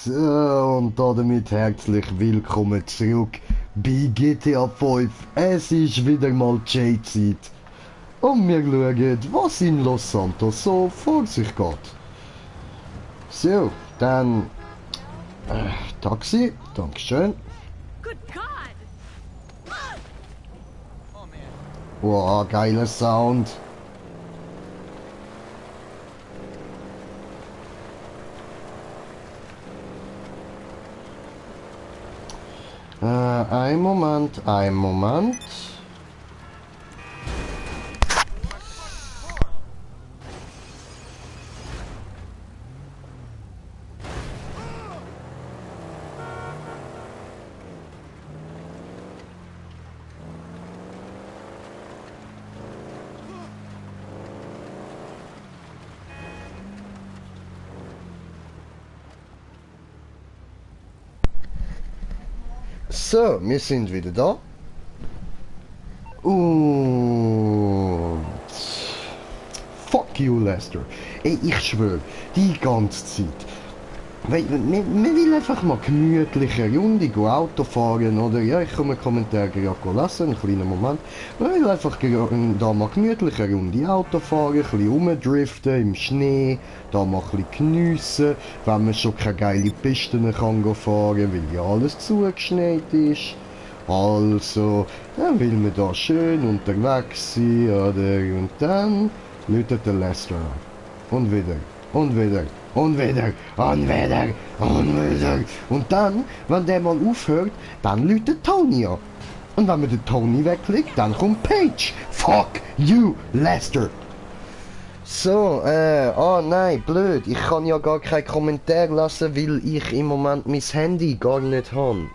So, und damit herzlich willkommen zurück bei GTA 5. Es ist wieder mal J-Zeit. Und wir schauen, was in Los Santos so vor sich geht. So, dann... Taxi, Dankeschön. Wow, geiler Sound. Ein Moment, ein Moment. So, wir sind wieder da. Und... Fuck you, Lester. Ey, ich schwöre, die ganze Zeit. Weil, man will einfach mal gemütliche Runde Auto fahren, oder? Ja, ich kann einen Kommentar gerade lassen, einen kleinen Moment. Man will einfach da mal gemütliche Runde Auto fahren, ein bisschen rumdriften im Schnee, da mal ein bisschen geniessen, wenn man schon keine geile Pisten kann fahren, weil ja alles zugeschneit ist. Also, dann will man da schön unterwegs sein, oder? Und dann läutet der Lester an. Und wieder. Und wieder. Und wieder. Und wieder. Und wieder. Und dann, wenn der mal aufhört, dann läutet Tony an. Und wenn man den Tony wegklickt, dann kommt Paige. Fuck you, Lester. So, oh nein, blöd. Ich kann ja gar keinen Kommentar lassen, weil ich im Moment mein Handy gar nicht habe.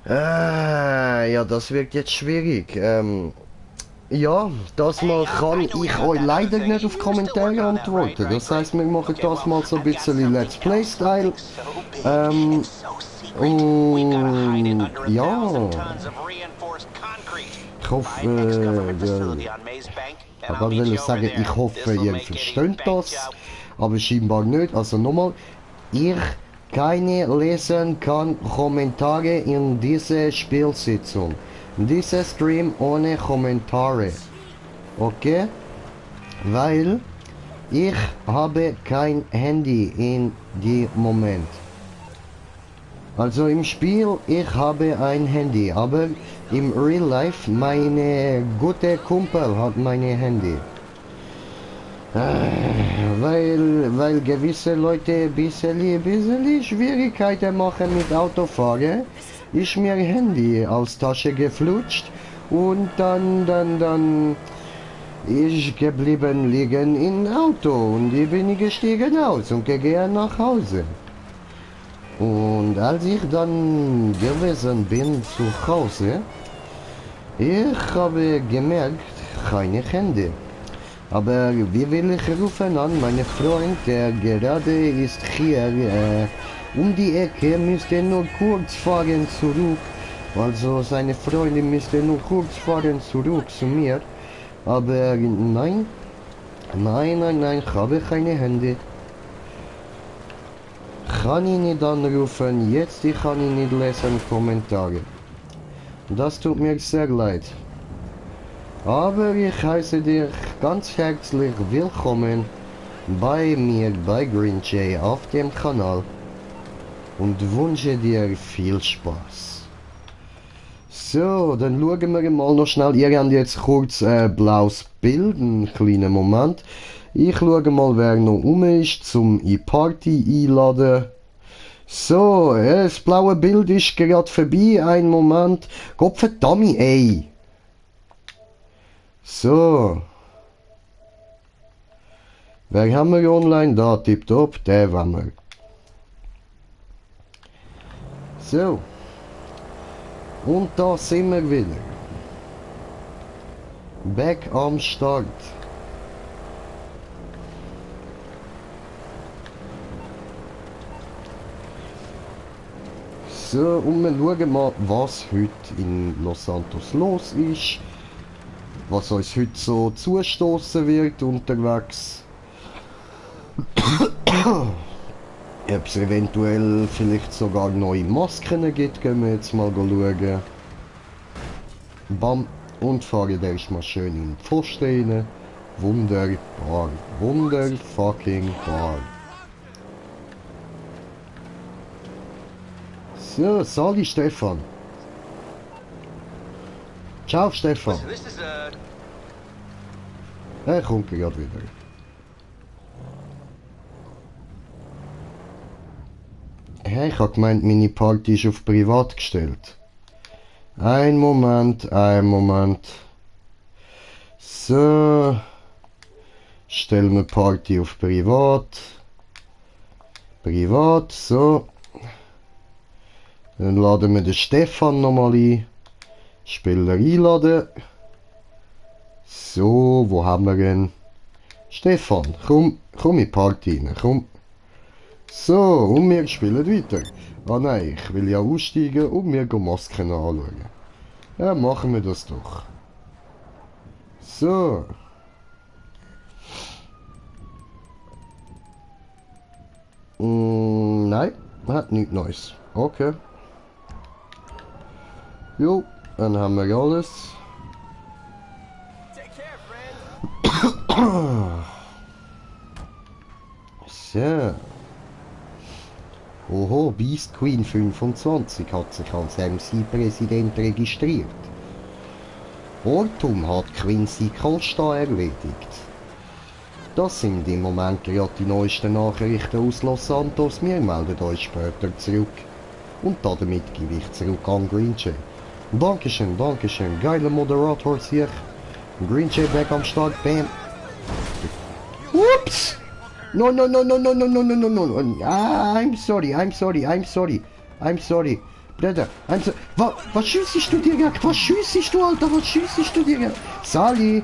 Ja, das wird jetzt schwierig. Ja, das mal kann ich euch leider nicht auf Kommentare antworten. Das heißt, wir machen das mal so ein bisschen Let's Play-Style. Und ja. Ich hoffe, ich wollte sagen, ich hoffe, ihr versteht das. Aber scheinbar nicht. Also nochmal, ich keine lesen kann Kommentare in dieser Spielsitzung. Dieser Stream ohne Kommentare. Okay? Weil ich habe kein Handy in dem Moment. Also im Spiel, ich habe ein Handy, aber im Real Life, meine gute Kumpel hat mein Handy. Weil gewisse Leute ein bisschen Schwierigkeiten machen mit Autofahren, ist mir Handy aus Tasche geflutscht und dann ist geblieben liegen im Auto und ich bin gestiegen aus und gegangen nach Hause. Und als ich dann gewesen bin zu Hause, ich habe gemerkt, keine Handy. Aber wie will ich rufen an, meine Freund, der gerade ist hier um die Ecke, müsste nur kurz fahren zurück. Also seine Freundin müsste nur kurz fahren zurück zu mir. Aber nein, ich habe keine Hände. Kann ich nicht anrufen, jetzt ich kann ich nicht lesen Kommentare. Das tut mir sehr leid. Aber ich heiße dich ganz herzlich willkommen bei mir, bei Green Jay auf dem Kanal und wünsche dir viel Spaß. So, dann schauen wir mal noch schnell. Ihr habt jetzt kurz blaues Bild, einen kleinen Moment. Ich schaue mal, wer noch ist, zum Party einladen. So, das blaue Bild ist gerade vorbei, einen Moment. Gottverdammt, ey. So. Wer haben wir online? Da, tipptopp, der haben wir. So. Und da sind wir wieder. Back am Start. So, und wir schauen mal, was heute in Los Santos los ist. Was uns heute so zustoßen wird unterwegs. Ob es eventuell vielleicht sogar neue Masken gibt, gehen wir jetzt mal schauen. Bam. Und fahren erstmal schön in die Pfosten rein. Wunderbar. Wunderfucking bar. So, sali Stefan. Ciao Stefan. Er kommt gerade wieder. Hey, ich habe gemeint, meine Party ist auf privat gestellt. Ein Moment, ein Moment. So. Stellen wir Party auf privat. Privat, so. Dann laden wir den Stefan nochmal ein. Spieler einladen. So, wo haben wir ihn? Stefan, komm in die Party rein, komm. So, und wir spielen weiter. Ah nein, ich will ja aussteigen und mir Masken anschauen. Ja, machen wir das doch. So. Nein, hat nichts Neues. Okay. Jo, dann haben wir alles. So. Oho, Beast Queen 25 hat sich als MC-Präsident registriert. Ortum hat Quincy Costa erledigt. Das sind im Moment gerade die neuesten Nachrichten aus Los Santos. Wir melden euch später zurück. Und damit gebe ich zurück an Green Jay. Dankeschön, Dankeschön. Geiler Moderator hier. Green Jay back am Start. Bam. Ups! No, no, no, no, no, no, no, no, no, no. Ah, I'm sorry, I'm sorry, I'm sorry. I'm sorry. Bruder, I'm sorry. Was schießt du dir, Gag? Was schießt du, Alter? Was schießt du dir, Gag? Sali!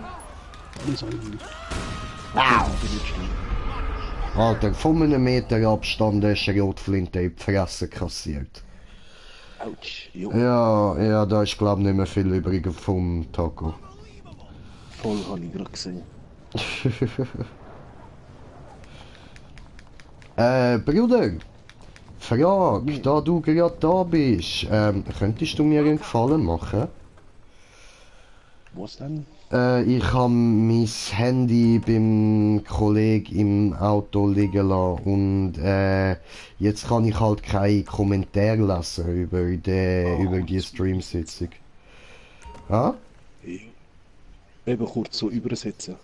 Au! Alter, von einem Meter Abstand ist eine Rotflinte in die Fresse kassiert. Autsch, jo. Ja, da ist glaub nicht mehr viel übrig vom Taco. Voll habe ich gerade gesehen. Bruder, Frage, da du gerade da bist, könntest du mir einen Gefallen machen? Was denn? Ich habe mein Handy beim Kollegen im Auto liegen lassen und jetzt kann ich halt keinen Kommentar lesen über die Streamsitzung. Ah? Eben kurz so übersetzen.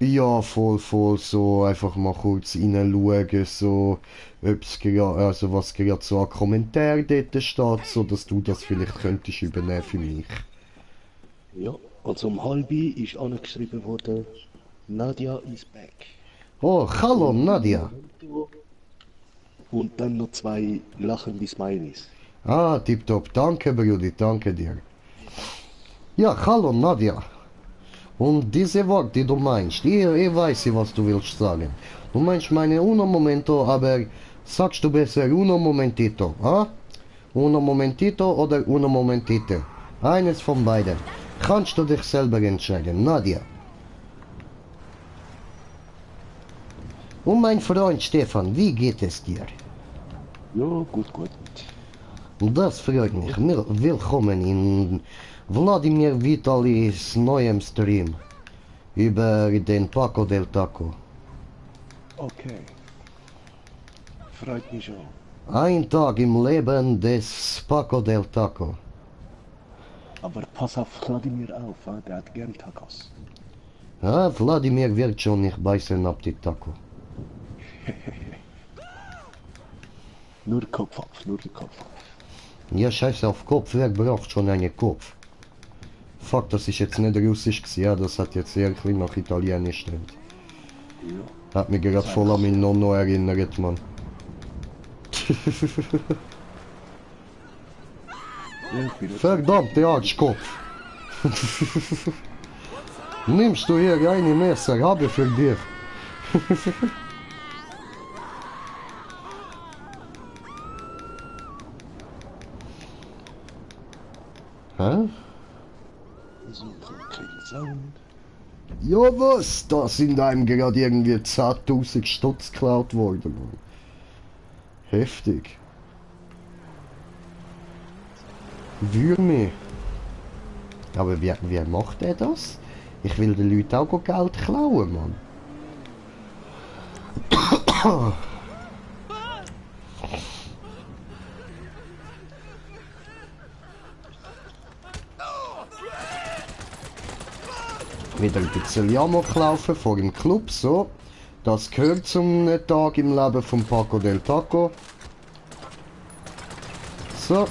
Ja, voll, so einfach mal kurz reinschauen, so, ob's gerade, also was gerade so an Kommentar dort steht, so dass du das vielleicht könntest übernehmen für mich. Ja, also um halbi ist angeschrieben worden, Nadia is back. Oh, hallo Nadia. Und dann noch 2 lachende Smileys. Ah, tipptopp, danke Brudi, danke dir. Ja, hallo Nadia. Und diese Worte, die du meinst, ich weiß, was du willst sagen. Du meinst meine uno momento, aber sagst du besser uno momentito, ah? Uno momentito oder uno momentito? Eines von beiden. Kannst du dich selber entscheiden, Nadia. Und mein Freund Stefan, wie geht es dir? Ja, gut. Das freut mich. Willkommen in Wladimir Vitalis neuem Stream über den Paco del Taco. Okay. Freut mich schon. Ein Tag im Leben des Paco del Taco. Aber pass auf Vladimir auf, der hat gern Tacos. Ja, Wladimir wird schon nicht beißen ab die Taco. Nur Kopf auf, nur den Kopf auf. Ja, scheiße auf Kopf, wer braucht schon einen Kopf? Fuck, das ist jetzt nicht russisch gewesen, ja, das hat jetzt eher ein bisschen nach Italienisch stimmt. Ja. Hat mich gerade voll an mein Nonno erinnert, Mann. Verdammt, der Arschkopf. Nimmst du hier eine Messer, habe für dich. Hä? So, kein Sound. Ja was? Da sind einem gerade irgendwie 10.000 Stutz geklaut worden. Heftig. Würme. Aber wer macht er das? Ich will den Leuten auch Geld klauen, Mann. Wieder ein bisschen Amok laufen vor dem Club, so. Das gehört zum Tag im Leben von Paco del Taco. So,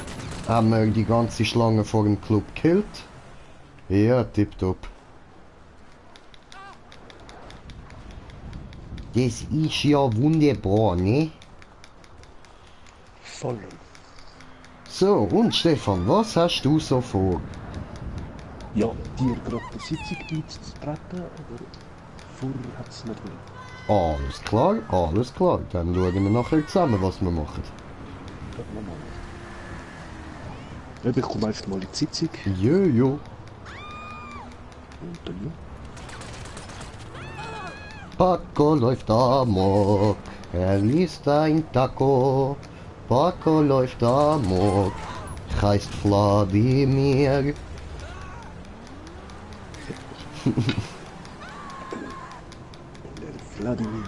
haben wir die ganze Schlange vor dem Club gekillt. Ja, tipptopp. Das ist ja wunderbar, ne? Voll. So, und Stefan, was hast du so vor? Ja, dir gerade die Sitzung beizutreten, aber vorher hat es nicht mehr. Alles klar, alles klar. Dann schauen wir nachher zusammen, was wir machen. Schauen wir mal. Ja, ich komme einfach mal in die Sitzung Jojo. und dann ja. Paco läuft amok, er liest ein Taco. Paco läuft amok, heißt Vladimir. Vladimir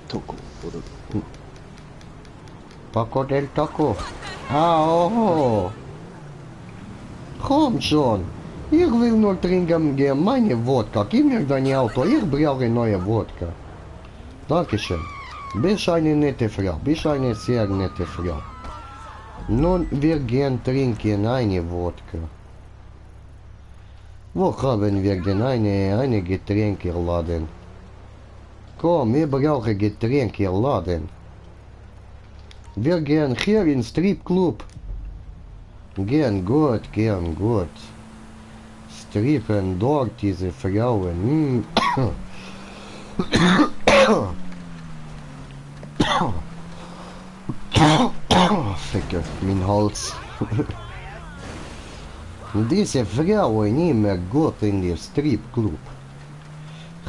Taco oder Paco del Taco. Oh. Komm schon. Ich will nur trinken gern meine Wodka. Gib mir dein Auto. Ich brauche neue Wodka. Dankeschön. Bist eine nette Frau. Bist eine sehr nette Frau. Nun, wir gehen trinken eine Wodka. Wo haben wir denn eine Getränkerladen? Komm, wir brauchen Getränkerladen. Wir gehen hier in Stripclub. Gern gut, gern gut. Strippen dort diese Frauen. Ficke, mein Hals. Diese Frauen immer gut in der Stripclub.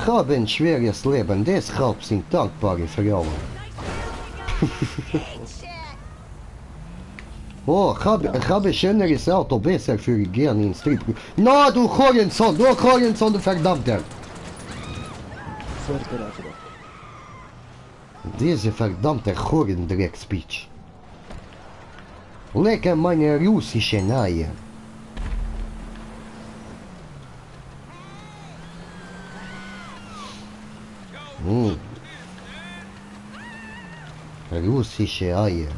Haben schweres Leben, deshalb sind dankbare Frauen. Oh, habe schöneres Auto, besser für gern in Stripclub. Na, du Horensohn, du verdammter! Diese verdammte Horendrecksbitch. Lecker meine russische Eier. Russische Eier.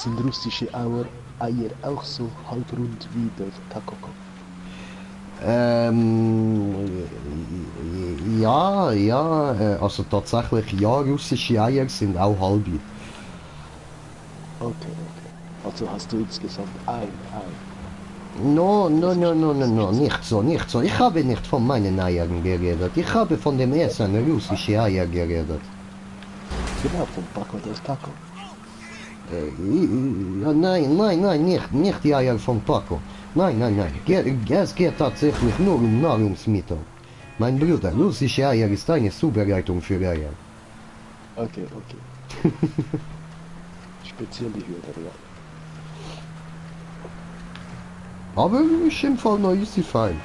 sind russische Eier auch so halbrund wie der Taco? Ja, also tatsächlich ja, russische Eier sind auch halbi. Okay. Also hast du insgesamt ein Ei. No, nicht so. Ich habe nicht von meinen Eiern geredet. Ich habe von dem Essen russische Eier geredet. Genau, vom Paco del Taco. Ja, nein, nicht die Eier von Paco. Nein. Es geht tatsächlich nur um Nahrungsmittel. Mein Bruder, russische Eier ist eine Zubereitung für Eier. Okay. Speziell die Hürde, ja. Aber ist im Fall noch easy fein.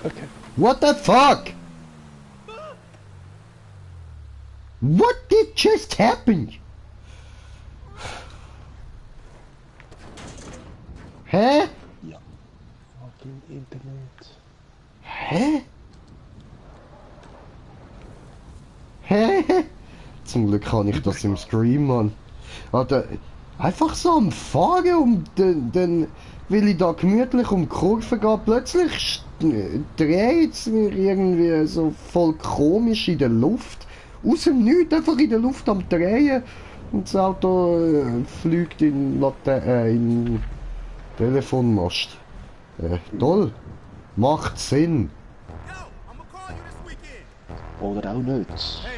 Okay. What the fuck? What did just happen? Hä? Ja. Fucking Internet. Hä? Zum Glück kann ich das im Stream, Mann. Alter, einfach so am Fahren und dann will ich da gemütlich um die Kurve gehen, plötzlich dreht es mir irgendwie so voll komisch in der Luft. Aus dem Nichts einfach in der Luft am Drehen und das Auto fliegt in Telefonmast. Toll. Macht Sinn. Oder auch nicht. Hey,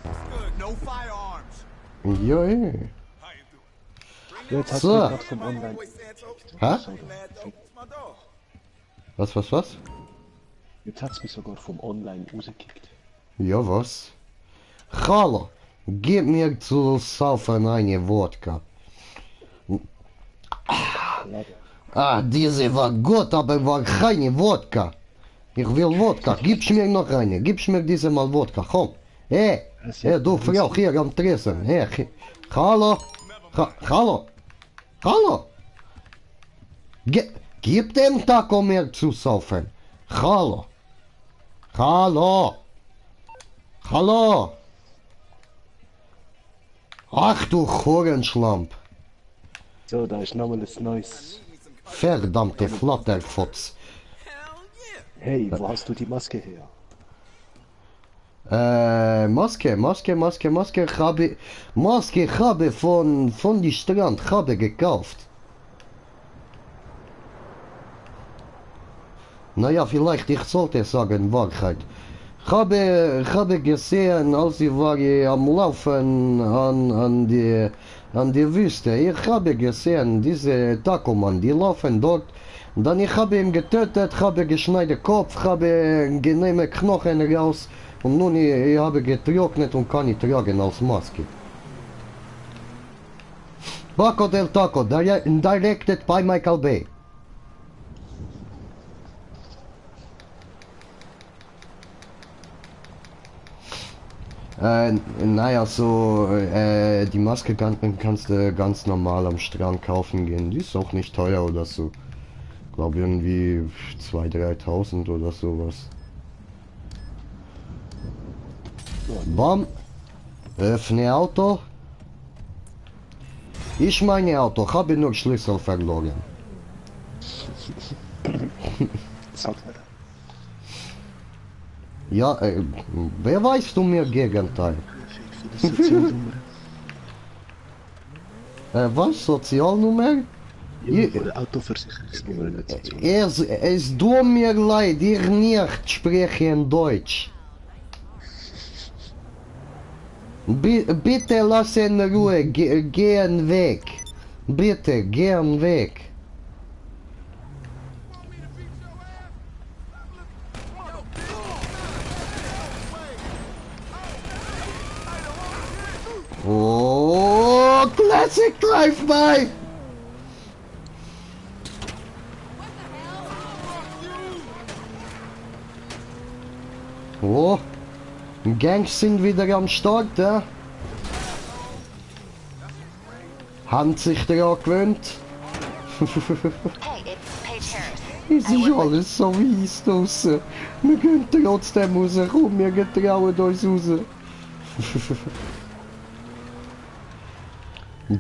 it's good. No firearms. Ja, Ja, jetzt hast So. du gerade vom Online. Hä? Sorry. It's my dog. Was? Jetzt hat's mich sogar vom Online rausgekickt. Ja, was? Hallo, gib mir zu saufen eine Wodka. Lade. Ah, diese war gut, aber war keine Wodka. Ich will Wodka. Gib's mir noch eine. Gib's mir diese mal Wodka. Komm. Hey, hey, du Frau hier am Tresen. Hey, hallo. Hallo. Hallo. Gib dem Taco mehr zu saufen. Hallo. Hallo. Hallo. Ach du Hurenschlamp. So, da ist nochmal ein neues. Verdammte Flatterfotz. Hey, wo hast du die Maske her? Maske habe von die Strand habe gekauft. Naja, vielleicht ich sollte sagen Wahrheit. Habe gesehen, als ich war am Laufen an die Wüste. Ich habe gesehen, diese Takoman, die laufen dort. Dann ich habe ihn getötet, habe geschneidet Kopf, habe genehme Knochen raus. Und nun ich habe getrocknet und kann ich tragen als Maske. Paco del Taco, directed by Michael Bay. Naja, so, die Maske kannst du ganz normal am Strand kaufen gehen. Die ist auch nicht teuer oder so. Ich glaube irgendwie 2.000, 3.000 oder sowas. Bam. Öffne Auto. Ich meine Auto, habe nur Schlüssel verloren. Sag mir. Ja, wer weißt du mir Gegenteil? Sozialnummer. Was? Sozialnummer? Ja, oder Autoversicherungsnummer nicht Sozialnummer. Es tut mir leid, ich nicht spreche Deutsch. Bitte lass in Ruhe, gehen weg. Bitte, gehen weg. Oh, classic drive-by. Oh, Gangs sind wieder am Start, ja? Haben sich daran gewöhnt. Hey, it's Paige Harris. Es ist alles so weiss draussen. Wir gehen trotzdem raus, komm, wir getrauen uns raus.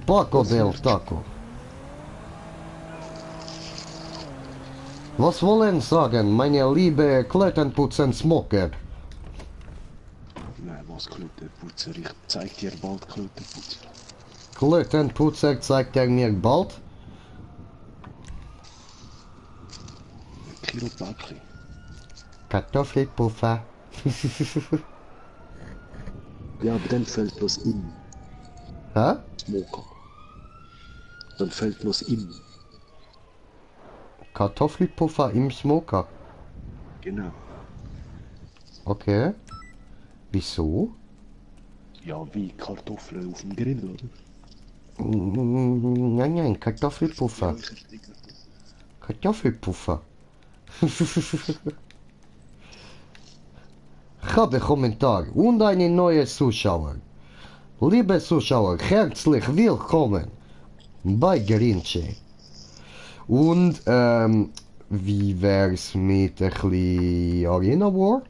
Paco del Taco. Was wollen sagen, meine liebe Klettenputzen-Smoker? Nein, was Klötenputzer? Ich zeig dir bald Klötenputzer. Klettenputzer zeigt er mir bald. Chiroprakti. Kartoffelpuffer. Ja, aber dann fällt was in. Hä? Smoker. Dann fällt was in. Kartoffelpuffer im Smoker. Genau. Okay. Wieso? Ja, wie Kartoffeln auf dem Grill, oder? Nein, Kartoffelpuffer. Kartoffelpuffer. Ich habe Kommentar und eine neue Zuschauer. Liebe Zuschauer, herzlich willkommen bei Grinche. Und wie wär's mit ein bisschen Arena War?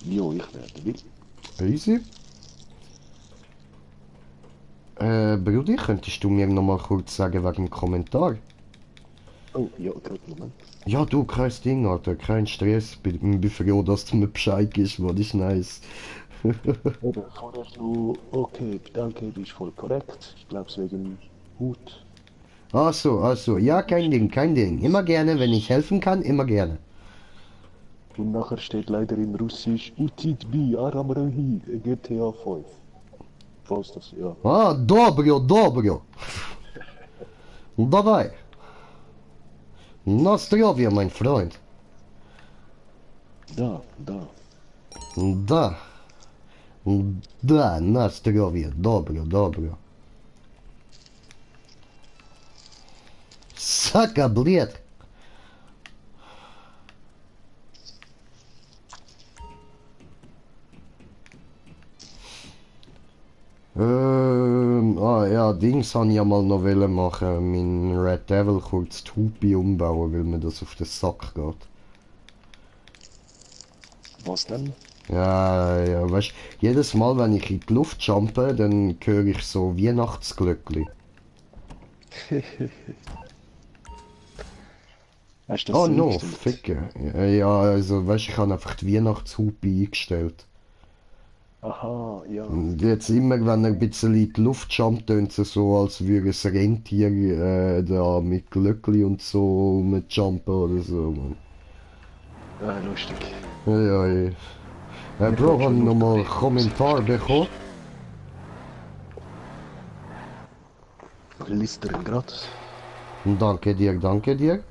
Jo, ich werde will. Easy. Brudi, könntest du mir noch mal kurz sagen wegen dem Kommentar? Oh, ja, gerade Moment. Ja, du, kein Ding, Alter, kein Stress. Bin froh, dass du mir Bescheid gibst, was ist nice. Oder vorher so, okay, danke, bist voll korrekt. Ich glaub's wegen Hut. Also, ja, kein Ding. Immer gerne, wenn ich helfen kann, immer gerne. Und nachher steht leider in Russisch Utit bi Aramrahi GTA 5. Falls das, ja. Ah, dobro. Давай. Na zdrowie, mein Freund. Da, da. Da. Da, na zdrowie. Dobro, dobro. Saka, bled. Ja, Dings han ja mal noch wollen machen, mein Red Devil kurz die Hupi umbauen, weil mir das auf den Sack geht. Was denn? Ja, weißt jedes Mal, wenn ich in die Luft jumpe, dann höre ich so Weihnachtsglöckli. Hast du das Oh so no, eingestellt? Ficke. Ja, also weißt ich habe einfach die Weihnachtshupe eingestellt. Aha, ja. Und jetzt immer, wenn er ein bisschen in die Luft jumpt, tönt es so, als würde es Rentier da mit Glöckli und so rumjumpen oder so. Man. Ah, lustig. Ja. Bro, wollen hab schon noch mal einen noch Kommentar bekommen. Liest er ihn grad? Danke dir, danke dir.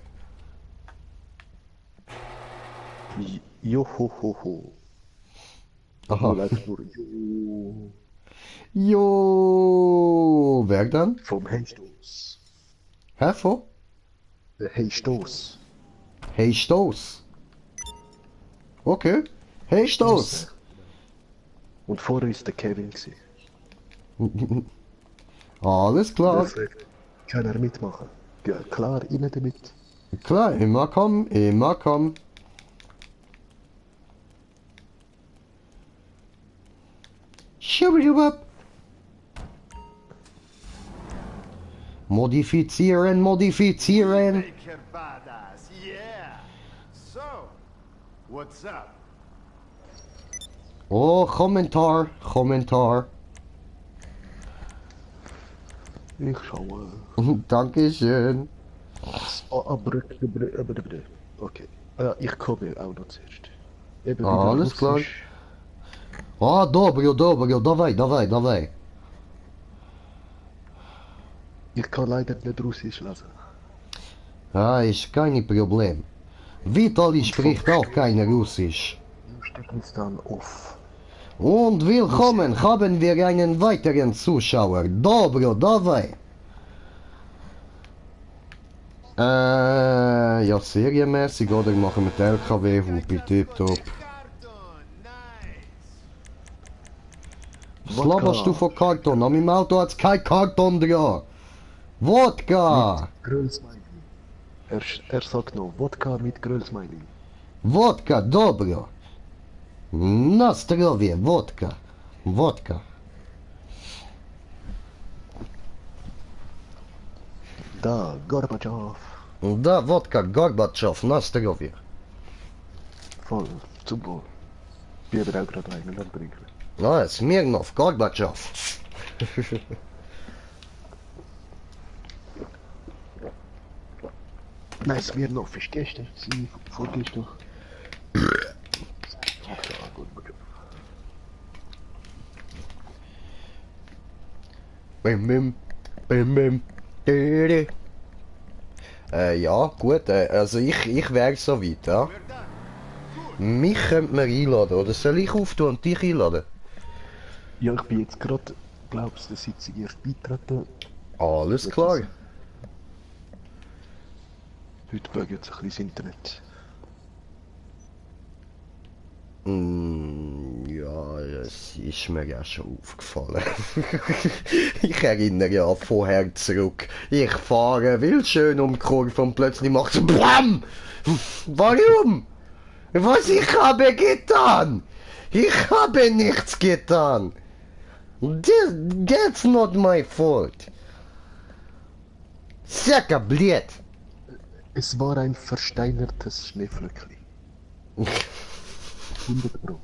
Johohoho. Aha. Nur einfach nur Jo. Jo, wer dann? Vom Hey-Stoß. Hervor? Der Hey-Stoß. Hey Stoß. Okay. Hey Stoß. Und vorher ist der Kevin gewesen. Alles klar. Deswegen kann er mitmachen. Ja, klar, rein damit. Klar, immer kommen, immer kommen. Schubidubup. Modifizieren, modifizieren. Baker badass, yeah. So, what's up? Oh, Kommentar, Kommentar. Ich schaue. Dankeschön. Aber. Okay. Ja, ich komme auch noch zuerst. Eben Ah, wieder alles klar. Russisch. Ah, dobro, давай. Ich kann leider nicht Russisch lesen. Ah, ist kein Problem. Vitali spricht auch kein Russisch. Usbekistan off. Und willkommen haben wir einen weiteren Zuschauer. Dobro, давай. Ja, serienmäßig oder machen wir die LKW-Hupe, tipptopp. Carton, nice. Was laberst du von Karton? An meinem Auto hat's kein Karton dran. Wodka! Grillsmiley. Er sagt noch Wodka mit Grillsmiley. Wodka, dobro. Na zdrowie, wodka. Da, Gorbatschow. Da, wodka, Gorbatschow, na zdrowie. Voll, zum Wohl. Ich bin auch gerade einen anbringen. Na, Smirnov, Gorbatschow. Nein, Smirnoff ist gestern, vorgestern. Bim. Didi. Ja, gut, also ich wäre so weit, ja. We're done. Mich könnte man einladen, oder soll ich auftun und dich einladen? Ja, ich bin jetzt gerade, glaubst du, der Sitzung erst beitreten. Alles klar. Heute bögt jetzt ein bisschen das Internet. Ja, das ist mir ja schon aufgefallen. Ich erinnere ja vorher zurück. Ich fahre wild schön um die Kurve und plötzlich macht es BAM! Warum? Was ich habe getan? Ich habe nichts getan. That's not my fault. Saka blöd. Es war ein versteinertes Schneeflöckli. 100 Pro.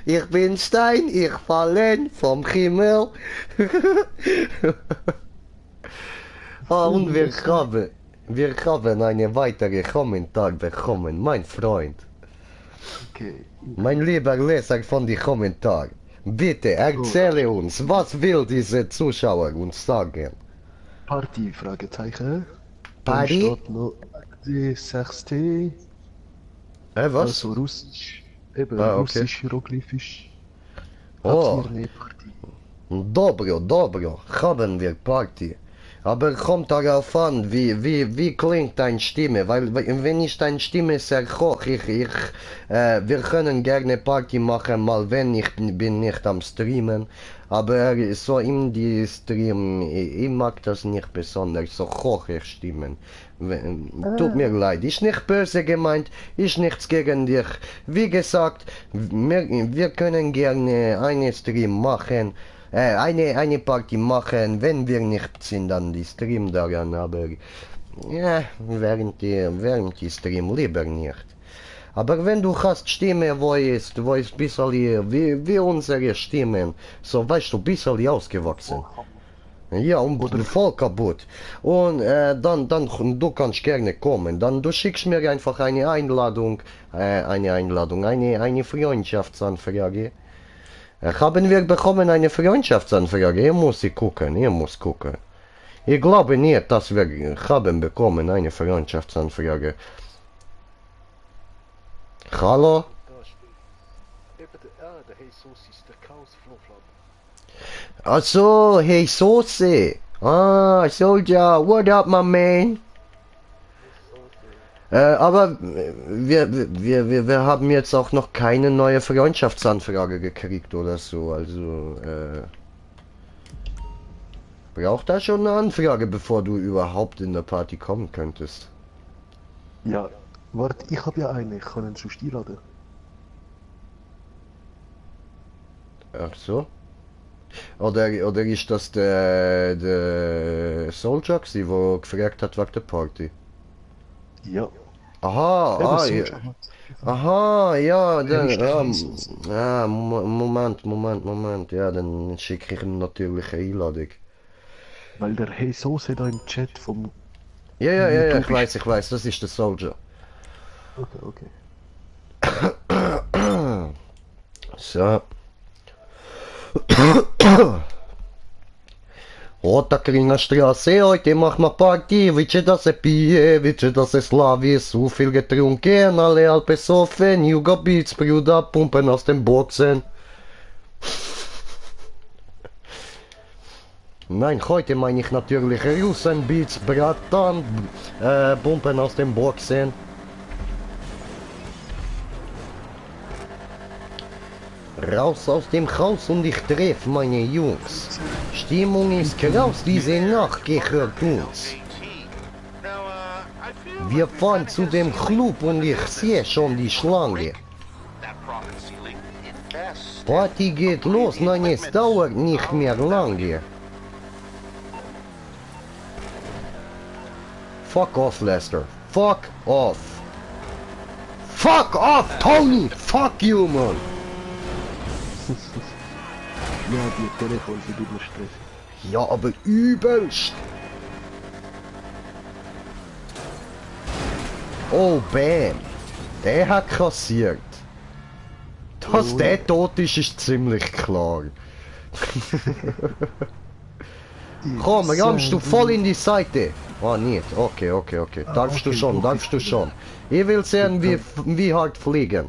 Ich bin Stein, ich fallen vom Himmel. Und wir haben einen weiteren Kommentar bekommen, mein Freund. Okay. Mein lieber Leser von den Kommentaren. Bitte erzähle uns, was will diese Zuschauer uns sagen? Party, Fragezeichen. Party? Dann steht noch D6T, Was? also Russisch, eben Ah, okay. Russisch Hieroglyphisch. Oh. Habt ihr eine Party? Dobro, dobro, haben wir Party. Aber kommt darauf an, wie klingt deine Stimme, weil wenn ich deine Stimme sehr hoch, wir können gerne Party machen, mal wenn ich bin nicht am Streamen, aber so in die Stream, ich mag das nicht besonders, so hohe Stimmen. Tut mir leid, ist nicht böse gemeint, ist nichts gegen dich. Wie gesagt, wir können gerne einen Stream machen, eine Party machen, wenn wir nicht sind, dann die Stream daran, aber ja, während die Stream lieber nicht. Aber wenn du hast Stimme, wo ist ein bisschen wie unsere Stimmen, so weißt du, ein bisschen ausgewachsen. Ja, und voll kaputt. Und dann, du kannst gerne kommen. Dann du schickst mir einfach eine Einladung, eine Freundschaftsanfrage. Haben wir bekommen eine Freundschaftsanfrage? Ich muss gucken. Ich glaube nicht, dass wir haben bekommen eine Freundschaftsanfrage. Hallo? Da steht. Eben der Jesus ist der Chaos-Floflab. Also, hey Soße. Ah, Soldier, what up, my man? Aber wir haben jetzt auch noch keine neue Freundschaftsanfrage gekriegt oder so, also, braucht da schon eine Anfrage, bevor du überhaupt in der Party kommen könntest? Ja, warte, ich habe ja eine, ich kann ihn schon einladen. Ach so? Oder ist das der Soldier, der gefragt hat wegen der Party? Ja. Aha, Eben, ah, so ja. schon hat. Aha, ja, dann, ist ja, Jesus. ja, Moment, ja, dann schicke ich ihm natürlich eine Einladung. Weil der Jesus da im Chat vom... Ja, YouTube ich weiß, das ist der Soldier. Okay. So. Otakringa Straße, heute machen wir Party, wiecie das pije, wiecie das Slavi, so viel getrunken, alle halb besoffen, Juga Beats, Bruder, pumpen aus den Boxen. Nein, heute meine ich natürlich Russen Beats, Bratan, pumpen aus den Boxen. Raus aus dem Haus und ich treffe meine Jungs. Stimmung ist kraus, diese Nacht gehört uns. Wir fahren zu dem Club und ich sehe schon die Schlange. Party geht los, nein, es dauert nicht mehr lange. Fuck off, Lester. Fuck off. Fuck off, Tony! Fuck you, man! Ja, die Telefon sind immer stressig. Ja, aber übelst. Oh, bam. Der hat kassiert. Dass der tot ist ziemlich klar. Komm, rammst du voll in die Seite. Ah, nicht. Okay. Darfst du schon. Ich will sehen, wie hart fliegen.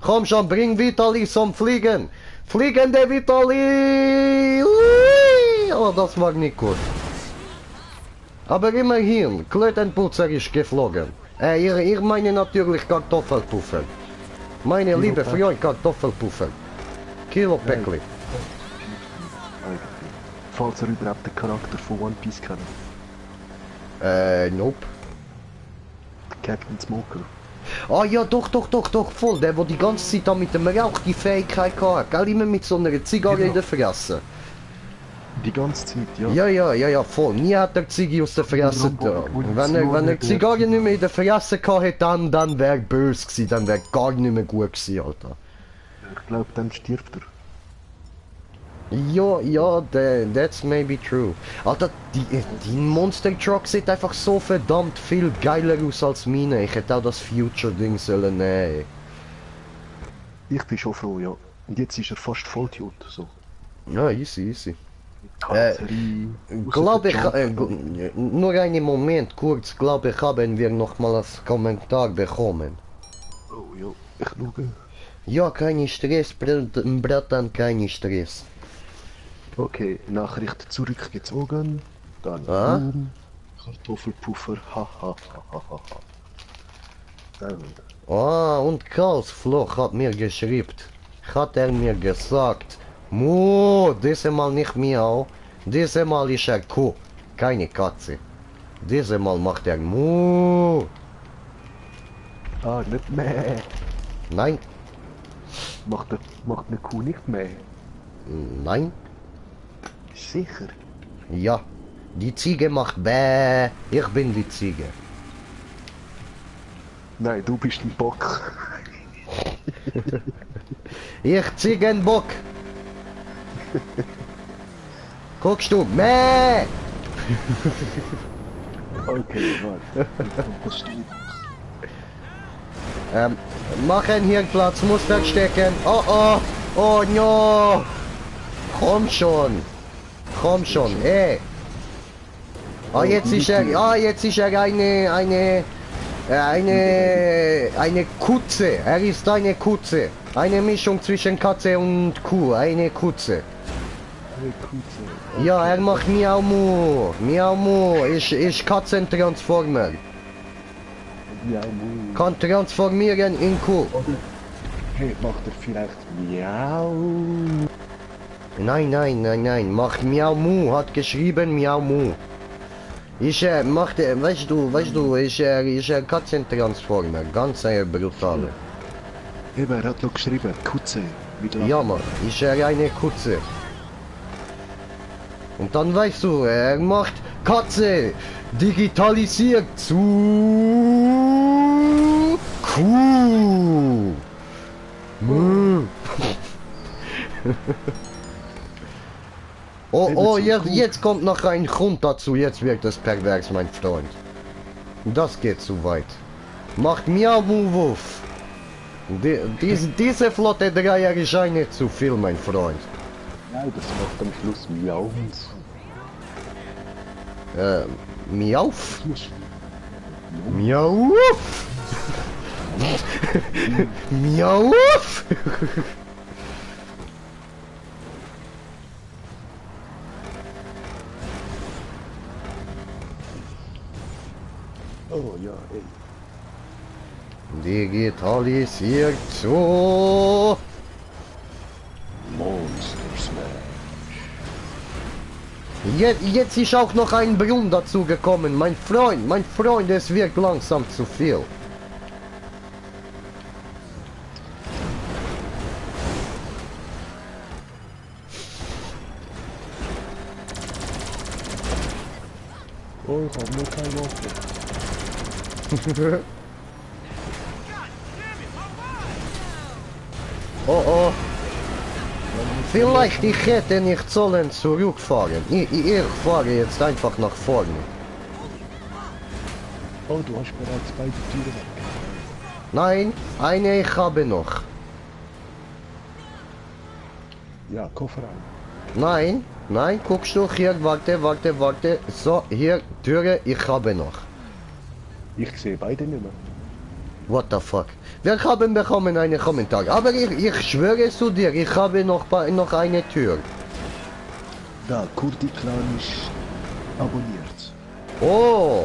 Komm schon, bring Vitali zum Fliegen. Fliegende Vitali! Ui! Oh, das war nicht gut. Aber immerhin, Klötenputzer ist geflogen. Ich meine natürlich Kartoffelpuffer. Meine liebe Freund Kartoffelpuffer. Kilo Päckli. Falls er überhaupt den Charakter von One Piece kennt. Nope. Captain Smoker. Ah ja, doch, voll. Der die ganze Zeit da mit dem Rauch die Fähigkeit hatte. Gell, immer mit so einer Zigarre in der Fresse. Die ganze Zeit, ja. Ja, voll. Nie hat er Zigarre aus der Fresse da. Wenn er Zigarre nicht mehr in der Fresse hatte, dann wäre böse gewesen. Dann wäre gar nicht mehr gut gewesen, Alter. Ich glaube, dann stirbt er. Ja, that's maybe true. Alter, die Monster Truck sieht einfach so verdammt viel geiler aus als meine. Ich hätte auch das Future-Ding sollen nehmen. Ich bin schon froh, ja. Und jetzt ist er fast voll tot, so. Ja, easy. Karosserie. Glaube ich, nur einen Moment kurz, glaube ich, haben wir noch mal das Kommentar bekommen. Oh ja, ich schaue. Ja, kein Stress, Bratan, kein Stress. Okay, Nachricht zurückgezogen. Dann Ah? Kartoffelpuffer, ha. Dann, Ah, und Klaus Floch hat mir geschrieben, hat er mir gesagt, Mu, diesmal nicht Miau, diesmal ist er Kuh, keine Katze. Diesmal macht er Mu. nicht mehr. Nein, Macht eine Kuh nicht mehr. nein, Sicher. ja. Die Ziege macht Bäh, ich bin die Ziege. Nein, du bist ein Bock. Ich Ziegenbock. Guckst du, Mäh. Okay, warte. Das steht. Machen hier Platz, muss verstecken. Oh oh, oh no. Komm schon, ey. Ah, jetzt ist er eine Kutze. Er ist eine Kutze. Eine Mischung zwischen Katze und Kuh, eine Kutze. Eine Kuh. Ja, er macht Miau Mu. Miau Mu. Ich Katzentransformer. Ja, Mu. Kann transformieren in Kuh. Hey, macht er vielleicht Miau? Nein. Macht Miau Mu. Hat geschrieben Miau Mu. Ich machte, weißt du, ich Katzentransformer. Ganz brutale. Eben, er hat noch geschrieben, Kutze. Mit Lachen. Ja, Mann. Ich eine Kutze. Und dann weißt du, er macht Katze digitalisiert zu Kuh. Oh, jetzt kommt noch ein Grund dazu, jetzt wird es pervers, mein Freund. Das geht zu weit. Macht Miau Mu Wuff. Diese flotte Dreier ist eine zu viel, mein Freund. Nein, das macht am Schluss Miau. Miauf? Miauf! Miauf! Oh ja, ey. Digitalisiert zu. Monster Smash. Jetzt ist auch noch ein Brunnen dazu gekommen. Mein Freund, es wird langsam zu viel. Oh, ich hab nur keine Waffe. Oh. Vielleicht ich hätte nicht sollen zurückfahren. Ich fahre jetzt einfach nach vorne. Oh, du hast bereits beide Türen weg. Nein, eine ich habe noch. Ja, Kofferraum. Nein, guckst du hier, warte. So, hier, Türe, ich habe noch. Ich sehe beide nicht mehr. What the fuck? Wir haben bekommen einen Kommentar, aber ich schwöre zu dir, ich habe noch eine Tür. Da, Kurdi Clan ist abonniert. Oh,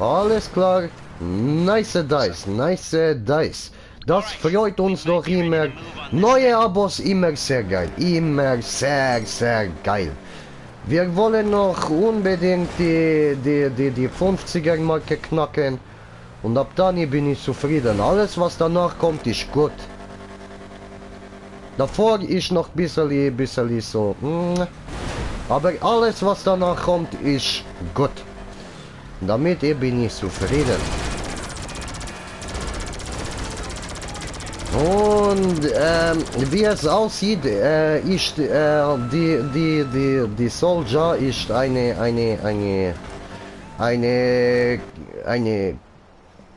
alles klar. Nice dice. Das freut uns doch immer. Neue Abos immer sehr geil. Immer sehr geil. Wir wollen noch unbedingt die 50er Marke knacken. Und ab dann bin ich zufrieden. Alles was danach kommt ist gut. Davor ist noch ein bisschen so. Aber alles was danach kommt ist gut. Damit bin ich zufrieden. Und wie es aussieht, ist die Soldier ist eine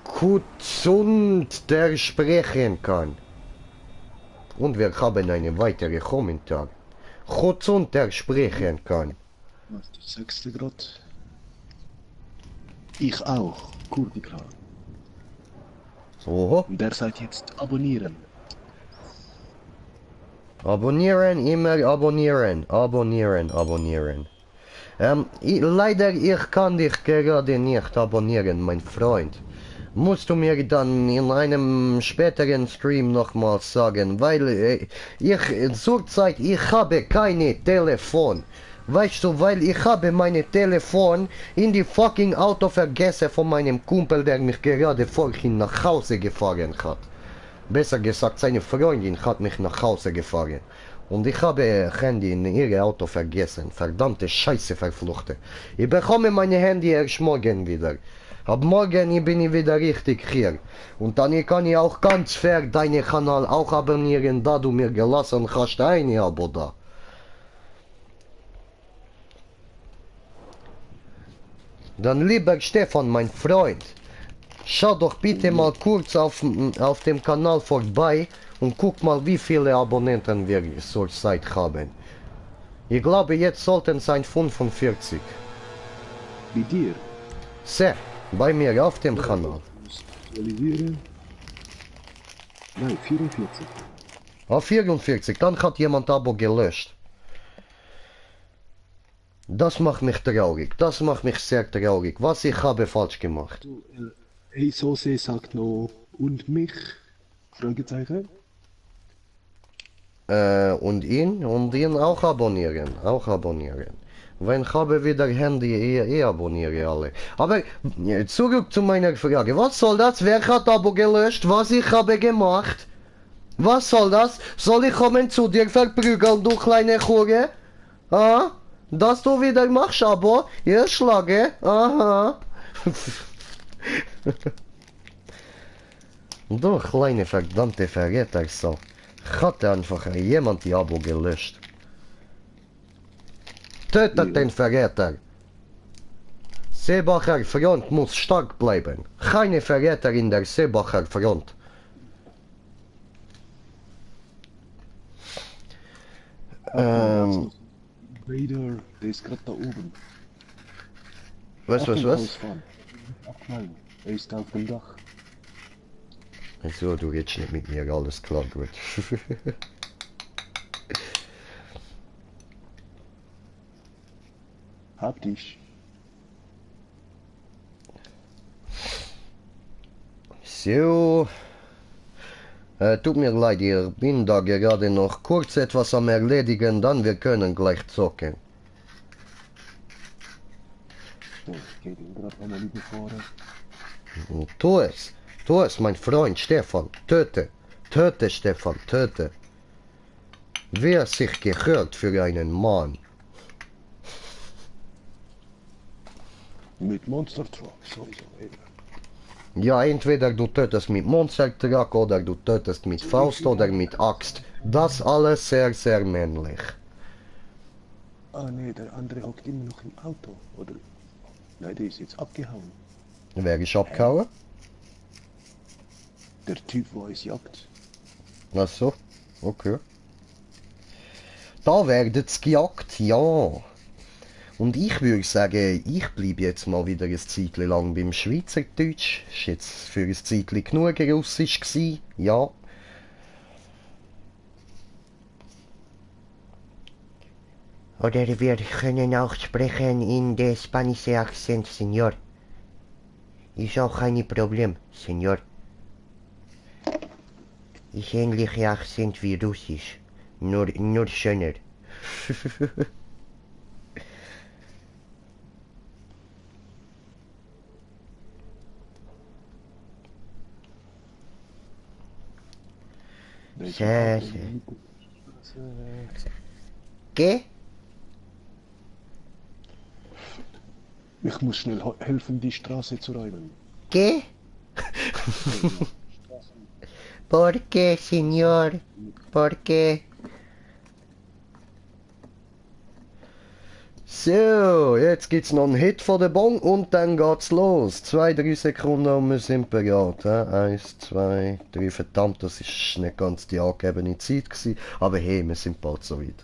Kutzund, der sprechen kann. Und wir haben einen weiteren Kommentar. Kutzund, der sprechen kann. Was, du sagst du gerade? Ich auch, Kurdikran. So, Und der sagt jetzt abonnieren. abonnieren, immer abonnieren, abonnieren, abonnieren. Leider, ich kann dich gerade nicht abonnieren, mein Freund. Musst du mir dann in einem späteren Stream nochmals sagen, weil zurzeit ich habe keine Telefon. Weißt du, weil ich habe meine Telefon in die fucking Auto vergessen von meinem Kumpel, der mich gerade vorhin nach Hause gefahren hat. Besser gesagt, seine Freundin hat mich nach Hause gefahren. Und ich habe Handy in ihr Auto vergessen. Verdammte Scheiße, verfluchte. Ich bekomme meine Handy erst morgen wieder. Ab morgen bin ich wieder richtig hier. Und dann kann ich auch ganz fair deinen Kanal auch abonnieren, da du mir gelassen hast, ein Abo da. Dann lieber Stefan, mein Freund, schau doch bitte mal kurz auf dem Kanal vorbei und guck mal, wie viele Abonnenten wir zurzeit haben. Ich glaube, jetzt sollten es sein 45. Bei dir? Sehr, bei mir auf dem Kanal. Aktualisieren. Nein, 44. Auf 44, dann hat jemand Abo gelöscht. Das macht mich traurig, das macht mich sehr traurig. Was ich habe falsch gemacht. Du, hey Sose sagt noch und mich? Fragezeichen. Und ihn auch abonnieren, auch abonnieren. Wenn ich habe wieder Handy, abonniere alle. Aber zurück zu meiner Frage. Was soll das? Wer hat Abo gelöscht? Was ich habe gemacht? Was soll das? Soll ich kommen zu dir verprügeln, du kleine Hure? Ah? Dass du wieder machst, Abo? Ich schlage? Aha. Du kleine verdammte Verräter, so. Hat einfach jemand die Abo gelöscht. Tötet den Verräter. Seebacher Front muss stark bleiben. Keine Verräter in der Seebacher Front. Vader, der ist gerade da oben. Was? Abknallen. Er ist auf dem Dach. So, du redest nicht mit mir, alles klar, gut. Hab dich. So. Tut mir leid, ich bin da gerade noch kurz etwas am Erledigen, dann wir können gleich zocken. So, ich geh den gerade einmal überfahren. Tu es, mein Freund Stefan, töte. Töte, Stefan, töte. Wer sich gehört für einen Mann. Mit Monster Truck, sowieso, ey. Ja, entweder du tötest mit Monster Truck oder du tötest mit Faust oder mit Axt. Das alles sehr, sehr männlich. Ah ne, der andere hockt immer noch im Auto, oder? Nein, der ist jetzt abgehauen. Wer ist abgehauen? Der Typ, wo es jagt. Ach so, okay. Da werdet's gejagt, ja. Und ich würde sagen, ich bleibe jetzt mal wieder ein Zeitchen lang beim Schweizerdeutsch. Ist jetzt für ein Zeitchen genug Russisch gsi, ja. Oder wir können auch sprechen in der spanischen Akzent, Senor. Ist auch kein Problem, Senor. Ist ähnlicher Akzent wie Russisch, nur schöner. ¿Qué? Ich muss schnell helfen, die Straße zu räumen. ¿Qué? ¿Por qué, señor? ¿Por qué? So, jetzt gibt's noch einen Hit von der Bon und dann geht's los. 2-3 Sekunden und wir sind bereit. 1, 2, 3. Verdammt, das ist nicht ganz die angegebene Zeit gewesen. Aber hey, wir sind bald so weit.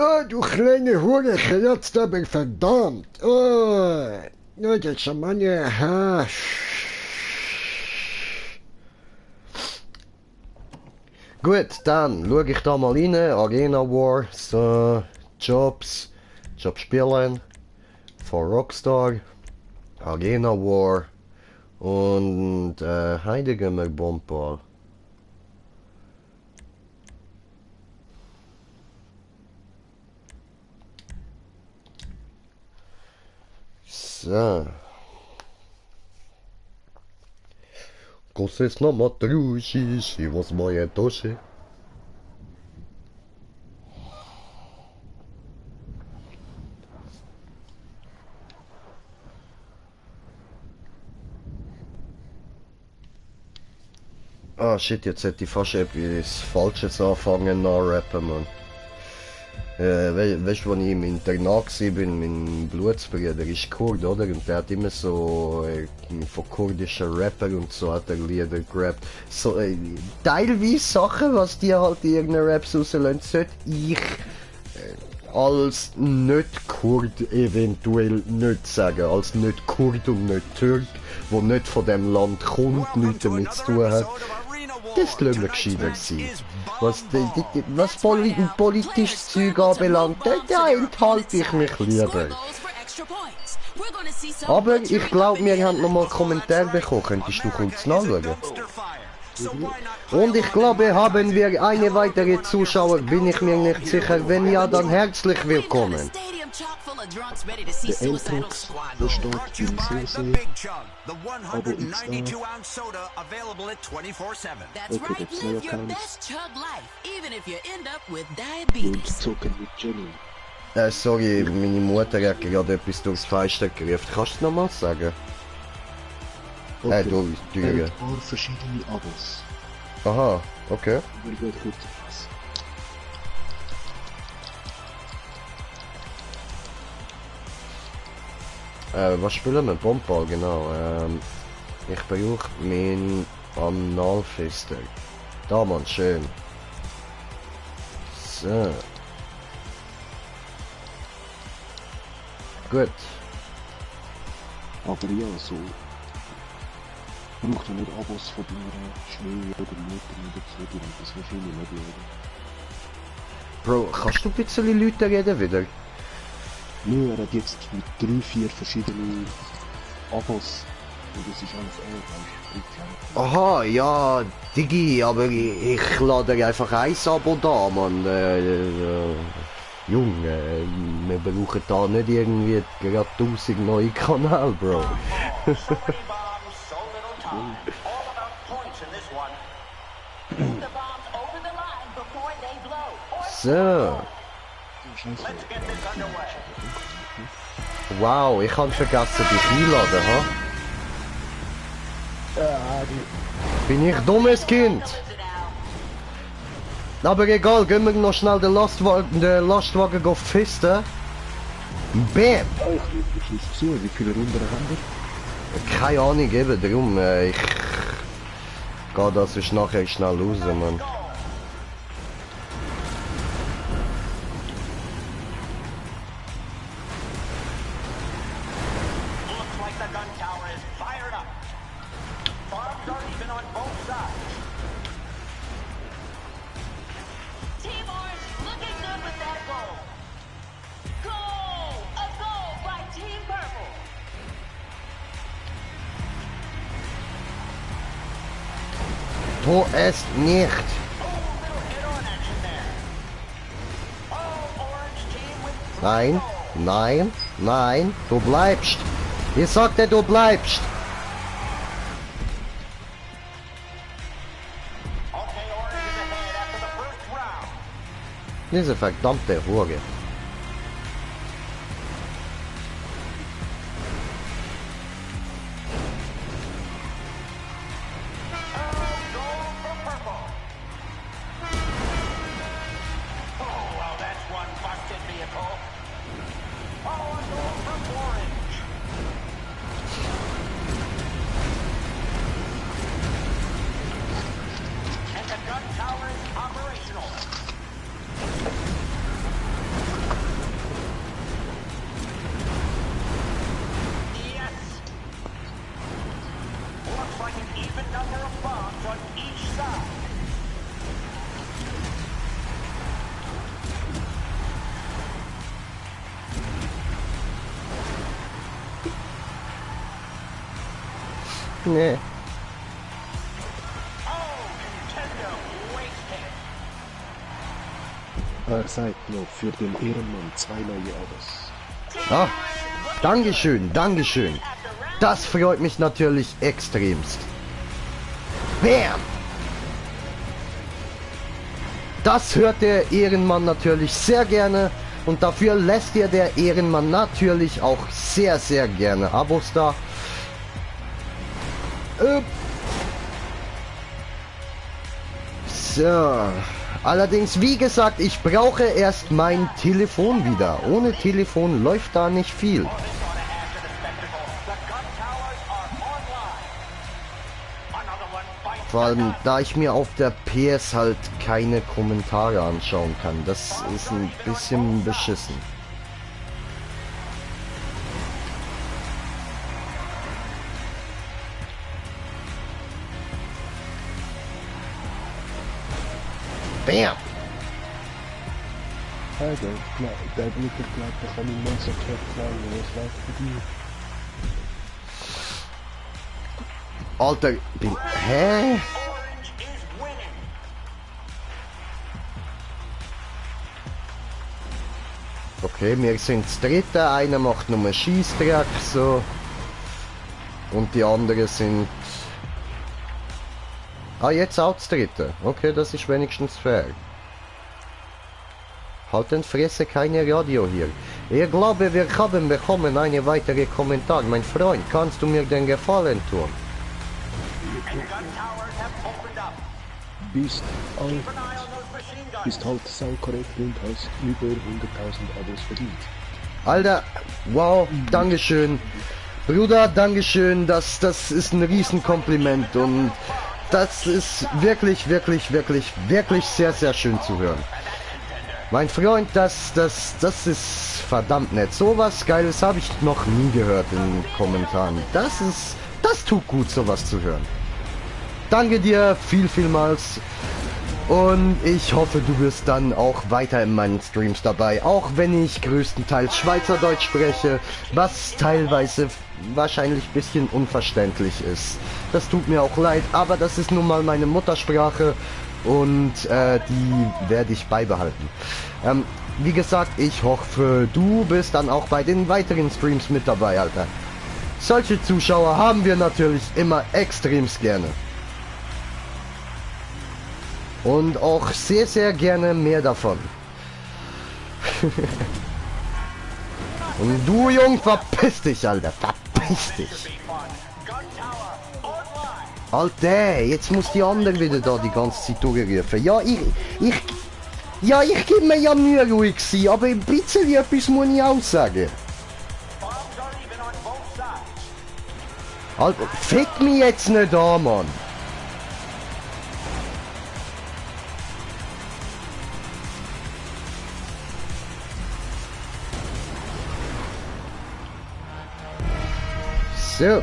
Oh, du kleine Hurenchen, jetzt aber verdammt. Oh, oh das ist schon meine Haar. Gut, dann schaue ich da mal rein. Arena War, so, Jobs spielen von Rockstar, Arena War und Heidegger Bomball. So. Косес на матруші, і возьмає тоші. Ah shit, jetzt hätte ich fast etwas Falsches anfangen nachrappen, man. Weißt du, als ich im Internat war, mein Blutsbruder ist Kurd, oder? Und der hat immer so von kurdischen Rappern und so hat er Lieder gerappt. So, teilweise Sachen, was die halt in irgendeinen Raps rauslassen, sollte ich als nicht-Kurd eventuell nicht sagen. Als nicht-Kurd und nicht-Türk, der nicht von dem Land kommt, nichts damit zu tun hat. Das lassen wir gescheiter sein. Was politisches Zeug anbelangt, da enthalte ich mich lieber. Aber ich glaube, wir haben noch mal einen Kommentar bekommen. Könntest du kurz nachschauen? Und ich glaube, haben wir eine weitere Zuschauer, bin ich mir nicht sicher. Wenn ja, dann herzlich willkommen. Der Eltrox, der steht im Soße, aber X da. Okay, der zwei Accounts. Und zocken mit Jenny. Sorry, meine Mutter hat gerade etwas durchs Fenster gerufen. Kannst du es nochmal sagen? Okay. Du, Ein paar verschiedene Abos. Aha, okay. Wir gehen kurz was. Was spielen wir? Bomball, genau. Ich brauche meinen Analfister. Da, Mann, schön. So. Gut. Aber ja, so. Braucht ja nicht Abos von deiner Schwäche oder Mutter oder so, das wäre viel mehr, oder? Bro, kannst du ein bisschen Leute reden wieder? Nö, er hat jetzt mit 3-4 verschiedenen Abos. Und das ist alles Aha, ja, Digi, aber ich lade einfach ein Abo da, Mann. Junge, wir brauchen da nicht irgendwie gerade 1000 neue Kanäle, Bro. So. Wow, ich habe vergessen dich einladen, ha? Bin ich dummes Kind? Aber egal, gehen wir noch schnell den Lastwagen fisten. Bam! Ich muss zu, wie viele Runden haben wir? Keine Ahnung, eben darum, ich gehe das ist nachher schnell raus, Mann. Tu es nicht. Nein, nein, nein, du bleibst. Ich sagte, du bleibst. Diese verdammte Hure. Nee. Er sagt noch für den Ehrenmann 2 neue Autos. Ah, Dankeschön, Dankeschön. Das freut mich natürlich extremst. Bam! Das hört der Ehrenmann natürlich sehr gerne und dafür lässt ihr der Ehrenmann natürlich auch sehr, sehr gerne Abos da. So. Allerdings, wie gesagt, ich brauche erst mein Telefon wieder. Ohne Telefon läuft da nicht viel. Vor allem, da ich mir auf der PS halt keine Kommentare anschauen kann. Das ist ein bisschen beschissen. Bam! Also, der Blicker glaubt, da kann ich Monster Truck fahren, was läuft für die? Alter, hä? Okay, wir sind das dritte, einer macht nur Schießdreck, so. Und die anderen sind... Ah, jetzt auch das dritte. Okay, das ist wenigstens fair. Halt den Fresse, keine Radio hier. Ich glaube, wir haben bekommen eine weitere Kommentar. Mein Freund, kannst du mir den Gefallen tun? Bist halt saukorrekt und hast über 100.000 Abos verdient. Alter, wow, Dankeschön. Bruder, Dankeschön, das ist ein Riesenkompliment und das ist wirklich sehr, sehr schön zu hören. Mein Freund, das ist verdammt nett. Sowas Geiles habe ich noch nie gehört in den Kommentaren. Das tut gut, sowas zu hören. Danke dir vielmals. Und ich hoffe, du wirst dann auch weiter in meinen Streams dabei, auch wenn ich größtenteils Schweizerdeutsch spreche, was teilweise wahrscheinlich ein bisschen unverständlich ist. Das tut mir auch leid, aber das ist nun mal meine Muttersprache und die werde ich beibehalten. Wie gesagt, ich hoffe, du bist dann auch bei den weiteren Streams mit dabei, Alter. Solche Zuschauer haben wir natürlich immer extremst gerne. Und auch sehr, sehr gerne mehr davon. Und du, Jung, verpiss dich, Alter. Verpiss dich. Alter, jetzt muss die andere wieder da die ganze Zeit durchrufen. Ja, ich gebe mir ja Mühe, ruhig sein, aber ein bisschen etwas muss ich auch sagen. Alter, fick mich jetzt nicht an, Mann. So,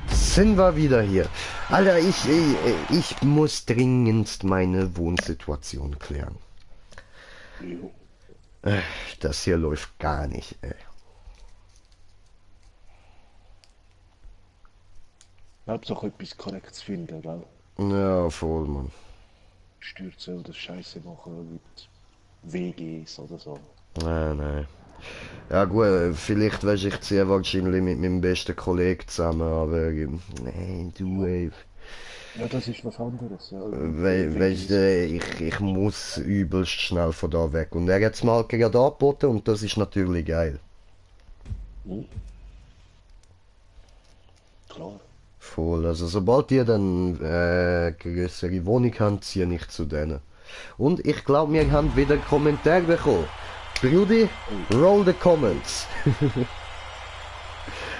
sind wir wieder hier. Alter, ich muss dringendst meine Wohnsituation klären. Das hier läuft gar nicht, ey. Hauptsache etwas Korrektes finden, gell? Ja, voll, Mann. Stürze oder Scheiße machen mit WGs oder so. Nein. Ja gut, vielleicht weiß ich sehr wahrscheinlich mit meinem besten Kollegen zusammen, aber nee, du Ja, das ist was anderes, ja. weißt du, ich muss übelst schnell von da weg und er hat es mal gerade angeboten und das ist natürlich geil. Klar. Voll, also sobald ihr dann größere Wohnung habt, ziehe ich zu denen. Und ich glaube, wir haben wieder Kommentare bekommen. Brudi, roll the comments.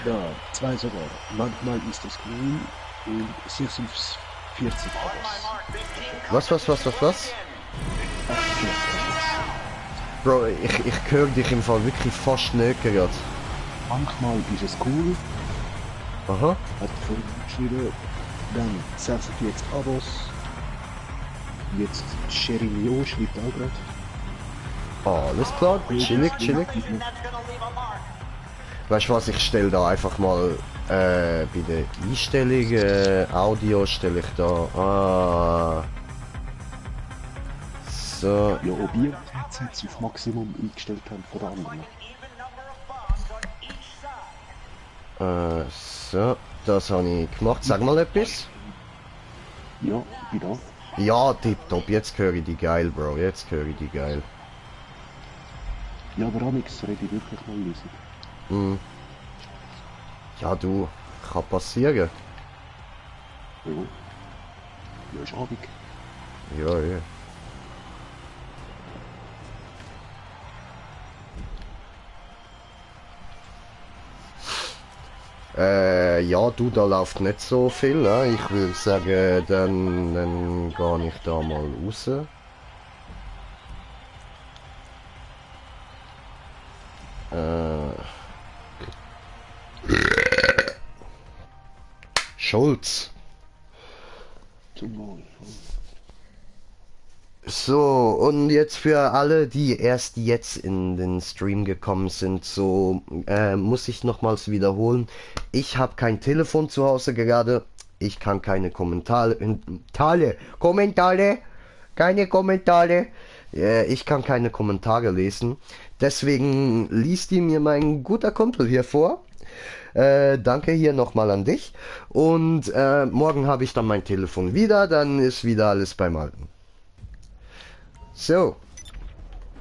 Ja, 2 sogar. Manchmal ist es grün und 46 Abos. Was? 48 Bro, ich höre dich im Fall wirklich fast nicht gerade. Manchmal ist es cool. Aha. Hat vorhin geschrieben. Dann 46 Abos. Jetzt Cherimio schreibt auch gerade. Alles klar, chillig. Weißt du was, ich stelle da einfach mal bei den Einstellungen Audio stelle ich da. So. Ja, ob ihr Headsets auf Maximum eingestellt habt von den anderen. So, das habe ich gemacht. Sag mal etwas. Ja, bin da. Ja, tipptopp. Jetzt höre ich die geil, Bro. Jetzt höre ich die geil. Ja, aber Amix rede ich wirklich mal leise. Ja, du. Kann passieren. Ja. Ja, ist Abend. Ja, ja. Ja, du, da läuft nicht so viel. Ne? Ich würde sagen, dann gehe ich da mal raus. Schulz. Zum Wohl. So, und jetzt für alle, die erst jetzt in den Stream gekommen sind, so muss ich nochmals wiederholen. Ich habe kein Telefon zu Hause gerade. Ich kann keine keine Kommentare. Ich kann keine Kommentare lesen. Deswegen liest die mir mein guter Kumpel hier vor. Danke hier nochmal an dich. Und morgen habe ich dann mein Telefon wieder. Dann ist wieder alles beim Alten. So,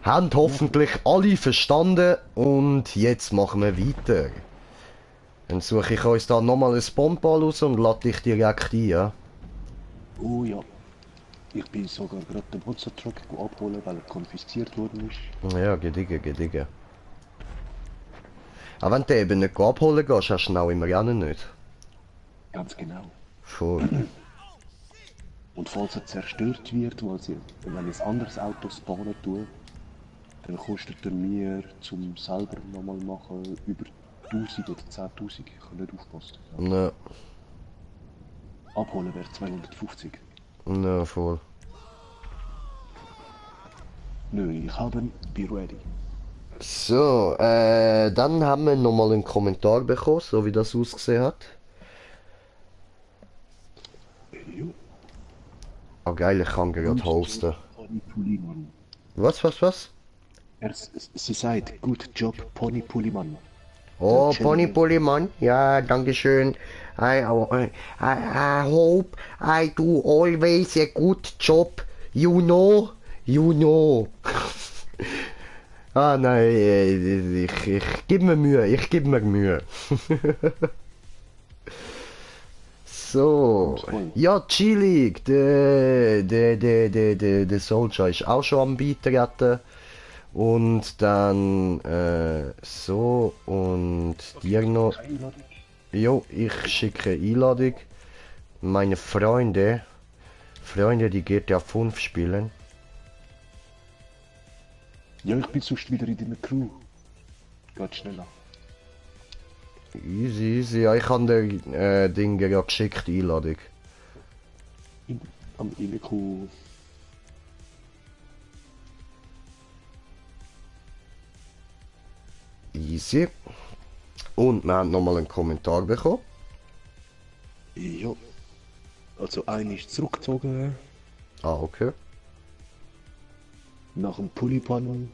haben hoffentlich alle verstanden und jetzt machen wir weiter. Dann suche ich uns da nochmal ein Spawnball raus und lade dich direkt ein, ja? Oh ja. Ich bin sogar gerade den Monster-Truck abholen, weil er konfisziert worden ist. Ja, gediegen. Aber wenn du eben nicht abholen gehst, hast du ihn auch im Rennen nicht. Ganz genau. Voll. Und falls er zerstört wird, wenn ich ein anderes Auto spawnen tue, dann kostet er mir zum selber nochmal machen über 1000 oder 10.000. Ich kann nicht aufpassen. Ne, Abholen wäre 250. ne, voll. Nö, ich habe ihn, be ready. So, dann haben wir nochmal einen Kommentar bekommen, so wie das ausgesehen hat. Jo. Oh geil, ich kann gerade hosten. Was? Sie sagt, good job, Pony Pulliman. Oh, Der Pony General. Pulliman, ja, danke schön. I hope I do always a good job. You know. Ah nein, ich gebe mir Mühe. So, ja, chillig, der Soldier ist auch schon am Beitreten. Und dann, so, und dir noch, jo, ich schicke Einladung. Meine Freunde, die GTA 5 spielen. Ja, ich bin sonst wieder in deiner Crew. Geht schneller. Easy, ja, ich habe dir, Ding gerade geschickt, Einladung. Am Innenkuh. Easy. Und wir haben nochmal einen Kommentar bekommen. Ja. Also einer ist zurückgezogen. Ah, okay. Nach dem Pony Pulliman.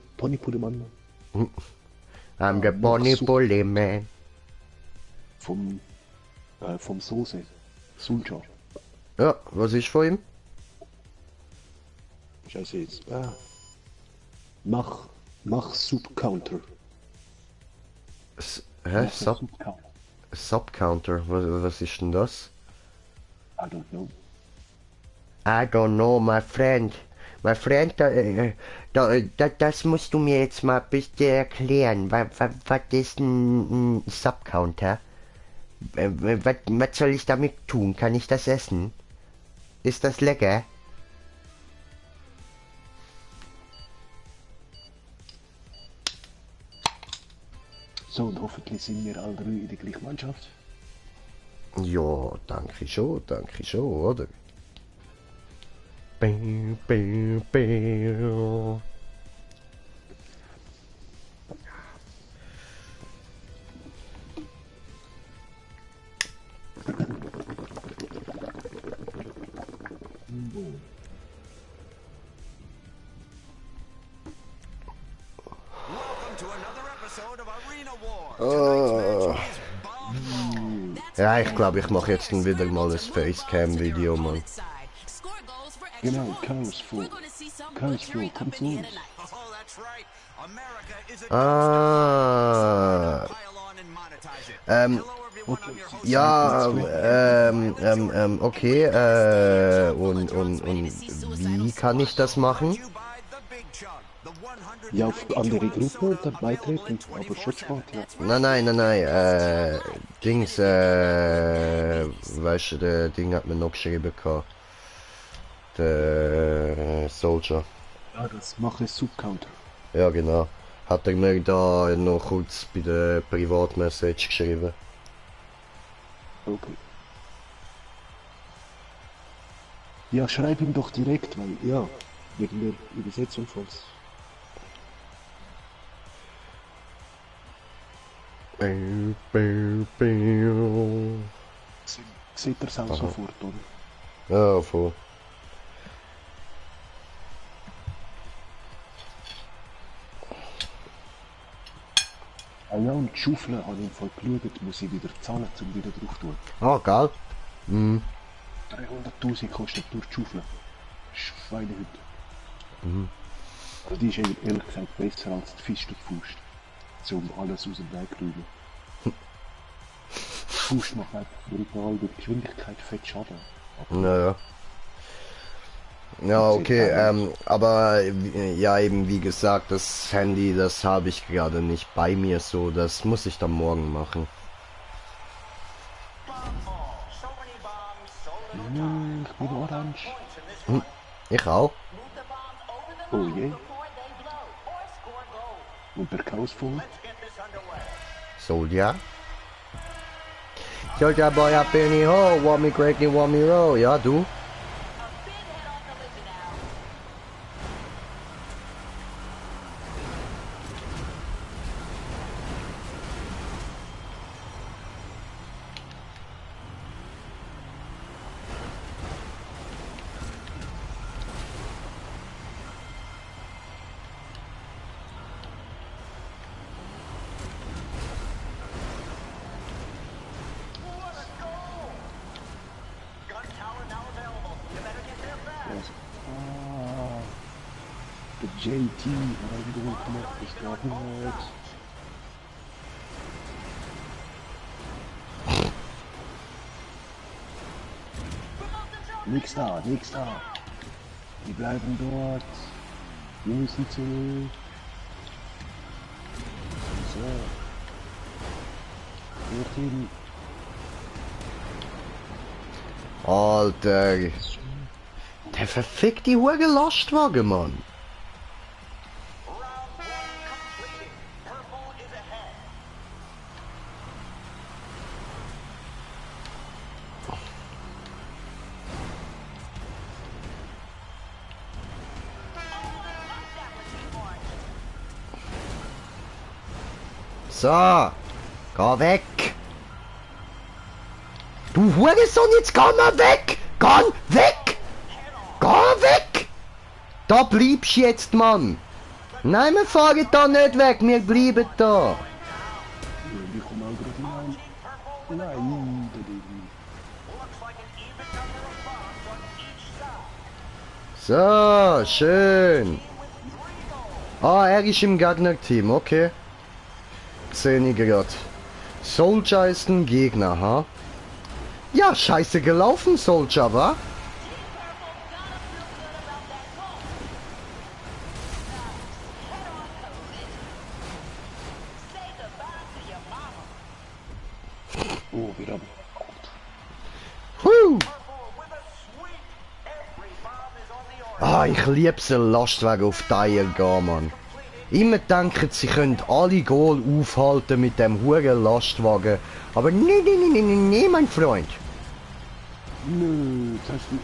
I'm the Pony Pulliman. Vom Soße. Sulja. Ja, was ist von ihm? Scheiße jetzt. Mach Sub-Counter. Hä? Sub-Counter. Subcounter, was ist denn das? I don't know. I don't know, my friend. My friend, das musst du mir jetzt mal bitte erklären. Was ist ein Subcounter? Was soll ich damit tun? Kann ich das essen? Ist das lecker? So, und hoffentlich sind wir alle drei in der gleichen Mannschaft. Ja, danke schon, oder? Ja, ich glaube, ich mache jetzt dann wieder mal ein Facecam-Video, Mann. Genau, Chaos Flow. Chaos Flow, komm zu uns. Ah. Okay. Ja, okay, und wie kann ich das machen? Ja, auf andere Gruppe und dann beitreten, aber schon spät, ja. Nein, Dings, weißt du, der Ding hat mir noch geschrieben gehabt. Der Soldier. Ja, das mache ich Subcounter. Ja, genau. Hat er mir da noch kurz bei der Privatmessage geschrieben. Okay. Ja, schreib ihm doch direkt, weil, ja, wegen der Übersetzung falls. Sieht er es auch sofort, oder? Ja, voll. Ah ja, und die Schaufel habe ich im Fall geschaut, muss ich wieder zahlen, um wieder drauf zu tun. Ah, geil. Mhm. 300.000 kostet durch die Schaufel. Schweinehütte. Also die ist ehrlich gesagt besser als die feste Faust. Um alles aus dem Weg zu räumen. Die Faust macht einfach brutal über die Geschwindigkeit fett Schaden. Naja. Ja, okay, aber ja, eben wie gesagt, das Handy, das habe ich gerade nicht bei mir so, das muss ich dann morgen machen. Ich bin orange. Ich auch. Oh je. Und der Chaos voll. Soldier. Soldier boy up in the hole, want me cracky, want me roll, ja du. Der JT, reingeholt gemacht, ist gerade nicht. Nix da, nix da. Die bleiben dort. Wir müssen zurück. So. Dorthin. Alter. Der verfickt die Huge Lastwagen, Mann. So, geh weg. Du Hurensohn, jetzt geh mal weg. Geh weg. Geh weg. Da bleibst du jetzt, Mann. Nein, wir fahren da nicht weg, wir bleiben da. Ich komme auch gerade hinein. Nein, da So, schön. Ah, er ist im Gegnerteam, okay. Sehe ich gerade. Soldier ist ein Gegner, ha? Ja, scheiße gelaufen, Soldier, wa? Oh, wir haben. Huh. Ah, ich lieb's, ein Lastwagen auf Teier gehen, Mann. Immer denken, sie können alle Goal aufhalten mit dem huren Lastwagen. Aber nee, mein Freund. Nö, jetzt hast du.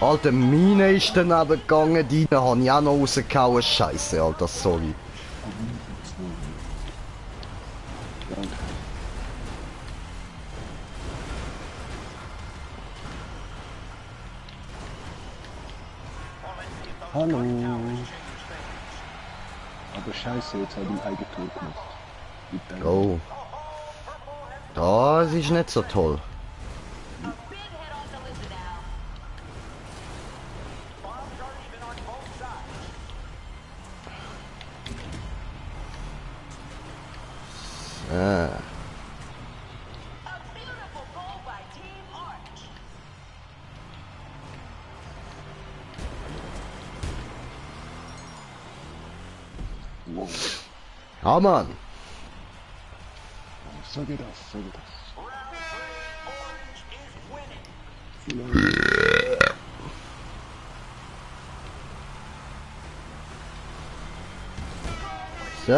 Alter, meine ist daneben gegangen, die habe ich auch noch rausgehauen. Scheiße, Alter, sorry. Danke. Hallo. Aber scheiße, jetzt habe ich ein Eigentor gemacht. Mit deinem- Oh. Das ist nicht so toll. Ah. Wow. Ja, Mann. So geht das, so geht das. So.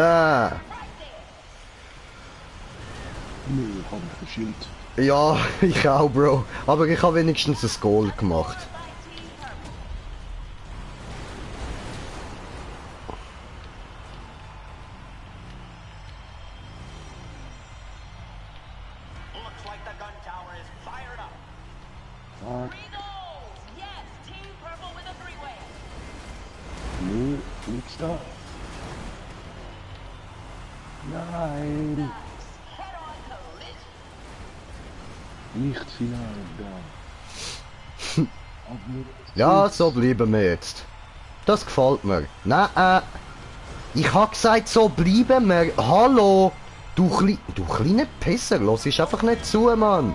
Nö, haben wir verschilt. Ja, ich auch, Bro. Aber ich habe wenigstens ein Goal gemacht. Looks like the gun tower is fired up. Fuck. Three goals! Yes, Team Purple with a three-way. Nö, nix da. Nein, Head-on collision. nicht final da. Aber Ja, so bleiben wir jetzt. Das gefällt mir. Nein, ich hab gesagt, so bleiben wir. Hallo! Du kleine Pisser, los ist einfach nicht zu, Mann.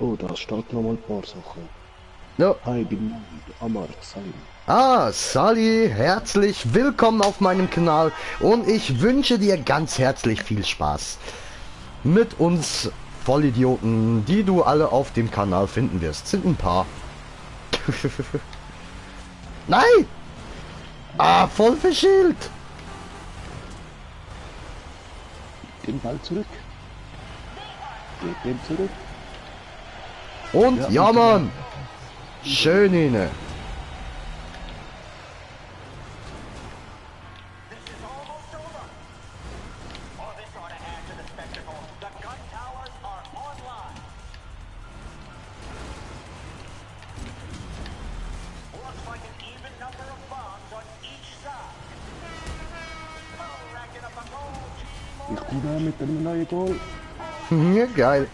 oh, da steht noch mal ein paar Sachen. Ja. Hi, ich bin Amar Salim. Ah, Sally, herzlich willkommen auf meinem Kanal und ich wünsche dir ganz herzlich viel Spaß mit uns Vollidioten, die du alle auf dem Kanal finden wirst. Sind ein paar. Nein! Ah, voll verschielt! Den Ball zurück. Geht den zurück. Und Ja, ja, und- Mann! Schön inne. This is almost over. Oh, this ought to add to the spectacle. The gun towers are online. Looks like an even number of bombs on each side. Oh, racking up a goal, Team Ich bin da mit einem neuen Goal. Ja, geil.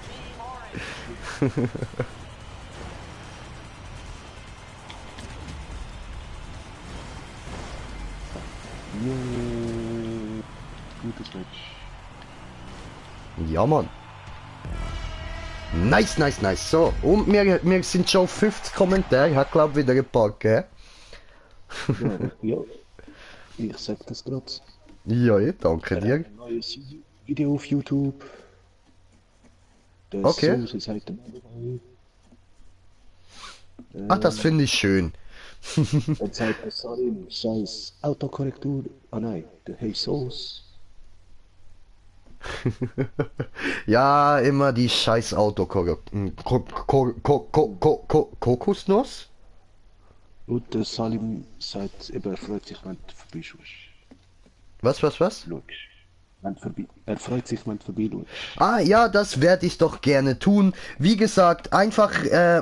Yeah. Gutes Match. Ja, Mann. Nice, nice, nice. So, und wir sind schon 50 Kommentare. Ich hab glaub wieder gepackt, gell? Ja, ja. Ich sag das gerade. Ja, ich danke dir. Ein neues Video auf YouTube. Das Okay. Soße ist heute dabei. Ach, das finde ich schön. Dann zeigt er Salim, scheiß Autokorrektur. Ah nein, der Hey Sauce. Ja, immer die scheiß Kokosnuss? Und der Salim sagt, eben, er freut sich, wenn du vorbeischaust. Was? Schaust. Er freut sich, wenn du vorbeischaust. Ah, ja, das werde ich doch gerne tun. Wie gesagt, einfach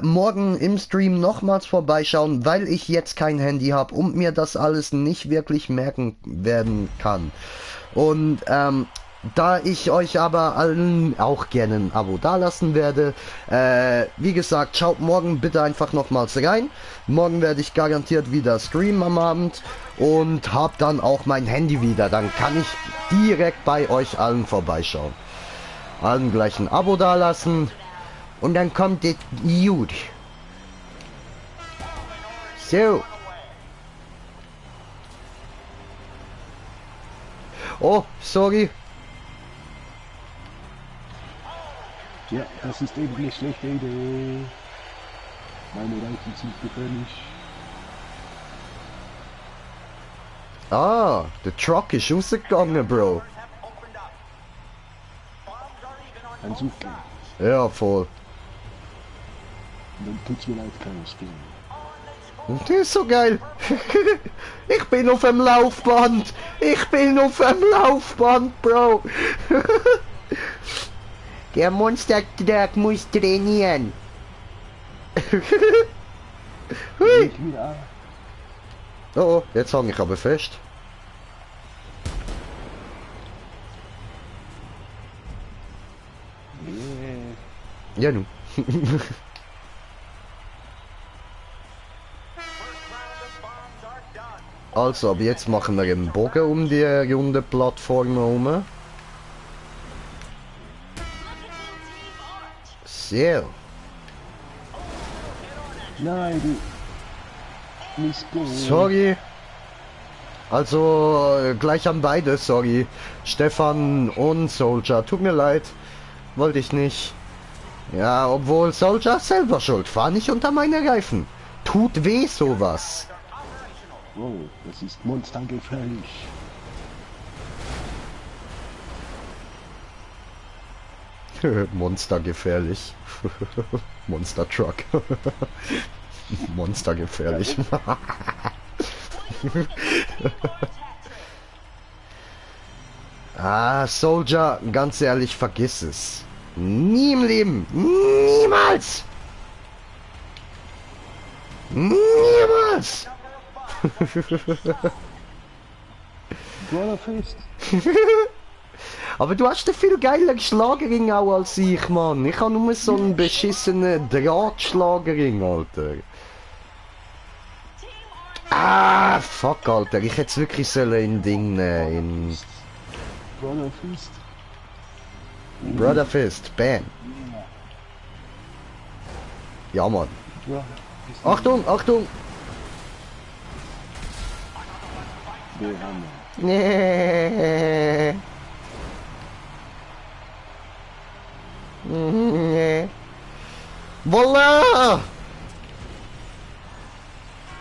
morgen im Stream nochmals vorbeischauen, weil ich jetzt kein Handy habe und mir das alles nicht wirklich merken werden kann. Und da ich euch aber allen auch gerne ein Abo dalassen werde, wie gesagt, schaut morgen bitte einfach nochmals rein. Morgen werde ich garantiert wieder streamen am Abend und hab dann auch mein Handy wieder. Dann kann ich direkt bei euch allen vorbeischauen. Allen gleich ein Abo dalassen und dann kommt es gut. So. Oh, sorry. Ja, das ist eben eine schlechte Idee. Meine Reifen sind gefährlich. Ah, der Truck ist rausgegangen, Bro. have opened up. Bombs are even on Ein Suchgehen. Ja, voll. Und dann tut's mir leid, kleines Ding. Und das ist so geil. Ich bin auf dem Laufband. Ich bin auf dem Laufband, Bro. Der Monster-Truck muss trainieren. Hui. Geht wieder an. Oh, jetzt hang ich aber fest. Yeah. Ja, nun. First round of bombs are done. Also, aber jetzt machen wir einen Bogen um die runde Plattform herum. Sehr. Nein, du. Missgeht. Sorry. Also, gleich an beide, sorry. Stefan und Soldier. Tut mir leid. Wollte ich nicht. Ja, obwohl Soldier selber schuld. Fahr nicht unter meine Reifen. Tut weh, sowas. Wow, das ist monstergefährlich. Monstergefährlich. Monster Truck. Monstergefährlich. Ah, Soldier, ganz ehrlich, vergiss es. Nie im Leben. Niemals. Niemals. Brother Fist. Aber du hast einen viel geileren Schlagerring auch als ich, Mann. Ich habe nur so einen beschissenen Drahtschlagerring, Alter. Ah, fuck, Alter. Ich hätte es wirklich sollen in Ding nehmen. Brother Fist. In Brother Fist, bam. Ja, Mann. Brother Fist. Achtung, Achtung. Wir haben Nee. Nee. Voila!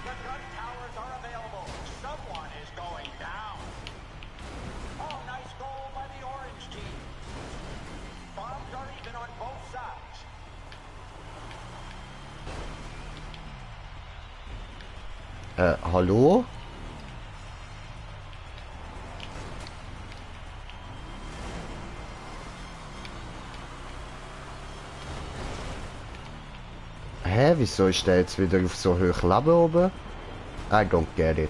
The gun towers are available. Someone is going down. Oh, nice goal by the orange team. Bombs are even on both sides. Hallo? Hä, wieso ist der jetzt wieder auf so hoch Leben oben? I don't get it.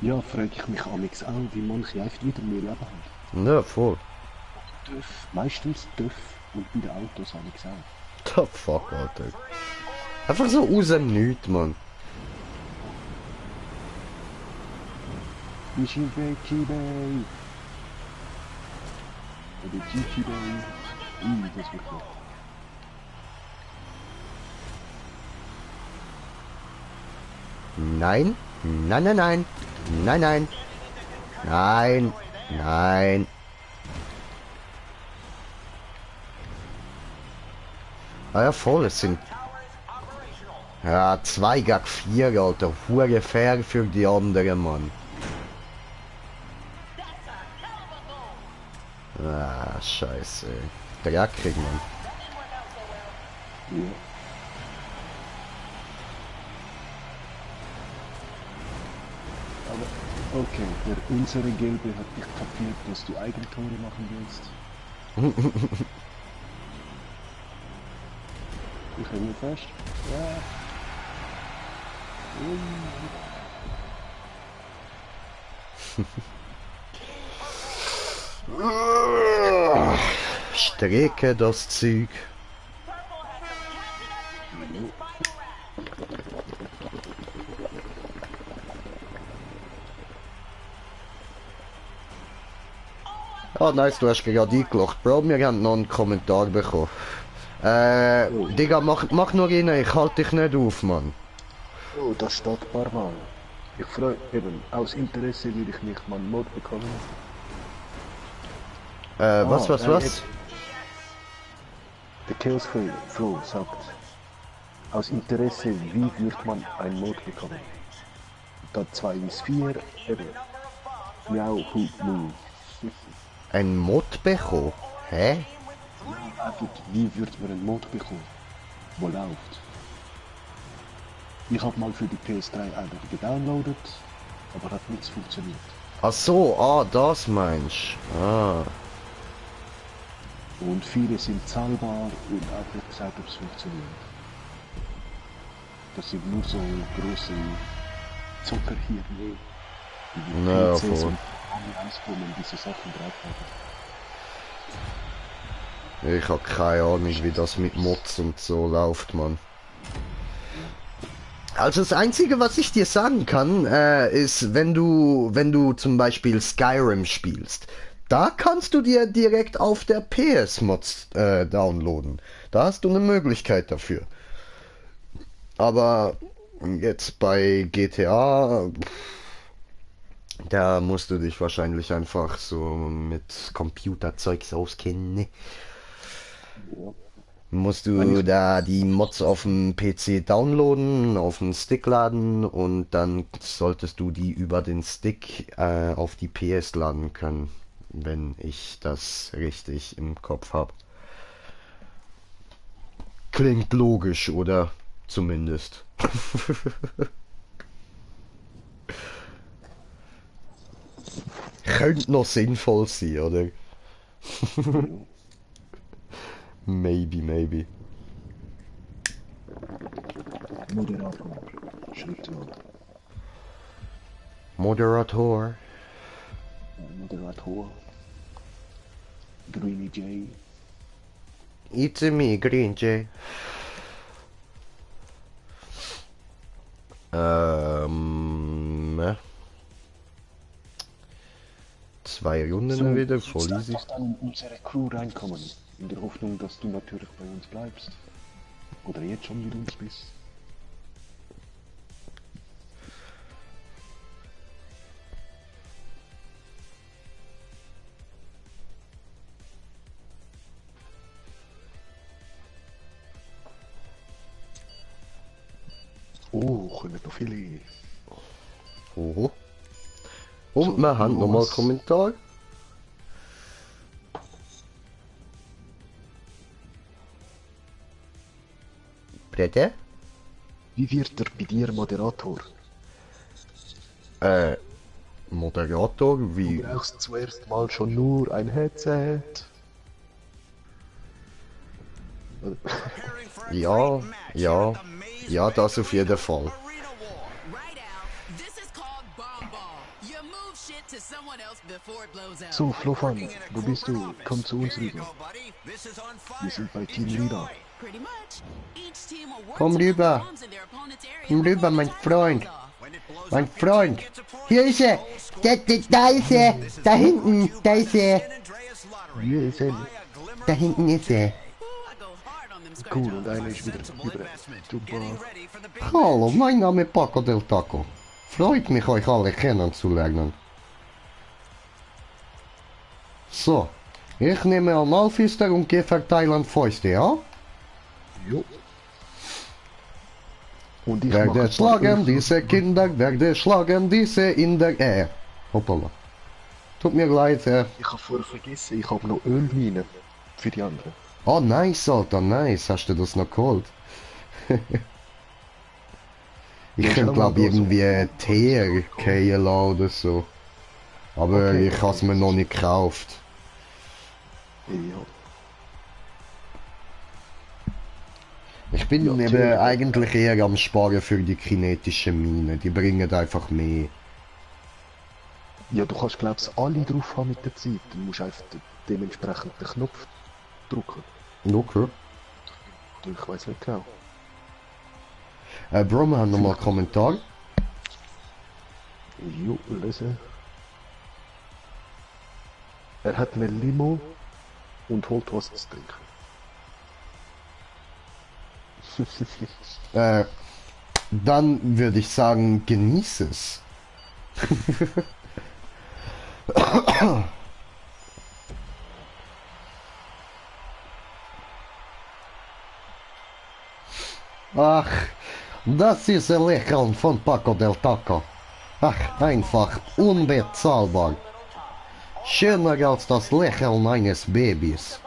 Ja, frage ich mich amix auch, wie manche einfach wieder mehr Leben haben. Ne, voll. TÜV, meistens TÜV und bei den Autos amix auch. The fuck, Alter. Einfach so aus dem Nichts, Mann. Mission Bay, G-Bay. Oder GT-Bay. Das wird gut. Nein. Nein, nein, nein. Nein, nein. Nein. Nein. Ah ja, voll, es sind... Ja, 2 gegen 4, Alter. Hure fair für die anderen, Mann. Ah, scheiße. Dreckig, Mann. Ja. Aber okay, unsere Gelbe hat nicht kapiert, dass du Eigentore machen willst. Ich hänge fest. Ja. Strecke das Zeug. Ah, nice, du hast gerade eingeloggt, Bro. Wir haben noch einen Kommentar bekommen. Digga, mach nur rein, ich halte dich nicht auf, Mann. Oh, das steht ein paar Mal. Ich freue eben, aus Interesse will ich nicht mal einen Mod bekommen. Was? Der Chaos Flow sagt, aus Interesse, wie wird man einen Mod bekommen? Da 2 bis 4, eben. Miau, hu, mu. Ein Mod bekommen? Hä? Einfach, wie wird man einen Mod bekommen? Wo läuft? Ich habe mal für die PS3 einfach gedownloadet, aber hat nichts funktioniert. Ach so, ah, das meinst du. Ah. Und viele sind zahlbar und auch nicht gesagt, ob es funktioniert. Das sind nur so große Zocker hier, nee. Die Na, PCs voll. und alle rauskommen, die so Sachen drauf haben. Ich hab keine Ahnung, wie das mit Mods und so läuft, Mann. Also das Einzige, was ich dir sagen kann, ist, wenn du zum Beispiel Skyrim spielst, da kannst du dir direkt auf der PS Mods downloaden. Da hast du eine Möglichkeit dafür. Aber jetzt bei GTA, da musst du dich wahrscheinlich einfach so mit Computerzeugs auskennen. Ne? Ja. Musst du da die Mods auf dem PC downloaden, auf den Stick laden und dann solltest du die über den Stick auf die PS laden können, wenn ich das richtig im Kopf habe. Klingt logisch, oder? Zumindest. Könnte noch sinnvoll sein, oder? Maybe. Moderator. Schriftwort. Moderator. Moderator. Greeny J. It's me, Green Jay. Zwei Runden wieder, voll jetzt easy. einfach dann in unsere Crew reinkommen. In der Hoffnung, dass du natürlich bei uns bleibst. Oder jetzt schon mit uns bist. Oh, kommen noch viele. Oho. Und So, wir haben nochmal was? Kommentar. Bitte? Wie wird er bei dir Moderator? Moderator, Du wie... brauchst zuerst mal schon nur ein Headset. Ja, das auf jeden Fall. So, Flofan, wo bist du? Komm zu uns rüber. Wir sind bei Team Lila. Komm rüber. Komm rüber, mein Freund. Mein Freund. Hier ist er. Da ist er. Da hinten. Da ist er. Hier ist er. Da hinten ist er. Cool, und einer ist wieder über. Super. Hallo, mein Name ist Paco del Taco. Freut mich, euch alle kennenzulernen. So, ich nehme an Malfister und gehe verteilen Fäuste, ja? Jo. Und ich Werde mache schlagen diese Kinder, werde schlagen diese in der Hoppala. Tut mir leid, Ich habe vorher vergessen, ich habe noch Ölminen für die anderen. Oh, nice, Alter, nice. Hast du das noch geholt? Ich Ja, könnte, schau glaube mal, irgendwie Teer keilen oder so. Aber Okay. ich habe es mir noch nicht gekauft. Ja. Ich bin Ja, eben Teer. eigentlich eher am Sparen für die kinetischen Minen. Die bringen einfach mehr. Ja, du kannst glaubst alle drauf haben mit der Zeit. Du musst einfach dementsprechend den Knopf drücken. Okay. Oder ich weiß nicht genau. Bro, wir haben nochmal einen Kommentar. Jo, lesen. Er hat eine Limo und holt was zu trinken. Dann würde ich sagen, genieß es. Ach, das ist ein Lächeln von Paco del Taco. Ach, einfach unbezahlbar. Schöner als das Lächeln eines Babys.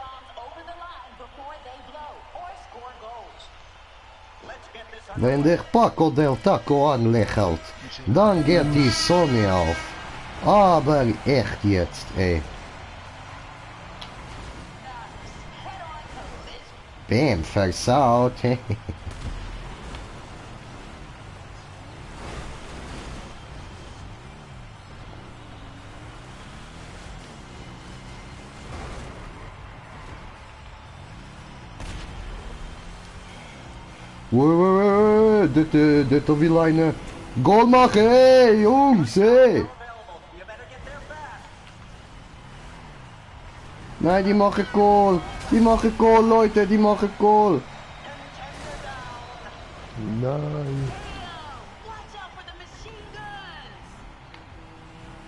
Wenn dich Paco del Taco anlächelt, dann geht die Sonne auf. Aber echt jetzt, ey. Bam, versaut. Dort will einer Goal machen, hey, Jungs, hey! Available. You better get there fast. Nein, die machen Goal! Die machen Goal, Leute, die machen Goal! Nein. Watch out for the machine guns!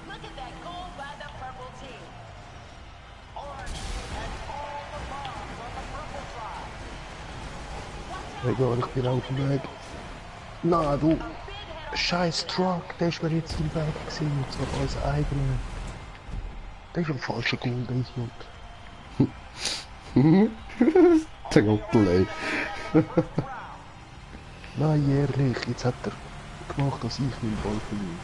Look at that goal by the purple team. Orange has all the bombs on the purple side. Egal, ich bin auf dem Weg. Nein, du. Scheiß Truck, der ist mir jetzt im Weg gewesen. Und zwar als eigener. Der ist ein falscher Goal, der Idiot. Trottel, ey. Nein, ehrlich, jetzt hat er gemacht, dass ich meinen Ball verliere.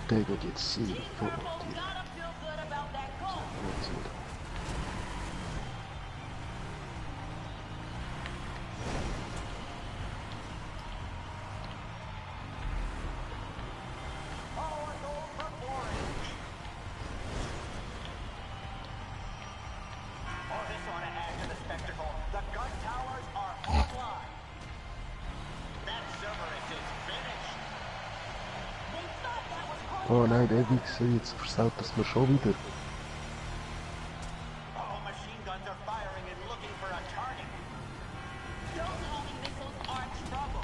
Der geht jetzt sehr vor dir. Gotta feel good about that goal. Oh, a goal for Orange. Oh, this ought to add to the spectacle. The gun towers are offline. That Cerberus is finished. They thought that was hard. Oh nein, der Wichser, jetzt versaut das mir schon wieder. Oh, machine guns are firing and looking for a target. Those homing missiles aren't trouble.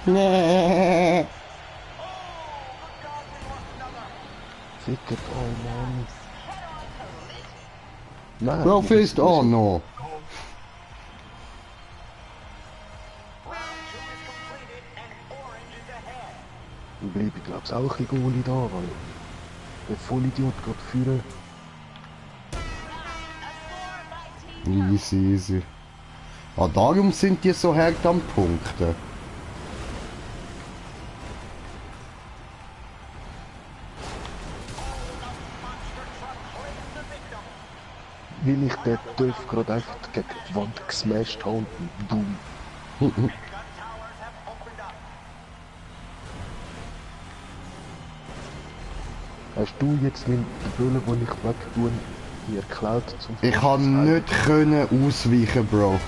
Nee. Oh, good God, we lost another. Fickert, oh Mann. Nein. Bro, fist, oh no. Round 2 is completed and Orange is ahead. Dann bleibe ich glaub's auch ein bisschen Goalie da, weil der Vollidiot geht führen. A score by team. Easy, easy. Ah, darum sind die so hart am Punkten. Monster truck claims the victim. Weil ich den Dörf gerade einfach gegen die Wand gesmashed habe und dumm. Gun towers have opened up. Hast du jetzt mit der Brille, die ich weg tue, mir geklaut zum Ich kann nicht können ausweichen, Bro.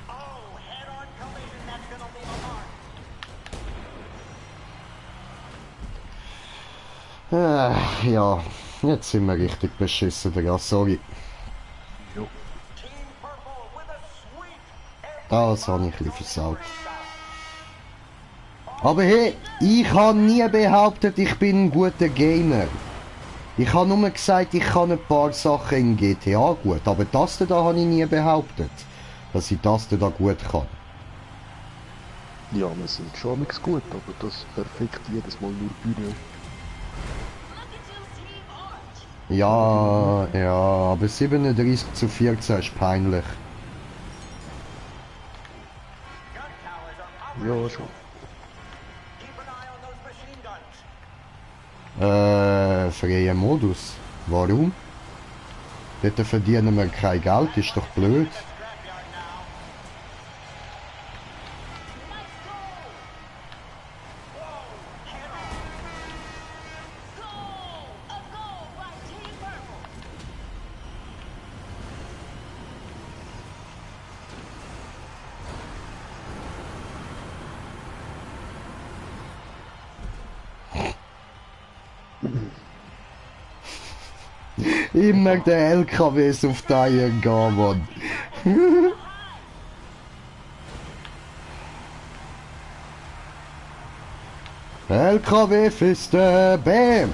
Oh, head-on collision, that's gonna leave a mark. Ja, jetzt sind wir richtig beschissen, Digga, sorry. Jo. Team Purple with a sweep. Das habe ich ein bisschen versaut. Aber hey, ich habe nie behauptet, ich bin ein guter Gamer. Ich habe nur gesagt, ich kann ein paar Sachen in GTA gut, aber das da habe ich nie behauptet, dass ich das da gut kann. Ja, wir sind schon nichts gut, aber das perfekt jedes Mal nur Bühne. Look at you, Team Orange. Ja, aber 37-14 ist peinlich. Gun towers are operating. Ja, schon. Keep an eye on those machine guns. Freier Modus. Warum? Dort verdienen wir kein Geld, ist doch blöd. Scrapyard now. Nice goal. Whoa, head-on. Goal. A goal by Team Purple. Immer der LKWs auf die Eier gehen, Mann. LKW-Fiste, bam!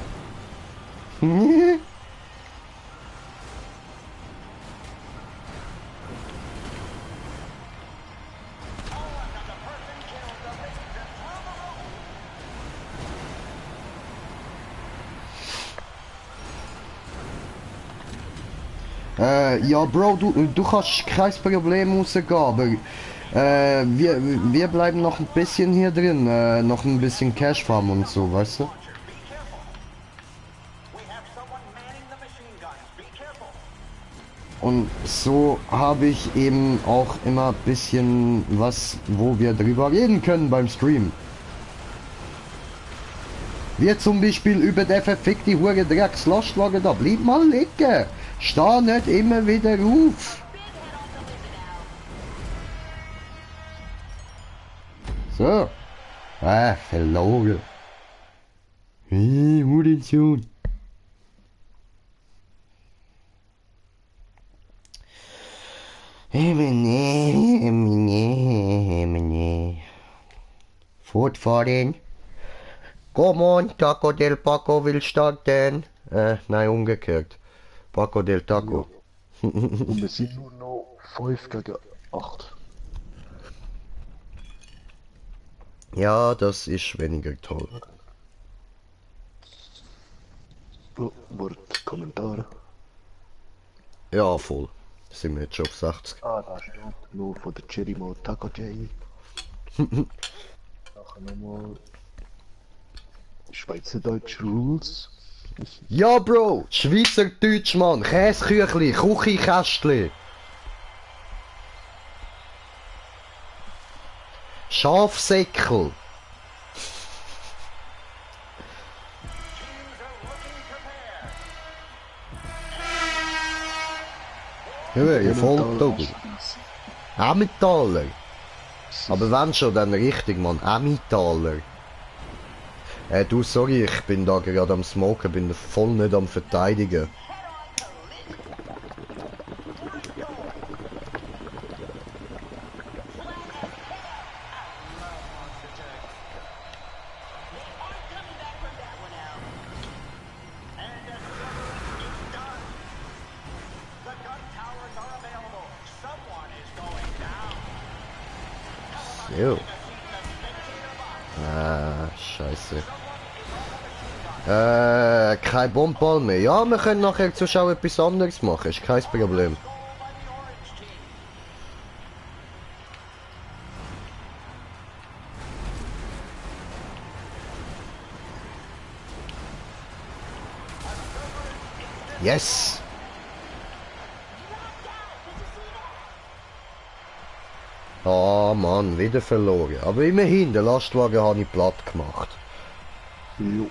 Ja, Bro, du kannst kein Problem rausgehen, aber wir bleiben noch ein bisschen hier drin, noch ein bisschen Cash farmen und so, weißt du? Launcher, be careful. We have someone manning the machine guns. Be careful. Und so habe ich eben auch immer ein bisschen was, wo wir drüber reden können beim Stream. Wie zum Beispiel über den verfickte Hure Drecks Lastwagen da. Bleib mal liegen. Steh nicht immer wieder auf. So. Verloren. Munition. Fortfahren. Come on, Taco del Paco will starten. Nein, umgekehrt. Paco del Taco. Und wir sind nur noch 5 gegen 8. Ja, das ist weniger toll. Oh, Wort, Kommentare. Ja, voll. Sind wir jetzt schon auf 60. Ah, da steht noch von der Cherimo Taco J. Nachher nochmal Schweizerdeutsch Rules. Ja, Bro! Schweizerdeutsch, Mann! Käseküchli, Küchikästli! Schafsäckel! Ja, ihr Volltogel. Emmentaler. Aber wenn schon, dann richtig, Mann. Emmentaler. Du, sorry, ich bin da gerade am Smoken, bin voll nicht am Verteidigen. Jo. Scheiße. Kein Bombball mehr. Ja, wir können nachher Zuschauer etwas anderes machen, ist kein Problem. Yes! Ah Mann, wieder verloren. Aber immerhin, den Lastwagen habe ich platt gemacht. Jo.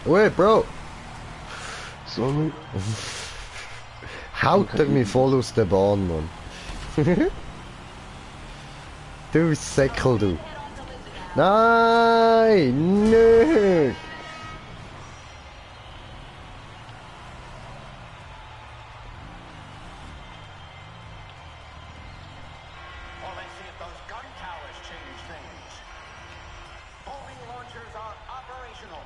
Ui, Bro! Sorry. Haut er mich voll aus der Bahn, Mann. Du Säckel, du. Nein, nicht! Well, let's see if those gun towers change things. Homing launchers are operational.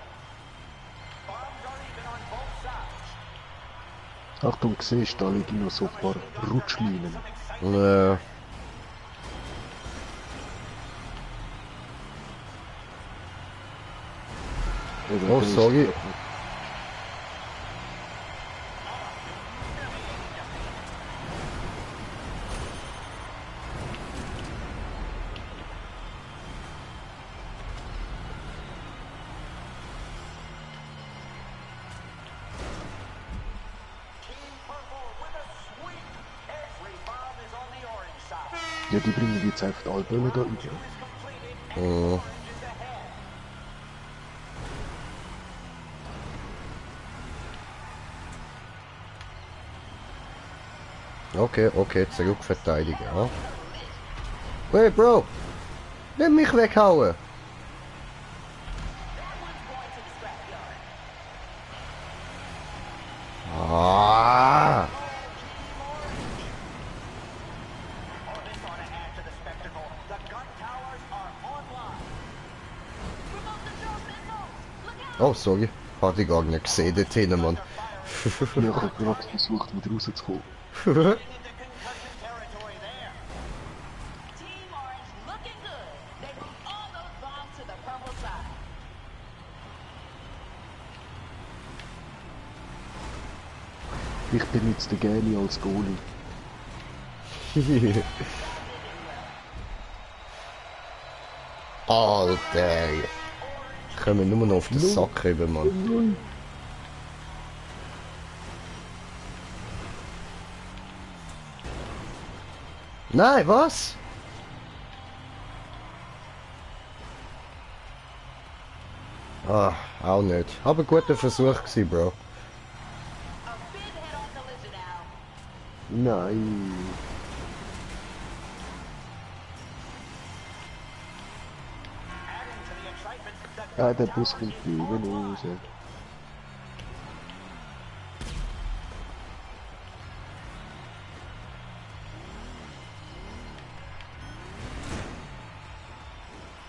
Bombs are even on both sides. Achtung, siehst du, da liegen noch so ein paar Rutschminen. Ja. Oh, sorry. Ja, die bringen jetzt einfach die Alböne da über. Oh. Okay, okay, zurückverteidigen, ja. Hey, Bro! Nimm mich weghauen! Ah! Oh, sorry. Hatte ich gar nicht gesehen, dort hinten, Mann. Ich habe gerade versucht, wieder rauszukommen. Team Orange looking good. They moved all those bombs to the purple side. Ich benutze den Gäli als Goalie. Alter! kommen nur noch auf den Sack rüber, Mann. Nein, was? Ah, auch nicht. Aber guter Versuch gewesen, Bro. A big head-on collision now. Nein. Adding to the excitement, the Ah, gun der tower Bus is kommt almost drüben raus.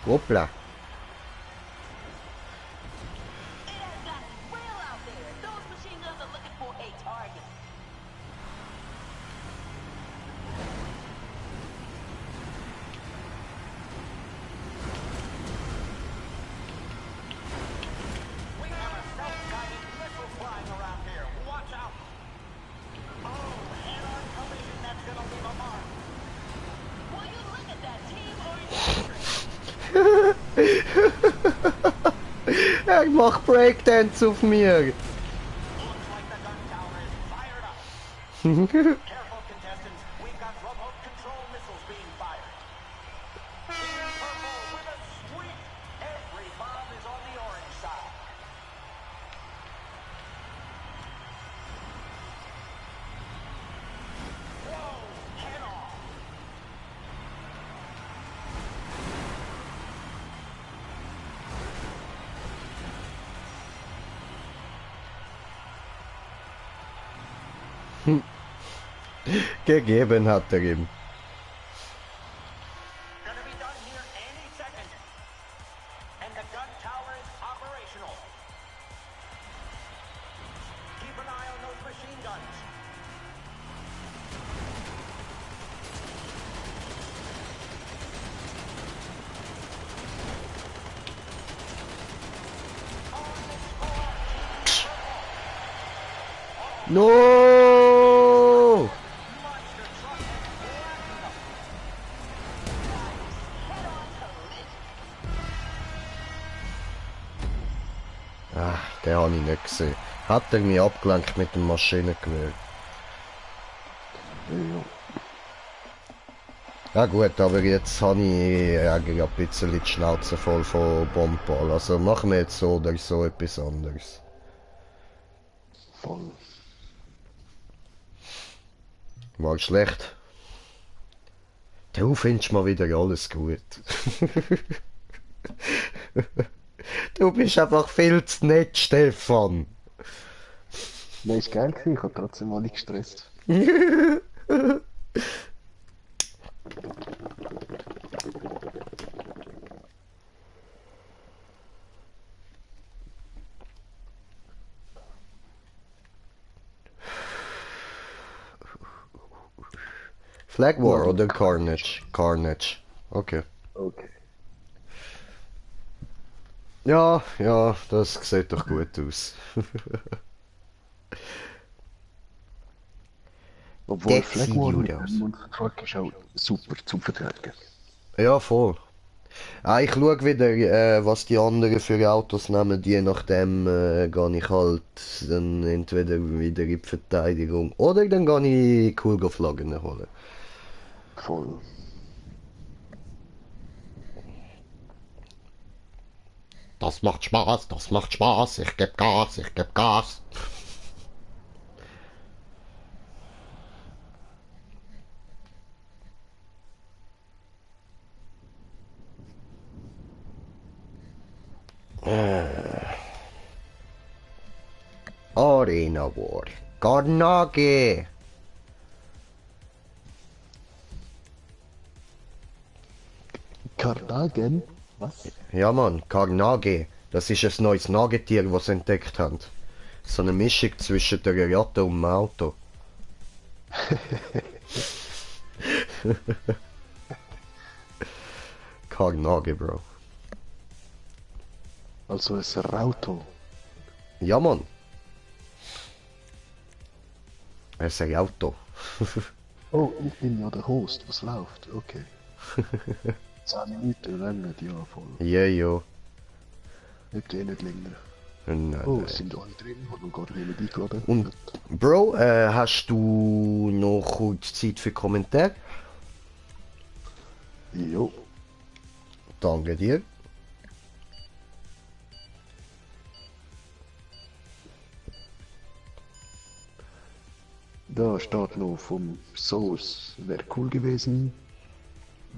Hoppla. It has gotten real out there. Those machine guns are looking for a target. We have a self-guided missile flying around here. Watch out. Oh, head-on collision that's gonna leave a mark. Will you look at that team orange? Er macht Breakdance auf mir. Looks like the gun tower is fired up. Careful, contestants. We've got remote control missiles being fired. Team Purple with a sweep. Every bomb is on the orange side. Whoa, head on. Gegeben hat er ihm. Gonna be done here any second. And the gun tower is operational. Keep an eye on those machine guns. No! Monster truck has flattened them. Head-on collision. Ah, den habe ich nicht gesehen. Hat er mich abgelenkt mit dem Maschinengewehr? Ja. Ja gut, aber jetzt habe ich eigentlich ein bisschen die Schnauze voll von Bomball. Also machen wir jetzt so oder so etwas anderes. Voll. War schlecht. Du findest mal wieder alles gut. Du bist einfach viel zu nett, Stefan. Nein, ist geil gewesen. Ich habe trotzdem mal nicht gestresst. Flag War oder Carnage? Carnage. Okay. Okay. Ja, ja, das sieht doch gut aus. Obwohl Get Flag War mit Studios. dem Monster-Truck ist auch super zum Verteidigen. Ja, voll. Ah, ich schaue wieder, was die anderen für Autos nehmen. Je nachdem gehe ich halt dann entweder wieder in die Verteidigung oder dann gehe ich Flaggen holen. Voll. Das macht Spaß, ich geb Gas, ich geb Gas. Arena War. Carnage. Kardagen? Was? Ja Mann, Carnage. Das ist ein neues Nagetier, das sie entdeckt haben. So eine Mischung zwischen der Ratte und dem Auto. Carnage, Bro. Also ein Rauto. Ja Mann. Es ist ein Auto. Oh, ich bin ja der Host, was läuft? Okay. 10 Minuten lang nicht, ja voll. Ja, ja. Nicht eh nicht länger. Nein, Oh, nein. es sind alle drin, hat noch gar nicht eingeladen. Und Bro, hast du noch kurz Zeit für Kommentar? Jo. Danke dir. Da steht noch vom Source, wäre cool gewesen.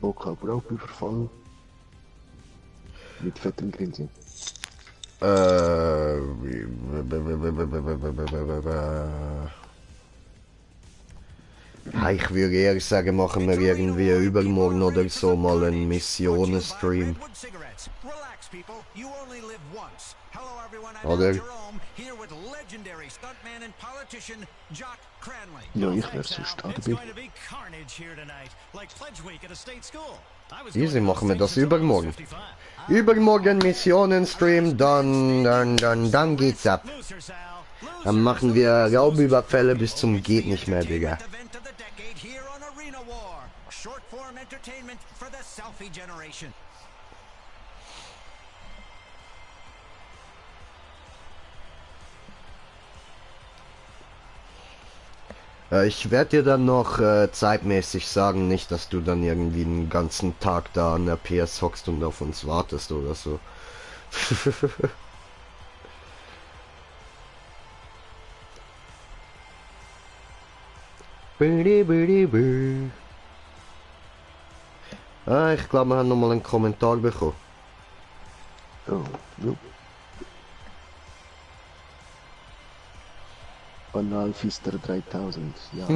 Bock auf Raubüberfall. Mit fettem Grinsen. Ja, ich würde eher sagen, machen wir irgendwie übermorgen oder so mal einen Missionen-Stream. Oder? Ja, ich wäre sonst auch dabei. Easy, machen wir das übermorgen. Übermorgen Missionen-Stream, dann geht's ab. Dann machen wir Raubüberfälle bis zum geht nicht mehr, Digga. Ich werde dir dann noch zeitmäßig sagen, nicht, dass du dann irgendwie den ganzen Tag da an der PS hockst und auf uns wartest oder so. Ah, ich glaube, wir haben noch mal einen Kommentar bekommen. Oh, jo. Analfister 3000, ja.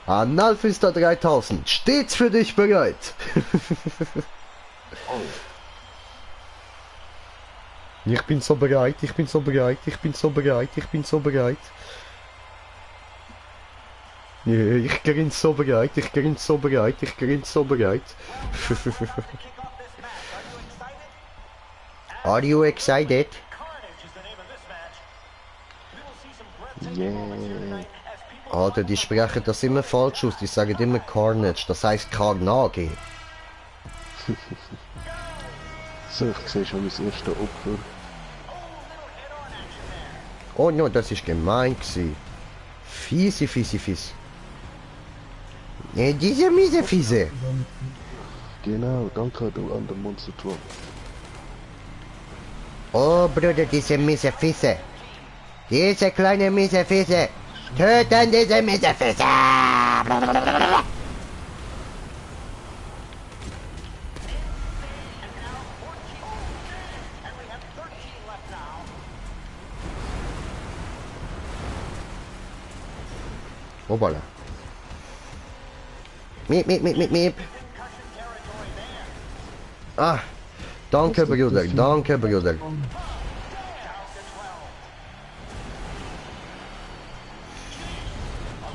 Analfister 3000, stets für dich bereit. Ich bin so bereit, ich bin so bereit, ich bin so bereit, ich bin so bereit. Ja, ich grin so bereit, ich grin so bereit, ich grin so bereit. Are you excited? Yeah. Alter, die sprechen das immer falsch aus, die sagen immer Carnage, das heißt Carnage. So, ich sehe schon mein erstes Opfer. Oh no, das ist gemein gsi. Fiese, fiese, fiese. Diese miese Fiese. Genau, danke du an den Monster Truck. Oh Bruder, diese miese Fiese. Diese kleine miese Fiese. Töten diese miese Fiese. Hoppala. Miep, miep, miep, miep, miep. Ah, danke Bruder, danke Bruder.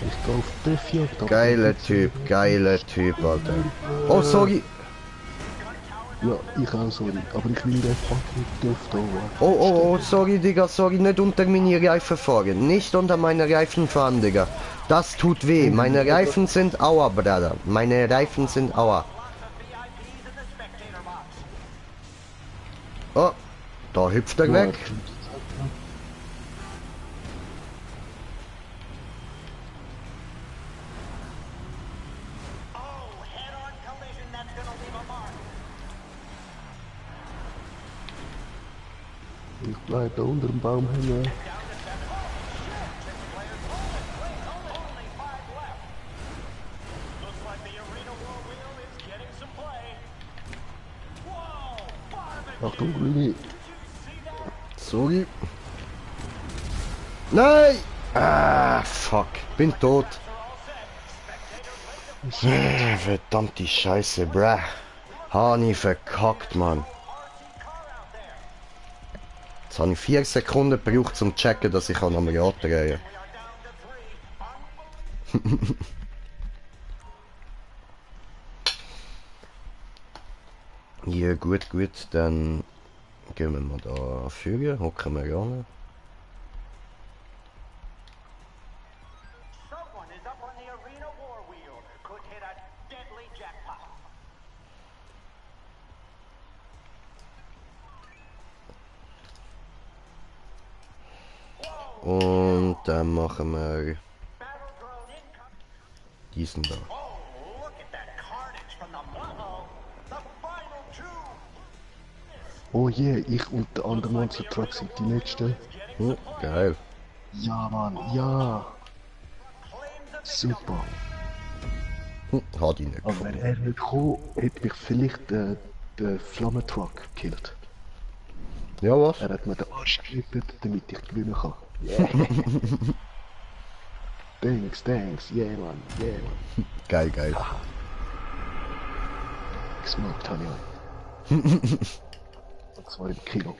Ich gehe auf Treffjagd. Geiler Typ, Alter. Oh, sorry. Ja, ich auch, sorry. Aber ich will den fucking Duft da warten. Oh, sorry, Digga, sorry, nicht unter meine Reifen fahren. Nicht unter meine Reifen fahren, Digga. Das tut weh. Meine Reifen sind Aua, Bruder. Meine Reifen sind Aua. Oh, da hüpft er weg. Ich bleib da unter dem Baum hängen. Achtung, Grüni. Sorry. Nein! Ah, fuck. Bin tot. Verdammte Scheiße, bruh. Hani verkackt, Mann. Jetzt habe ich 4 Sekunden gebraucht zum checken, dass ich am Rad drehe. Ja, gut, dann gehen wir mal da führen, hocken wir an. Someone is up on the arena war wheel. Could hit a deadly Und dann machen wir Battle drone incoming. diesen da. Oh, look at that carnage from the Moho. The final two. Oh je, ich und der andere Monster Truck sind die letzten. Geil. Ja, Mann, ja. Super. Hat ihn nicht Aber gefunden. wenn er nicht gekommen, hätte mich vielleicht der Flammentruck gekillt. Ja, was? Er hat mir den Arsch gerettet, damit ich gewinnen kann. Yeah. Thanks, yeah, man, yeah, man. Geil, geil. Gesmoked habe ich euch. Und zwar im Kilo.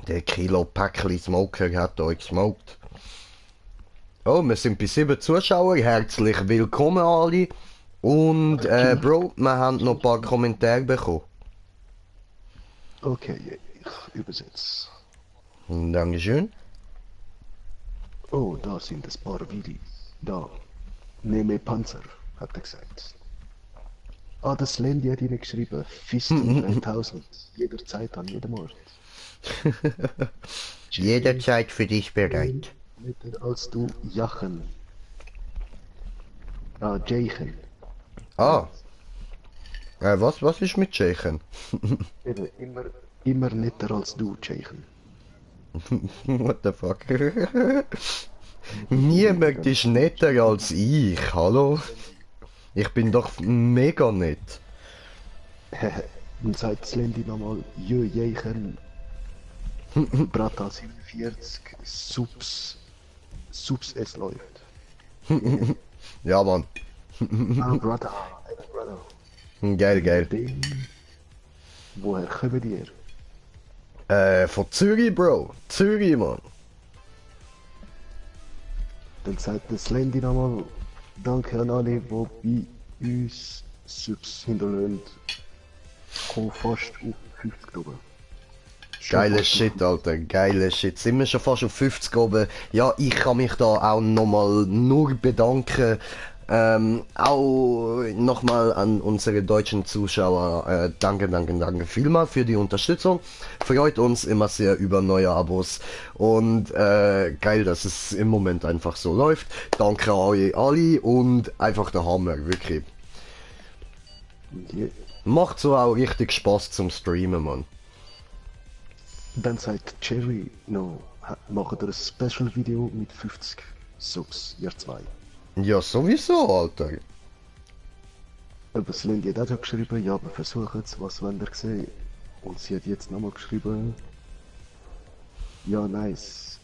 Der Kilo Päckchen Smoker hat euch gesmoked. Oh, wir sind bei 7 Zuschauern. Herzlich willkommen alle. Und, Bro, wir haben noch ein paar Kommentare bekommen. Okay, ich übersetze. Dankeschön. Oh, da sind ein paar Willis. Da. Nehme Panzer, hat er gesagt. Ah, das Landy hat ihnen geschrieben. Fisting 3000. Jederzeit an jedem Ort. Jederzeit für dich bereit. Netter als du, Jachen. Ah, Jachen. Ah. Was ist mit Tschechen? Eben, immer netter als du, Jachen. What the fuck? Niemand ist netter als ich, hallo? Ich bin doch mega nett. Und sagt das Landy nochmal, Jachen. Brata 47, Subs, es läuft. Ja, Mann. Ah, Brother. Geil, geil. Dem, woher kommen die? Von Zürich, Bro. Zürich, Mann. Dann sagt das Landy nochmal, danke an alle, die bei uns Subs hinterlassen. Komm fast auf 50 oben. Geiler Shit, Alter, geiler Shit. Sind wir schon fast auf 50 oben? Ja, ich kann mich da auch nochmal nur bedanken. Auch nochmal an unsere deutschen Zuschauer. Danke vielmal für die Unterstützung. Freut uns immer sehr über neue Abos. Und geil, dass es im Moment einfach so läuft. Danke an euch alle und einfach der Hammer, wirklich. Yeah. Macht so auch richtig Spaß zum Streamen, Mann. Dann sagt Cherry, no, macht ihr ein Special-Video mit 50 Subs, ihr zwei. Ja, sowieso, Alter. Aber das Landy hat auch schon geschrieben, ja, wir versuchen es, was wollt ihr sehen? Und sie hat jetzt nochmal geschrieben, ja, nice.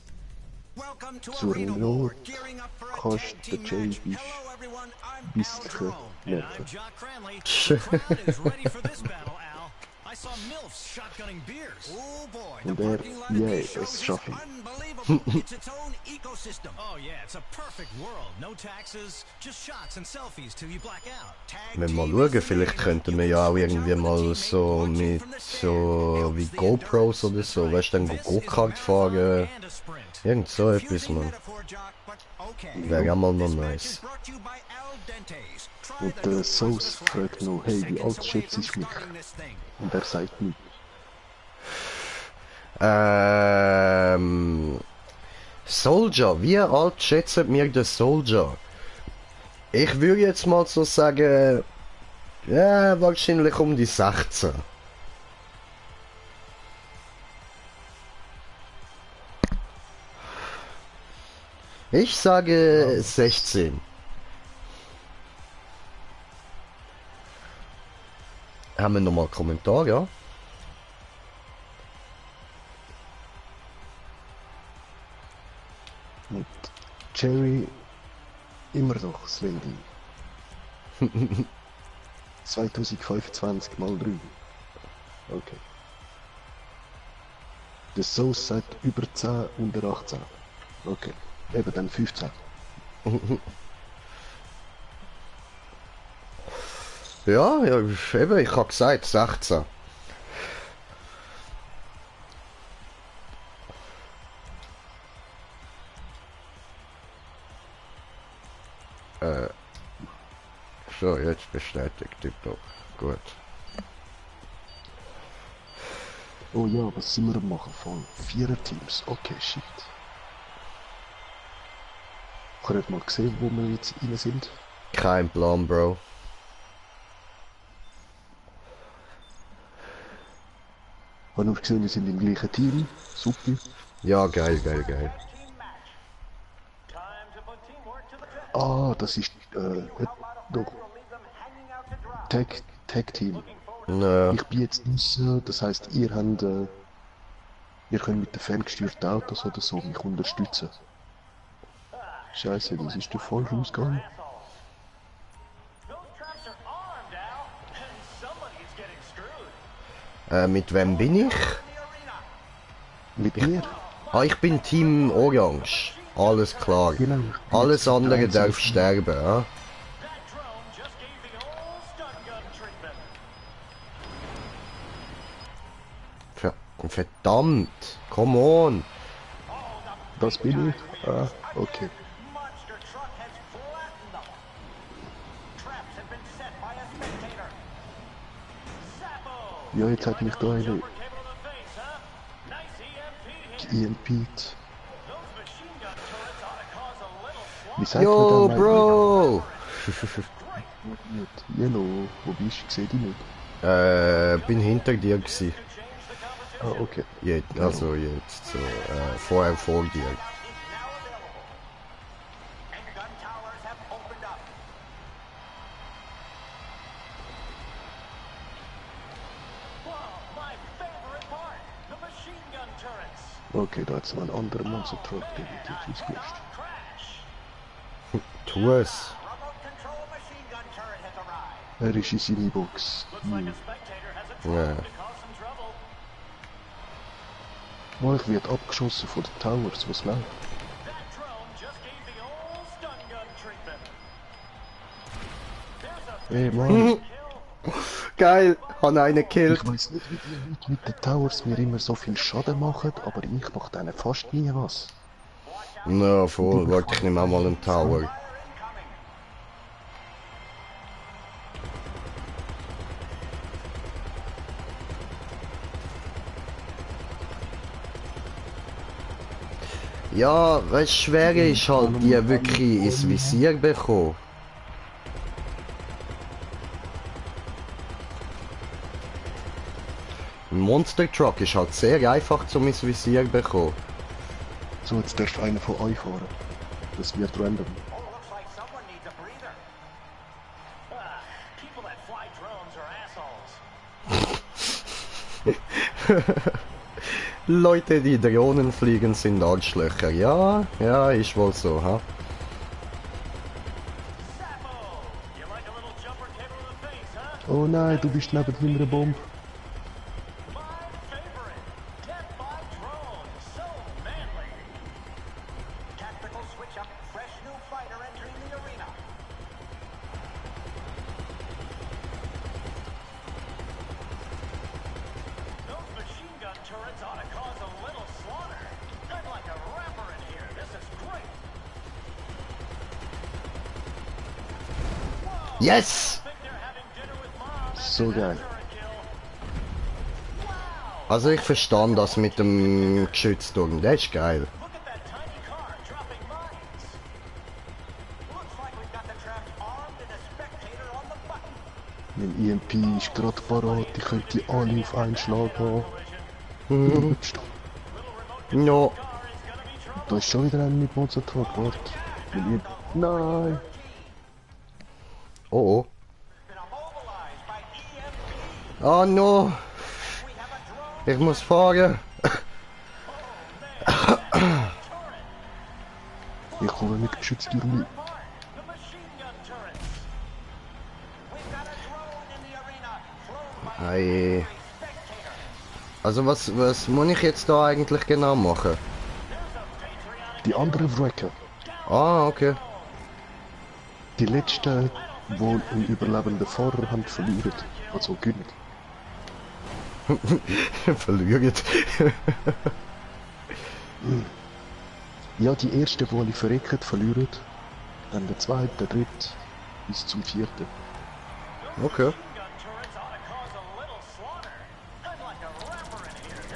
Welcome to Zur Arena Not War, gearing up for a kannst tag der team Jay match. bis Hello everyone, I'm Al bisschen Drone. And I'm nerven. Jock Cranley. The crowd is ready for this battle, Al. I saw MILFs shotgunning beers. Oh boy, the Und er, parking lot at yeah, these shows es is schaffe ich. unbelievable. It's its own ecosystem. Oh yeah, it's a perfect world. No taxes, just shots and selfies till you black out. Tag Wenn wir team mal is schauen, the vielleicht name. könnten You wir can ja auch switch irgendwie out with a mal teammate so watching mit from the so stand. wie Helps the GoPros oder endurance. so, That's weißt du, dann right. This is a Go-Kart fahren, marathon and a sprint. irgend so etwas, Confusing man. metaphor, Jock, but okay. Wäre ja mal noch This match nice. is brought to you by Al Dente's. Try Und the der new Sauce Christmas fragt flappers. noch, hey, wie Seconds alt away schätzt from ich mich? starting this thing. Und er sagt nicht. Soldier, wie alt schätzt mir der Soldier? Ich würde jetzt mal so sagen, ja, wahrscheinlich um die 16. Ich sage 16. Haben wir nochmal einen Kommentar, ja? Und Cherry, immer noch das Landy. 2025 mal 3. Okay. Der Sauce sagt über 10 unter 18. Okay. Eben dann 15. Ja, ja, eben, ich habe gesagt 16. So, jetzt bestätigt, tipptopp. Gut. Oh ja, was sind wir am machen? Voll. 4 Teams. Okay, shit. Ich habe nicht mal gesehen, wo wir jetzt rein sind. Kein Plan, Bro. Ich habe nur gesehen, wir sind im gleichen Team. Super. Ja, geil, geil, geil. Team match. Time to put teamwork to the test. Ah, das ist doch We'll leave them hanging out to dry. Tag Team. Nö. Ich bin jetzt Nisse, das heisst, ihr könnt mit den ferngesteuerten Autos oder so mich unterstützen. Scheiße, das ist der falsche Ausgang. Those traps are armed, Al, and somebody is getting screwed. Mit wem bin ich? In the arena. Mit mir? Ah, ich bin Team Orange. Alles klar. Genau. Alles andere darf sterben, ja? That drone just gave the old stun gun treatment. Verdammt! Come on! Das bin ich? Ah, okay. Monster truck has flattened them. Traps have been set by a spectator. Zappo. Ja, jetzt hat mich da eine Cable to the face, huh? Nice EMP hit. EMP'd. Those machine gun turrets ought to cause a little slaughter. Wie sagt Yo, man da? Bro! Nicht. Yellow, wo bist du? Ich seh dich nicht. Bin hinter dir gsi. Ah, okay. Jetzt, also jetzt so, vorher vor dir. Is now available. And gun towers have opened up. Whoa, my favorite part. The machine gun turrets. Okay, da hat's noch einen anderen Monster Truck, definitiv ausgelöscht. Crash. Tu es. Remote control machine gun turret has arrived. Er ist in seine Box. Looks like a spectator has a Ja. drone to cause some trouble. Oh, ich werde abgeschossen von den Towers, was läuft? That drone just gave the old stun gun treatment. There's a Ey, Mann, kill. Geil! Han einen gekillt. ich weiß nicht, wie die Leute mit den Towers mir immer so viel Schaden machen, aber ich mache denen fast nie was. Na voll, warte, ich nehme auch mal einen Tower. Fire incoming. Ja, weißt schwer ist halt, die wirklich ins Visier bekommen. Ein Monster Truck ist halt sehr einfach zum ins Visier bekommen. So, jetzt darf einer von euch fahren. Das wird random. Oh, looks like someone needs a breather. People that fly drones are assholes. Leute, die Drohnen fliegen, sind Arschlöcher. Ja, ja, ist wohl so, ha? Zappo! You like a little jumper cable to the face, huh? Oh nein, du bist neben meiner Bombe. My favorite. Death by drone. So manly. Tactical switch up. Fresh new fighter entering the arena. Those machine gun turrets ought to cause a little slaughter. I'm like a rapper in here. This is great. Yes! Think they're having dinner with mom So geil. after a kill. Also ich verstand das mit dem Geschützturm, der ist geil. Look at that tiny car dropping mines. Looks like we've got the traps armed and a spectator on the button. Mein EMP ist gerade parat, ich könnte die alle auf einen Schlag haben. Stopp. No. Car is gonna be trouble. Da ist schon wieder einer mit Monster Truck, warte. Mein EMP. Nein! Oh oh. Been immobilized by EMP. Oh no. We have a drone. Ich muss fahren. Ich komme mit Geschütztürmen. Part. The machine gun turrets. We've got a drone in the arena. Flown by Hey. a spectator. Also was muss ich jetzt da eigentlich genau machen? Die anderen Wrecker, Ah, okay. die letzten, die einen überlebenden Fahrer haben, verlieren. Also gewinnen. Verlieren. Ja, die ersten, die alle verrecken, verlieren. Dann der zweite, der dritte, bis zum vierten. Okay. Gun turrets ought to cause a little slaughter. I'm like a rapper in here.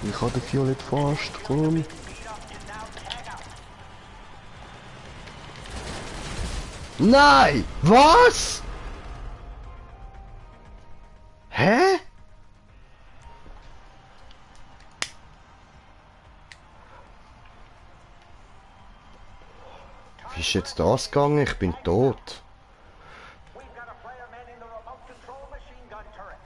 Ich habe den Violett fast, komm. Nein! Was? Hä? Wie ist jetzt das gegangen? Ich bin tot. We've got a player manning the remote control machine gun turrets.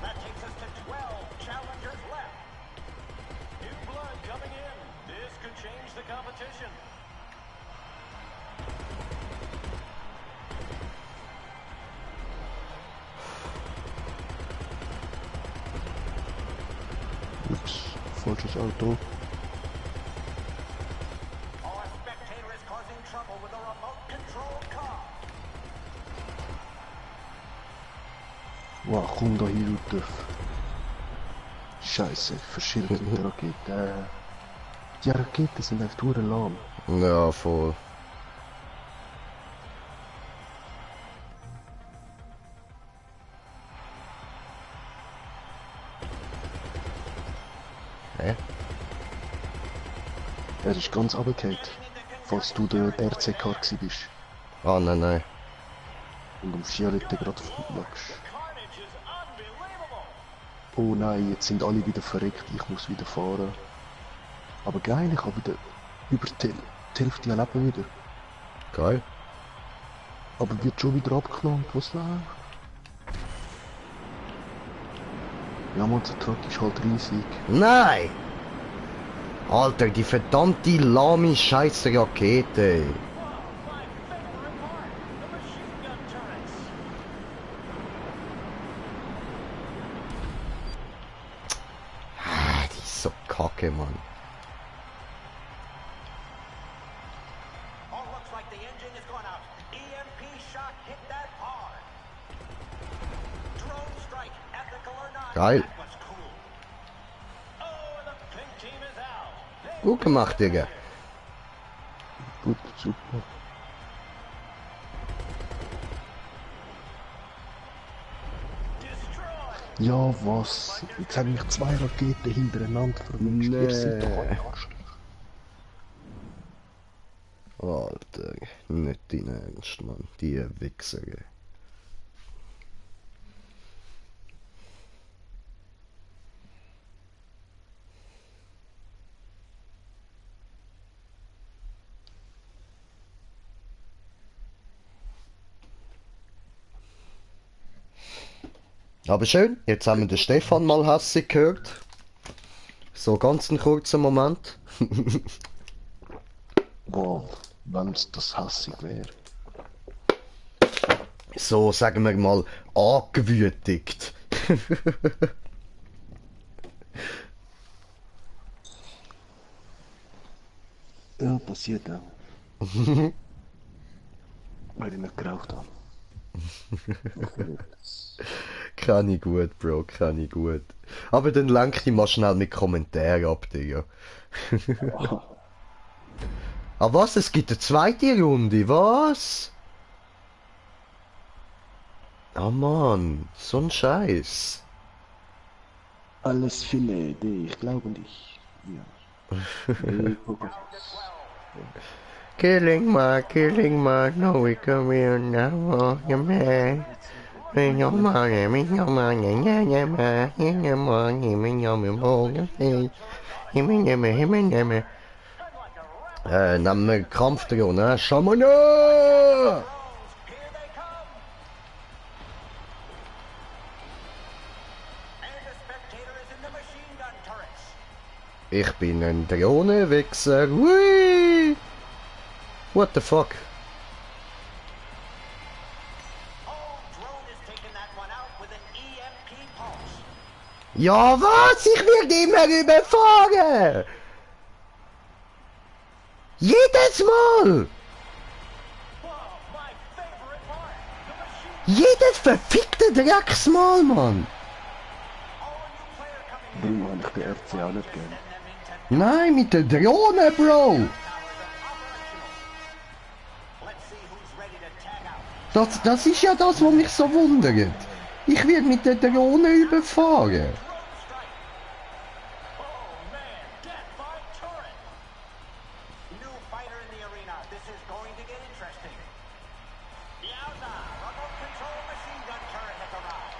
That takes us to 12 challengers left. New blood coming in. This could change the competition. Ups, falsches Auto. Our spectator is causing trouble with a remote control car. Wow, komm da hin, du Dörf. Scheiße, verschirrt mit der Rakete. Die Raketen sind einfach nur lahm. Ja, voll. Hä? Er ist ganz runtergefallen, falls du der RC-Car bist Ah, nein, nein. und am Violetten gerade lagst. Carnage is unbelievable. Oh nein, jetzt sind alle wieder verreckt, ich muss wieder fahren. Aber geil, ich habe wieder über die Hälfte Leben wieder. Geil. Aber wird schon wieder abgenommen, was läuft? Ja, man, der Truck ist halt riesig. Nein! Alter, die verdammte lahme Scheiße Rakete. Ey. My favorite part, the machine gun turrets. Ah, die ist so kacke, Mann. Oh, looks like the engine is going out. EMP shock hit that hard. Drone strike, ethical or not. Geil. That was cool. Oh, and the pink team is out. Gut gemacht, Digga. Gut, super. Destroyed. Ja, was? Jetzt haben mich 2 Raketen hintereinander verwünscht. Ihr seid doch ein Arschloch. Alter, nicht dein Ernst, Mann. Die Wichser. Ey. Aber schön, jetzt haben wir den Stefan mal hässig gehört. So ganz einen kurzen Moment. Wow, wenn's das hässig wäre. So, sagen wir mal, angewütigt. Ja, passiert auch. Weil ich nicht geraucht habe. Kann ich gut, Bro, kann ich gut. Aber dann lenk dich mal schnell mit Kommentaren ab, Digga. Ah was, es gibt eine zweite Runde, was? Ah Mann, so ein Scheiß. Alles Filet, ich glaube nicht. Ja. Nee, guck mal. Killing my, no we come here now, your man. Nehmen wir Kampfdrohne, Schamana! Here they come. And the spectator is in the machine gun turrets. Ich bin ein Drohnenwichser, hui! What the fuck? Oh, drone is taking that one out with an EMP pulse. Ja was? Ich werde immer überfahren! Jedes Mal! Whoa, my favorite part. The machine. Jedes verfickte Drecksmal, Mann! Oh, a new player coming in. Darum habe ich den RC auch nicht gern. Send them into Nein, mit der Drohne, Bro! towers and operational. Let's see who's ready to tag Das ist ja das, was mich so wundert. Ich werde mit der Drohne überfahren. Oh man, death by turret. New fighter in the arena. This is going to get interesting. Yowza! Remote control machine gun turret has arrived.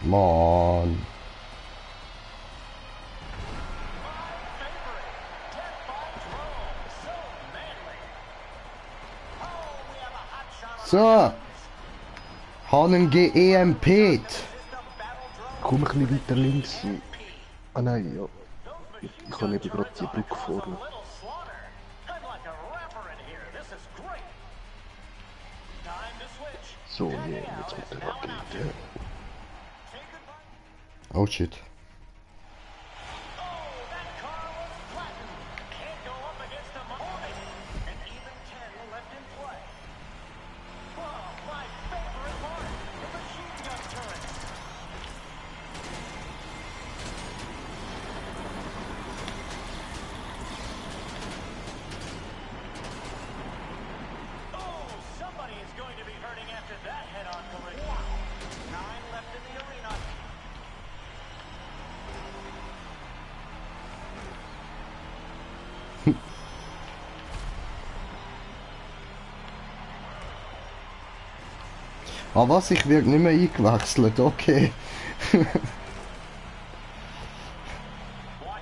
Mann. Favorite. Death by drone. So manly. Oh, we have a hot shot on So. Haben geEMP't. system battle drone. Komm ein bisschen weiter links. Ah nein, ja. Ich habe eben gerade die Brücke vorne. Little slaughter. I'm like a rapper in here. This is great. Time to switch. So, ja, jetzt mit der Rakete. Say goodbye. Oh shit. Oh, that car was flattened. Can't go up against a opponent. And even 10 left in play. Oh, my favorite part. The machine gun turret. Oh, somebody is going to be hurting after that head-on collision. 9 left in the arena. Ah was, ich werde nicht mehr eingewechselt, okay. Watch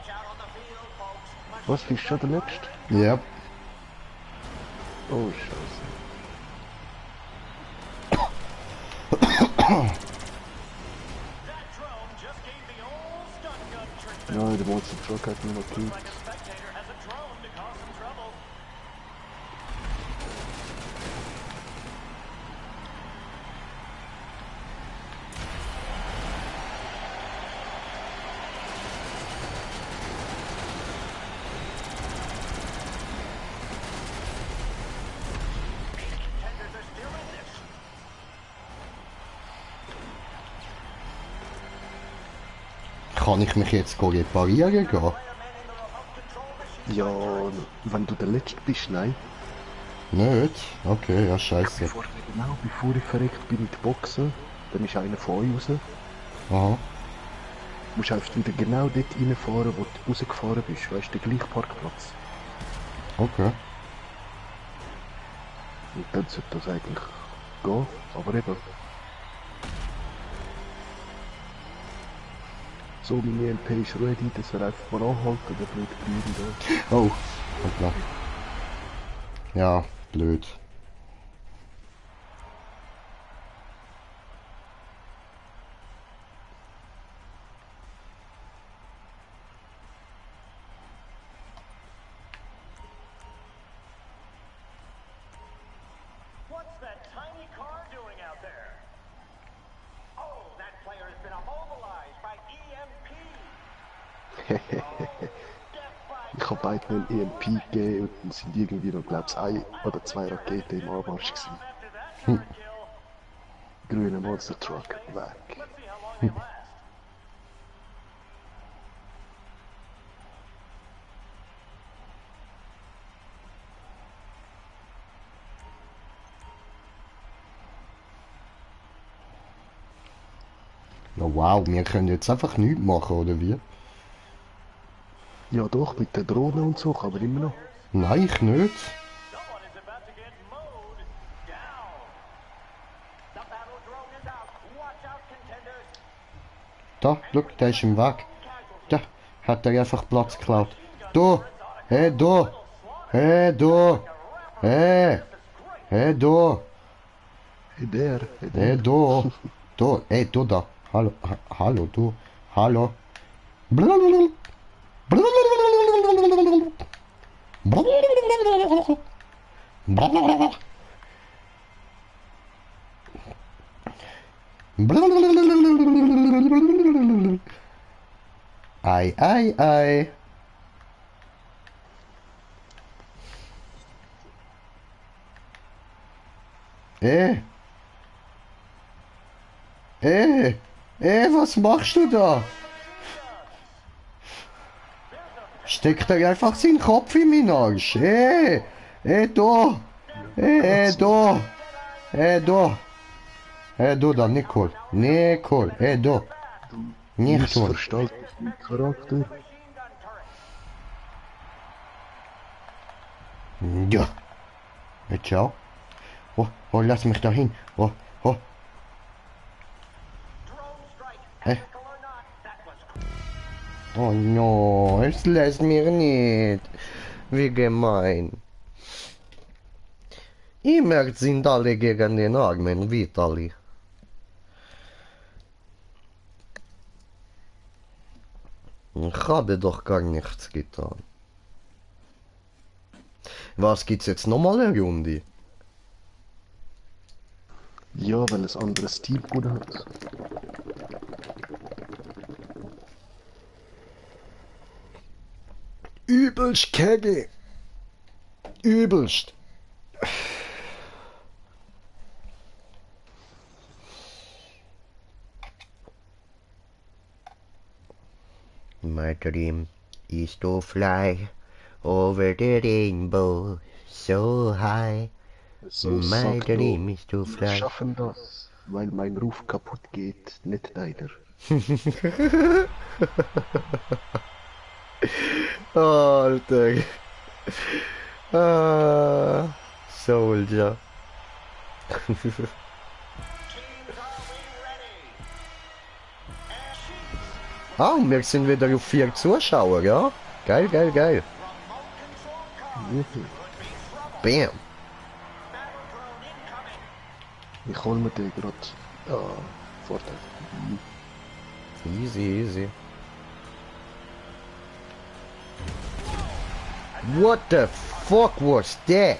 out on the field, folks. Was, bist du schon der Letzte? Ja. Oh, scheiße. That drone just gave the old stun gun treatment. Ja, der Monster Truck hat mich noch gekillt. Like a spectator has a drone to cause some trouble. Contenders are still in this. Kann ich mich jetzt reparieren gehen? Player manning the remote control machine. Ja, wenn du der Letzte bist, nein. Nicht? Okay, ja scheiße. Genau bevor ich verreckt bin in die Boxen, dann ist einer von euch raus. Aha. Du musst einfach wieder genau dort reinfahren, wo du rausgefahren bist. Weißt du, der gleiche Parkplatz. Okay. Und dann sollte das eigentlich gehen. Aber eben. So, meine MP ist ready, dass wir einfach mal anhalten, der blöd bleiben da. Oh. Hoppla. Ja, blöd. What's that tiny car doing out there? Oh, that player has been immobilized by EMP. Death by Ich habe beiden einen EMP gegeben und dann sind irgendwie noch, glaube ich, 1 oder 2 Raketen im Anmarsch gewesen. after that turret kill. Grüner Monster Truck, weg. Let's see how long they last. Ja, wow, wir können jetzt einfach nichts machen, oder wie? Ja doch, mit der Drohne und so, aber immer noch. Nein, ich nicht. Someone is about to get mowed down. The battle drone is out. Watch out, contenders. Da, schau, der ist im Weg. Da, hat er einfach Platz geklaut. Da, hey, da, hey, da, hey, hey, da, Hey, der. hey, da, da, hey, du da. Hallo, hallo, du, hallo. Ei, ei, ei. Was machst du da? Steckt er einfach seinen Kopf in meinen Arsch? Da! Da! Da, da, Nicole. Nicole, da. Nicht tun. Missverstand mein Charakter. Ja. Ciao. Oh, lass mich da hin. Oh. Drone strike, ethical or not, that was Oh no, es lässt mir nicht. Wie gemein. Immer sind alle gegen den armen Vitali. Ich habe doch gar nichts getan. Was gibt's jetzt nochmal eine Runde? Ja, weil es anderes Team gewonnen hat. Übelst Kegel. Übelst. My dream is to fly over the rainbow so high. So My sagt dream er, is to wir fly. schaffen das, weil mein Ruf kaputt geht, nicht deiner. Alter. Soldier. Ah, wir sind wieder auf 4 Zuschauer, ja? Geil. Bam. Ich hol mir den grad. Ah, Vorteil. Easy. What the fuck was that?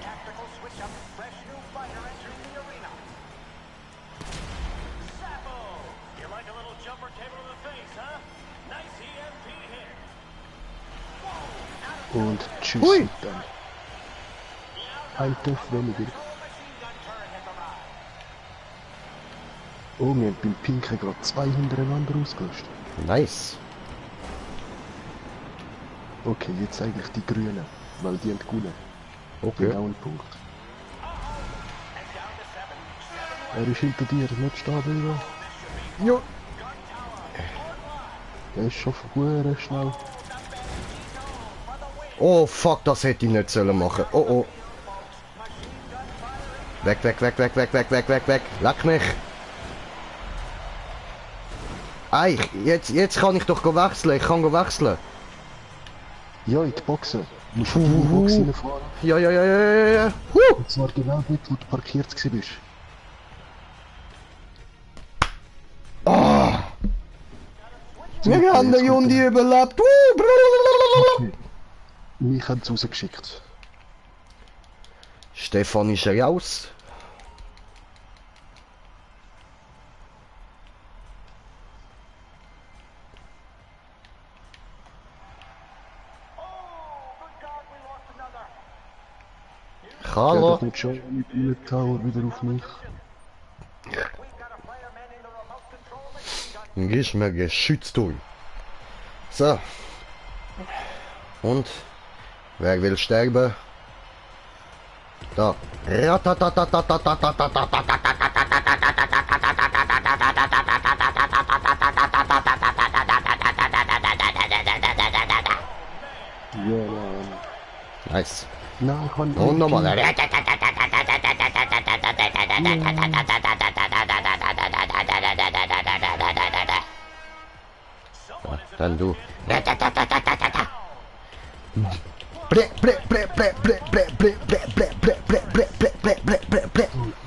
tactical switch up, fresh new fighter entering the arena. Sapo! You like a little jumper table to the face, huh? Nice EMP hit. Und tschüss Hui. dann. Ein Tuff weniger. Machine gun turret has arrived. Oh, wir haben beim Pinken gerade 2 hintereinander ausgelöscht. Nice. Okay, jetzt eigentlich die Grünen, weil die haben gewonnen. Okay. Genau einen Punkt. Er ist hinter dir, nicht stehen bleiben. Jo. Er ist schon verdammt schnell. Oh fuck, das hätte ich nicht sollen machen. Oh. Weg. Leck mich. Ei, jetzt kann ich doch wechseln. Ich kann wechseln. Ja, in die Boxen. Du musst in die Box reinfahren. Ja. Und zwar genau dort, wo du parkiert warst. Wir haben den Jundi überlebt. Okay. Mich haben sie rausgeschickt. Stefan ist raus. Ja, Hallo. das nicht schon mit dem Tower wieder auf mich. Gehst mir geschützt durch. So. Und? Wer will sterben? Da. Ja, Mann. Nice. Nein, ich kann Und nochmal. Dann du. Ich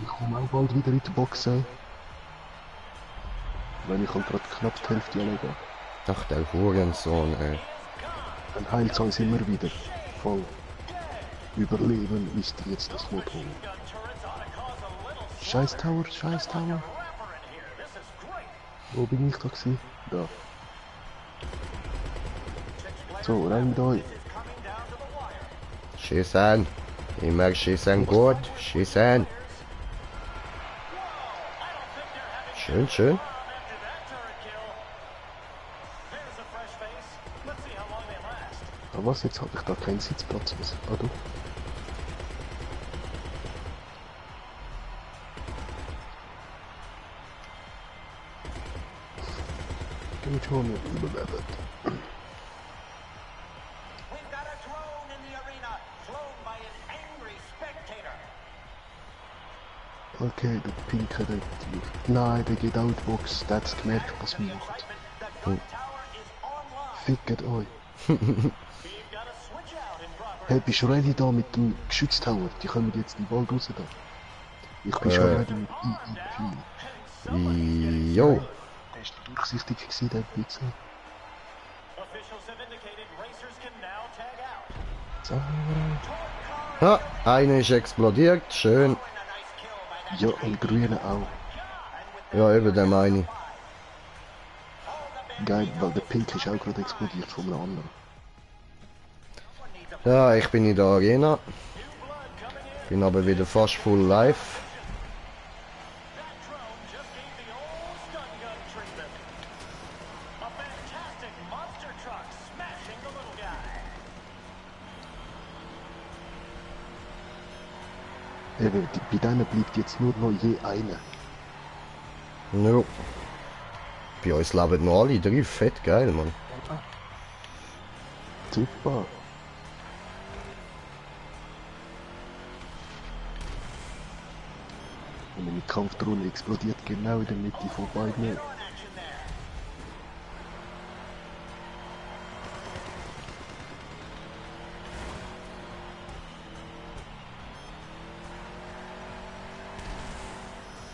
komme auch bald wieder in die Box rein. Weil ich habe gerade knapp die Hälfte erlegen. Ach, der Hurensohn, ey. Dann heilt es uns immer wieder. Voll. Überleben ist jetzt das Motto. Scheiß Tower. Wo bin ich da gewesen? Da. So, rein mit euch. Schießen. Immer schießen gut. Schießen. Schön, schön. Aber was, jetzt habe ich da keinen Sitzplatz mehr. Ah, du. Geht schon nicht überlebt. We've got a drone in the arena, flown by an angry spectator. Okay, der Pinke, der... Nein, der geht auch in die Box. Der hat's gemerkt, was wir machen. The gun tower is online. Fickt euch. We've got a switch out in progress. Hey, bist du ready da mit dem Geschütztower? Die kommen jetzt in den Wald raus da. Ich bin schon ready mit IIP. Jo. Der ist durchsichtig gewesen, der Pizza. Officials have indicated racers can now tag out. So. Ha, eine ist explodiert. Schön. And a nice kill by that. Ja, und Grüne auch. Ja, eben der meine. Geil, weil der Pink ist auch gerade explodiert von einem anderen. Ja, ich bin in der Arena. Bin aber wieder fast full live. That drone just gave the old stun gun treatment. A fantastic monster truck smashing the little guy. Eben, bei denen bleibt jetzt nur noch je einer. Jo. Bei uns leben noch alle drei. Fett geil, Mann. Super. Und eine Kampfdrohne explodiert genau in der Mitte von beiden.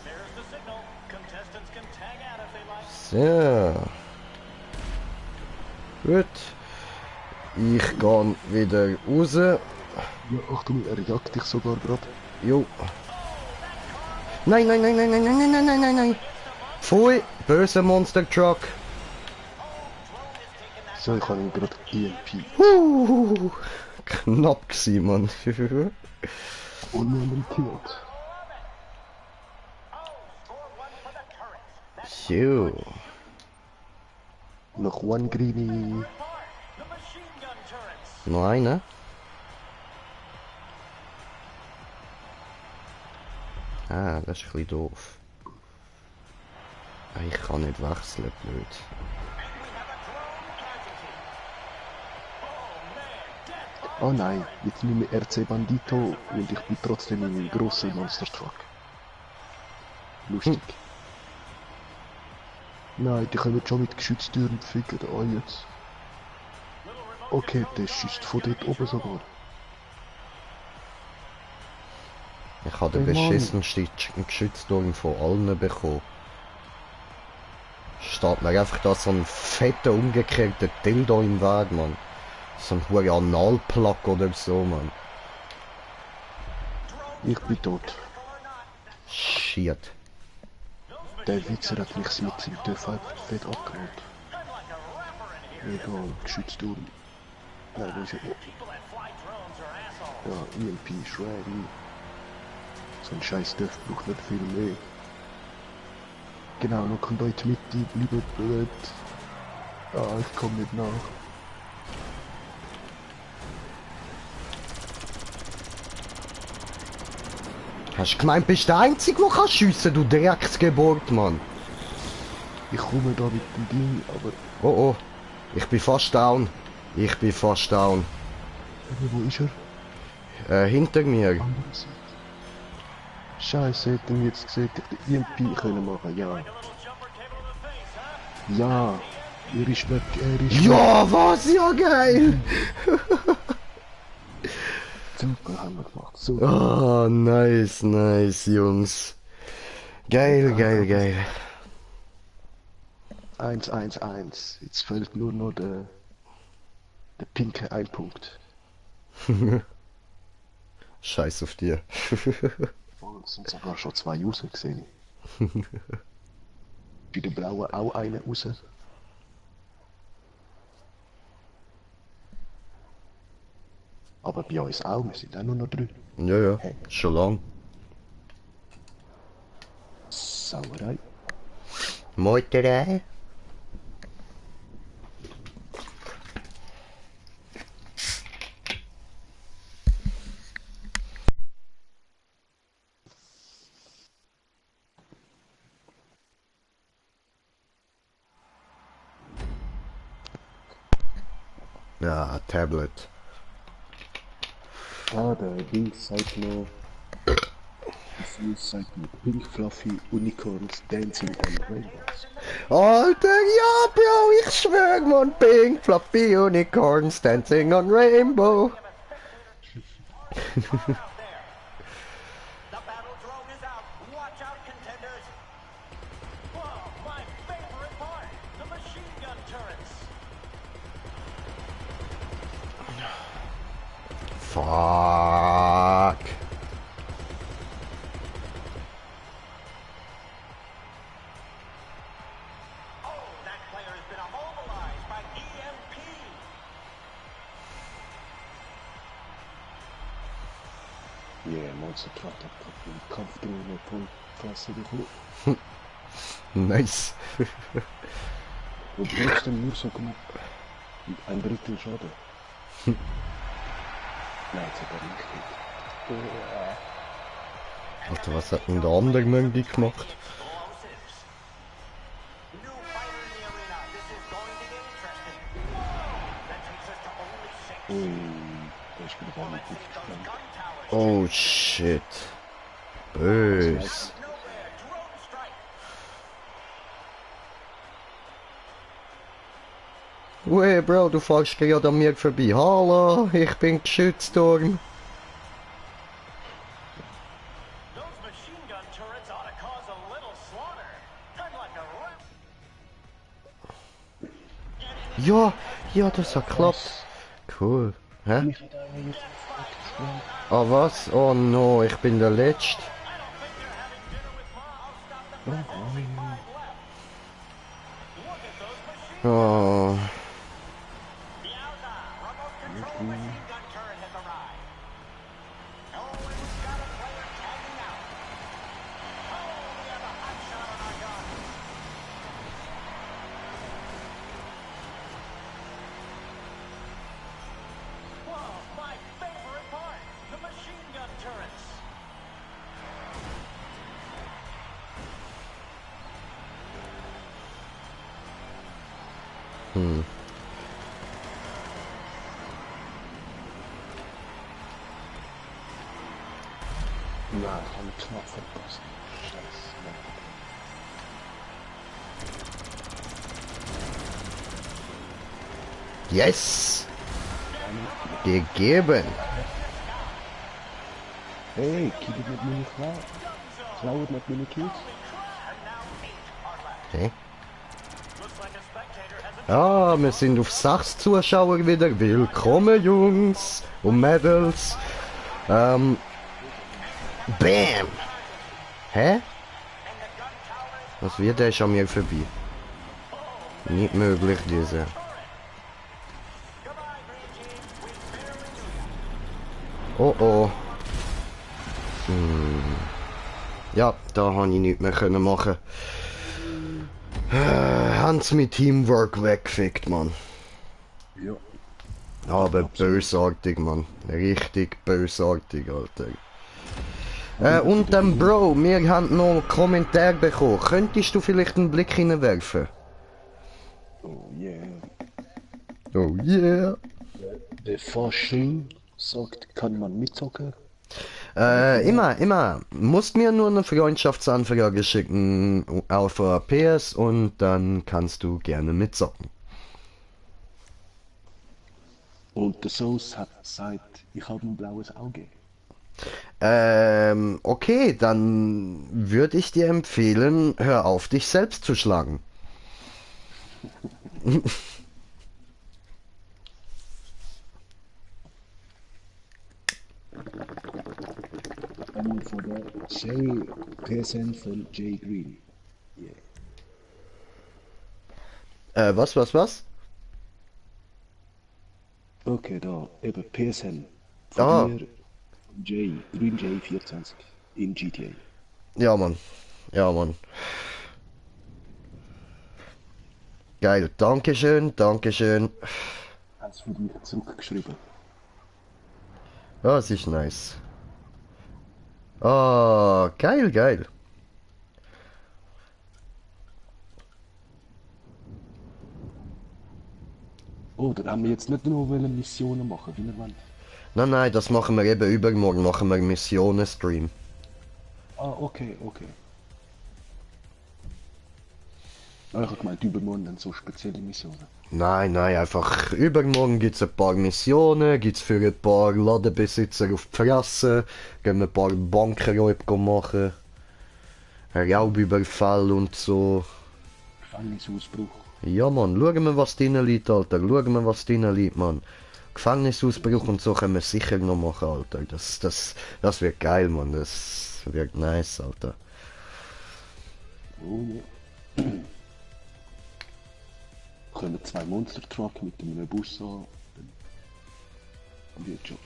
There's the signal. Contestants can tag out if they like. So. Gut. Ich gehe wieder raus. Ja, Achtung, er jagt dich sogar gerade. Jo. Nein, nein, nein, nein, nein, nein, nein, nein, nein, nein, nein. Pfui, böser Monster Truck. So, ich habe ihn gerade EMP. Knapp gsi, Mann. Und wir haben ihn gekillt. Jo. Noch one Greenie. The machine gun turrets. Noch einer? Ah, das ist ein bisschen doof. Ah, ich kann nicht wechseln, blöd. Oh nein, jetzt nehme ich RC Bandito und ich bin trotzdem ein grosser Monster Truck. Lustig. Nein, die kommen schon mit Geschütztüren ficken an jetzt. Okay, der schießt von dort oben sogar. Ich habe den Hey, Mann. beschissensten Geschützturm von allen bekommen. Steht mir einfach da so ein fetter, umgekehrter Dildo im Weg, Mann. So ein hoher Analplug oder so, Mann. Ich bin tot. Shit. Der Witzer hat mich mit seinem Töpf fett abgeholt. Egal, Geschütztüren. Nein, wo ist er? People that fly drones are assholes. Ja, EMP, Shreddy. So ein scheiß Dörf braucht nicht viel mehr. Genau, noch kommt euch mit, die bleiben blöd. Ah, ich komm nicht nach. Hast du gemeint, bist du der Einzige, der schiessen kann, du Drecksgeburt, Mann? Ich komme da mit dem Ding, aber Oh oh, ich bin fast down. Ich bin fast down. wo ist er? Hinter mir. Andere Seite. Scheiße, hätten wir jetzt gesehen, ich hätte EMP können machen, ja. Ja, er ist weg, er ist weg. Ja, was? Ja, geil! Super, haben wir gemacht, so. Oh, nice, nice, Jungs. Geil, geil, geil. 1-1-1. Jetzt fällt nur noch der pinke ein Punkt. Scheiß auf dir. Oh, es sind sogar schon 2 User gesehen. Bei den Blauen auch eine raus. Aber bei uns auch, wir sind auch nur noch 3. Ja, ja, schon lang. Sauerei. Meuterei. Ja, Tablet. Ah, der Ding sagt noch... Der Fuß sagt noch Pink Fluffy Unicorns Dancing on Rainbows. Alter, ja, Bro, ich schwör, man, Pink Fluffy Unicorns dancing on Rainbow. Out there. The battle drone is out. Watch out, contenders. Whoa, my favorite part. The machine gun turrets. Fuck. Oh, that player has been immobilized by EMP. Yeah, Monster Truck hat gerade den Kampfdrohne voll Fresse bekommen. Nice. Und trotzdem nur so knapp. Ein Drittel Schaden. Nein, jetzt hat er nicht gekriegt. Alter, was hat denn der andere Möngi gemacht? Explosives. New fighter in the arena. This is going to get interesting. That takes us to only 6. Ui, der ist wieder voll mit Those Giftstand. gun towers. Oh shit. Bös. Nowhere. Drone strike. Wey, Bro, du fährst gerade an mir vorbei. Hallo, ich bin geschützt worden. Those machine gun turrets ought to cause a little slaughter. Kind of like a rip. Ja, ja, das hat geklappt. Cool. Hä? Ah, was? Oh no, ich bin der Letzte. Oh. Yowza! Remote control machine gun turret has arrived. Oh, and we've got a player tagging out. Oh, we have a hot shot on our gun. Whoa, my favorite part! The machine gun turrets. Nein, ich habe knapp verpasst. Scheiße. Yes! Gegeben! Hey, kill it mit meine Klau. Klaut mit meine Kills. Hä? Ah, wir sind auf 6 Zuschauer wieder. Willkommen, Jungs und Mädels. Bam! Hä? Was wird der ist an mir vorbei? Nicht möglich, diese. Oh oh. Ja, da habe ich nichts mehr können machen. Haben sie mit Teamwork weggefickt, Mann. Ja. Aber bösartig, Mann. Richtig bösartig, Alter. Und dann, Bro, wir haben noch einen Kommentar bekommen. Könntest du vielleicht einen Blick hineinwerfen? Oh yeah. Oh yeah. Der Fasching sagt, kann man mitzocken? Immer. Musst mir nur eine Freundschaftsanfrage schicken auf PS und dann kannst du gerne mitzocken. Und der Sauce hat gesagt, ich habe ein blaues Auge. Okay, dann würde ich dir empfehlen, hör auf, dich selbst zu schlagen. Einmal von der Sherry PSN von Jay Green. Yeah. Was? Okay, da, eben PSN. Ah. Von dir, Green J 24 in GTA. Ja, Mann. Ja, Mann. Geil. Dankeschön, Dankeschön. Hast du für dich zurückgeschrieben? Ja, es ist nice. Ah, geil, geil. Oh, dann haben wir jetzt nicht nur Missionen machen, wie wir wollen. Nein, nein, das machen wir eben übermorgen. Machen wir einen Missionen-Stream. Ah, okay, okay. Ah, ich habe gemeint, übermorgen dann so spezielle Missionen. Nein, nein, einfach übermorgen gibt's ein paar Missionen, gibt's für ein paar Ladenbesitzer auf die Fresse, gehen wir ein paar Bankenräuber machen, Raubüberfall und so. Gefängnisausbruch. Ja, Mann, schauen wir, was drinnen liegt, Alter. Schauen wir, was drinnen liegt, Mann. Gefängnisausbruch und so können wir sicher noch machen, Alter. Das wird geil, Mann. Das wird nice, Alter. Oh ja. Können 2 Monster Truck mit einem Bus an. Dann wird schon.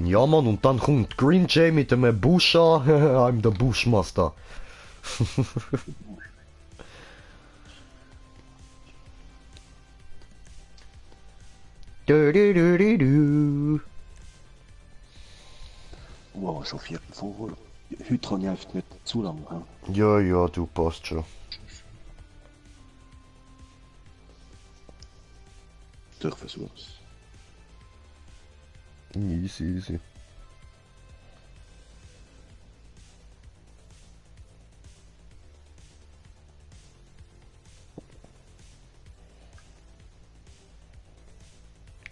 Ja, Mann, und dann kommt Green Jay mit einem Busch an. I'm the Bushmaster. Du, du, du, du, du. Wow, schon 4 vor. Heute kann ich einfach nicht zu lange. Ja? Ja, ja, du passt schon. Ich versuch's. Easy, easy.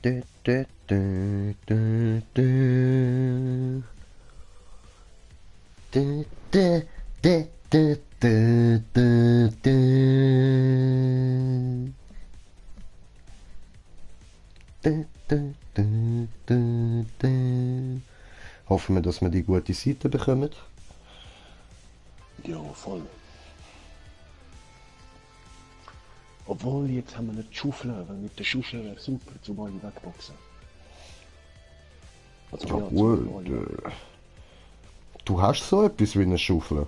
Du, du, du, du, du. Du, du, du, du, du, du, du. Du, du, du, du, du. Hoffen wir, dass wir die gute Seite bekommen. Ja, voll. Obwohl, jetzt haben wir nicht die Schaufel, weil mit der Schaufel wäre super, zum alle wegboxen. Also, Ja ja, gut, zum alle. du hast so etwas wie eine Schaufel.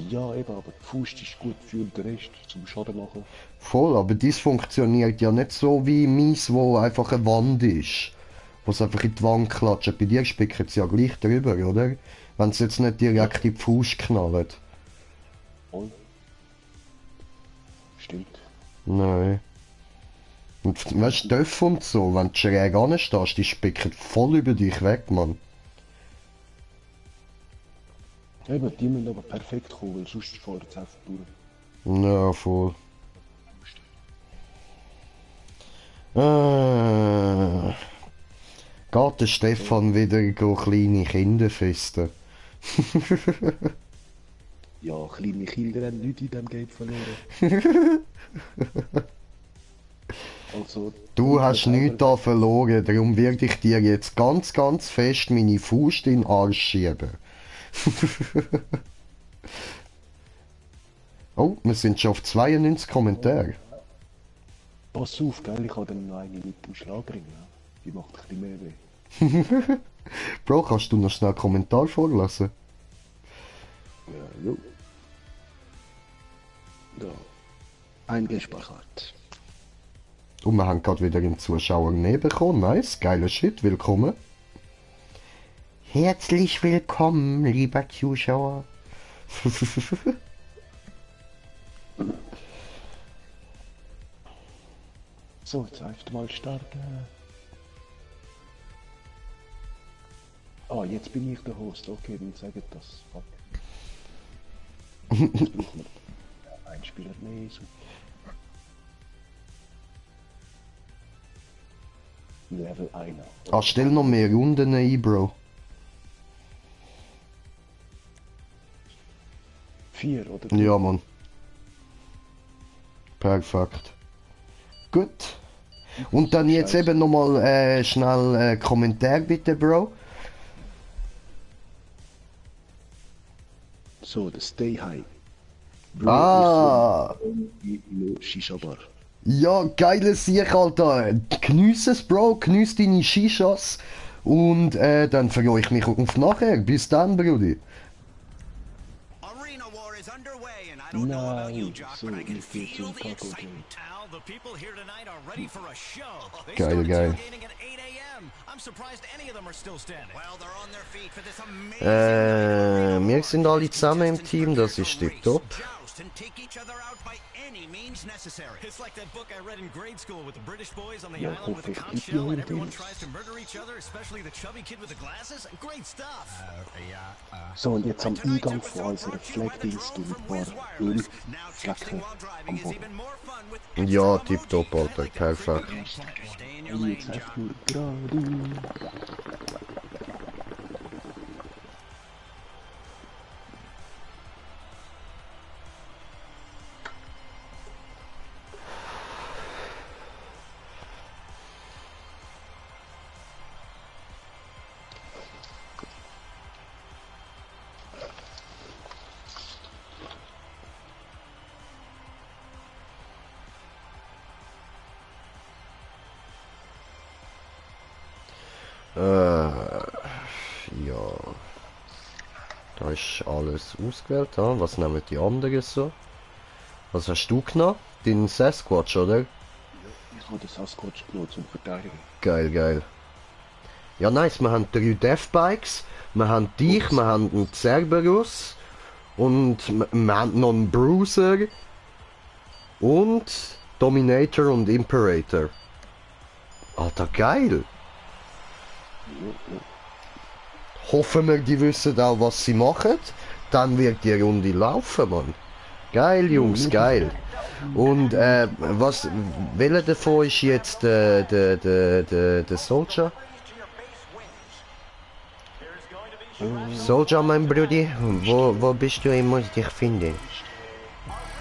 Ja, eben, aber die Faust ist gut für den Rest, zum Schaden machen. Voll, aber dies funktioniert ja nicht so wie meins, wo einfach eine Wand ist. Wo es einfach in die Wand klatscht. Bei dir spicken es ja gleich drüber, oder? Wenn es jetzt nicht direkt in die Faust knallt. Voll. Stimmt. Nein. Und weißt du, Töpf und so, wenn du schräg anstehst, die spicken voll über dich weg, Mann. Eben, die müssen aber perfekt kommen, weil sonst fährt es einfach durch. Ja, voll. Geht der Stefan wieder go kleine Kinder festen? Ja, kleine Kinder haben nichts in diesem Game verloren. Also, Du hast nichts da verloren, darum werde ich dir jetzt ganz, ganz fest meine Faust in den Arsch schieben. Oh, wir sind schon auf 92 Kommentare. Pass auf, gell, ich habe dann noch eine mit dem Schlagring. Ja. Die macht ein bisschen mehr weh. Bro, kannst du noch schnell einen Kommentar vorlassen? Ja, jo. Da. Eingespeichert. Und wir haben gerade wieder einen Zuschauer näher bekommen. Nice, geiler Shit, willkommen. Herzlich willkommen, lieber Zuschauer. So, jetzt einfach mal starten. Ah, jetzt bin ich der Host. Okay, dann sagt das. Fuck. Jetzt brauchen wir einen Spieler mehr. So. Level 1. Ah, stell noch mehr Runden ein, Bro. 4 oder? Ja, Mann. Perfekt. Gut. Und dann jetzt eben nochmal schnell Kommentar bitte, Bro. So, der Stay High. Bro Ah, ist so wie Shisha Bar. Ja, geiles Sieg, Alter. Geniess es, Bro. Geniess deine Shishas. Und dann freue ich mich auf nachher. Bis dann, Brudi. Arena War is underway, and I don't know about you, Nein, Jock, so, but I can ich gehe feel zum the Taco Game. excitement. Al, the people here tonight are ready for a show. They Geil, started geil. tailgating at 8 a.m. I'm surprised any of them are still standing. Well, they're on their feet for this amazing Wir sind alle zusammen im Team, das ist tipptopp. joust and take each other out by any means necessary. It's like that book I read in grade school with the British boys on the Ja, island with the hoffentlich conch gibt shell and ihr everyone das. tries to murder each other, especially the chubby kid with the glasses. Great stuff. So, und jetzt am Tonight's Eingang von episode unserer brought to you by the Fleckdienst drone und from ein Wiz paar Wireless. Now Ölflecken texting while driving am is Boden. even more fun with Ja, extra tipptopp, emojis. Alter. I like that. Perfekt. Stay in your Und lane, jetzt einfach Jock. nur gerade. Ja. Da ist alles ausgewählt. Ja. Was nehmen die anderen so? Was hast du genommen? Den Sasquatch, oder? Ich habe den Sasquatch genommen zum Verteidigen. Geil, geil. Ja, nice. Wir haben 3 Deathbikes. Wir haben dich, wir haben einen Cerberus. Und wir haben noch einen Bruiser. Und Dominator und Imperator. Alter, geil. Hoffen wir, die wissen auch, was sie machen. Dann wird die Runde laufen, Mann. Geil, Jungs, geil. Und welcher davon ist jetzt der Soldier? Soldier, mein Brudi, wo bist du? Ich muss dich finden.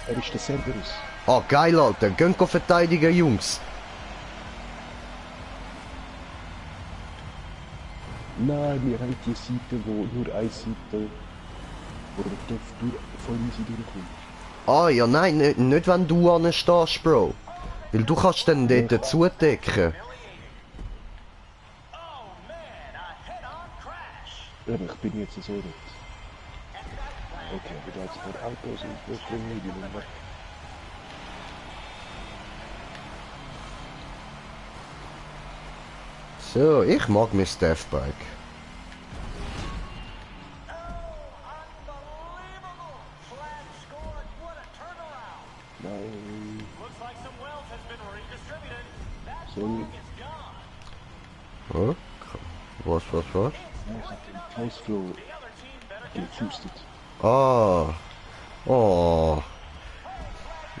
Er ist der Cerberus. Ah, geil, Alter. Gehen verteidigen, Jungs. Nein, wir haben die Seite, wo nur eine Seite, wo der Topf voll easy durchkommt. Ah, ja, nein, nicht wenn du anstehst, Bro. Weil du kannst dann dort zudecken. Eben, ich bin jetzt so dort. Okay, wir haben jetzt ein paar Autos und wir bringen die dann weg. So, ich mag mein Deathbike. Nein, Looks like some wealth has been redistributed. That sorry. Oh, was? Ich habe den Hausfloh gepustet. Ah. Oh.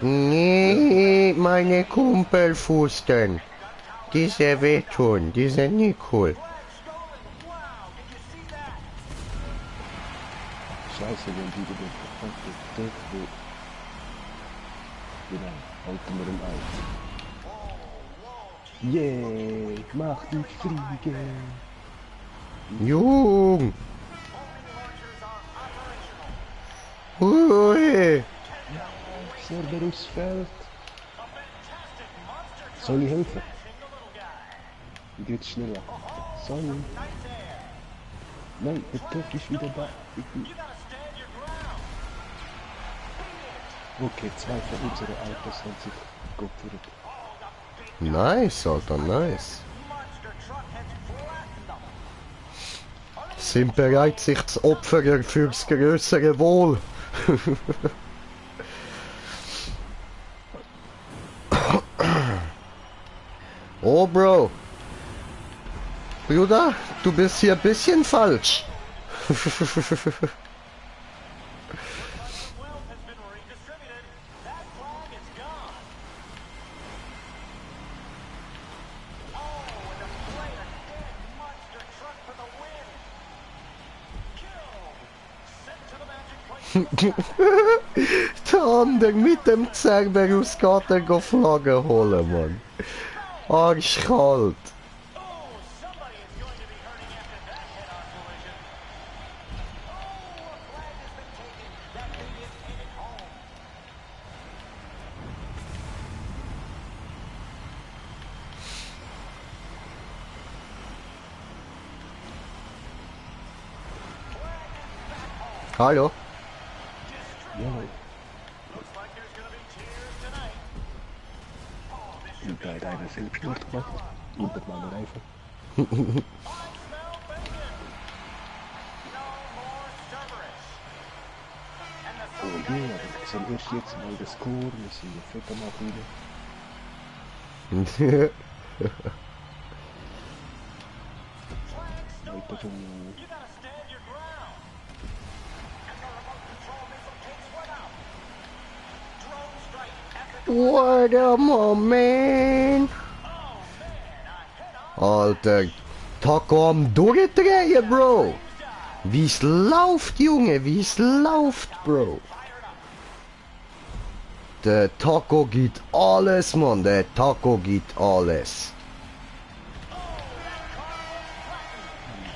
Nee, meine Kumpelfusten. Diese wehtun, die sind nicht cool. Scheiße, wenn die den verkackten Topf, genau, halten wir ihn auf. Yeah, mach dich fliegen. Jung. Ui. Cerberus fällt. Soll ich helfen? Wie geht's schneller? Sorry. Nein, der Topf ist wieder da. Okay, 2 von unseren Autos haben sich geopfert. Nice, Alter, nice. Sind bereit, sich zu opfern fürs größere Wohl. Oh, Bro. Bruder, du bist hier ein bisschen falsch. Der andere mit dem Cerberus geht er Flaggen holen, Mann. Arschkalt. Hallo? Ja, und da hat einer Selbstmord gemacht. Unter meiner Reifen. Oh je, aber ich sehe erst jetzt mal den Score. Wir sind ja Foto machen. Alter, schon... You gotta stand your ground. And the remote control missile takes one out. Drone strike after What a moment! Alter, Taco am durchdrehen, Bro! Wie's läuft, Junge, wie's läuft, Bro! Der Taco gibt alles, Mann, der Taco gibt alles.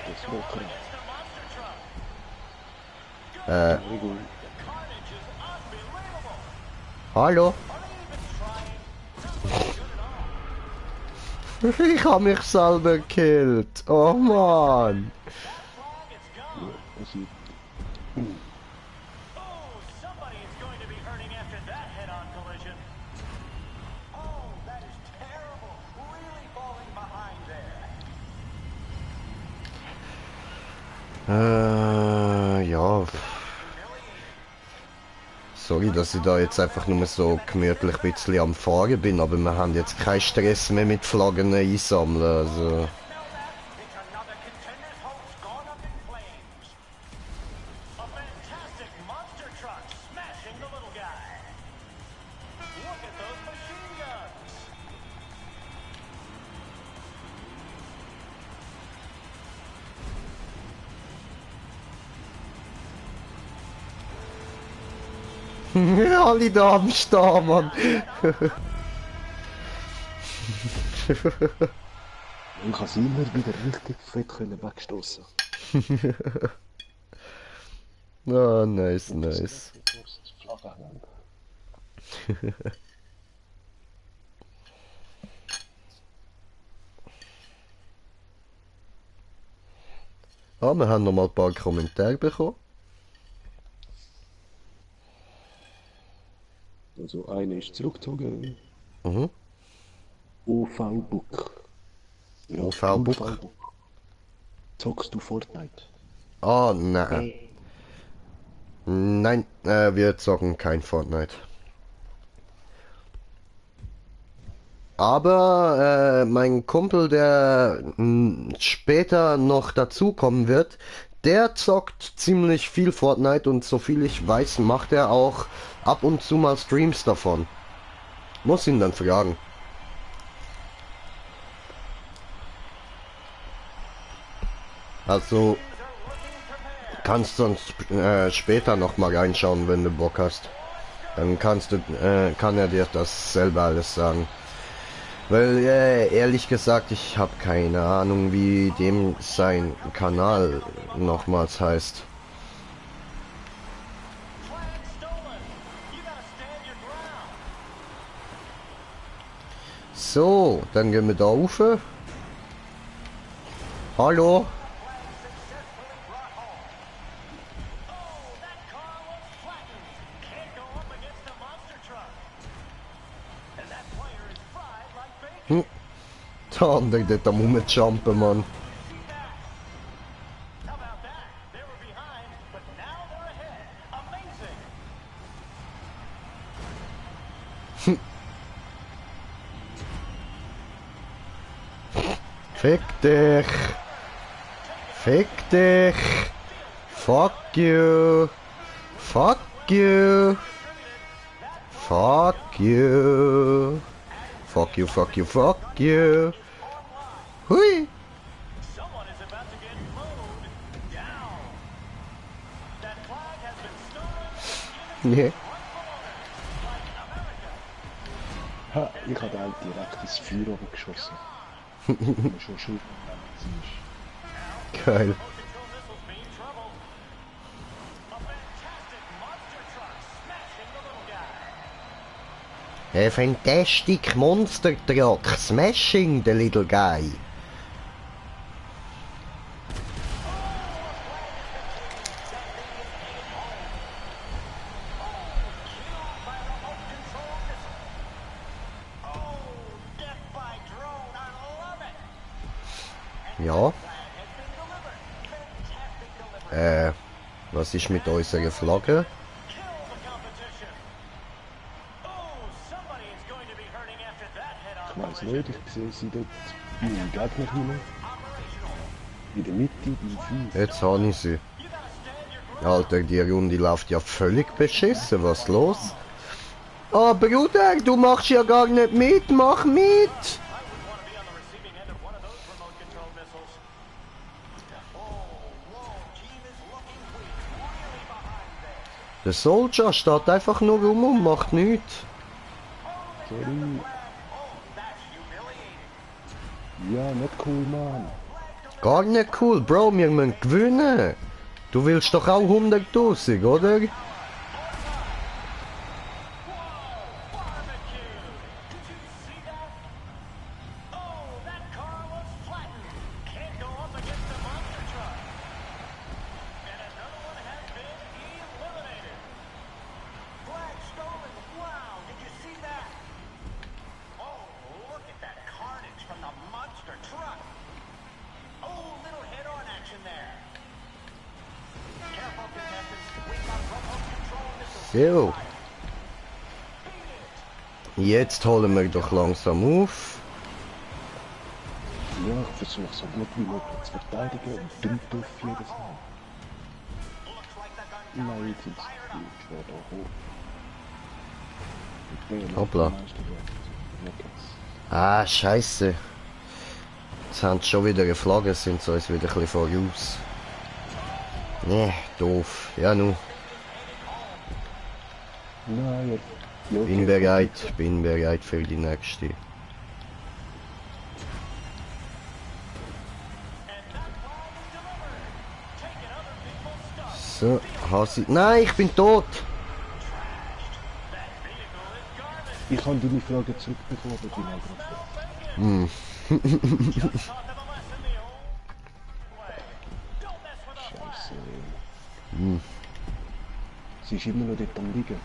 Das war krass. Hallo? Ich hab mich selber gekillt. Oh Mann. Also, somebody is going to be hurting after that head-on collision. Oh, that is terrible. Really falling behind there. Ja. Sorry, dass ich da jetzt einfach nur so gemütlich ein bisschen am Fahren bin, aber wir haben jetzt keinen Stress mehr mit Flaggen einsammeln, also... It's another contender's hopes gone up in flames. A fantastic monster truck smashing the little guy. Look at those machine guns. Alle da am Start, Mann. ich kann sie immer wieder richtig fett wegstoßen. Ah, nice, nice. Ah, wir haben noch mal ein paar Kommentare bekommen. Also einer ist zurückgezogen. Mhm. OV-Book. Ja, OV-Book? Zockst du Fortnite? Ah, nein. Nein, wir zocken kein Fortnite. Aber mein Kumpel, der später noch dazukommen wird, der zockt ziemlich viel Fortnite und soviel ich weiß, macht er auch ab und zu mal Streams davon. Muss ihn dann fragen. Also kannst sonst später noch mal reinschauen, wenn du Bock hast. Dann kann er dir das selber alles sagen. Weil ehrlich gesagt, ich habe keine Ahnung, wie dem sein Kanal nochmals heißt. So, dann gehen wir da rauf. Hallo? Der andere dort am rumjumpen, Mann. Fick dich! Fick dich! Fuck you! Fuck you! Fuck you! Fuck you, fuck you, fuck you! Hui! Someone is about to get mowed down. That flag has been stolen. Nee. Ha, ich habe auch direkt ins Feuer oben geschossen. Schon schuld. Geil. A fantastic monster truck smashing the little guy. Ja. Was ist mit unserer Flagge? Ich weiß nicht, ich sehe sie dort beim Gegner hinein. In der Mitte, beim Fünf. Jetzt habe ich sie. Alter, die Runde läuft ja völlig beschissen. Was los? Ah, Bruder, du machst ja gar nicht mit. Mach mit! Der Soldier steht einfach nur rum und macht nichts. Sorry. Ja, nicht cool, Mann. Gar nicht cool, Bro, wir müssen gewinnen. Du willst doch auch 100.000, oder? So. Jetzt holen wir doch langsam auf. Ja, ich versuche so gut wie möglich zu verteidigen und drückt auf jedes Mal. Nein, jetzt sind sie gut, schwer da hoch. Hoppla. Ah, scheiße. Jetzt haben sie schon wieder eine Flagge, sind sie uns wieder ein bisschen voraus. Nee, doof. Ja, nu. Nein, ja. Bin bereit für die nächste. So, Hasi. Nein, ich bin tot! Ich habe deine Frage zurückbekommen, aber ich Scheiße. Sie ist immer noch dort am liegen.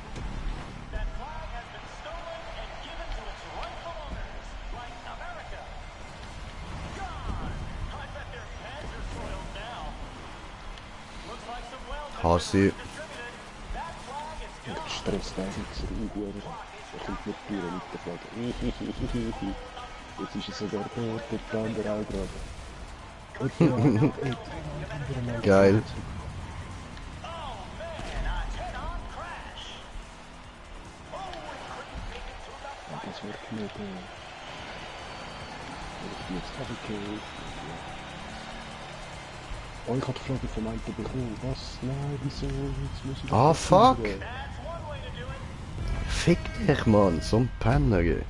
Hasi. Ich stress da jetzt irgendwo. Er kommt nicht durch mit der Frage. Jetzt ist er sogar tot, der andere auch gerade. Geil. Das wird nicht. Jetzt habe ich oh, ich habe die Frage vom Alten bekommen. Was? Nein, wieso? Jetzt muss ich... Ah, fuck! Fick dich, Mann, so ein Penner.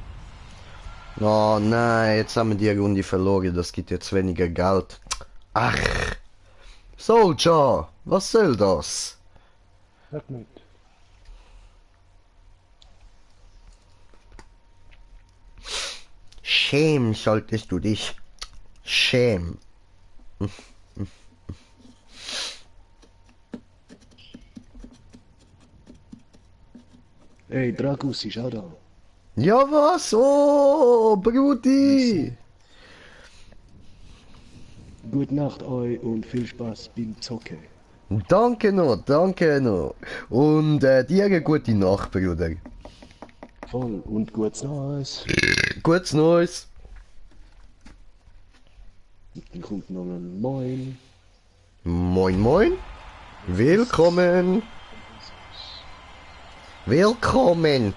Oh nein, jetzt haben wir die Runde verloren, das gibt jetzt weniger Geld. Ach! Soldier, was soll das? Sag nicht. Schämen solltest du dich. Schämen. Hey, Dragus ist auch da. Ja was? Oh, Brudi! Gute Nacht euch und viel Spaß beim Zocken. Danke noch, danke noch. Und dir eine gute Nacht, Bruder. Voll und gutes Neues. Gutes Neues. Dann kommt noch ein Moin. Moin moin. Willkommen. Willkommen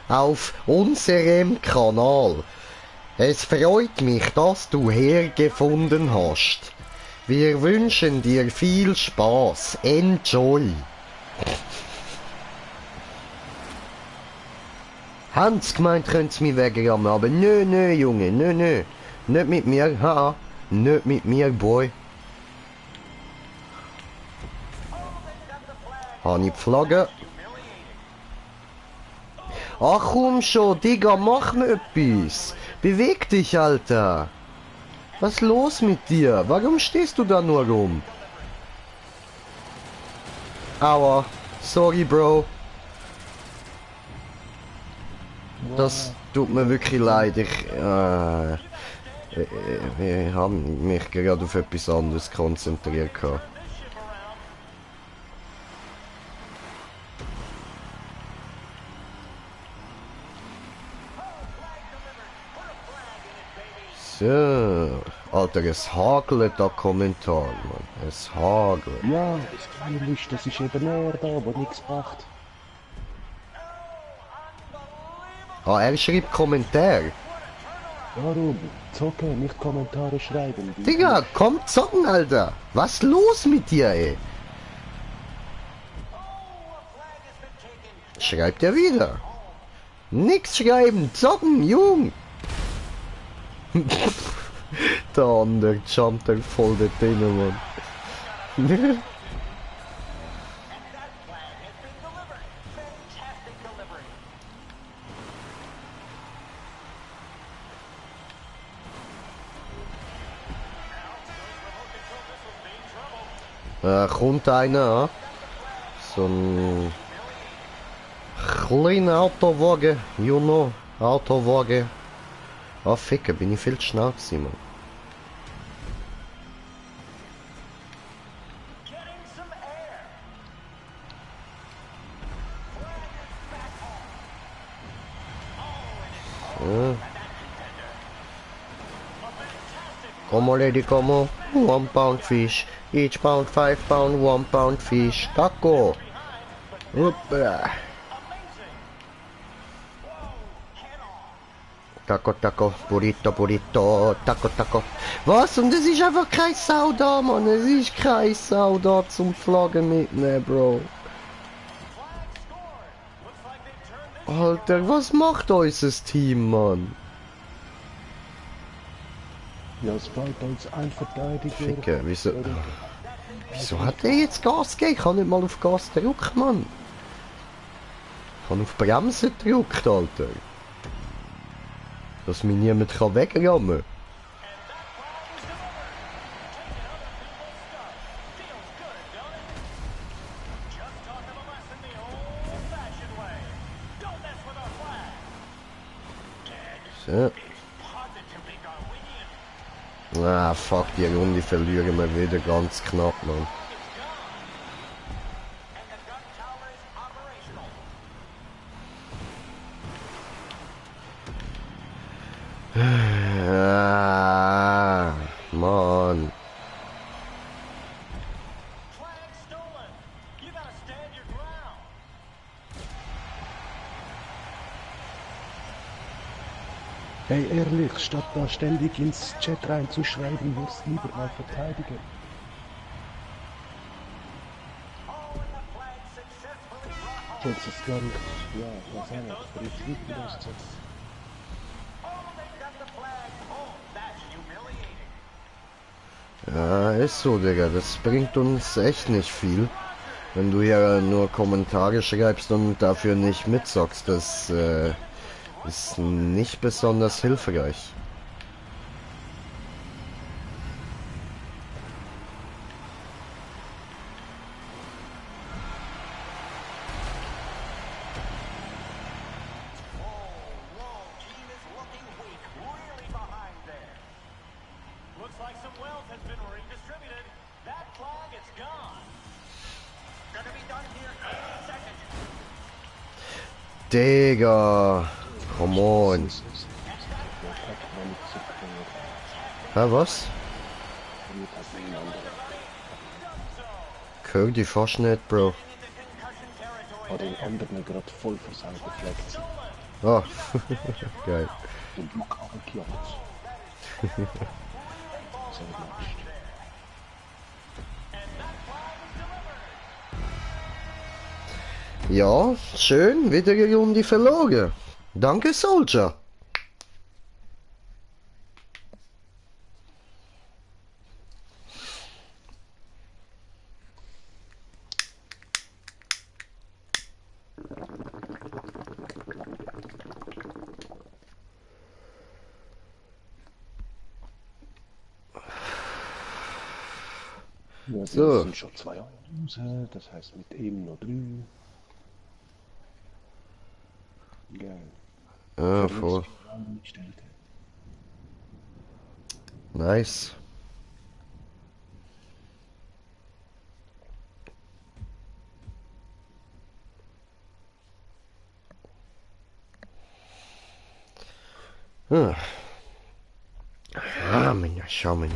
auf unserem Kanal. Es freut mich, dass du hergefunden hast. Wir wünschen dir viel Spaß. Enjoy. Haben's gemeint, könnt's mich wegrammen, aber nö, Junge, nö. Nicht mit mir, haha. Nicht mit mir, Boy. Habe ich die Flagge? Ach komm schon, Digga, mach mir etwas. Beweg dich, Alter. Was ist los mit dir? Warum stehst du da nur rum? Aua. Sorry, Bro. Das tut mir wirklich leid. Wir haben mich gerade auf etwas anderes konzentriert gehabt. So, Alter, es hagelt da Kommentar, Mann. Es hagelt. Ja, das kleine Licht, das ist eben er da, der nichts macht. Ah, er schreibt Kommentar. Warum? Zocken, nicht Kommentare schreiben. Digga, komm zocken, Alter. Was los mit dir, ey? Schreibt er wieder. Nix schreiben, zocken, Jung. Der andere jumpt er voll dort rein, Mann. Kommt einer, so ein kleiner Autowagen, you know, Autowagen. Ah, Ficker, bin ich viel zu schnell gewesen, Mann. So. Come on, lady, come on. 1 pound fish. Each pound 5 pound, 1 pound fish. Taco. Hoppa. Taco, taco, burrito, burrito, taco, taco. Was? Und es ist einfach kein Sau da, Mann. Es ist kein Sau da zum Flaggen mitnehmen, Bro. Alter, was macht unser Team, Mann? Ja, es bleibt als ein Verteidiger. Ficker, wieso? Wieso hat er jetzt Gas gegeben? Ich kann nicht mal auf Gas drücken, Mann. Ich kann auf Bremse gedrückt, Alter. Dass mich niemand wegrammen kann. So. Ah, fuck, die Runde verlieren wir wieder ganz knapp, Mann. Ah, Mann. Hey, ehrlich, statt da ständig ins Chat reinzuschreiben, wirst lieber mal verteidigen. Sonst ist gar nicht, ja, was auch nicht, Prinzip durchsetzen. Ja, ist so, Digga. Das bringt uns echt nicht viel. Wenn du hier nur Kommentare schreibst und dafür nicht mitzockst, das ist nicht besonders hilfreich. Digga, come on. Ja, was? Cody fast nicht, Bro. Hat den anderen gerade voll vor seinem gefleckt sind. Oh, geil. Und Luke abgekehrt. So gemacht. Ja, schön, wieder eine Runde verloren. Danke, Soldier. Ja, So. das sind schon 2 raus, das heißt mit ihm noch 3. Geil. Ja, voll. Nice. Ah. Schau mal.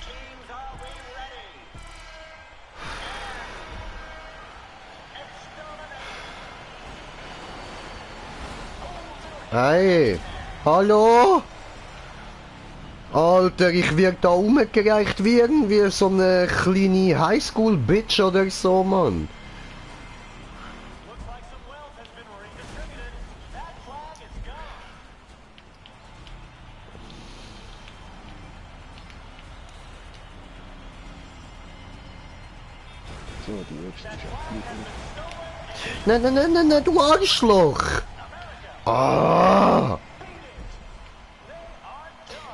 Teams, are we ready? Hey, hallo? Alter, ich werd da umgereicht werden wie so eine kleine Highschool-Bitch oder so, Mann. Looks like some wealth has been redistributed. That flag is gone. So, die erste ist abgeliefert. Nein, du Arschloch! Ah!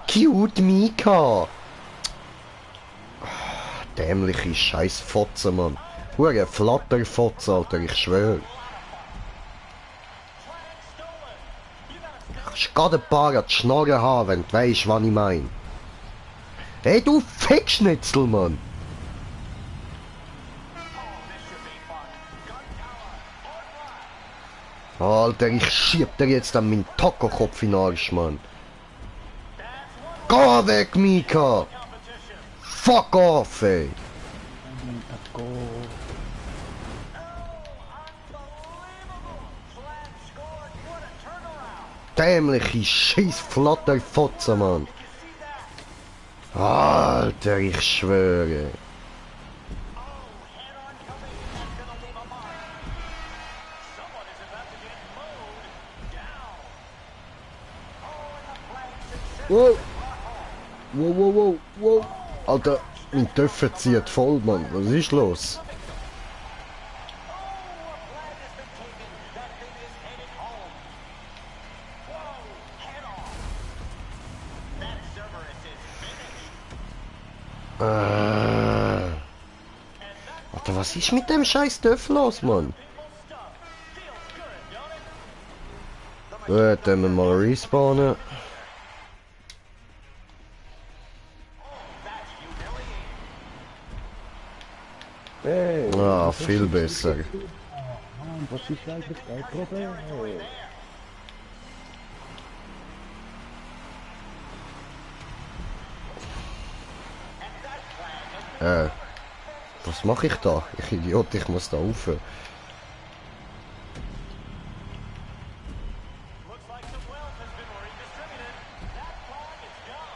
Cute Mika! Dämliche Scheißfotze, Mann. Hure Flatterfotze, Alter, ich schwör. Ich kann ein paar an die Schnorre haben, wenn du weisst, was ich mein. Hey, du Fickschnitzel, Mann! Alter, ich schieb dir jetzt an meinen Tacokopf in den Arsch, Mann. Geh weg, Mika! Fuck off, ey! Dämliche Scheiß-Flatterfotze, Mann! Alter, ich schwöre! Wow! Wow! Alter, mein Töpfer zieht voll, Mann. Was ist los? Alter, was ist mit dem scheiß Töpf los, Mann? Gut, dann müssen wir mal respawnen. Hey, Ah, viel besser. Mann, was ist eigentlich dein Problem? Was mache ich da? Ich Idiot, ich muss da rauf. Looks like some wealth has been redistributed. That flag is gone.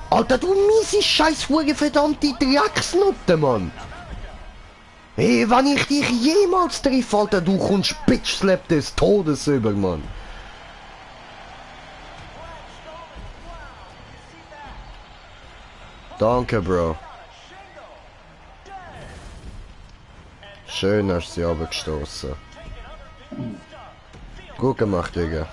Alter, du miese scheiß verdammte Drecksnutte, Mann! Hey, wenn ich dich jemals treffe, Alter, du kommst Bitch-Slap des Todes über, Mann! Danke, Bro. Schön hast du sie runtergestoßen. Gut gemacht, Digga.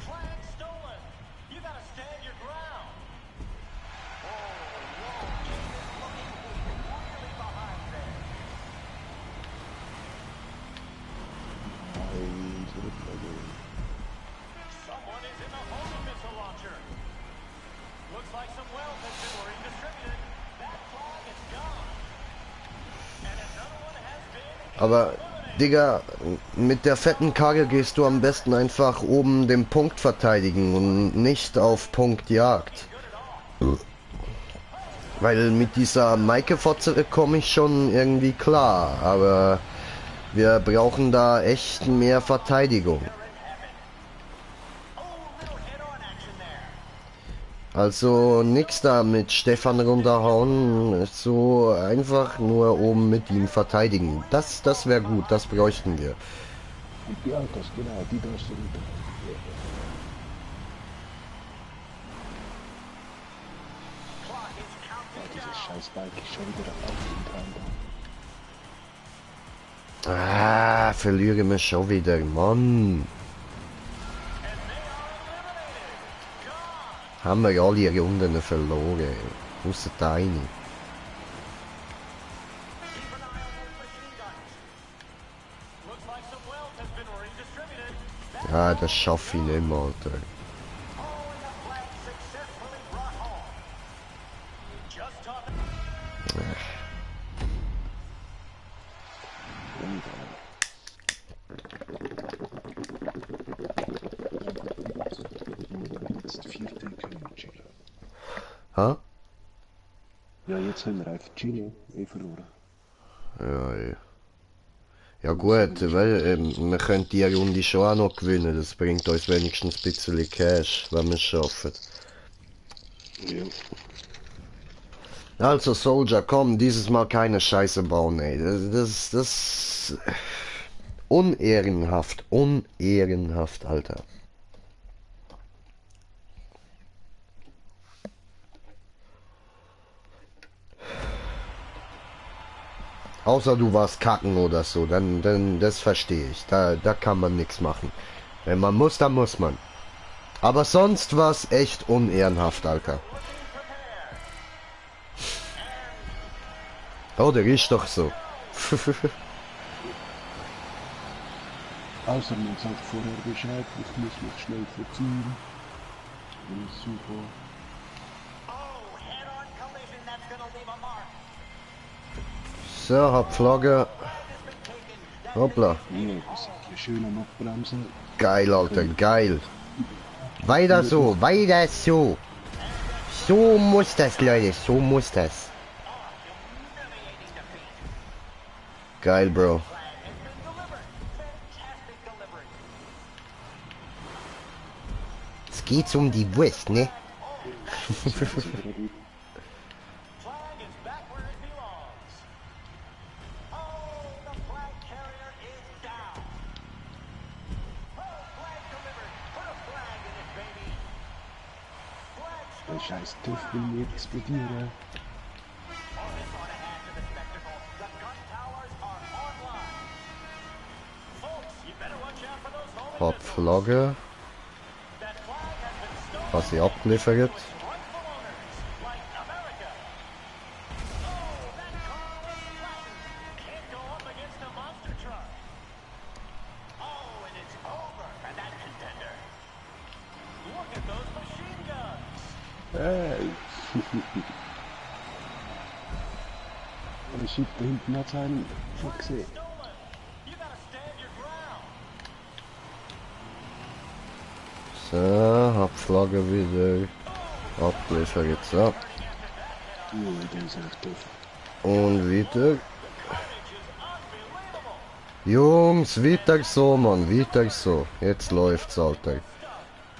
Flag stolen. You gotta stand your ground. Someone is in the homing missile launcher. Looks like some wealth has been redistributed. That flag is gone. And another one has been Aber, Digga, mit der fetten Karre gehst du am besten einfach oben den Punkt verteidigen und nicht auf Punktjagd. Weil mit dieser Maike-Fotze komme ich schon irgendwie klar, aber wir brauchen da echt mehr Verteidigung. Also nix da mit Stefan runterhauen, so einfach nur oben mit ihm verteidigen. Das wäre gut, das bräuchten wir. Die Autos, genau, die darfst du runter. dieses scheiß Bike ist schon wieder auf dem Brand. Verlieren wir schon wieder, Mann. Haben wir alle Runden verloren. Ausser eine. Ja, das schaffe ich nicht mehr, Alter. Jetzt 4 Tage können wir chillen. Ha? Ja, jetzt haben wir einfach chillen, verloren. Ja, ja. Ja gut, weil wir können die Runde schon auch noch gewinnen. Das bringt uns wenigstens ein bisschen Cash, wenn wir es schaffen. Ja. Also Soldier, komm, dieses Mal keine Scheiße bauen, ey. Das unehrenhaft, unehrenhaft, Alter. Außer du warst kacken oder so, dann das verstehe ich. Da kann man nichts machen. Wenn man muss, dann muss man. Aber sonst war's echt unehrenhaft, Alter. Oh, der ist doch so. Außer man sagt vorher Bescheid, ich muss mich schnell verziehen. Dann ist super. Oh, head-on collision, that's gonna leave a mark. So, hab Flagge. Hoppla. Ja, das ist eine schöne Abbremse. Geil, Alter, geil. Weiter so, weiter so. So muss das, Leute, so muss das. Geil, Bro. Es geht um die Wurst, ne? Flag is back where it belongs. Oh, the flag carrier is down. Oh, flag delivered. Put a flag in it, baby. Flag Der stolen. scheiß TÜV will mir explodieren. Oh, this ought to add to the spectacle. The gun towers are online. Folks, you better watch out for those homing Hab missiles. Flagge. That flag has been stolen. Was sie abgeliefert. Rightful owners, like America. Oh, that car was flattened. Can't go up against a monster truck. Oh, and it's over for that contender. Look at those machine guns. Hey! Oh shit, da hinten hat's einen schon gesehen. Stolen. You gotta stand your ground. So, hab Flagge wieder abgeliefert. So. Ja, der ist echt TÜV. Und wieder. Jungs, weiter so, Mann, weiter so. Jetzt läuft's, Alter.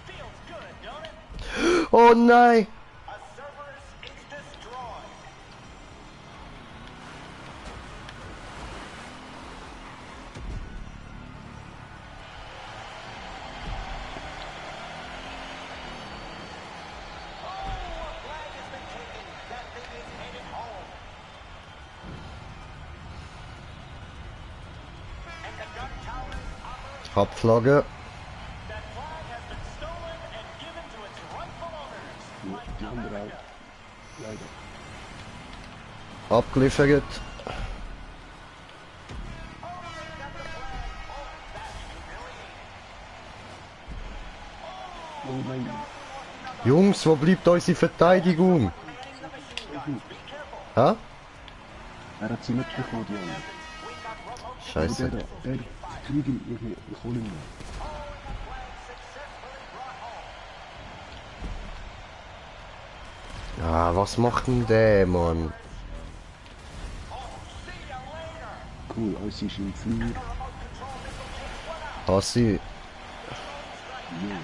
Feels good, don't it? Oh nein! A Cerberus is destroyed. Oh, a flag has been taken. That thing is headed home. And the gun tower is operating. Hab Flagge. That flag has been stolen and given to its rightful owners. Ja, Like die andere America. auch. Leider. Abgeliefert. Oh nein. Jungs, wo bleibt unsere Verteidigung? Ha? Er hat sie nicht bekommen, die andere. Scheiße. Der krieg ihn nicht mehr. Ich hol ihn mehr. Ah, was macht denn der, Mann? Cool, alles ist im Flur. Hassi. Ja.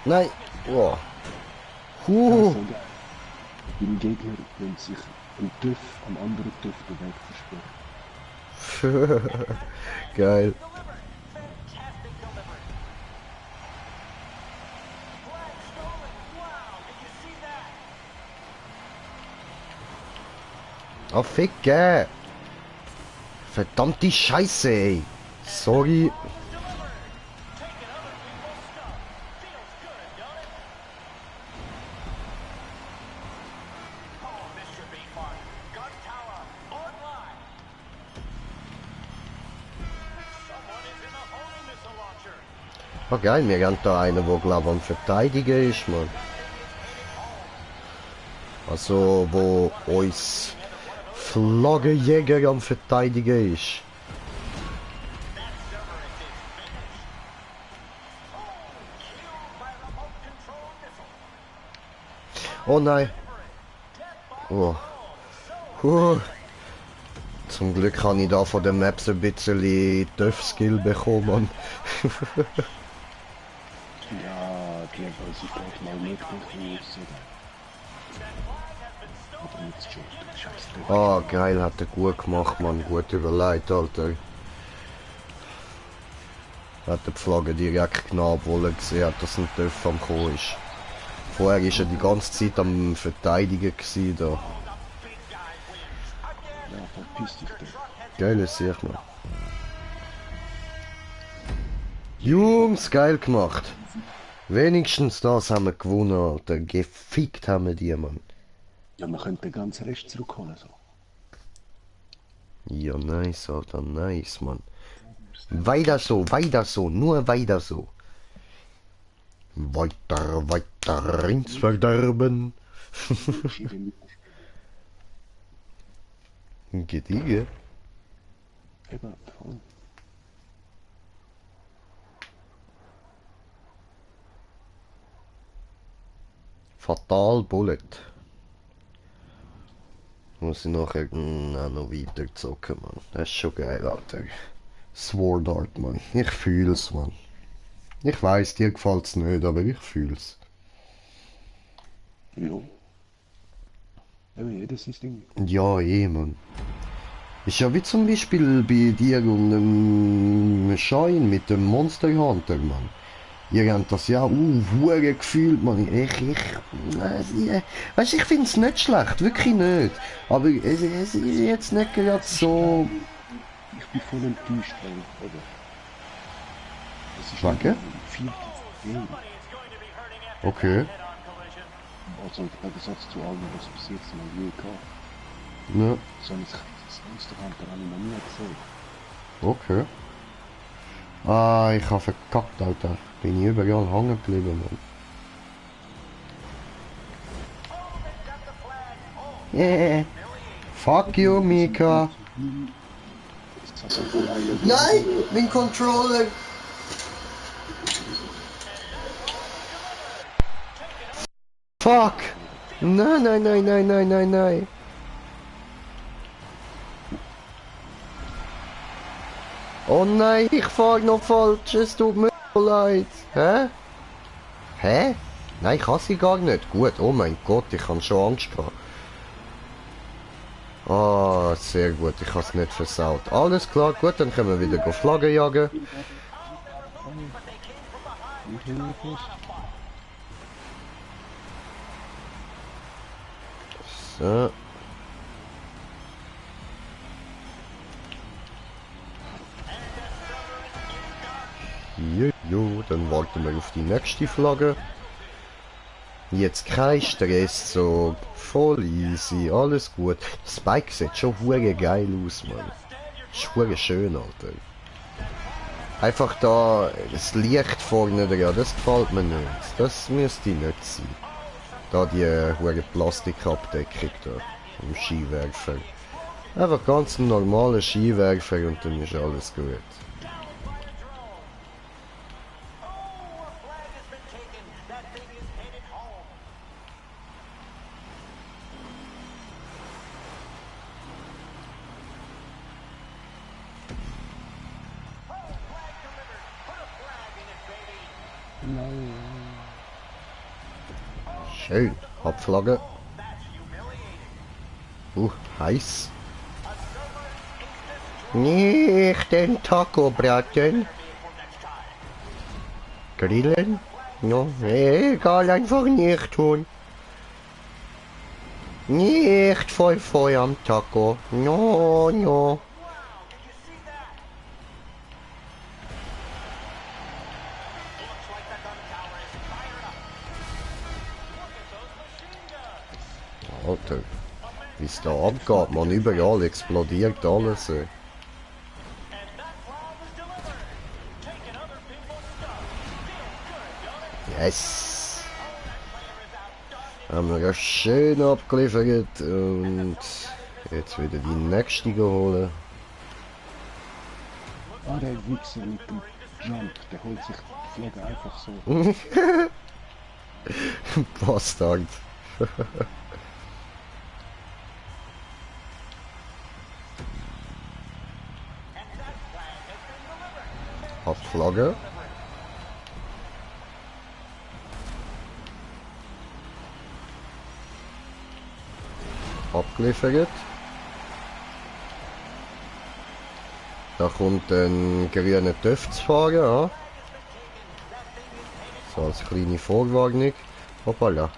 Nein. Oh. So geil. Beim Gegner, wenn sich ein TÜV am anderen TÜV den Weg versperrt. Geil. Fantastic delivery. Flag stolen. Wow, did you see that? Ah, Ficke! Verdammte Scheiße, ey! Sorry. Delivered. Taking other people's stuff. Feels good, don't it? Oh, Mr. Beefheart. Gun tower online. Someone is in a homing missile launcher. Ah, geil, wir haben da einen, der glaube am Verteidigen ist, man. Also, wo uns Flaggenjäger am Verteidigen ist. Oh nein. Oh. Zum Glück habe ich da von den Maps ein bisschen Töff-Skill bekommen. Ja, die haben sich gleich mal nicht durchgemusst. Oder nicht schon, scheiß Dreck. Ah, geil, hat er gut gemacht, man. Gut überlegt, Alter. Hat die Flagge direkt genommen, obwohl er gesehen hat, dass ein Töff am Kommen ist. Vorher war er die ganze Zeit am Verteidigen gewesen, da. Ja, verpiss dich doch. Geil, sehe ich mal. Jungs, geil gemacht. Wenigstens das haben wir gewonnen, Alter. Gefickt haben wir die, Mann. Ja, man könnte den ganzen Rest zurückholen, so. Ja, nice, Alter, nice, Mann. Weiter so, nur weiter so. Weiter ins Verderben. Schiebe mit. Gediege. Eben, voll. Fatal Bullet. Muss ich nachher noch weiter zocken, Mann. Das ist schon geil, Alter. Sword Art, Mann. Ich fühl's, Mann. Ich weiß, dir gefällt's nicht, aber ich fühl's. Ja. Eben, jedes sein Ding. Ja, Mann. Ist ja wie zum Beispiel bei dir und dem Schein mit dem Monster Hunter, Mann. Ihr habt das ja hure gefühlt, Mann. Weißt du, ich find's nicht schlecht, wirklich nicht. Aber es ist jetzt nicht gerade so. Ich bin voll enttäuscht, weil, oder? Es ist Danke? ein viertes Game. Okay. Also im Gegensatz zu allem, was bis jetzt mal je gab. Ja, So ein Monster Hunter habe ich noch nie gesehen. okay. Ah, ich habe verkackt, Alter. Bin ich überall hängen geblieben, Mann. Yeah. Fuck you, Mika. Nein, mein Controller. Fuck. Nein, nein, nein, nein, nein, nein, nein. Oh nein, ich fahr noch falsch, es tut mir leid. Hä? Hä? Nein, ich hasse sie gar nicht. Gut, oh mein Gott, ich habe schon Angst gehabt. Ah, sehr gut, ich habe es nicht versaut. Alles klar, gut, dann können wir wieder Flaggen jagen. So. Jo, dann warten wir auf die nächste Flagge. Jetzt kein Stress, so voll easy, alles gut. Spike sieht schon hure geil aus, Mann. Ist hure schön, Alter. Einfach da, das Licht vorne dran, das gefällt mir nicht. Das müsste nicht sein. Da die hure Plastikabdeckung da, vom Skiwerfer. Einfach ganz ein normaler Skiwerfer und dann ist alles gut. Schön, Abflagge. Heiß. Nicht den Taco braten. Grillen? No, egal, einfach nicht tun. Nicht voll Feuer am Taco. No, no. Looks like that gun tower is fired up. Alter, wie es da abgeht, man, überall explodiert alles. And that round is delivered. Taking other people's stuff. Feels good, don't it? Yes! Haben wir ja schön abgeliefert und jetzt wieder die nächste holen. Ah, der Wichser mit dem Jump, der holt sich die Flagge einfach so. Bastard. Flagge. Abgeliefert. Da kommt ein grüner TÜV zu fahren, ja. So als kleine Vorwarnung. Hoppala.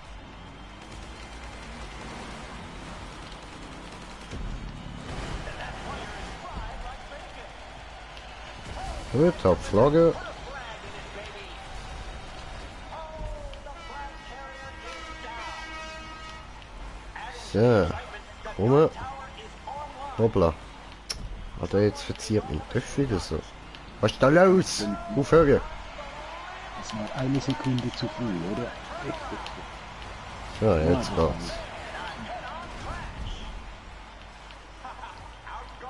Gut, hab Flagge. So, komm. Hoppla. Alter, jetzt verzieht mich das wieder so. Was ist da los? Aufhören. Das war eine Sekunde zu früh, oder? So, jetzt geht's.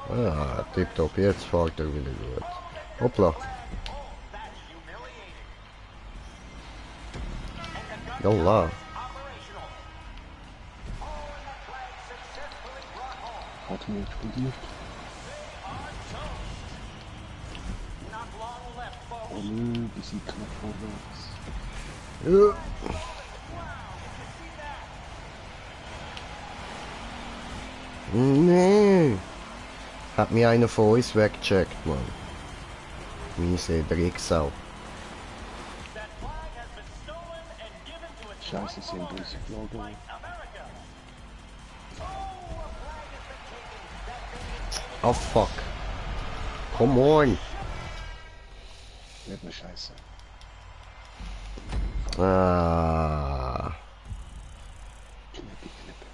Ah, tipptopp, jetzt fährt er wieder gut. Hoppla. Jalla. Hat mir explodiert. Oh nö, die sieht knapp vorwärts. Ja. Nee. Hat mir einer von uns weggecheckt, Mann. Miese Drecksau. Scheiße, sie haben unsere Flagge. Oh fuck. Come on. Nicht mehr scheiße. Ah. Knippe, knippe.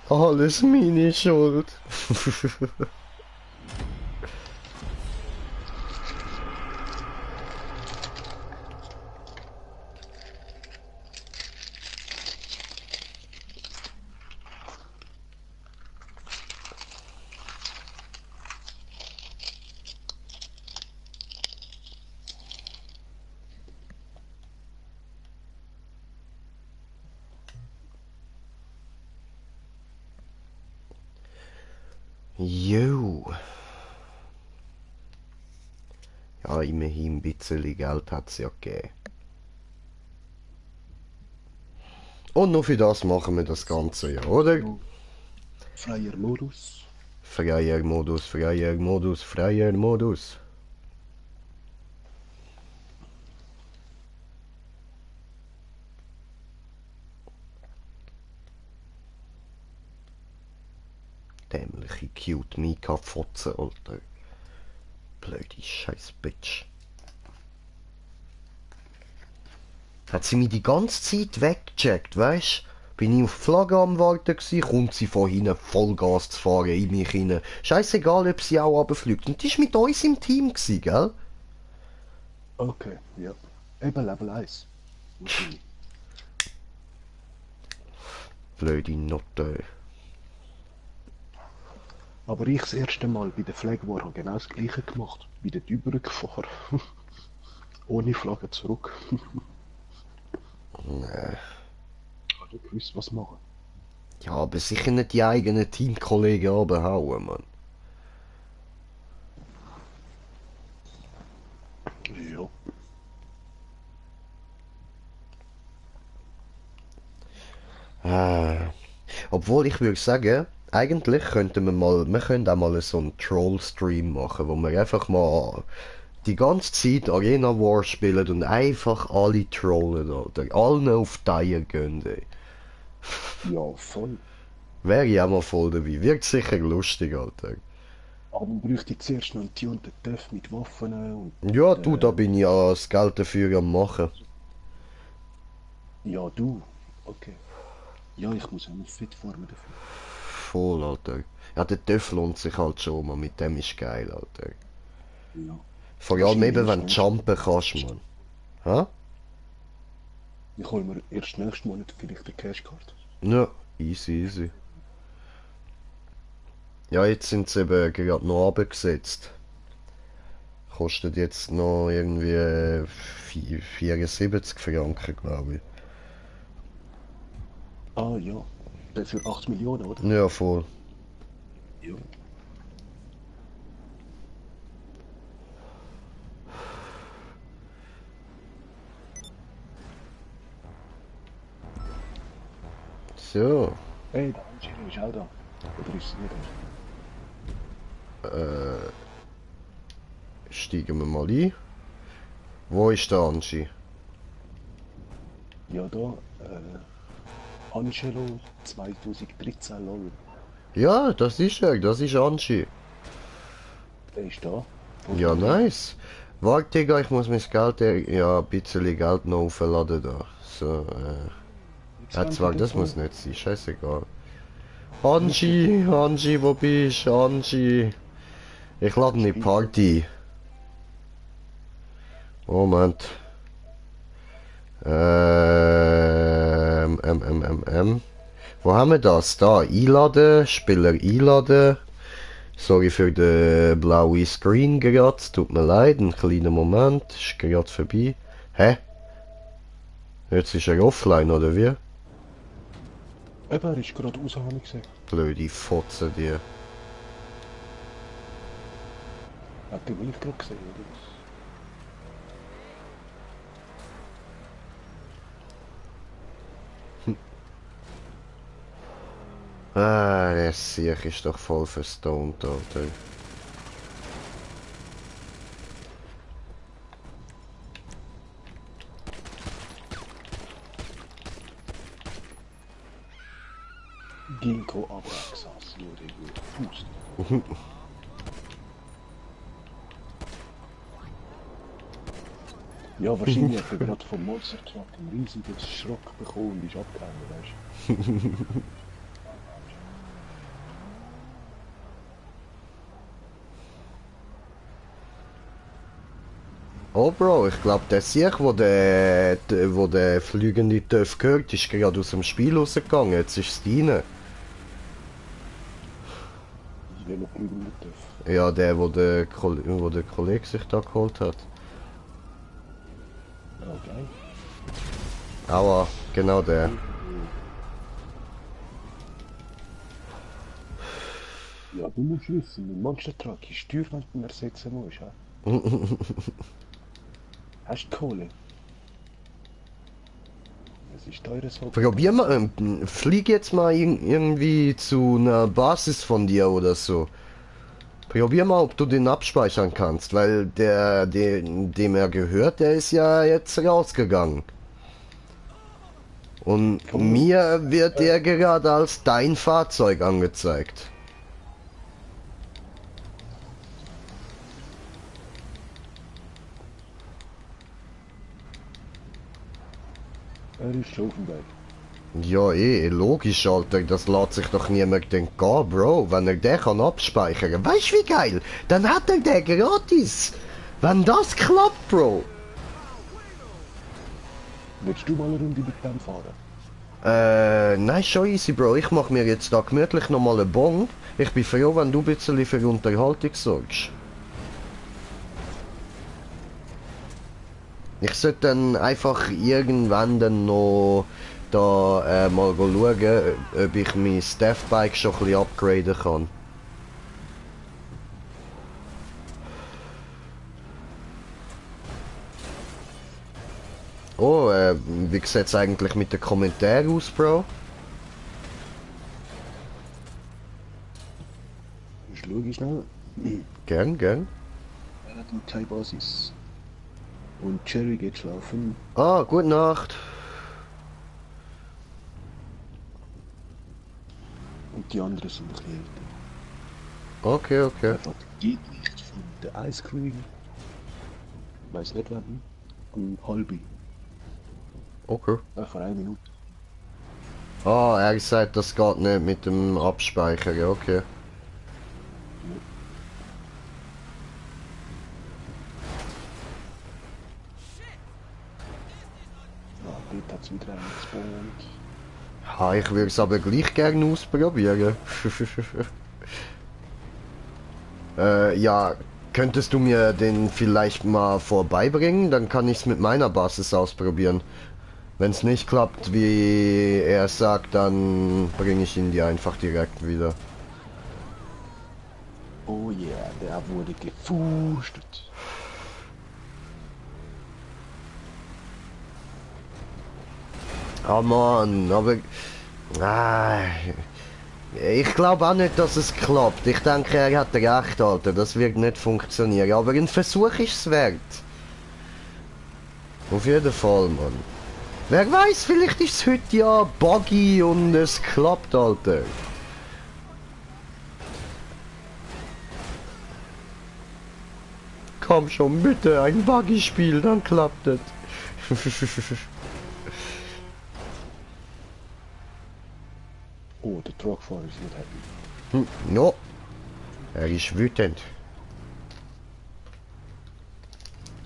Alles meine Schuld. Jo. Ja, immerhin ein bisschen Geld hat es ja gegeben. Und nur für das machen wir das Ganze, ja, oder? Freier Modus. Freier Modus, freier Modus, freier Modus. Dämliche cute Mika-Fotze, Alter. Blöde scheiß Bitch. Hat sie mich die ganze Zeit weggecheckt, weisst? Bin ich auf die Flagge am Warten gsi, kommt sie von hinten Vollgas zu fahren in mich hinein. Scheißegal, ob sie auch runterfliegt. Und die ist mit uns im Team gsi, gell? Okay, ja. Eben Level 1. Blöde Notte. Aber ich das erste Mal bei der Flag War habe genau das gleiche gemacht. Bin dort übergefahren. Ohne Flagge zurück. Nee. Hat ich gewusst, was machen. Ja, aber sicher nicht die eigenen Teamkollegen abhauen, Mann. Ja. Obwohl ich würde sagen, eigentlich könnten wir können auch mal so einen Troll-Stream machen, wo wir einfach mal die ganze Zeit Arena War spielen und einfach alle trollen, oder? Allen auf die Eier gehen, ey. Ja, voll. Wäre ich auch mal voll dabei. Wirkt sicher lustig, Alter. Aber man bräuchte zuerst noch einen tunten Töff mit Waffen und... Ja, du, da bin ich ja das Geld dafür am machen. Ja, du. Okay. Ja, ich muss auch noch fit formen dafür. Voll, Alter. Ja, der Töff lohnt sich halt schon, man. Mit dem ist geil, Alter. Ja. Vor allem eben, wenn du Wahrscheinlich jumpen kannst, man. Hä? Ich hole mir erst nächsten Monat vielleicht eine Cashcard. Ja, easy, easy. Ja, jetzt sind sie eben gerade noch runtergesetzt. Kostet jetzt noch irgendwie 74 Franken, glaube ich. Ah ja. Der für 8 Millionen, oder? Ja, voll. Ja. So. Hey, der Angelo ist auch da. Oder ist es nicht da? Steigen wir mal ein. Wo ist der Angie? Ja, da. Angelo 2013 lol. Ja, das ist er, das ist Angie. Der ist da. Ja, nice. Warte, Digga, ich muss mein Geld, ja, ein bisschen Geld noch aufladen da. So, ja, zwar, das muss nicht sein, scheißegal. Angie, Angie, wo bist du? Angie. Ich lade eine Party. Moment. Wo haben wir das? Da, einladen, Spieler einladen. Sorry für den blauen Screen gerade, tut mir leid, ein kleiner Moment, ist gerade vorbei. Hä? Jetzt ist er offline, oder wie? Eben, er ist gerade raus, habe ich gesehen. Blöde Fotze, die. Hat den mich gerade gesehen, oder? Ah, der Sieg ist doch voll verstoned, Alter. Ginkgo Abraxas wurde gefusst. Ja, wahrscheinlich hat er gerade vom Monster Truck einen riesigen Schrock bekommen und ist abgehauen, weißt du? Oh Bro, ich glaube der Sieg, wo der fliegende Töff gehört, ist gerade aus dem Spiel rausgegangen, jetzt ist es rein. Ich will noch fliegen mit Töff. Ja, der, wo der Kollege sich da geholt hat. Okay. Aua, genau der. Ja, du musst wissen, ein Monster Truck ist teuer, wenn du ihn ersetzen musst. Ja? Hast du Kohle? Es ist teures Hobby. Probier mal, flieg jetzt mal irgendwie zu einer Basis von dir oder so. Probier mal, ob du den abspeichern kannst, weil dem er gehört, der ist ja jetzt rausgegangen. Und mir wird der gerade als dein Fahrzeug angezeigt. Er ist schon auf dem Weg. Ja, logisch, Alter, das lässt sich doch niemand gehen, Bro. Wenn er den kann abspeichern, weißt du wie geil? Dann hat er den gratis. Wenn das klappt, Bro. Willst du mal eine Runde mit dem fahren? Nein, schon easy, Bro. Ich mach mir jetzt da gemütlich nochmal einen Bon. Ich bin froh, wenn du ein bisschen für Unterhaltung sorgst. Ich sollte dann einfach irgendwann dann noch da mal schauen, ob ich mein Staff-Bike schon ein bisschen upgraden kann. Oh, wie sieht es eigentlich mit den Kommentaren aus, Bro? Schau schnell. Gern, gern. Er hat keine Basis. Und Jerry geht schlafen. Ah, gute Nacht. Und die anderen sind ein bisschen älter. Okay, okay. Einfach geht nicht von der Ice Cream. Weiß nicht wann. Am halbi. Okay. Vor 1 Minute. Ah, er sagt, das geht nicht mit dem Abspeichern, ja, okay. Ja, dort hat es wieder einen gespawnt. Ha, ich würde es aber gleich gerne ausprobieren. Ja, könntest du mir den vielleicht mal vorbeibringen? Dann kann ich es mit meiner Basis ausprobieren. Wenn es nicht klappt, wie er sagt, dann bringe ich ihn dir einfach direkt wieder. Oh yeah, der wurde gefustet. Ah Mann, aber... ich glaube auch nicht, dass es klappt. Ich denke, er hat recht, Alter. Das wird nicht funktionieren. Aber ein Versuch ist es wert. Auf jeden Fall, Mann. Wer weiß, vielleicht ist es heute ja buggy und es klappt, Alter. Komm schon, bitte, ein Buggy-Spiel, dann klappt es. Oh, der Truckfahrer ist nicht happy. No. Er ist wütend.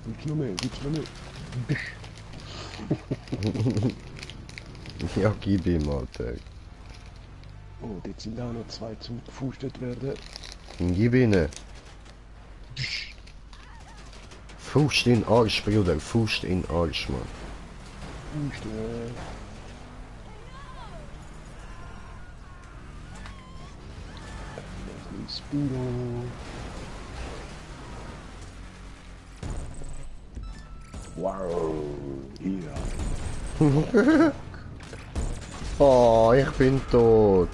Willst du noch mehr? Willst du noch mehr? Ja, gib ihm, Alter. Oh, dort sind auch noch 2 zum gefustet werden. Gib ihn. Fußt in Arsch, Bruder. Fußt in Arsch, Mann. Fusten. Speedo. Wow. Ja. Oh, ich bin tot.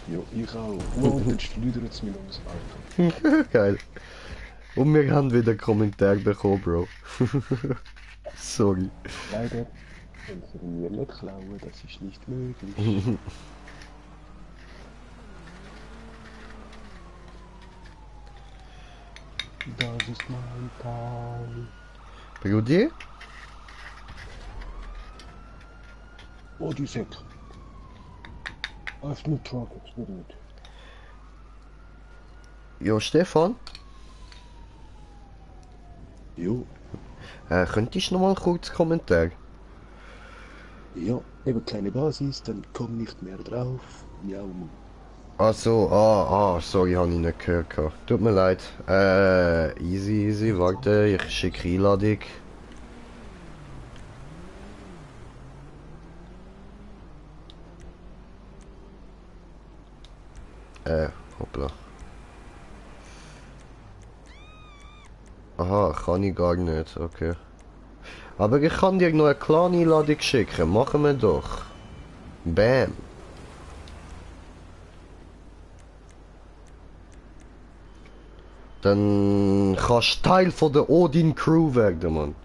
Jo, ich auch. Wow, dann schleudert es mir ums Auto. Geil. Und wir haben wieder Kommentar bekommen, Bro. Sorry. Leider können sie mir nicht klauen, das ist nicht möglich. Das ist mein Teil. Brudi? Oh, die Säcke. Auf den Truck, jetzt wird nicht. Jo, Stefan? Jo, Könntest du noch mal kurz Kommentar? ja, eben kleine Basis, dann komm nicht mehr drauf. Ja, Ach so, sorry, habe ich nicht gehört. Tut mir leid. Easy, warte, ich schicke Einladung. Hoppla. Aha, kann ich gar nicht, okay. Aber ich kann dir noch eine kleine Einladung schicken, machen wir doch. Bam. Dann kannst du Teil von der Odin Crew werden, Mann.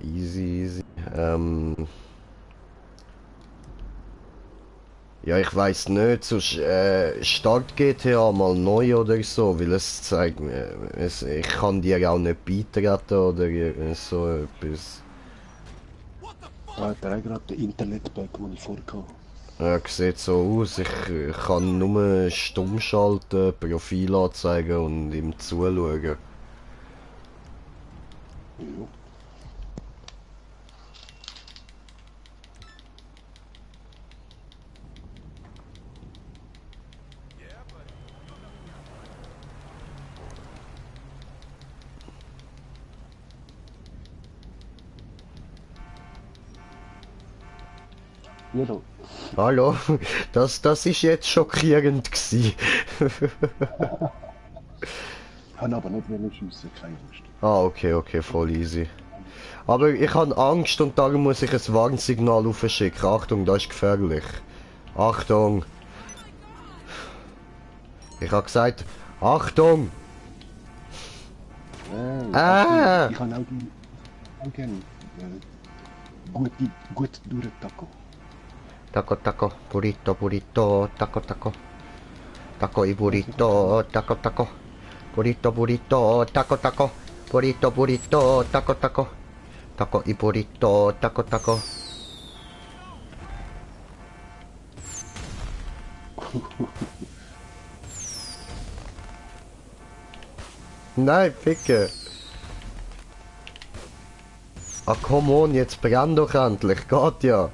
Easy. Ja, ich weiß nicht, sonst start GTA mal neu oder so, weil es zeigt mir, ich kann dir auch nicht beitreten oder so etwas. da hat er auch gerade den Internet-Bug, den ich vorher hatte. Ja, sieht so aus, ich kann nur stumm schalten, Profil anzeigen und ihm zuschauen. Jo. Ja, da. Hallo, das ist jetzt schockierend gsi. Kann aber nicht schiessen, keine Angst. Ah, okay, voll easy. Aber ich habe Angst und darum muss ich ein Warnsignal aufschicken. Achtung, das ist gefährlich. Achtung! Ich habe gesagt, Achtung! Ich kann auch gerne gut durch Taco. Taco, taco, burrito, burrito, taco, taco. Taco y burrito, taco, taco. Burrito, burrito, taco, taco. Burrito, burrito, taco, taco. Taco y burrito, taco, taco. Nein, Ficke. Ah, come on, jetzt brenn doch endlich. Geht ja.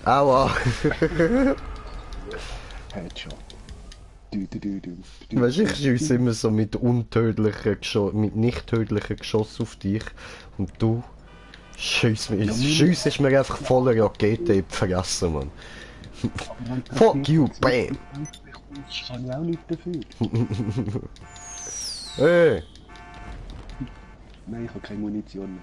Aua. Headshot. Du. Weißt du, ich schiesse immer so mit untödlichen mit nicht tödlichen Geschossen auf dich. Und du schiessest mir einfach voller Raketen in die Fresse, Mann. Fuck you, bam! Ich kann ja auch nicht dafür. Hey! Nein, ich habe keine Munition mehr.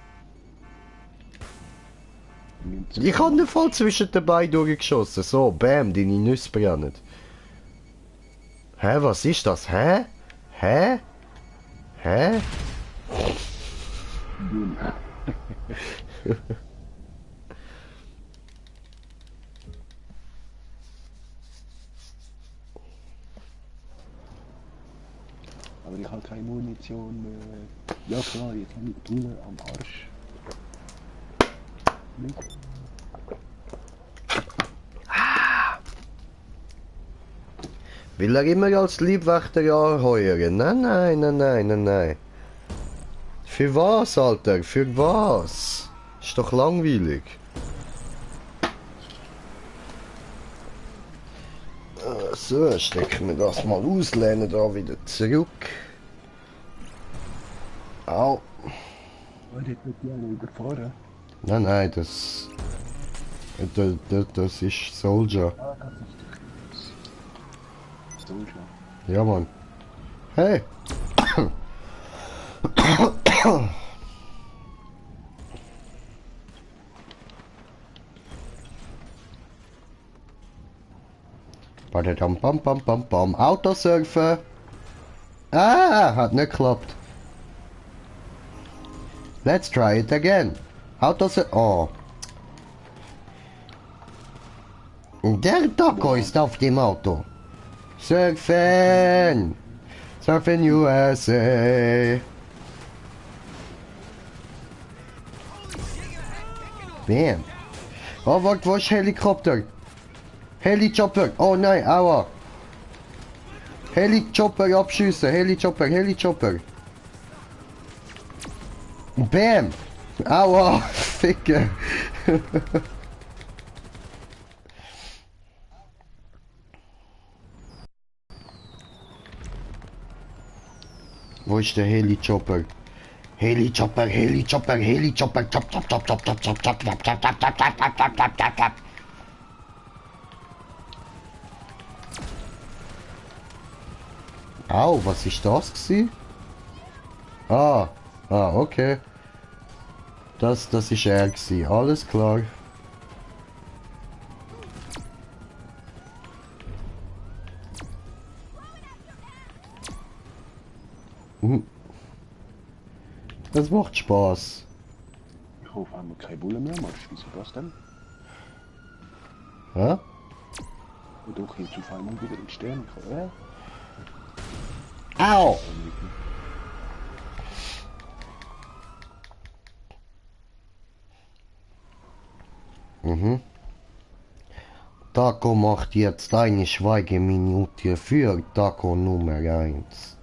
Ich habe den Fall zwischen den Beinen durchgeschossen. So, bam, deine Nüsse brennen. Hä, was ist das? Hä? Hä? Hä? Aber ich habe keine Munition mehr. Ja klar, jetzt habe ich die Tulle am Arsch. Will er immer als Leibwächter anheuern? Nein. Für was, Alter? Für was? Ist doch langweilig. So, stecken wir das mal aus, lehnen da wieder zurück. Au. Oh, dort wird die alle überfahren. Nein, das ist Soldier. Ah, das ist Soldier. Ja, Mann. Hey! Badadam, bam, bam, bam, bam. Autosurfen! Ah, hat nicht geklappt. Let's try it again. Autosurfen. Oh. Der Taco ist auf dem Auto. Surfen! Surfen USA! Bam! Oh, warte, wo ist Helikopter? Heli-Chopper! Oh nein, aua! Heli-Chopper abschiessen! Heli-Chopper! Bam! Aua! Ficke! Wo ist der Heli-Chopper? Heli-Chopper! Chop, chop, chop, chop, chop, chop, chop, chop, chop, chop, chop, chop, chop, chop, chop. Au, was ist das gewesen? Okay. Das ist er gewesen, alles klar. Das macht Spaß. Ich hoffe einmal keine Bulle mehr, Marsch. Wieso das denn? Hä? Und doch jetzt auf einmal wieder in Stern. Au! Taco macht jetzt eine Schweigeminute für Taco Nummer 1.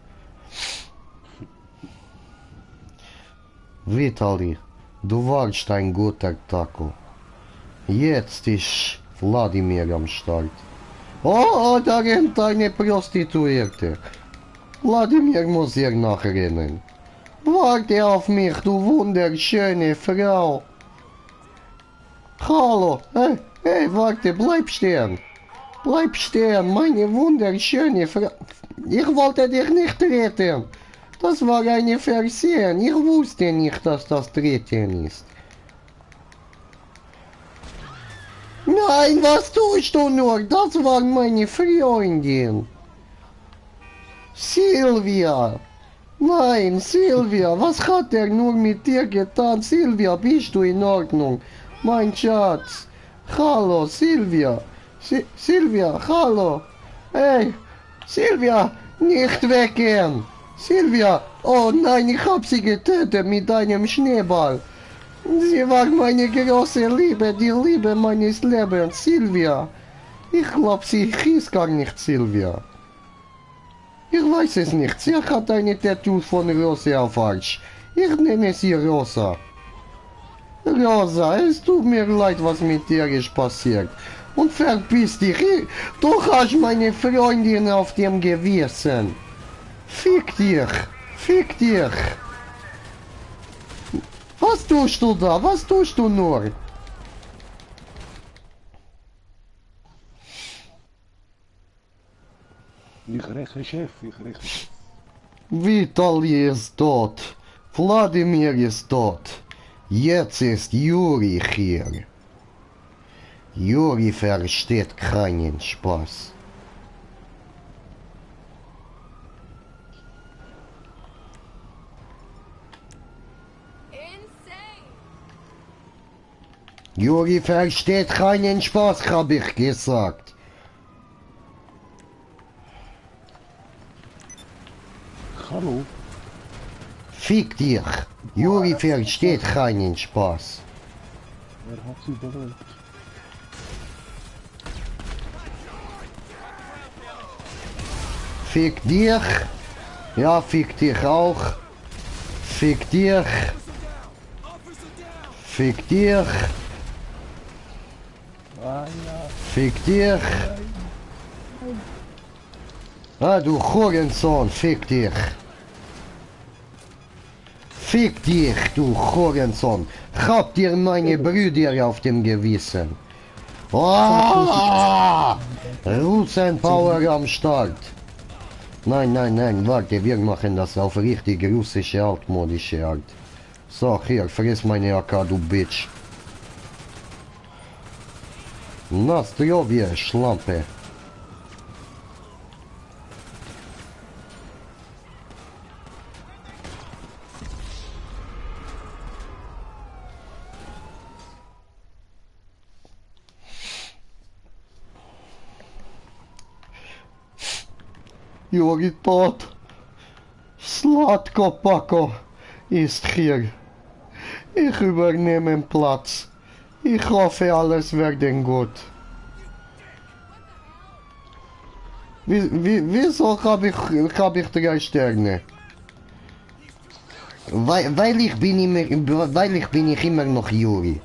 Vitali, du warst ein guter Taco. Jetzt ist Wladimir am Start. Oh, da rennt eine Prostituierte. Wladimir muss ihr nachrennen. Warte auf mich, du wunderschöne Frau. Hallo, hey, warte, bleib stehen. Bleib stehen, meine wunderschöne Frau. Ich wollte dich nicht retten. Das war eine Versehen. Ich wusste nicht, dass das Treten ist. Nein, was tust du nur? Das war meine Freundin. Silvia. Nein, Silvia, was hat er nur mit dir getan? Silvia, bist du in Ordnung? Mein Schatz. Hallo, Silvia. Silvia, hallo. Hey, Silvia, nicht weggehen. Silvia, oh nein, ich hab sie getötet mit einem Schneeball. Sie war meine große Liebe, die Liebe meines Lebens, Silvia. Ich glaube, sie hieß gar nicht Silvia. Ich weiß es nicht. Sie hat eine Tattoo von Rosa auf Arsch. Ich nenne sie Rosa. Rosa, es tut mir leid, was mit dir ist passiert. Und verpiss dich. Du hast meine Freundin auf dem Gewissen. Fick dich. Fick dich. Was tust du da? Was tust du nur? Ich räche, Chef, ich räche. Vitali ist tot. Wladimir ist tot. Jetzt ist Juri hier. Juri versteht keinen Spaß. Juri versteht keinen Spaß, hab ich gesagt. Hallo? Fick dich. Juri versteht keinen Spaß. Wer hat sie überlebt? Fick dich. Ja, fick dich auch. Fick dich. Fick dich. Fick dich. Ah, du Hurensohn, fick dich. Fick dich, du Hurensohn. Hab dir meine Brüder auf dem Gewissen. Oh! Russen Power am Start. Nein, nein, nein, warte, wir machen das auf richtig russische, altmodische Art. So, hier, friss meine AK, du Bitch. Nastrovje, Schlampe. Juri tot. Slatko Pako ist hier. Ich übernehme Platz. Ich hoffe, alles wird gut. Wieso hab ich 3 Sterne? Weil ich bin immer noch Juri.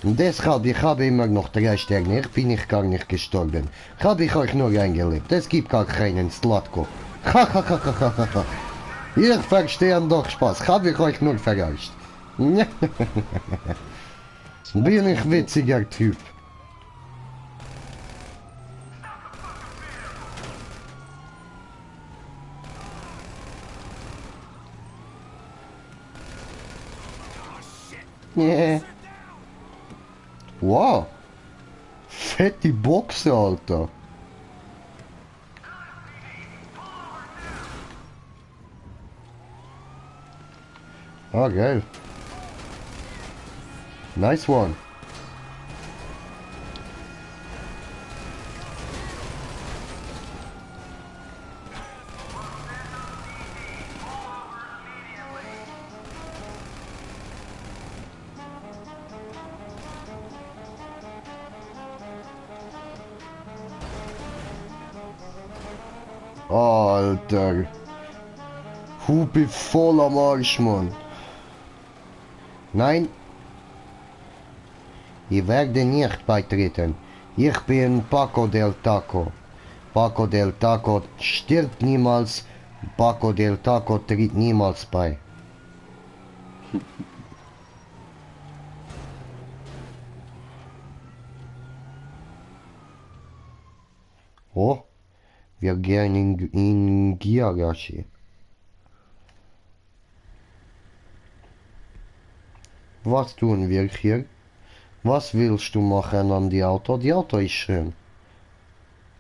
Und deshalb, ich habe immer noch 3 Sterne. Ich bin nicht gar nicht gestorben. Habe ich euch nur eingelebt. Es gibt gar keinen Slatko. Ich verstehe doch Spaß. Habe ich euch nur verarscht. Bin ich witziger Typ. Yeah. Wow. Fette Boxe, Alter. Ah, geil. Nice one. Alter. Hupe voll am Arsch, Mann. Nein. Ich werde nicht beitreten. Ich bin Paco del Taco. Paco del Taco stirbt niemals. Paco del Taco tritt niemals bei. Oh, wir gehen in Giagashi. Was tun wir hier? Was willst du machen an die Auto? Die Auto ist schön.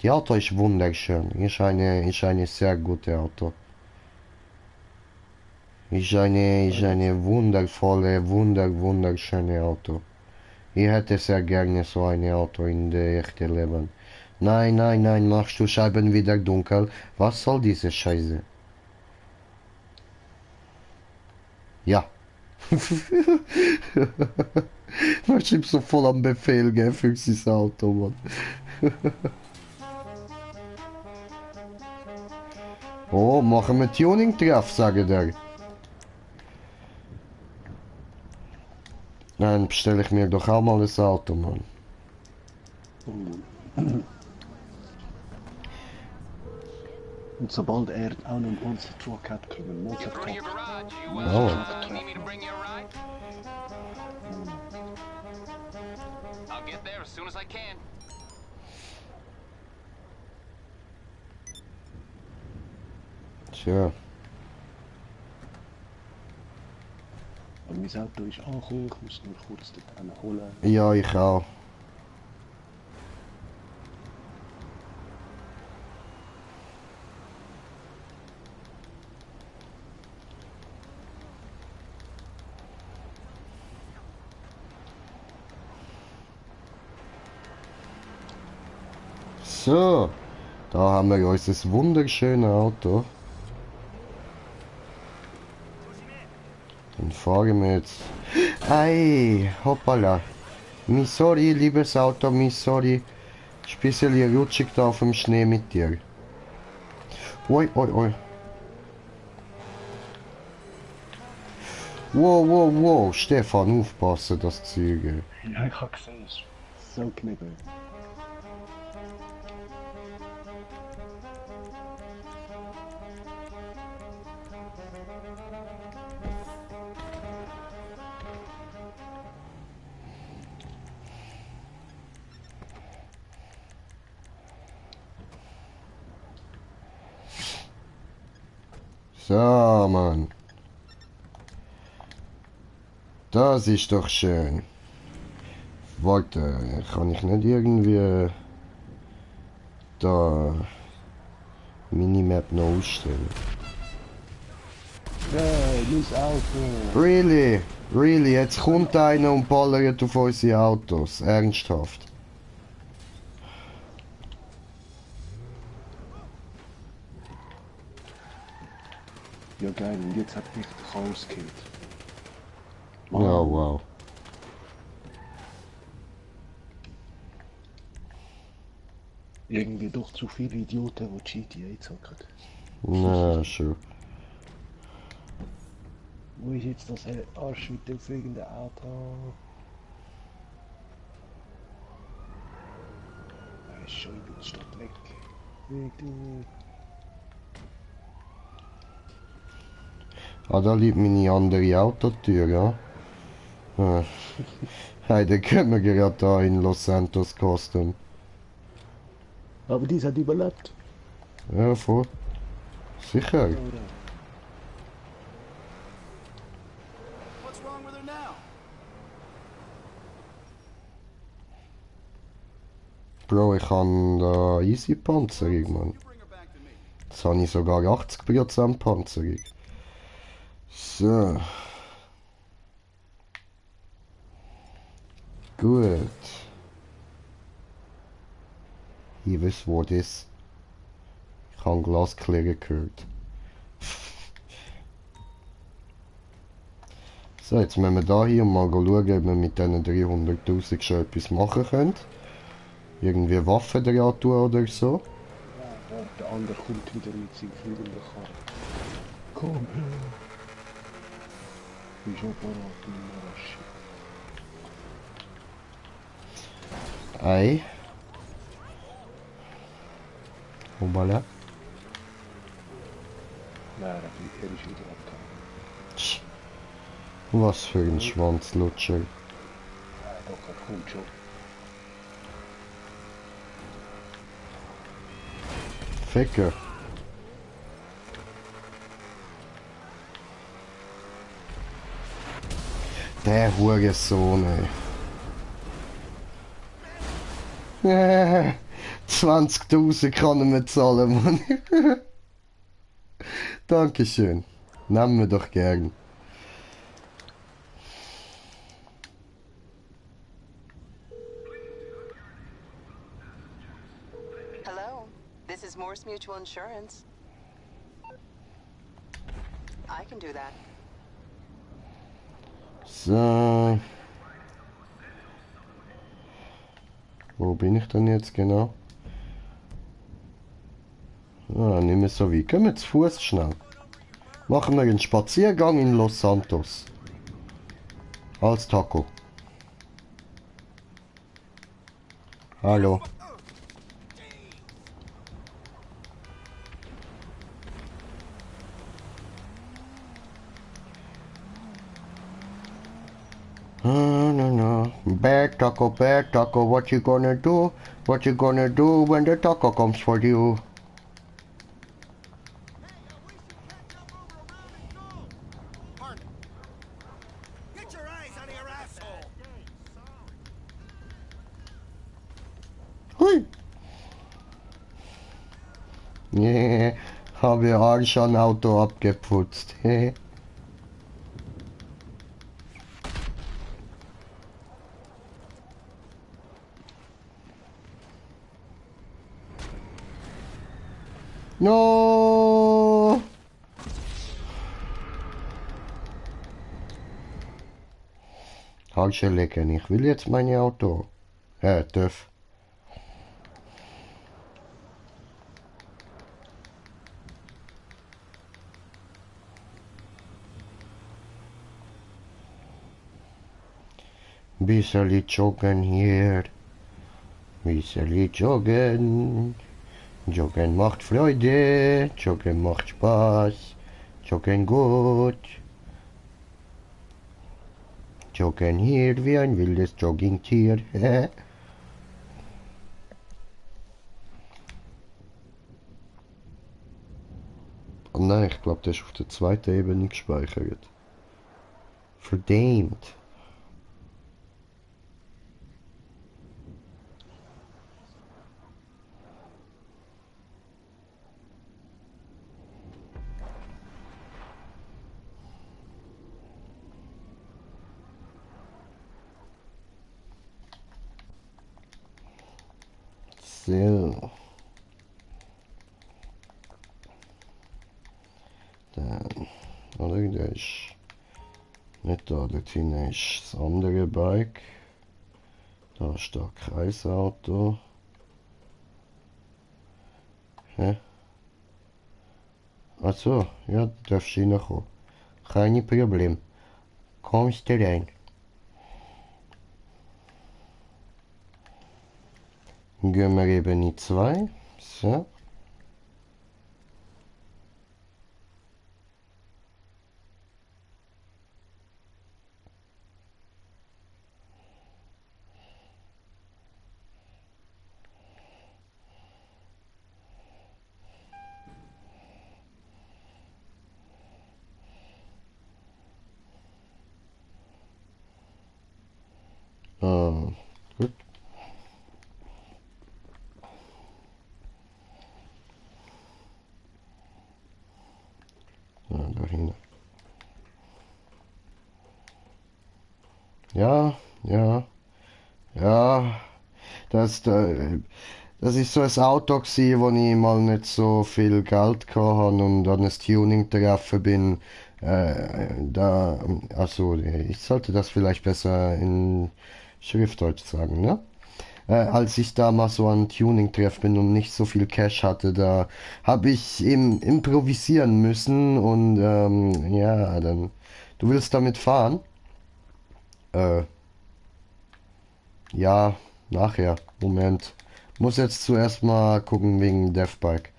Die Auto ist wunderschön. Ist eine sehr gute Auto. Ist eine wundervolle, wunderschöne Auto. Ich hätte sehr gerne so ein Auto in der echten Leben. Nein, nein, nein, machst du Scheiben wieder dunkel? Was soll diese Scheiße? Ja. Was ich so voll am Befehl, gell, für dieses Auto, Mann. Oh, machen wir Tuning-Treff, sage der. Dann bestelle ich mir doch auch mal ein Auto, Mann. Und sobald er auch einen Monster Truck hat, können wir Monster Truck. Oh. Need me to bring you a ride? I'll get there as soon as I can. Tja. Aber mein Auto ist angekommen, ich muss nur kurz dort einen holen. Ja, ich auch. So, da haben wir unser wunderschönes Auto. Dann fahren wir jetzt. Ei, hoppala. Mi sorry, liebes Auto, mi sorry. Ist ein bisschen rutschig da auf dem Schnee mit dir. Oi, oi, oi. Wow, wow, wow. Stefan, aufpassen, das Züge. Ja, ich habe gesehen, es ist so knibbel. So, Mann. Das ist doch schön. Warte, kann ich nicht irgendwie da Minimap noch ausstellen? Hey, mein Auto! Really? Really? Jetzt kommt einer und ballert auf unsere Autos. Ernsthaft. Ja geil, und jetzt hat mich der Chaos gekillt. Ja, wow. Irgendwie doch zu viele Idioten, die GTA zocken. Na, schon. Wo ist jetzt das Arsch mit dem fliegenden Auto? Er ist schon in der Stadt weg. Weg, du. Ah, da liegt meine andere Autotür, ja? Ah. Hey, dann können wir gerade da in Los Santos Custom. Aber dies hat überlebt. Ja, voll. Sicher. Oder? What's wrong with her now? Bro, ich habe da easy Panzerung, Mann. Bring her back to me. Jetzt habe ich sogar 80% Panzerung. So. Gut. Ich weiß, wo das. Ich habe Glasklirren gehört. So, jetzt müssen wir da hier mal schauen, ob wir mit diesen 300.000 schon etwas machen können. Irgendwie Waffen dran tun oder so. Ja, der andere kommt wieder mit seinem fliegenden Karren. Komm her! Ich bin schon parat, du Marasch. Ei. Hoppala. Nein, er ist wieder abgehauen. Tsch. Was für ein Schwanzlutscher. Nein, doch, er kommt schon. Ficker. Der Hurensohn, ey. 20.000 kann er mir zahlen, Mann. Dankeschön. Nehmen wir doch gern. Hello, this is Morse Mutual Insurance. I can do that. So. Wo bin ich denn jetzt genau? Ah, nicht mehr so weit. Gehen wir zu Fuß schnell. Machen wir einen Spaziergang in Los Santos. Als Taco. Hallo. No. Bad taco, what you gonna do? What you gonna do when the taco comes for you? Get your eyes out of your asshole! Hui. Yeah, habe auch schon Auto abgeputzt. No! Halt schon lecken, ich will jetzt mein Auto. TÜV. Bisseli joggen hier. Bisseli joggen. Joggen macht Freude. Joggen macht Spaß. Joggen gut. Joggen hier wie ein wildes Joggingtier. Oh nein, ich glaube, der ist auf der zweiten Ebene gespeichert. Verdammt. So. Dann, oder der ist nicht da, dort hinten ist das andere Bike. Da ist das Kreisauto. Hä? Achso, ja, du darfst reinkommen. Kein Problem. Kommst du rein? Gehen wir Ebene 2. So. Gut. Da hinten. Ja, ja, ja. Das ist so ein Auto gsi, wo ich mal nicht so viel Geld hatte und an ein Tuning treffen bin. Also ich sollte das vielleicht besser in Schriftdeutsch sagen, ne? Als ich da mal so an Tuning-Treff bin und nicht so viel Cash hatte, da habe ich eben improvisieren müssen und ja, dann. Du willst damit fahren? Äh, ja, nachher. Moment. Muss jetzt zuerst mal gucken wegen Deathbike.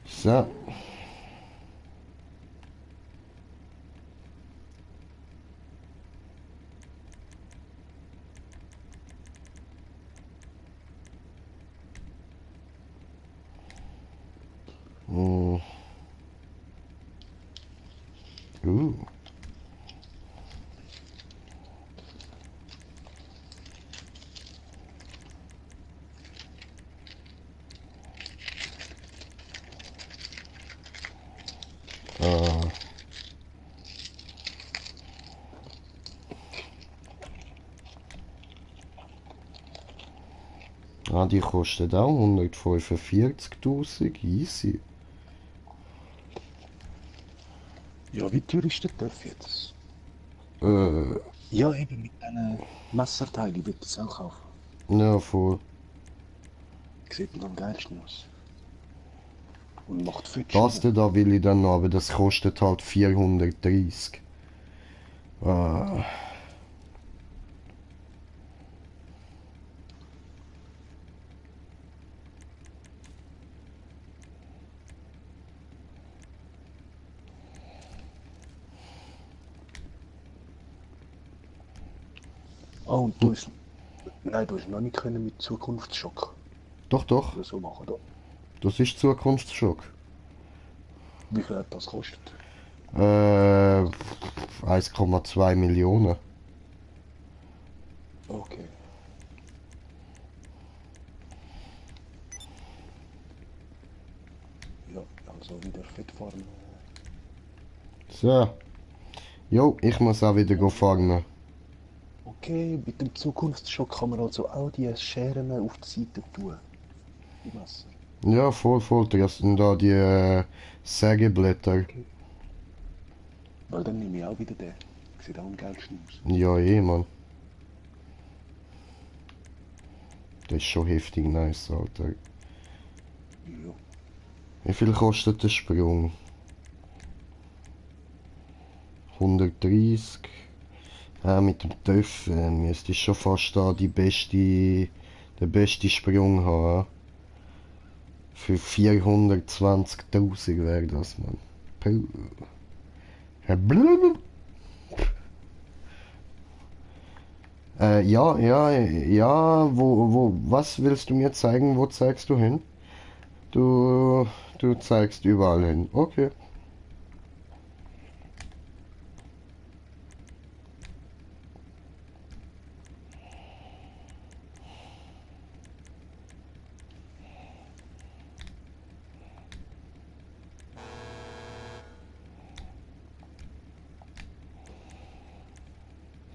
So. Hm. Ah, die kostet auch 145.000, easy. Ja, wie teuer ist der Töff jetzt? Äh, Ja, eben mit diesen Messerteilen, ich würde das auch kaufen. ja, voll. Sieht mir am geilsten aus. Und macht viel Das Schnee. da will ich dann noch, aber das kostet halt 430. Ah. Oh, und du hast... Nein, du hast noch nicht können mit Zukunftsschock Doch, doch, oder so machen, oder? das ist Zukunftsschock. Wie viel hat das kostet? 1,2 Millionen. Okay. Ja, also wieder fit fahren. So. Jo, ich muss auch wieder fahren. Okay, mit dem Zukunftsschock kann man also auch die Scheren auf die Seite tun. Die Messer. Ja, voll, das sind da die Sägeblätter. Weil dann nehme ich auch wieder den. Sieht auch am geilsten aus. Ja, Mann. Das ist schon heftig nice, Alter. Ja. Wie viel kostet der Sprung? 130. Mit dem TÜV müsste ich schon fast da den besten Sprung haben. Für 420.000 wäre das, Mann. Puh. Ja, was willst du mir zeigen? Wo zeigst du hin? Du zeigst überall hin. Okay.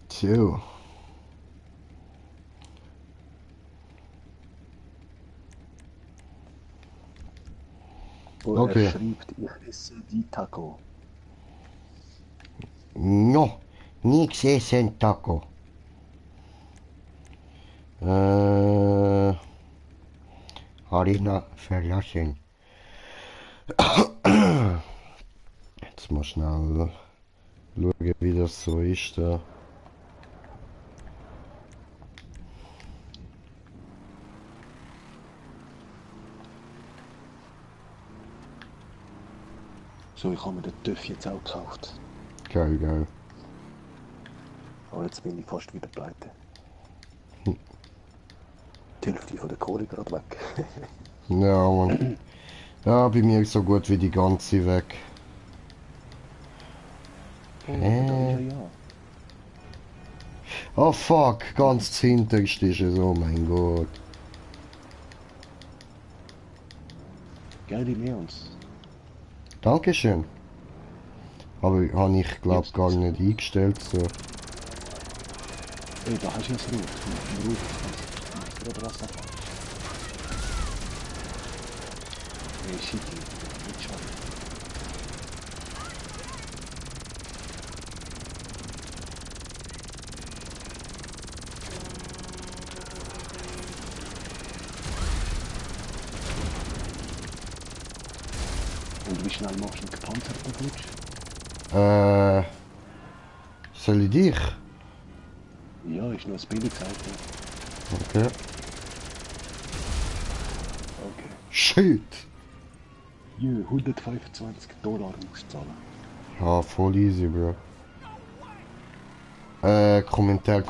So. Oh, Okay. er schreibt, ich esse die Taco. No, nie gegessen Taco. Arena verlassen. Jetzt mal schnell schauen, wie das so ist da. So, ich habe mir den TÜV jetzt auch gekauft. Geil. Aber jetzt bin ich fast wieder pleite. Die Hälfte von der Kohle gerade weg. Ja, Mann. Ja, bei mir ist so gut wie die ganze weg. Oh, da ist ja. Oh fuck, ganz hinterst ist es, oh mein Gott. Geile Neons. Dankeschön. Aber habe ich glaube gar nicht eingestellt so. Ey, da hast du ja das Rot. Rot oder was da? Ey, shit, nicht schade. Und wie schnell machst du einen gepanzerten Flutsch? Soll ich dich? Ja, ist nur ein billiges Auto. Okay. Okay. Shit! Ja, $125 musst du zahlen. Ja, voll easy, Bro. Kommentar.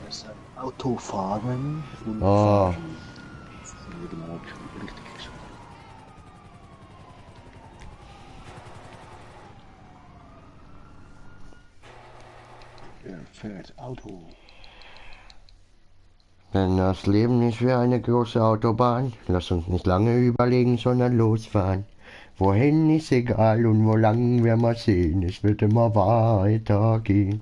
Das Auto fahren und Ah. fahren. Das ist genau richtig geschrieben. Er fährt Auto. Denn das Leben ist wie eine große Autobahn. Lass uns nicht lange überlegen, sondern losfahren. Wohin ist egal und wo lang wir mal sehen. Es wird immer weitergehen.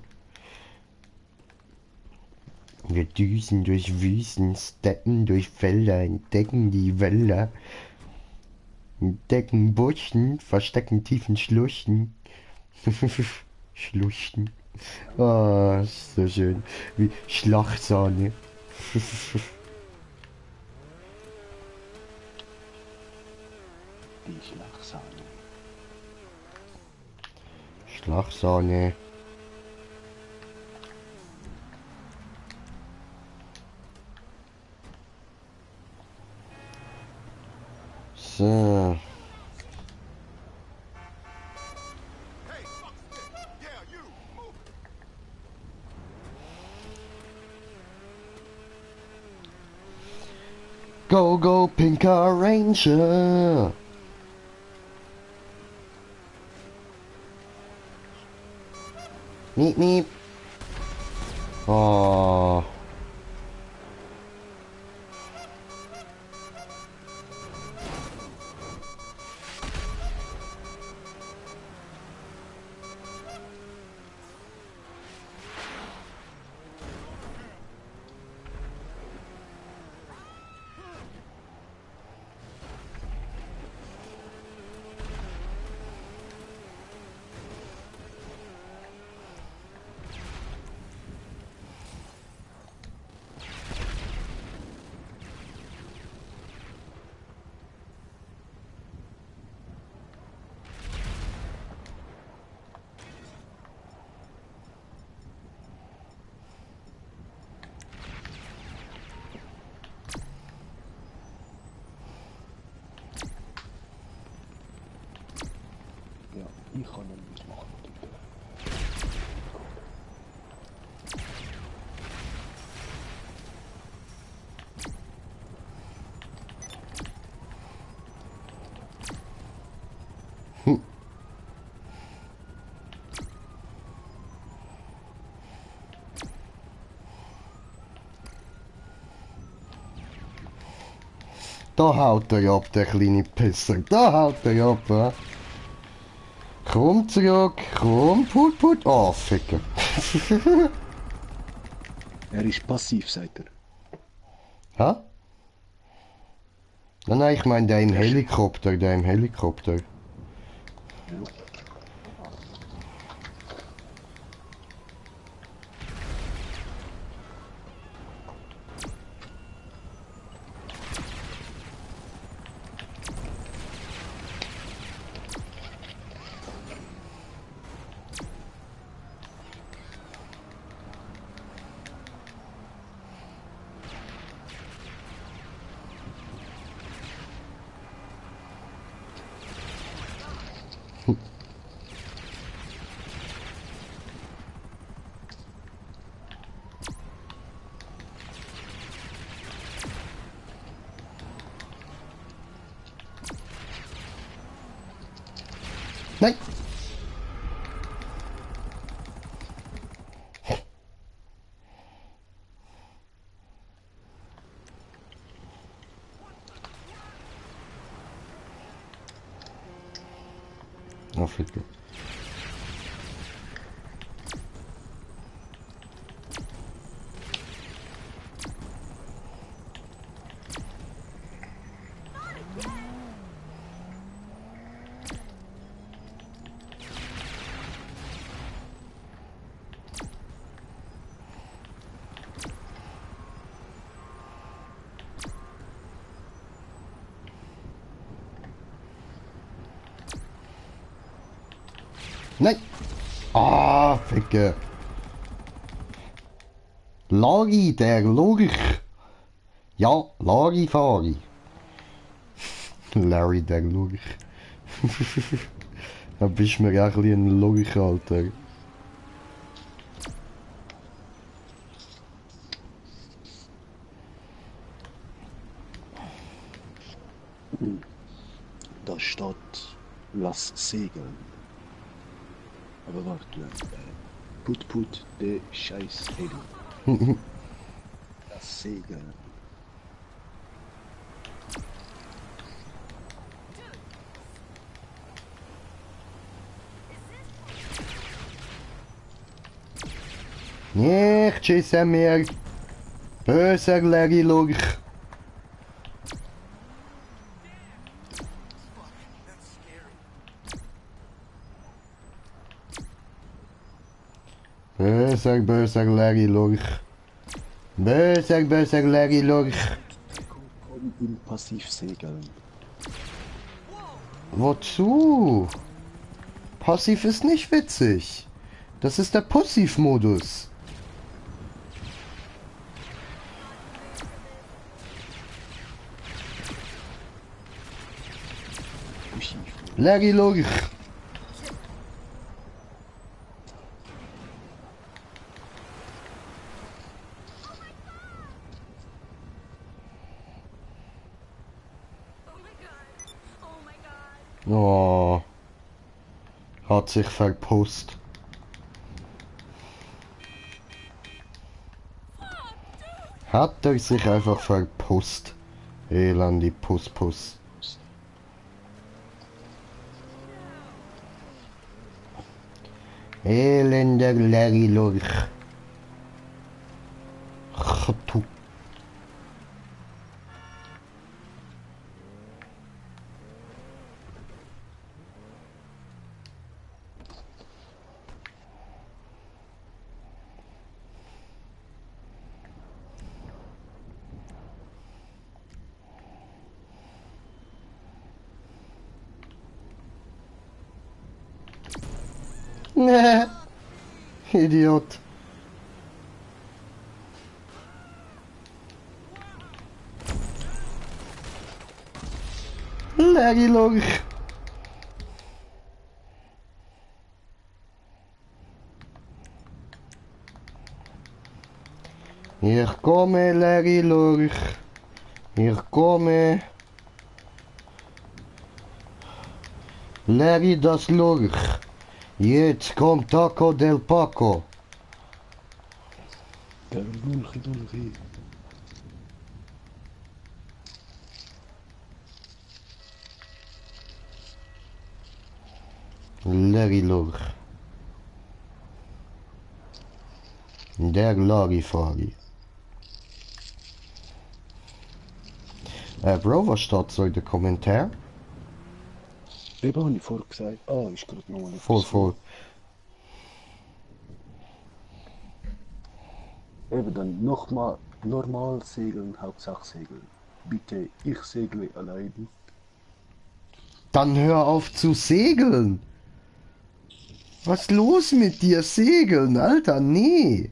Wir düsen durch Wüsten, steppen durch Felder, entdecken die Wälder, entdecken Buchten, verstecken tiefen Schluchten. Schluchten. Ah, ist so schön. Wie Schlachtsahne. Die Schlagsahne. Schlagsahne. So. Go, go, Pinker Ranger! Meep, meep. Oh. Ja, ich kann ihn nicht machen. Da haut er ab, der kleine Pisser. Da haut er ab, ja. Komm zurück, komm, put, put. Oh, Ficker. Er ist passiv, sagt er. Hä? Nein, nein, ich meine der im Helikopter, der im Helikopter. Nein! Oh, Ficker. Nein! Ah, Ficke! Lagi, der Logik! Ja, Larifari! Larry, der Logik. Da bist du mir auch ein bisschen ein Logik, Alter. Da steht, lass segeln. Aber warte, put de Scheiß Heli. Lass segeln. Nicht schiessen mehr! Böser Larry, schau. Böser Larry, schau. Böser Larry, schau. Komm im Passivsegeln. Wozu? Passiv ist nicht witzig. Das ist der Passivmodus. Larry, logisch. Oh. Hat sich verpusst. Hat er sich einfach verpusst. Elandi Puss. Elender Larry Lurch. Du. Nee. Idiot. Larry Lurch. Ich komme, Larry Lurch. Ich komme. Larry das Lurch. Jetzt kommt Taco del Paco. Der Lulchi. Larry Lurch. Der Larifari. Bro, was steht so in den Kommentaren? Eben habe ich vorher gesagt. Ah, ist gerade noch nicht. Voll. Eben dann nochmal normal segeln, Hauptsache segeln. Bitte, ich segle allein. Dann hör auf zu segeln. Was ist los mit dir? Segeln, Alter, nee.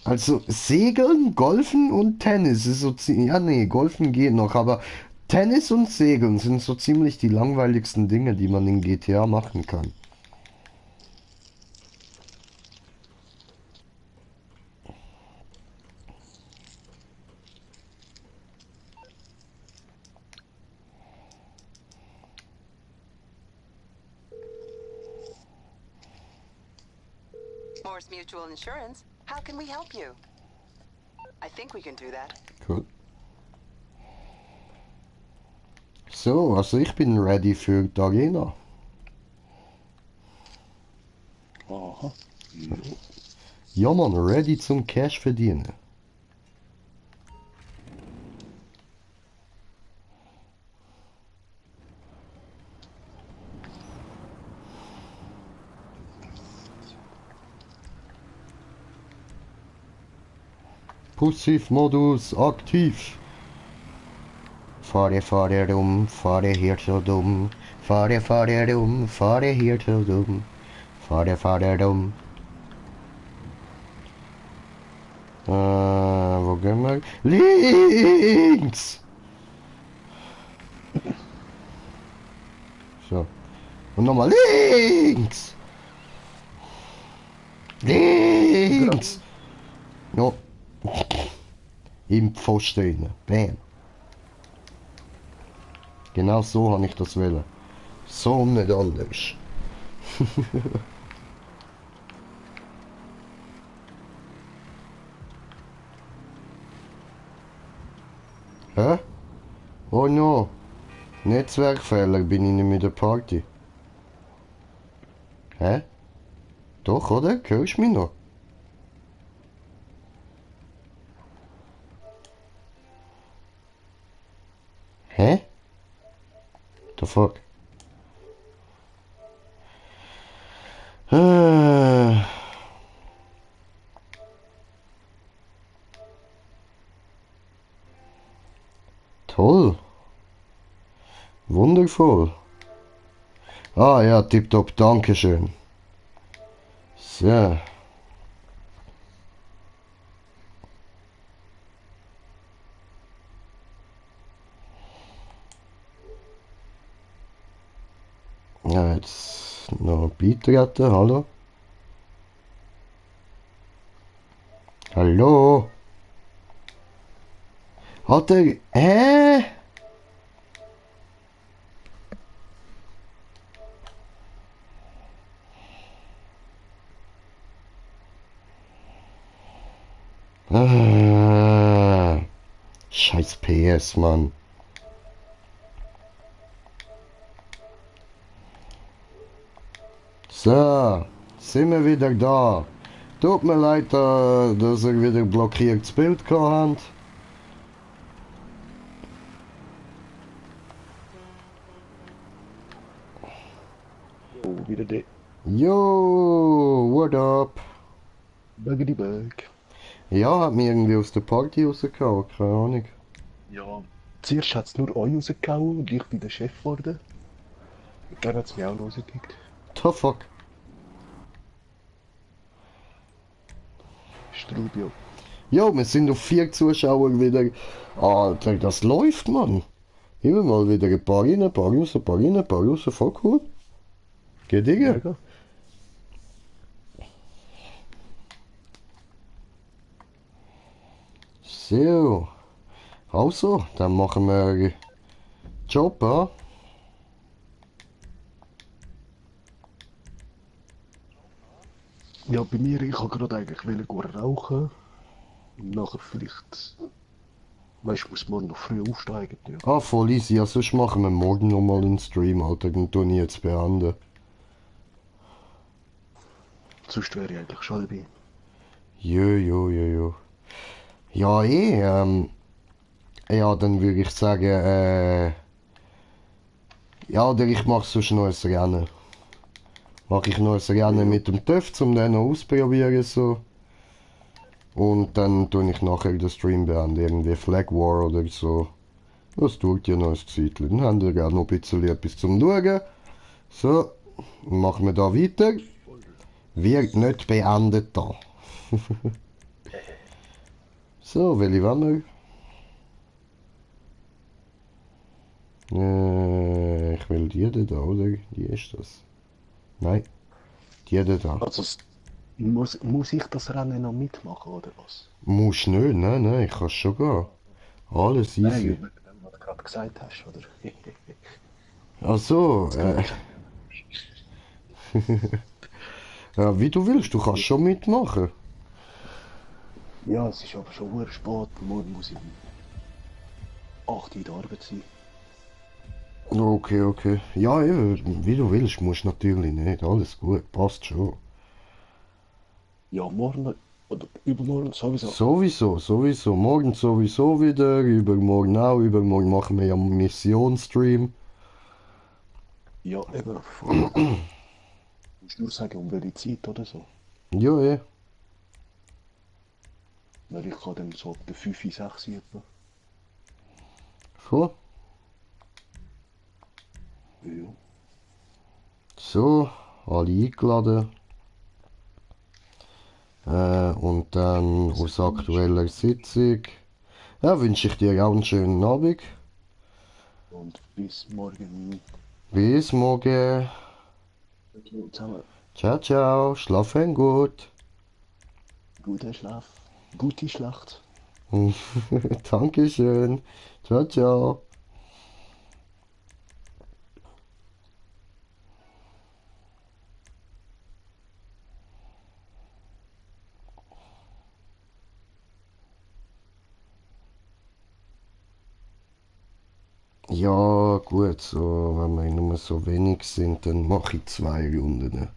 Also Segeln, Golfen und Tennis ist so ziemlich... Ja, nee, Golfen geht noch, aber Tennis und Segeln sind so ziemlich die langweiligsten Dinge, die man in GTA machen kann. Morse Mutual Insurance. How can we help you? I think we can do that. Cool. So, also ich bin ready für die Arena. Aha. Ja man, ready zum Cash verdienen. Passivmodus aktiv. Fahre rum, fahre hier so dumm. Fahre rum, fahre hier so dumm. Fahre rum. Wo gehen wir? Links! So. Und nochmal links! Links! No. Im Pfosten. Bam. Genau so habe ich das wollen. So nicht anders. Hä? Oh no. Netzwerkfehler, bin ich nicht mit der Party. Hä? Doch, oder? Hörst du mich noch? Hä? The fuck? Ah. Toll. Wundervoll. Ah ja, tipptopp, Dankeschön. So. Ja, jetzt noch beitreten, hallo? Hallo? Hat er... Hä? Ah, scheiß PS, Mann. So, sind wir wieder da. Tut mir leid, dass ihr wieder blockiertes Bild gehabt habt. Oh, wieder der Yo, what up? Buggy Bug. Ja, hat mich irgendwie aus der Party rausgehauen, keine Ahnung. Ja, zuerst hat es nur euch rausgehauen und ich bin der Chef geworden. Und dann hat es mich auch rausgekickt. The fuck? Strubio. Ja, wir sind auf 4 Zuschauer wieder. Alter, das läuft, Mann. Immer mal wieder ein paar rein, ein paar raus, ein paar rein, ein paar raus, voll cool. Geht dir? Mega. So. Also, dann machen wir Job, ja? Ja, bei mir, ich wollte gerade eigentlich rauchen. Und nachher vielleicht... Weißt du, ich muss morgen noch früh aufsteigen. Ja. Ah, voll easy. Ja, sonst machen wir morgen nochmal einen Stream, Alter. Dann tue ich jetzt beenden. Sonst wäre ich eigentlich schon dabei. Jo. Ja, ja, dann würde ich sagen, ja, oder ich mache sonst noch ein Rennen. Mache ich noch ein Rennen mit dem TÜV, um den noch auszuprobieren, so. Und dann tue ich nachher den Stream beenden, irgendwie Flag War oder so. Das tut ja noch ein Zeitchen. Dann haben wir auch noch ein bisschen etwas zum Schauen. So, machen wir da weiter. Wird nicht beendet da. So, welche wollen wir? Ich will die da, oder? Die ist das. Nein, die da. Also, muss ich das Rennen noch mitmachen, oder was? Musst nicht, nein, ich kann schon gehen. Alles Nein, easy. über dem, was du gerade gesagt hast, oder? Ach so, ja, wie du willst, du kannst schon mitmachen. Ja, es ist aber schon sehr spät. Morgen muss ich um 8 Uhr in der Arbeit sein. Okay. Ja, eben, wie du willst, musst natürlich nicht. Alles gut, passt schon. Ja, morgen oder übermorgen sowieso. Sowieso. Morgen sowieso wieder, übermorgen auch. Übermorgen machen wir ja einen Missionsstream. Ja, eben. Du musst nur sagen, um welche Zeit oder so. Ja, Weil ich kann dann so ab der 5, 6 etwa. Voll. Ja. So, alle eingeladen. Und dann aus aktueller Sitzung. Ja, wünsche ich dir auch einen schönen Abend. Und bis morgen. Bis morgen. Zusammen. Ciao, schlafen gut. Guten Schlaf. Gute Schlacht. Dankeschön. Ciao. Ja, gut, so, wenn wir nur so wenig sind, dann mache ich 2 Runden.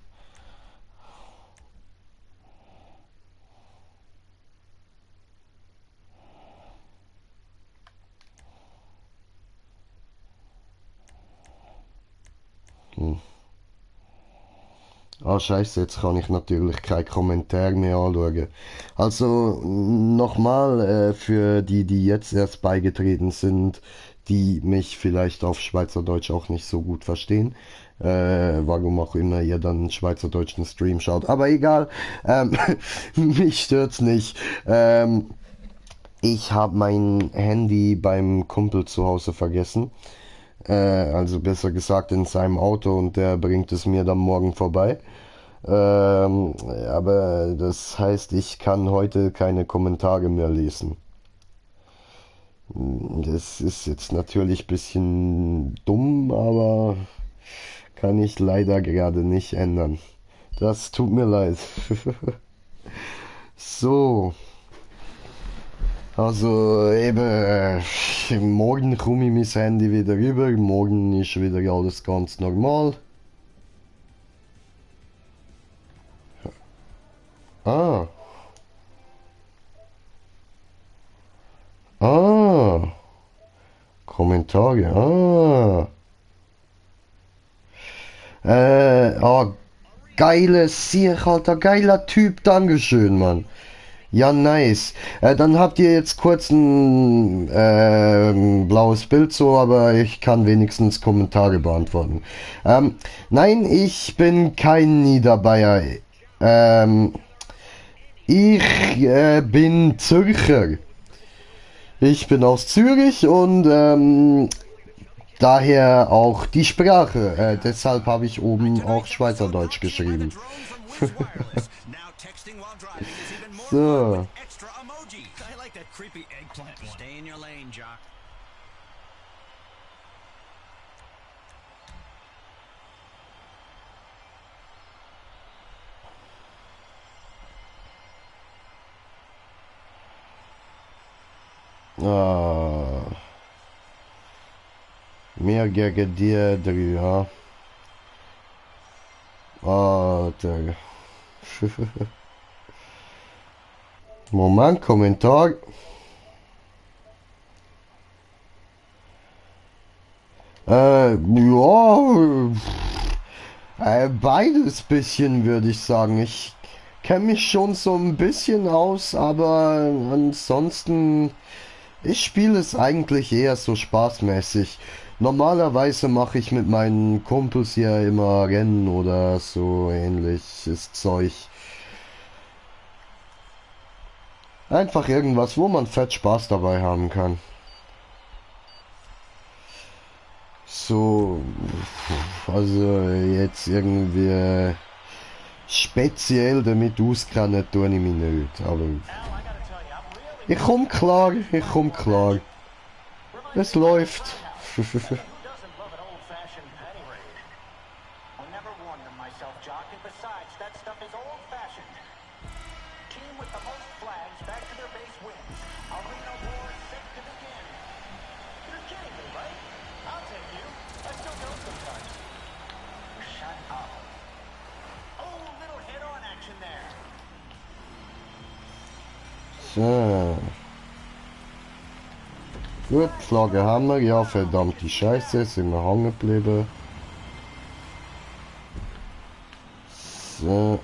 Ah, scheiße, jetzt kann ich natürlich keinen Kommentar mehr anschauen. Also nochmal für die, die jetzt erst beigetreten sind, die mich vielleicht auf Schweizerdeutsch auch nicht so gut verstehen. Warum auch immer ihr dann einen schweizerdeutschen Stream schaut. Aber egal, mich stört's nicht. Ich habe mein Handy beim Kumpel zu Hause vergessen. Also besser gesagt in seinem Auto und der bringt es mir dann morgen vorbei. Aber das heißt, ich kann heute keine Kommentare mehr lesen. Das ist jetzt natürlich ein bisschen dumm, aber kann ich leider gerade nicht ändern. Das tut mir leid. So, also eben, morgen komme ich mein Handy wieder rüber, morgen ist wieder alles ganz normal. Ah. Ah. Kommentare. Ah. Ah, geiles Sieg, Alter, geiler Typ, Dankeschön, Mann. Ja, nice. Dann habt ihr jetzt kurz ein blaues Bild so, aber ich kann wenigstens Kommentare beantworten. Nein, ich bin kein Niederbayer. Ähm, ich bin Zürcher. Ich bin aus Zürich und daher auch die Sprache. Deshalb habe ich oben auch Schweizerdeutsch geschrieben. Now texting while driving is even more So. fun with extra emoji. I like that creepy eggplant one. Stay in your lane, Jock. Ah. Mehr gegen dir drüben, ja. Alter. Moment, Kommentar. Ja. Beides bisschen, würde ich sagen. Ich kenne mich schon so ein bisschen aus, aber ansonsten, ich spiele es eigentlich eher so spaßmäßig. Normalerweise mache ich mit meinen Kumpels ja immer Rennen oder so ähnliches Zeug. Einfach irgendwas, wo man fett Spaß dabei haben kann. So, also jetzt irgendwie speziell damit auskennen tue ich mich nicht, aber ich komme klar, ich komme klar. Es läuft. Who doesn't love an old-fashioned penny raid? I never won them myself, Jock, and besides, that stuff is old-fashioned. Team with the most flags back to their base wins. Arena war set to begin. You're kidding me, right? I'll take you. I still go sometimes. Shut up. Oh, little head-on action there. So. Gut, Flagge haben wir. Ja, verdammte Scheiße, sind wir hängen geblieben. So.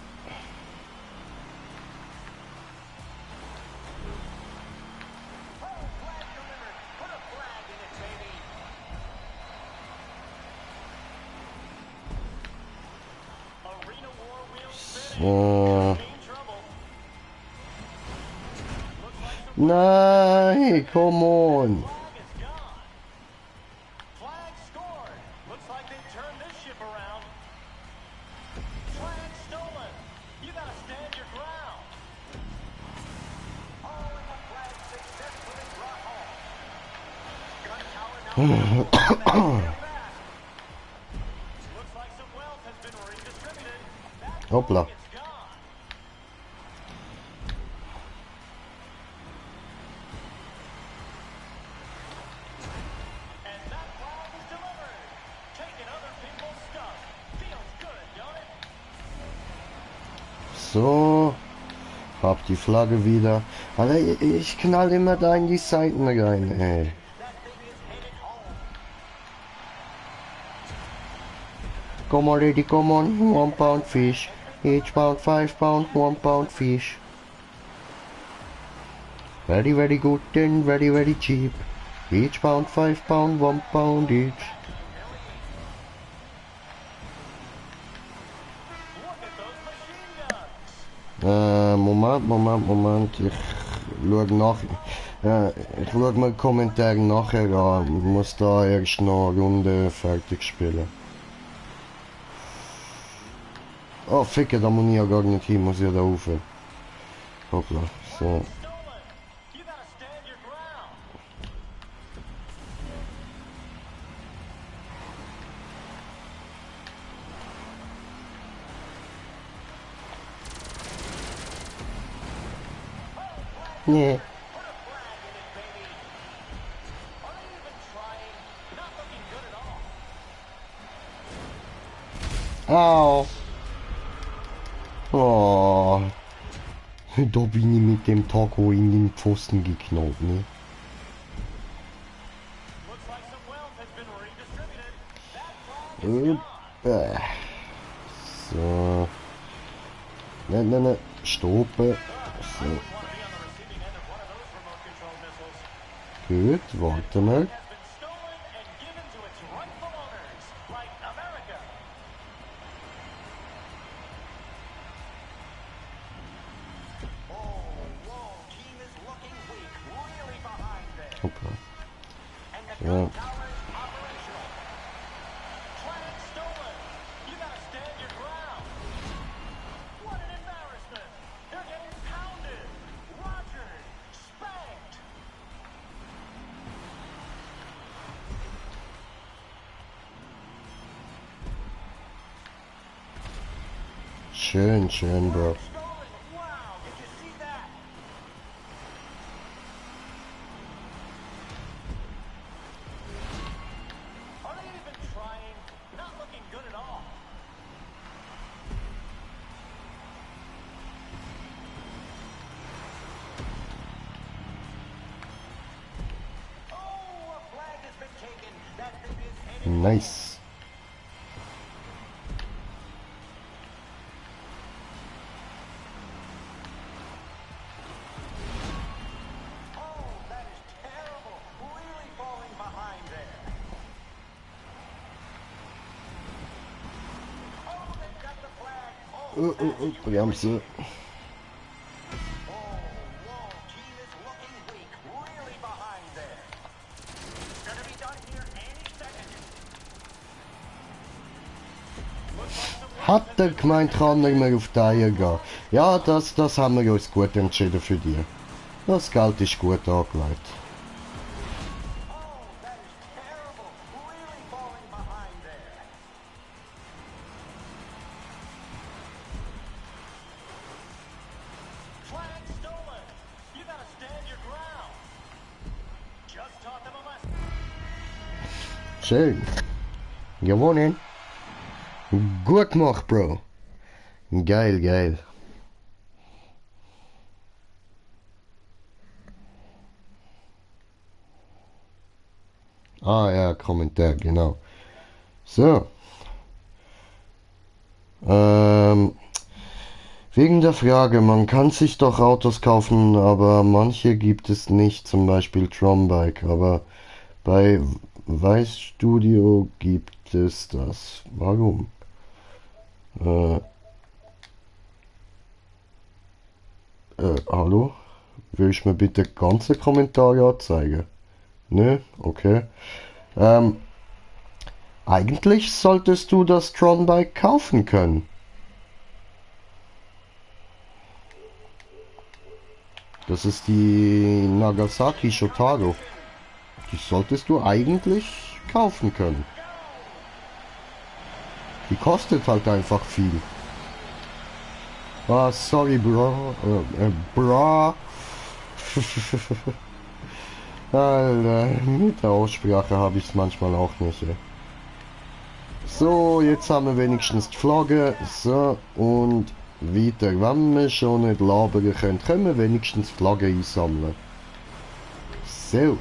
Arena war wheels spinning. So. In trouble. Nein, come on. Flag is gone. Flag scored. Looks like they turned this ship around. Flag stolen. You gotta stand your ground. Oh, and the flag successfully brought home. Gun tower now fast. Looks like some wealth has been redistributed. That Hoppla. flag is gone. And that flag is delivered. Taking other people's stuff. Feels good, don't it? So. Hab die Flagge wieder. Alter, ich knall immer da in die Seiten rein, ey. That thing is headed home. Come on, lady, come on. 1 pound fish. Each pound 5 pound, 1 pound fish. Very, very good and very, very cheap. Each pound 5 pound, 1 pound each. Moment. Ich schaue nach. Ich schaue mir die Kommentare nachher an. Ich muss da erst noch eine Runde fertig spielen. Oh, ficke, da muss ich ja gar nicht hin, muss ich ja da rauf. Hoppla, so. Nee. Au. Oh. Da bin ich mit dem Taco in den Pfosten geknallt, ne? So. Ne. Stoppen. So. Gut, warte mal. Hoppla. Ja. Schön, Bro. Nice. Wir haben sie. Hat er gemeint, kann er mir auf die Eier gehen? Ja, das haben wir uns gut entschieden für dich. Das Geld ist gut angelegt. Schön. Gewonnen. Gut gemacht, Bro. Geil. Ah ja, Kommentar, genau. So. Wegen der Frage, man kann sich doch Autos kaufen, aber manche gibt es nicht, zum Beispiel Trombike, aber bei Vice Studio gibt es das. Warum? Hallo? Will ich mir bitte ganze Kommentare anzeigen? Ne? Okay. Eigentlich solltest du das Tronbike kaufen können. Das ist die Nagasaki Shotaro. Die solltest du eigentlich kaufen können. Die kostet halt einfach viel. Ah, sorry, Bro. Bro. Alter, mit der Aussprache habe ich es manchmal auch nicht. Ey. So, jetzt haben wir wenigstens die Flagge. So, und weiter. Wenn wir schon nicht labern können, können wir wenigstens die Flagge einsammeln. So.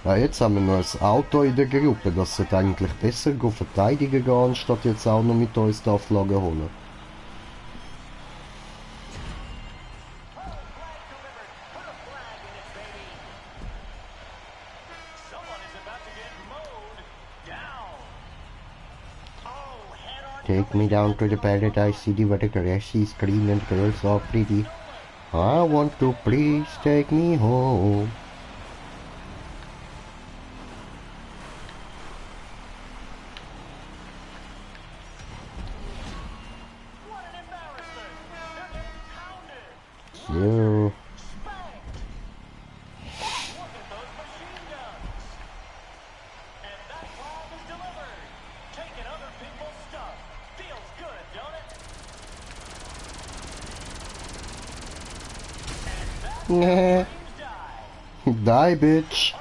Ja, jetzt haben wir noch ein Auto in der Gruppe, das sollte eigentlich besser verteidigen gehen, anstatt jetzt auch noch mit uns die Auflagen holen. Take me down to the paradise city where the grass is green and girls are pretty. I want to please take me home. So. Die, bitch.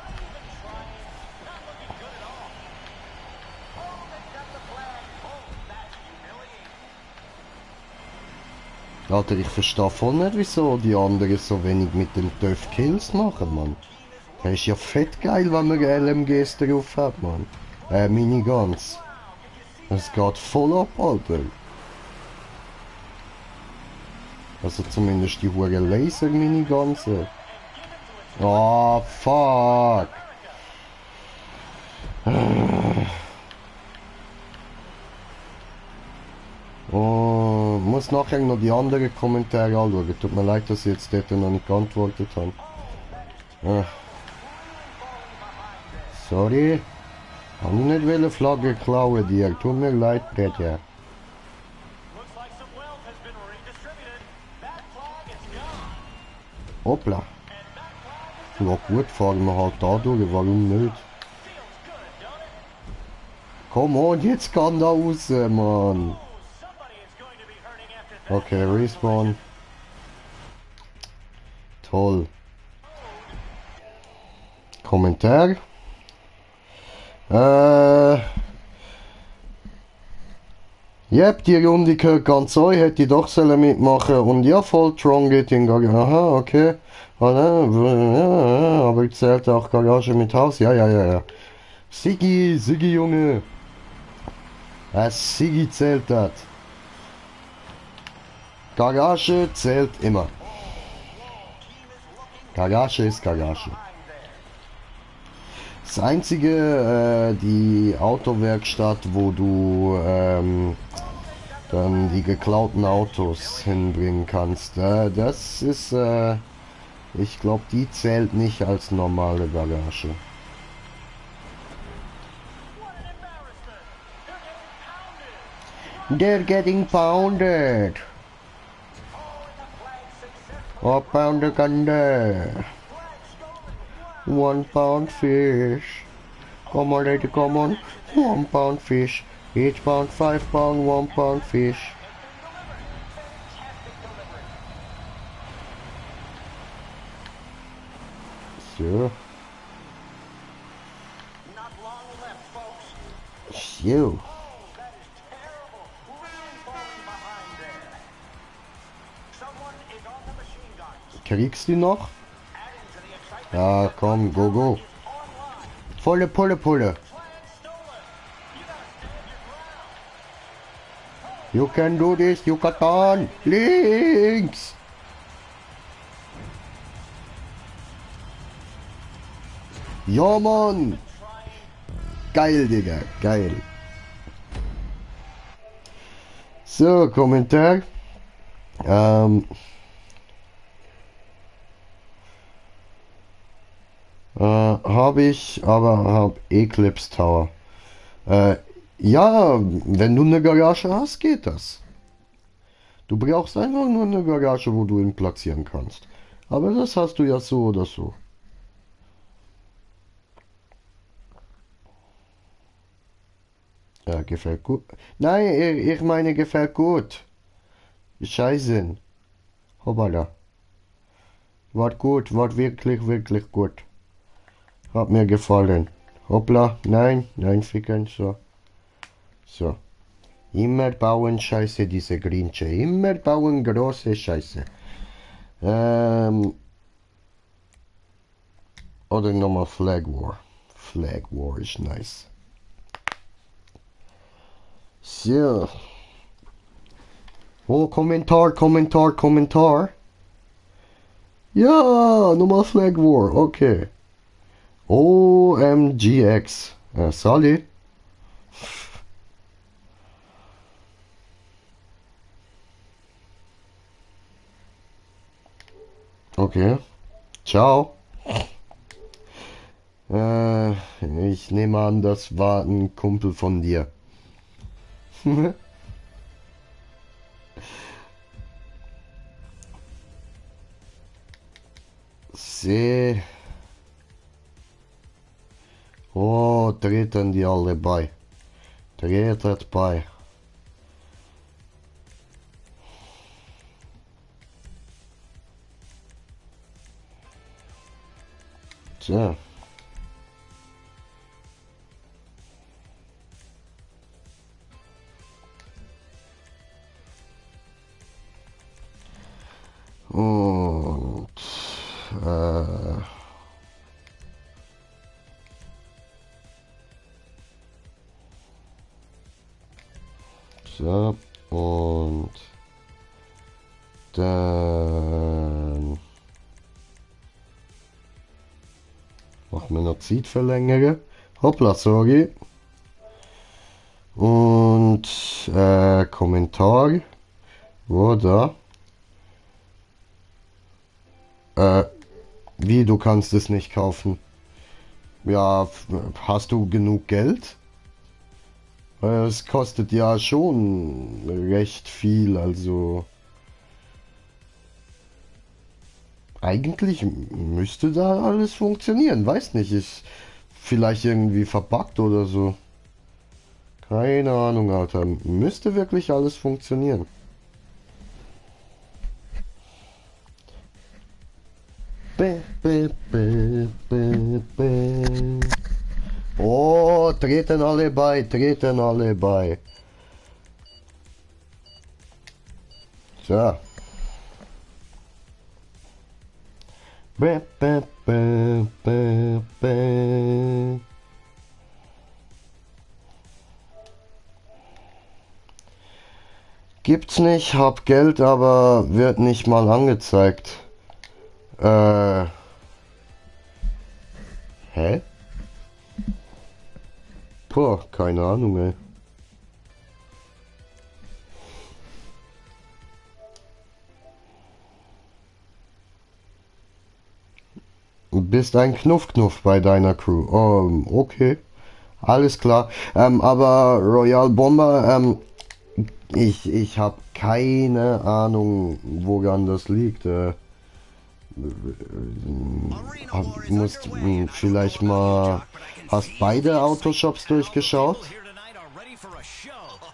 Alter, ich verstehe voll nicht, wieso die anderen so wenig mit dem Töff Kills machen, Mann. Das ist ja fett geil, wenn man LMGs drauf hat, Mann. Miniguns. Es geht voll ab, Alter. Also zumindest die hure Laser-Miniguns. Oh, fuck. Oh, muss nachher noch die anderen Kommentare anschauen. Tut mir leid, dass ich jetzt dort noch nicht geantwortet habe. Sorry. Hab ich nicht wollen Flagge klauen dir. Tut mir leid, Peter. Hoppla. Ja gut, fahren wir halt da durch, warum nicht? Komm on, jetzt kann da raus, Mann. Okay, Respawn. Toll. Kommentar. Yep, die Runde gehört ganz euch, hätte ich doch sollen mitmachen und ja, voll Tron geht in Garage. Aha, okay. Aber zählt auch Garage mit Haus? Ja. Siggi, Junge. Siggi zählt das. Garage zählt immer. Garage ist Garage. Das einzige, die Autowerkstatt, wo du dann die geklauten Autos hinbringen kannst, das ist, ich glaube, die zählt nicht als normale Garage. They're getting pounded. Oh, pounder gander. 1 pound fish. Come on, lady, come on. 1 pound fish. 8 pound, 5 pound, 1 pound fish. So. So. Kriegst du noch? Ja, komm, go. Volle Pulle. You can do this, Yucatan. Links. Ja, Mann. Geil, Digga, geil. So, Kommentar. Habe ich, aber hab Eclipse Tower. Ja, wenn du eine Garage hast, geht das. Du brauchst einfach nur eine Garage, wo du ihn platzieren kannst. Aber das hast du ja so oder so. Ja, gefällt gut. Nein, ich meine, gefällt gut. Scheiße. Hoppala. War gut, war wirklich gut. Hat mir gefallen. Hoppla, nein, ficken, so. So. Immer bauen Scheiße, diese Grinche. Immer bauen große Scheiße. Oder nochmal Flag War. Flag War ist nice. So. Oh, Kommentar. Ja, nochmal Flag War, okay. OMGX. Sorry. Okay. Ciao. Ich nehme an, das war ein Kumpel von dir. See. Oh, treten die alle bei. Tretet bei. Tja. Und so, und dann machen wir noch Zeit verlängern. Hoppla, sorry. Und Kommentar. Wo da? Wie, du kannst es nicht kaufen? Ja, hast du genug Geld? Es kostet ja schon recht viel, also eigentlich müsste da alles funktionieren. Weiß nicht, ist vielleicht irgendwie verpackt oder so. Keine Ahnung, Alter. Müsste wirklich alles funktionieren. Oh, treten alle bei. So. Gibt's nicht, hab Geld, aber wird nicht mal angezeigt. Hä? Puh, keine Ahnung, ey. Du bist ein Knuff bei deiner Crew. Oh, okay. Alles klar. Aber Royal Bomber, ich habe keine Ahnung, woran das liegt. Musst vielleicht mal... Hast beide Autoshops durchgeschaut?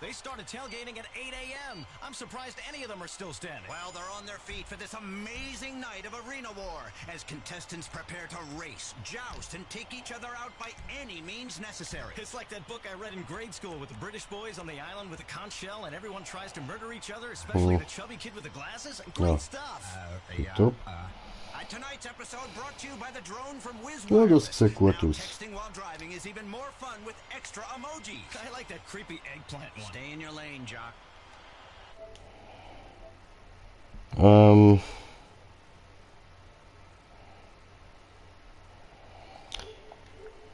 They started tailgating at 8 a.m. I'm surprised any of them are still standing. Well, they're on their feet for this amazing night of Arena War as contestants prepare to race, joust, and take each other out by any means necessary. It's like that book I read in grade school with the British boys on the island with a conch shell and everyone tries to murder each other, especially the chubby kid with the glasses. Great stuff. Tonight's episode brought to you by the drone from Wiz Ja, Wireless. das sieht gut Now aus. texting while driving is even more fun with extra emojis. I like that creepy eggplant one. Stay in your lane, Jock.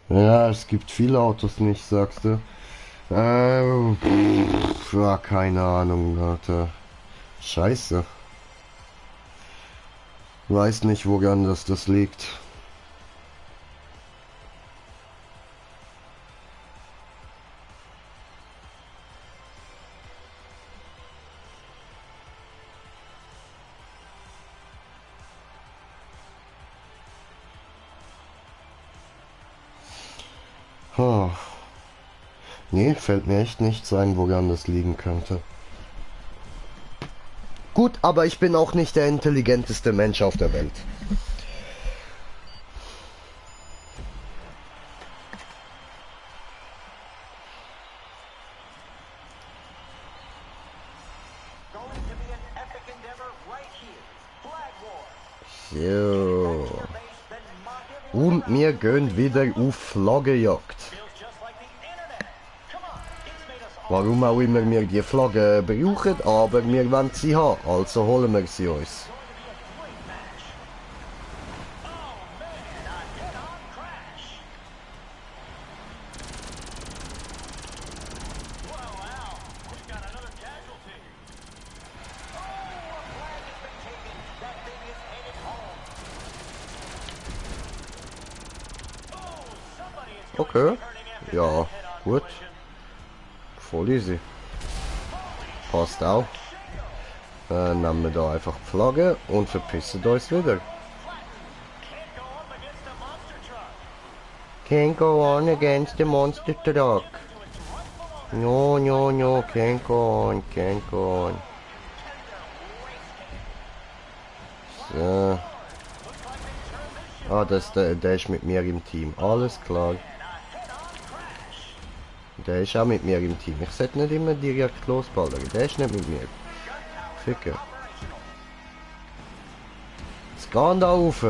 Ja, es gibt viele Autos nicht, sagst du. Ja, keine Ahnung, Alter. Scheiße. Weiß nicht, woran das liegt. Huh. Nee, fällt mir echt nichts ein, woran das liegen könnte. Gut, aber ich bin auch nicht der intelligenteste Mensch auf der Welt. Going to be an epic endeavor right here. Flag War. Jo. Base, then mock every Und wir gehen wieder auf Flaggenjagd. Warum auch immer wir die Flagge brauchen, aber wir wollen sie haben, also holen wir sie uns. Okay, ja, gut. Voll easy. Passt auch. Nehmen wir da einfach die Flagge und verpissen uns wieder. Can't go on against the monster truck. No, no, no, can't go on, can't go on. So. Ah, der ist mit mir im Team. Alles klar. Der ist auch mit mir im Team. Ich sollte nicht immer direkt losballern. Der ist nicht mit mir. Ficker. Jetzt gehen da rauf.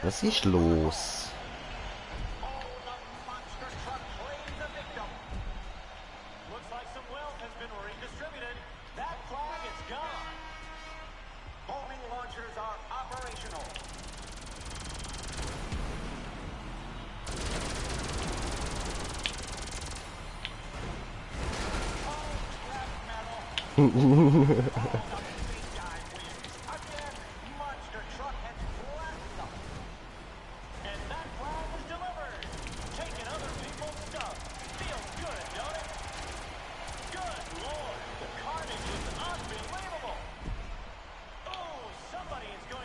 Was ist los?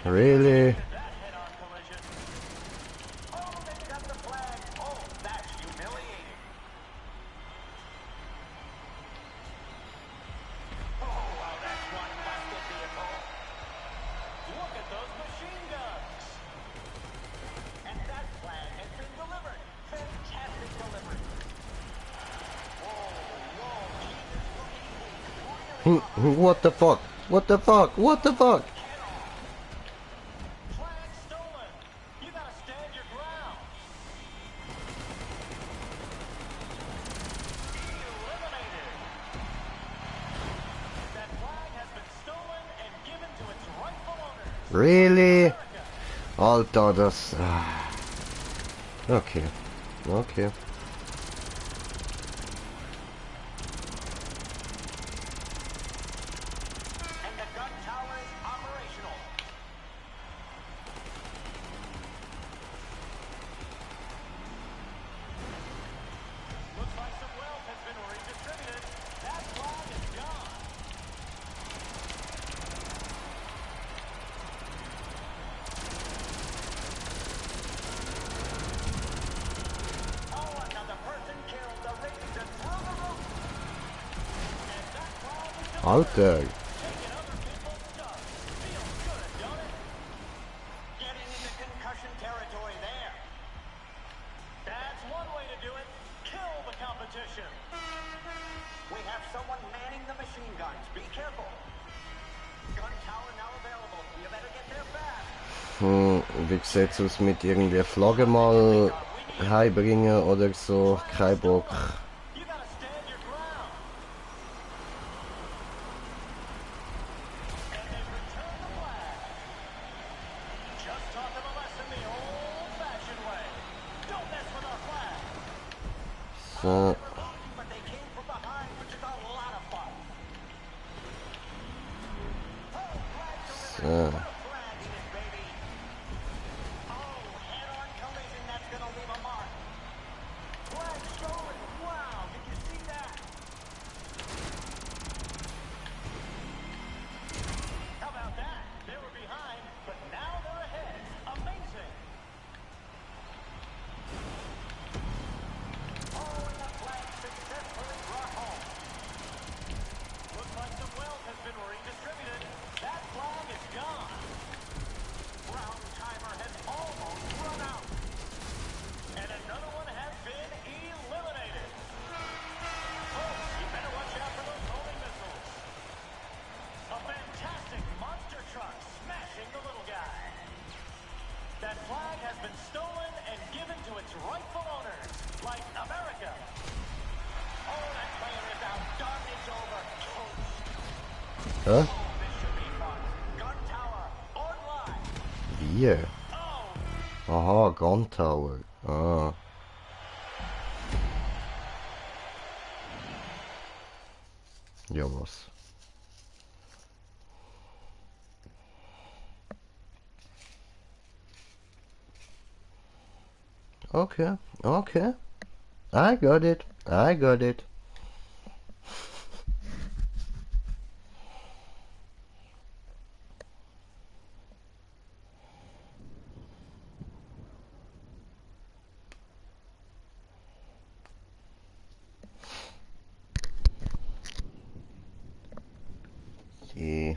Really? What the fuck? What the fuck? What the fuck? Really? Alter, das... Okay. Okay. Alter. Wie sieht's aus mit irgendwie Flagge mal heimbringen oder so? Kein Bock. So. So. has been stolen and given to its rightful owners, like America. Oh, that player is out. Done. It's over. Huh? This should be fun. Gun Tower online. Wie? Oh, Aha, Gun Tower. Ah. Ja, was? Okay, okay. I got it. I got it. Yeah.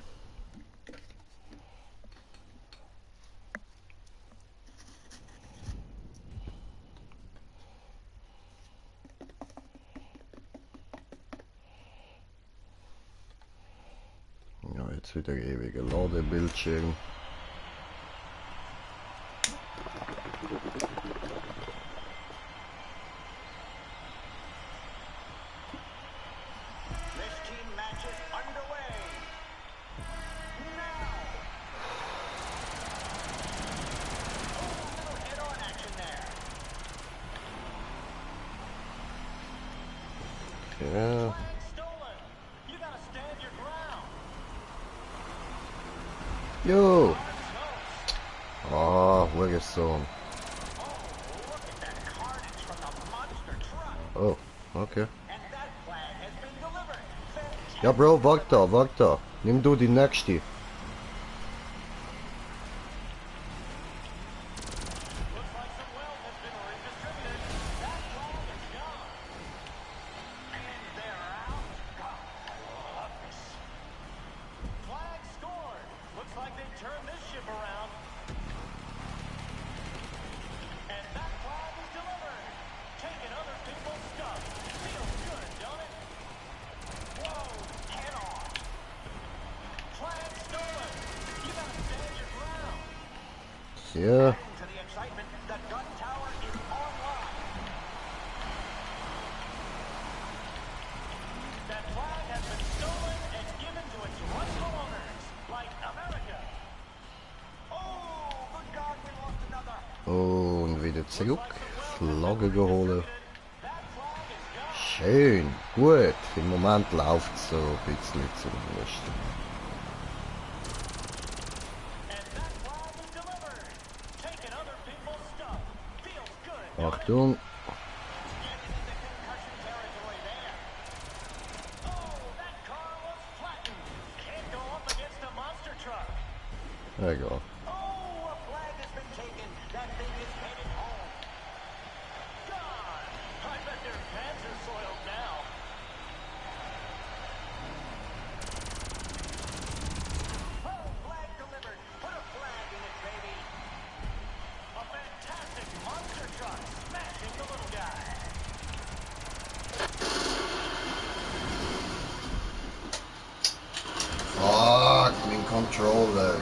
Ja, jetzt wieder ewiger Ladebildschirm. this team match is underway. Now. Oh, little head-on action there. Ja. Flag stolen. You gotta stand your ground. Jo. Hard smokes. Ah, Hurensohn. Oh, look at that carnage from the monster truck. Oh, okay. And that flag has been delivered. Fantastic. Ja, Bro, warte da, warte da. Nimm du die nächste. Looks like some wealth has been redistributed. That flag is gone. And they're out. God, I love this. Flag scored. Looks like they turned this ship around. And that flag is delivered. Taking other people's stuff. Feels good, don't it? Whoa, head on. Flag stolen. You gotta stand your ground. Ja. Adding to the excitement, the gun tower is online. That flag has been stolen and given to its rightful owners, like America. Oh, good God, we lost another. Und wieder zurück. Flagge geholt. That flag is gone. Schön, gut. Im Moment läuft es so ein bisschen zumindest. And that flag is delivered. Taking other people's stuff. Feels good. don't it? Achtung. Getting into concussion territory there. Oh, that car was flattened. Can't go up against a monster truck. Egal. Oh, a flag has been taken. That thing is headed home. God, I bet their pants are soiled now. Oh, flag delivered. Put a flag in it, baby. A fantastic monster truck smashing the little guy. Fuck, mein Controller.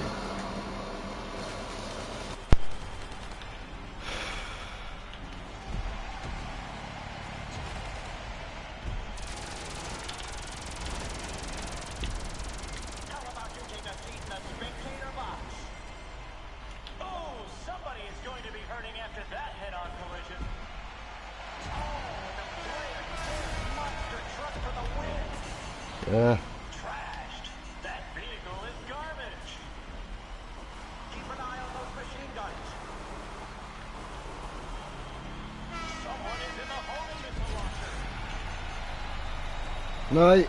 How about you take a seat in the spectator box? Oh, somebody is going to be hurting after that head-on collision. Oh, the player monster truck for the win. Ja. Trashed. That vehicle is garbage. Keep an eye on those machine guns. Someone is in the homing missile launcher. Nein.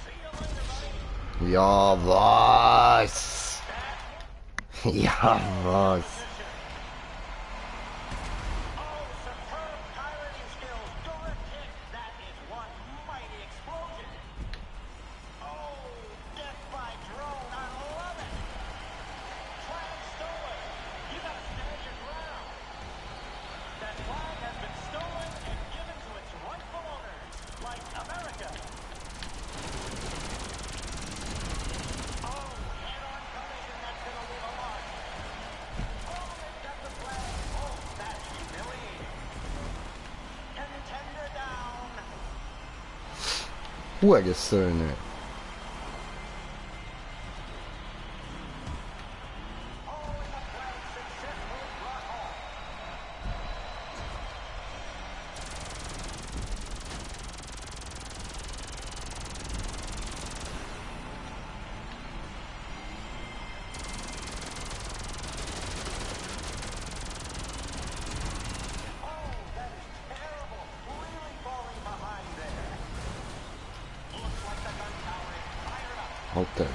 See you later, buddy. Ja, was? Ja, was? Oh, superb piloting skills. Direct hit. That is one mighty explosion. Oh, death by drone. I love it. Flag stolen. You gotta stand your ground. That flag has been stolen and given to its rightful owners, like America. Oh, head-on collision that's gonna leave a mark. Hurensöhne. Alter.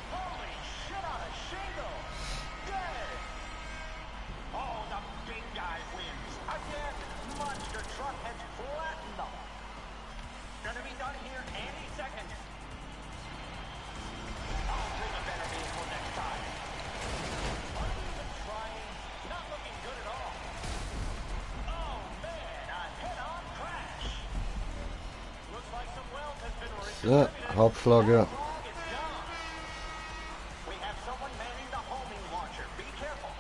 Holy shit on a shingle! Dead! Oh, the big guy wins. Again, monster truck has flattened them. Gonna be done here any second. I'll bring a better vehicle next time. Uneven trying, not looking good at all. Oh man, a head-on crash. Looks like some welds has been So, Hauptflagge. We have someone manning the homing launcher. Be careful.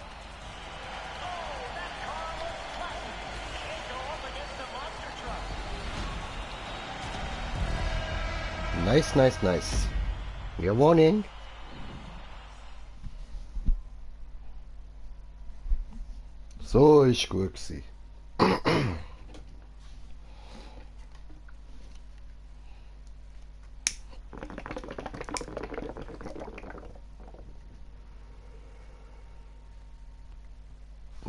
Oh, that car looks classy. Can't go up against a monster truck. Nice, nice, nice. We're winning. So ist gut gewesen.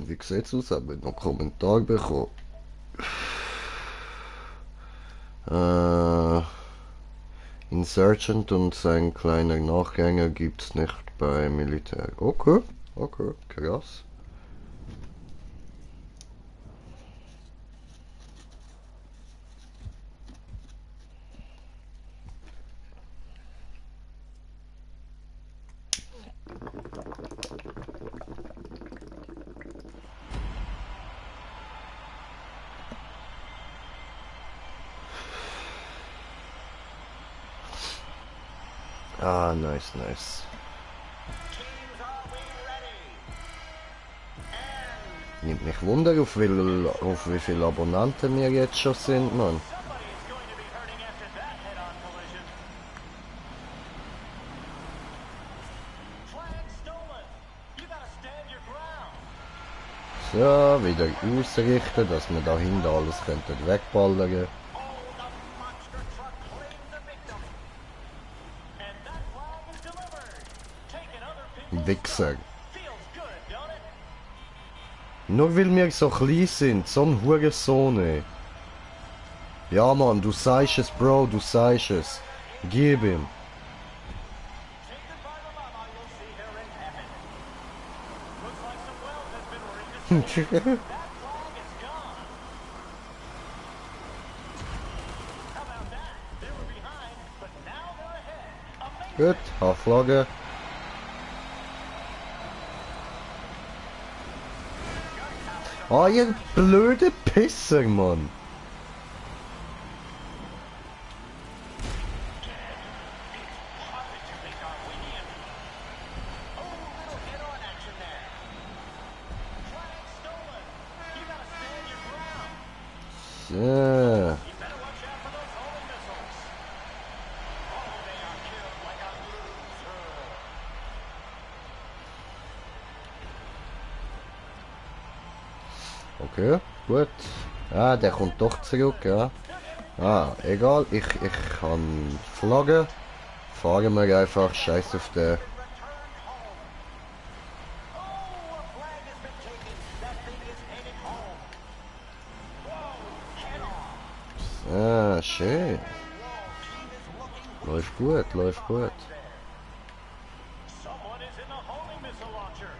Wie sieht's aus? Haben wir noch einen Kommentar bekommen? Insurgent und sein kleiner Nachgänger gibt's nicht bei Militär. Okay, okay, krass. Ah, nice, nice. Teams, are we ready? And Nimmt mich Wunder, auf wie viele Abonnenten wir jetzt schon sind, Mann. somebody is going to be hurting after that head-on collision. Flag stolen. You gotta stand your ground. So, wieder ausrichten, dass wir da hinten alles könnten wegballern. Oh, the monster truck claimed the victim. And that flag is delivered. Taking other people's Wichser. feels good, don't it? Nur weil wir so klein sind, so ein Hurensohn, ey. Ja, Mann, du sagst es, Bro, du sagst es. Gib ihm. Say goodbye to Mama, you'll see her in heaven. Looks like some wells has been redecided. That flag is gone. How about that? They were behind, but now they're ahead. Amazing. Gut, Haarflagge. Ah, ihr blöde Pisser, Mann. Positively Darwinian. Oh, little head-on action there. Flag stolen. You gotta stand your ground. So. You better watch out for those homing missiles. Oh, they are killed like a loser. Okay, gut. Ah, der kommt doch zurück, ja. Ah, egal, ich kann Flagge. Fahren wir einfach, scheiß auf den. Returned home. Oh, a flag has been taken. That thing is headed home. Whoa, head on. Ah, schön. Whoa, team is looking Läuft gut, läuft gut. there. Someone is in the homing missile launcher.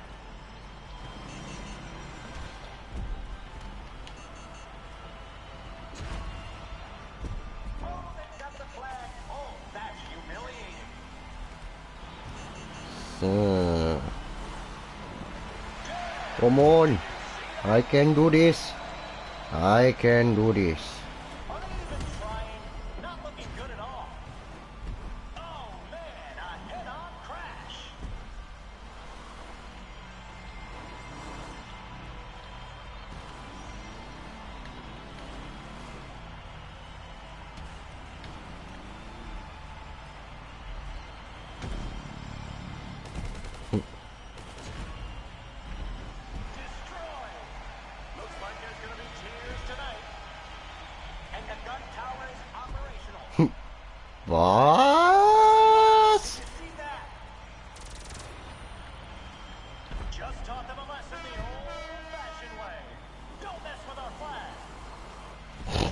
Oh, they got the flag. Oh, that's humiliating. So. Come on. I can do this. I can do this. Uneven trying, not looking good at all. Oh man, a head-on crash. Was? See that? Just taught them a lesson the old-fashioned way. Don't mess with our flag.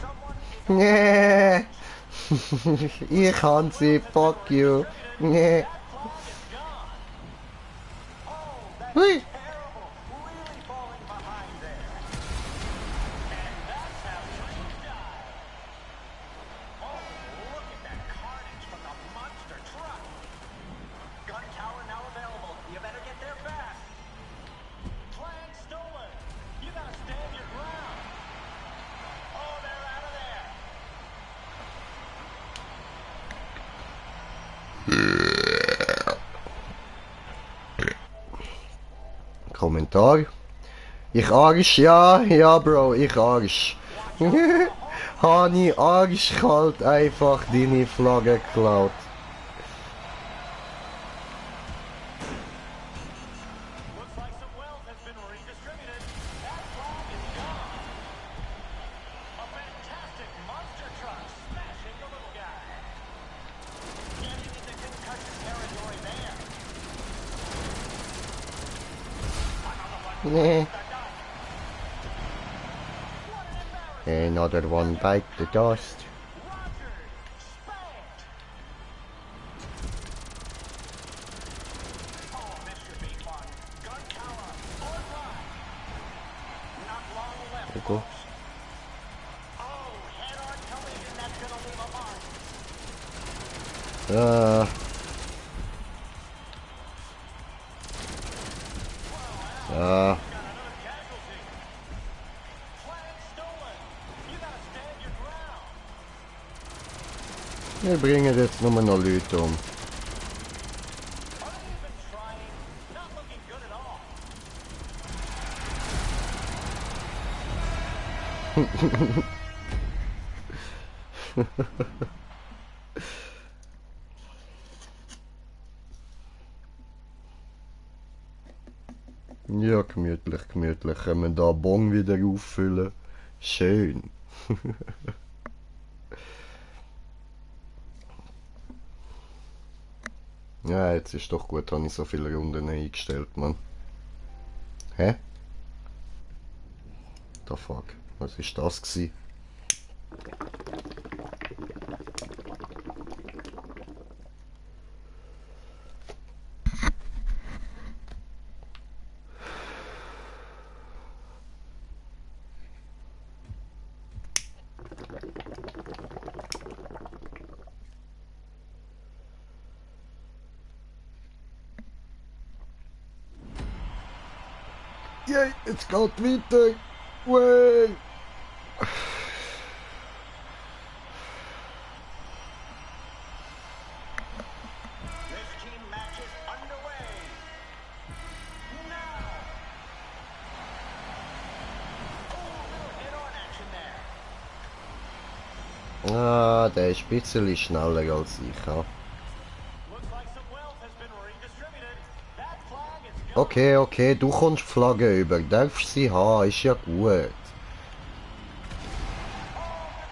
Someone is Nee. Ich kann sie, fuck you. Nee. that flag is gone. Oh, that's Hui. terrible. Really falling behind there. And that's how you die. Oh, look at that carnage from the monster truck. Gun tower now available. You better get there fast. Flag stolen. You gotta stand your ground. Oh, they're out of there. Kommentar. Ich Arsch, ja, Bro, ich Arsch. Hani arschkalt einfach deine Flagge geklaut. Looks like some wealth has been redistributed. That flag is gone. A fantastic monster truck smashing the little guy. Getting into concussion territory there. Nee. Another one bite the dust. Roger, spanked. Oh, this should be fun. Gun tower online. Not long left. There you go. Oh, head-on collision. That's gonna leave a mark. Got another casualty. Flag stolen. You gotta stand your ground. Wir bringen jetzt nur noch Leute um. Are they even trying? Not looking good at all. Ja, gemütlich, gemütlich. Können wir da Bon wieder auffüllen? Schön. Ja, jetzt ist doch gut, habe ich so viele Runden eingestellt, Mann. Hä? The fuck? Was ist das gsi? Yay, jetzt geht weiter. Way. This team match is underway. Now. Oh, little head-on action there. Ah, der ist ein bisschen schneller als ich. Ja. Looks like some wealth has been redistributed. That flag is gone. Okay, okay, du kommst die Flagge über. Darfst sie haben, ist ja gut. Oh,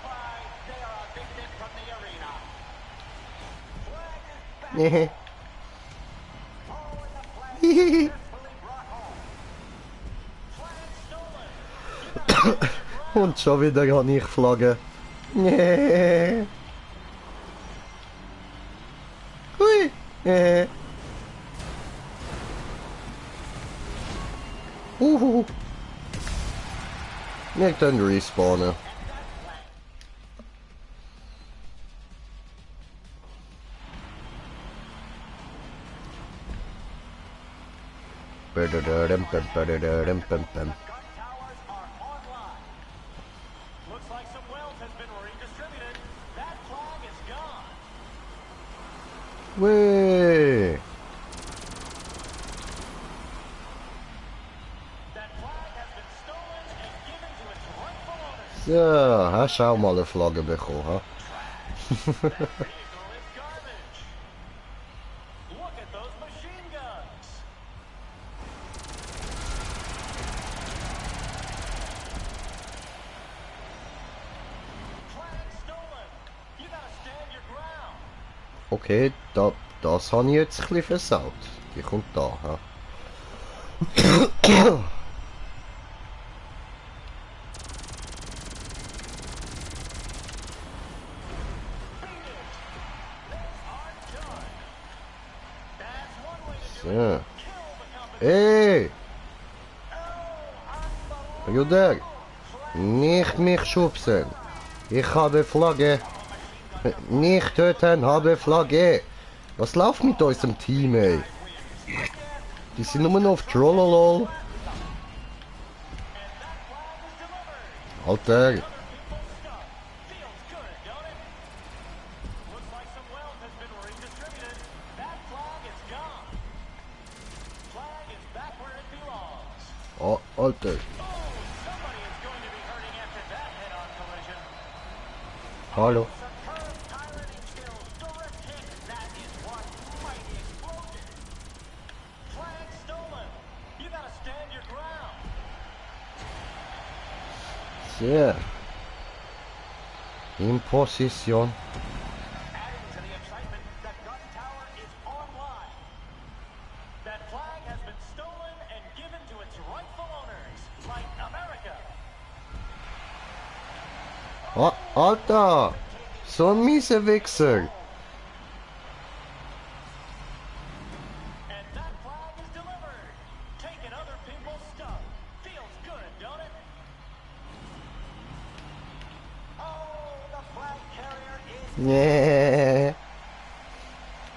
goodbye. They are evicted from the arena. Flag is back. Nee. Oh, and the flag is successfully brought home. Flag stolen. Und schon wieder habe ich Flagge. Nee. Hui. Nee. Wir können respawnen. Gun towers are online. Looks like some wealth has been redistributed. That flag is gone. Way. That flag has been stolen and given to its rightful owner. So, hast auch mal eine Flagge bekommen, ha? Vehicle is garbage. Look at those machine guns. Flag stolen. You gotta stand your ground. Okay, das habe ich jetzt ein bisschen versaut. Die kommt da, ha. So. Hey! Bruder! Nicht mich schubsen! Ich habe Flagge! Nicht töten, habe Flagge! Was läuft mit unserem Team, ey? Die sind nur noch auf Trollolol. Alter! Oh, Alter! Hallo! So. In Position. Adding to the excitement, the gun tower is online. That flag has been stolen and given to its rightful owners, like America. Oh, Alter! So ein mieser Wichser! And that flag is delivered. Taking other people's stuff. Feels good, don't it? Oh, the flag carrier is Nee.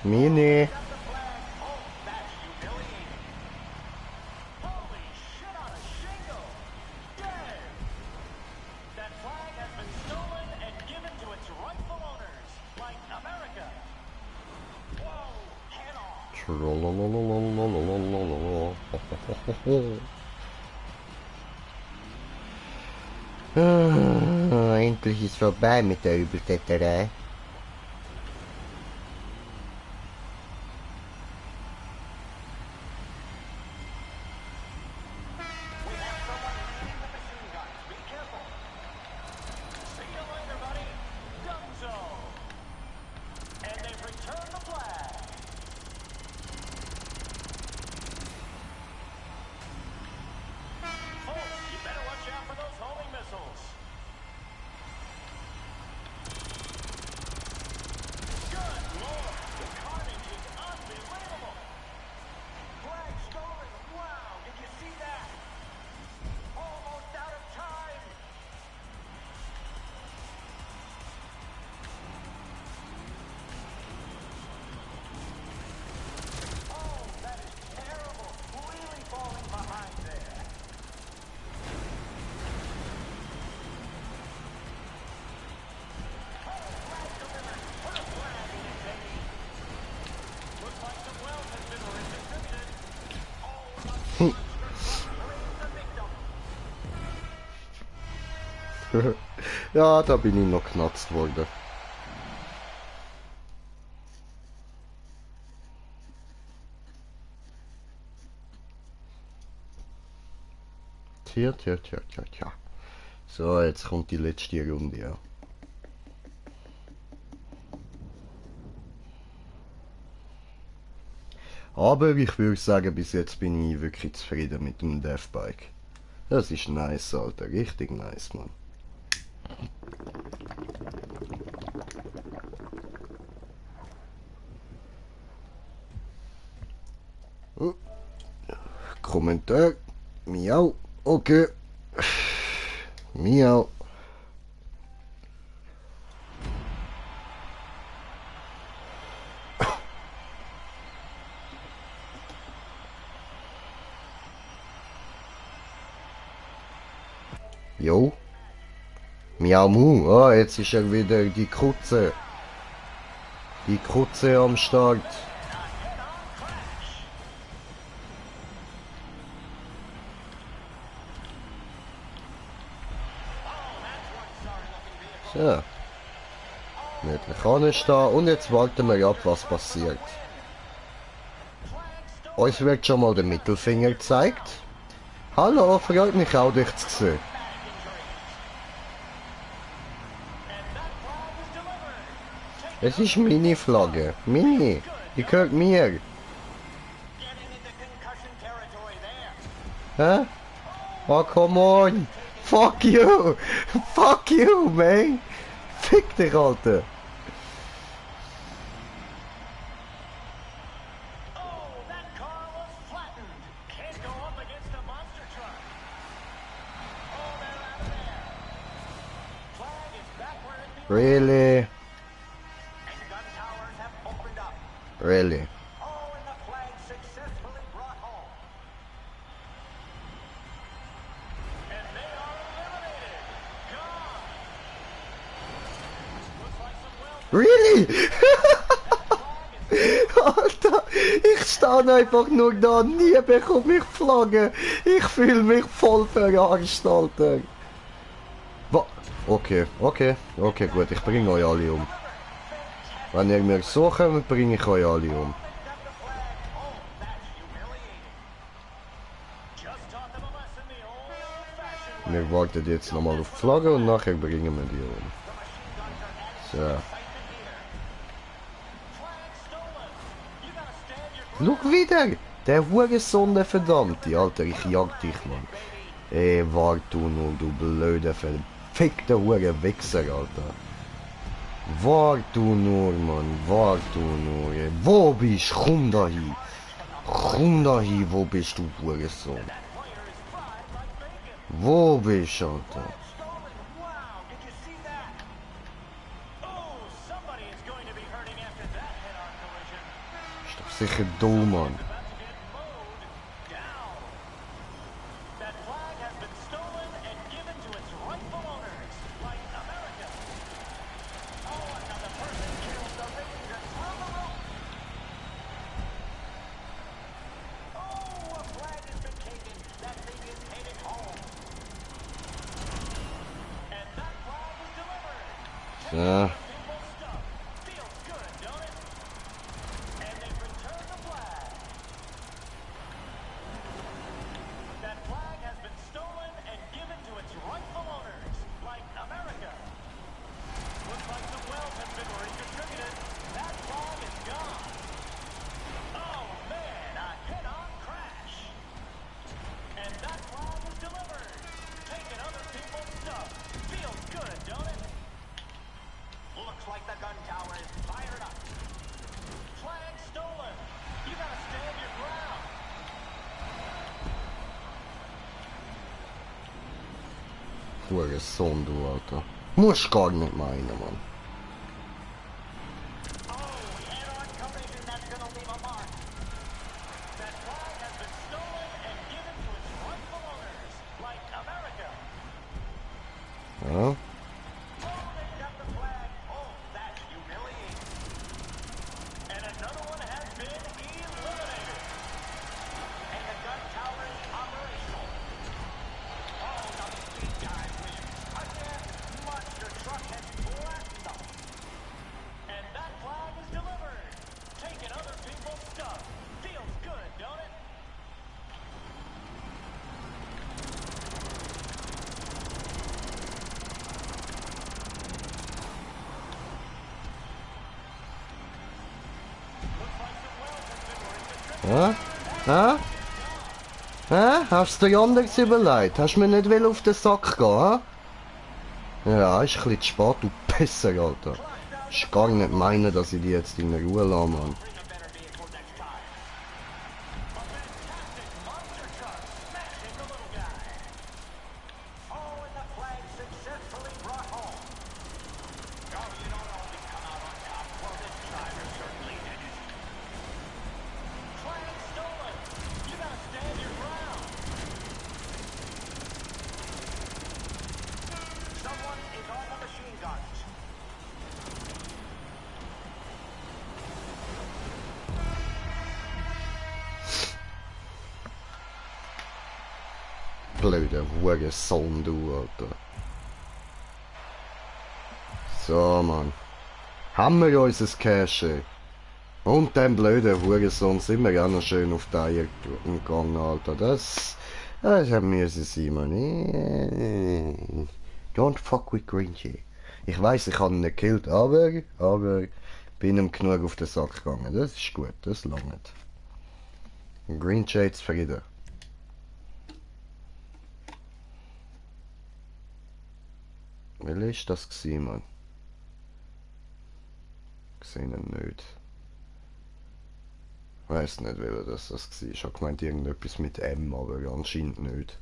Mini. got the flag. Oh, that's humiliating. Holy shit on a shingle. Dead. That flag has been stolen and given to its rightful owners, like America. Whoa, head off. Endlich ist vorbei mit der Übeltäterei. We have someone leading the machine guns. Be careful. See you later, buddy. Dunzo. And they've returned the flag. Folks, you better watch out for those homing missiles. Good lord, the carnage is unbelievable. Flag stolen. Wow, did you see that? Almost out of time. Oh, that is terrible. Really falling behind there. Oh, flag delivered. Put a flag in it, baby. Looks like some wealth has been redistributed. Oh, the monster claims the victim. Ja, da bin ich noch knatzt worden. Tja. So, jetzt kommt die letzte Runde, ja. Aber ich würde sagen, bis jetzt bin ich wirklich zufrieden mit dem Deathbike. Das ist nice, Alter. Richtig nice, Mann. Kommentar. Miau. Okay. Miau. Jo. Miau Mu. Ah, jetzt ist er wieder die Krutze. Die Krutze am Start. So. Möglich anstehen und jetzt warten wir ab, was passiert. Uns wird schon mal der Mittelfinger gezeigt. Hallo, freut mich auch, dich zu sehen. Es ist meine Flagge. Meine. Die gehört mir. Getting into concussion territory there. Hä? Oh, come on. Fuck you. Fuck you, man. Fick dich, Alter. Oh, that car was flattened. Can't go up against a monster truck. Oh, they're out of there. Flag is back where it belongs. Really? And gun towers have opened up. Really? Oh, and the flag successfully brought home. And they are eliminated. Gone. Looks like some well. Really? Alter, ich stehe einfach nur da, nie bekomme ich Flagge. Ich fühle mich voll verarscht, Alter. Okay, gut, ich bringe euch alle um. Wenn ihr mir so kommt, bringe ich euch alle um. Wir warten jetzt nochmal auf die Flagge und nachher bringen wir die um. So. Schau wieder! Der Hurensohn, der verdammte, Alter, ich jag dich, Mann. Ey, wart du nur, du blöde, verfickte Hurenwichser, Alter. Wart du nur, Mann, wart du nur, ey. Wo bist du? Komm da hin. Komm da hin, wo bist du, Hurensohn? Wo bist du, Alter? Wow, did you see that? Oh, somebody is going to be hurting after that head-on collision. Ist doch sicher du, Mann. About to get mowed down. That flag has been stolen and given to its rightful owners, like America. Oh, another person killed the Rangers on the rope. Oh, a flag has been taken. That thing is headed home. And that flag is delivered. Ja. People's stuff. Feels good, don't it? And they return the flag. That flag has been stolen and given to its rightful owners, like America. Looks like some wells have been redistributed. That flag is gone. Oh man, a head-on crash. And that flag is delivered. Taking other people's stuff. Feels good, don't it? Looks like the gun tower is fired up. Flag stolen. You gotta stand your ground. Hurensohn, du, Alter. Musst gar nicht meinen, Mann. Oh, head-on collision, that's gonna leave a mark. That flag has been stolen and given to its rightful owners, like America. Ja. Oh, they got the flag. Oh, that's humiliating. And another one has been eliminated. And the gun tower is operational. Oh, now the speed guys win. Again, monster truck has flattened them. And that flag is delivered. Taking other people's stuff. Feels good, don't it? Hä? Hä? Hä? Hast du dir anders überlegt? Hast du mir nicht will auf den Sack gehen, hä? Ja, ist ein bisschen zu spät, du Pisser, Alter. Ich gar nicht meinen, dass ich die jetzt in Ruhe lasse, Mann. Bring a better vehicle next time. A fantastic monster truck smashing the little guy. Oh, and the flag successfully brought home. Oh, you don't always come out on top. Well, this driver certainly did it. Flag stolen. You gotta stand your ground. Someone is on the machine guns. Blöder Hurensohn, du, Alter. So, Mann. Haben wir unser Cash? Und dem blöden Hurensohn sind wir auch noch schön auf die Eier gegangen, Alter. Das haben wir sein, Mann. Don't fuck with Grinchy. Ich weiß, ich habe ihn nicht gekillt, aber Bin ihm genug auf den Sack gegangen. Das ist gut, das langt. Green Shades Frieden. Welcher ist das gewesen, Mann? Ich sehe ihn nicht. Ich weiss nicht, welcher das war. Ich habe gemeint irgendetwas mit M, aber anscheinend nicht.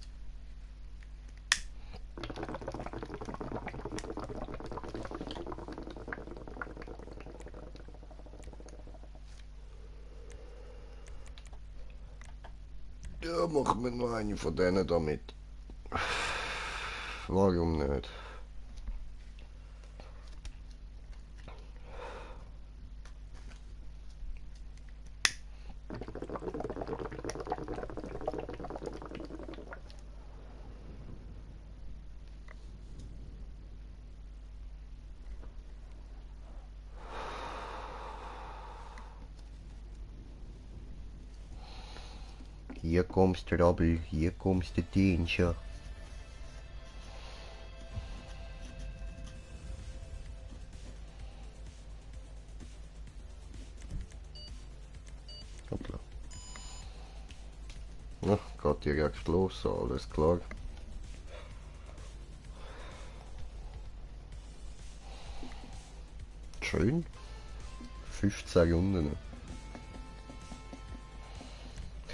Ja, machen wir noch eine von denen damit. Warum nicht? Hier kommst du, Rabbel, hier kommst du, Danger. Hoppla. Ja, geht direkt los, alles klar. Schön. 15 Runden.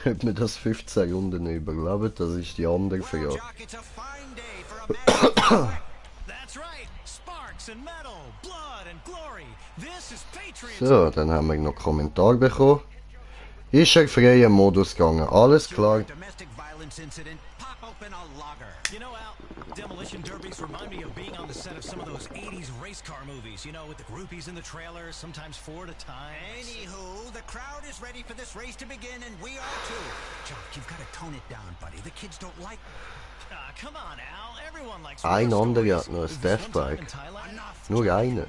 Ob wir das 15 Runden überleben, das ist die andere Frage. So, dann haben wir noch Kommentar bekommen. Ist er frei im Modus gegangen, alles klar. You know, Al, demolition derbies remind me of being on the set of some of those 80s race car movies, you know, with the groupies in the trailers, sometimes 4 at a time. Anywho, the crowd is ready for this race to begin, and we are too. Jock, you've got to tone it down, buddy. The kids don't like... Come on, Al. Everyone likes Ein war anderer stories. hat noch ein Was this one time Deathbike. in Thailand? Nur eine.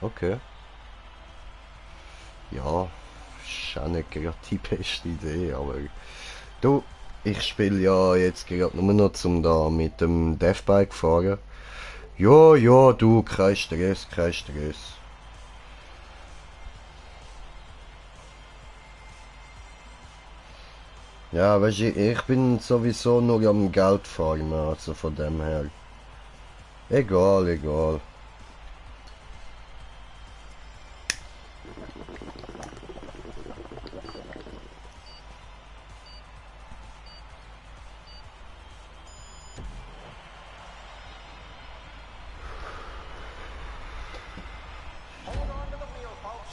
Okay. Ja, ist auch nicht gerade die beste Idee, aber... Du, ich spiele ja jetzt gerade nur noch zum da mit dem Deathbike fahren. Ja, ja, du, kein Stress, kein Stress. Ja, weißt du, ich bin sowieso nur am Geld farmen, also von dem her. Egal, egal.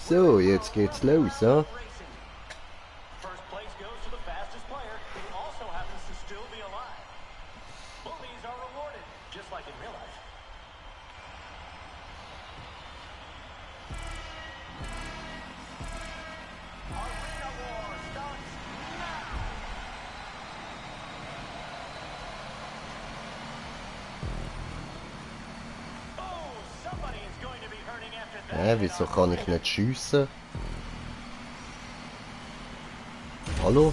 So, jetzt geht's los, ja? First place goes to the fastest player, who also happens to still be alive. Bullies are rewarded, just like in real life. Arena War starts now! Oh, somebody is going to be hurting after that. Wieso kann ich nicht schiessen? Hallo?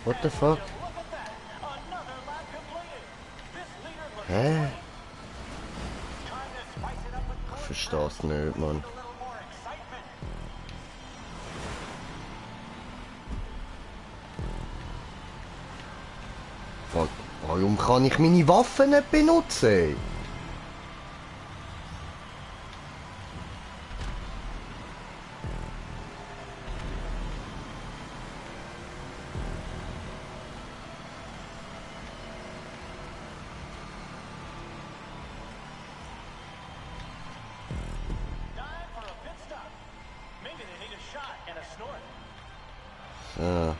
What the fuck? Look at that! Another lap completed! This leader looks Hä? time to spice it up with Ich versteh's nicht, Mann. a little more excitement. Warum kann ich meine Waffen nicht benutzen? Time for a pit stop. Maybe they need a shot and a snort. Ah.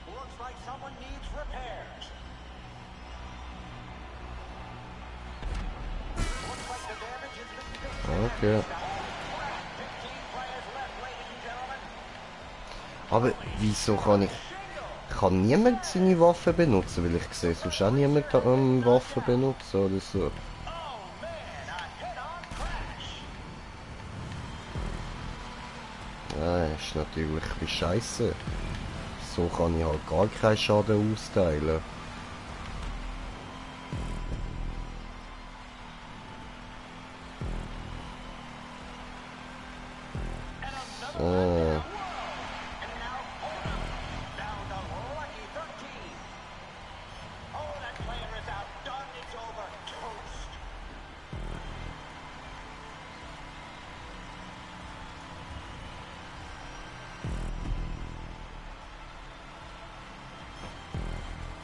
Looks like someone needs repairs. Looks like the damage has been fixed. Okay. 15 players left, ladies and gentlemen. Aber wieso kann ich... Kann niemand seine Waffen benutzen? Weil ich sehe sonst auch niemand Waffen benutzen oder so. Oh man, Ja, ist natürlich ein bisschen scheisse. So kann ich halt gar keinen Schaden austeilen. So. And now Oda down to lucky 13. Oh, that player is outdone. It's over. Toast.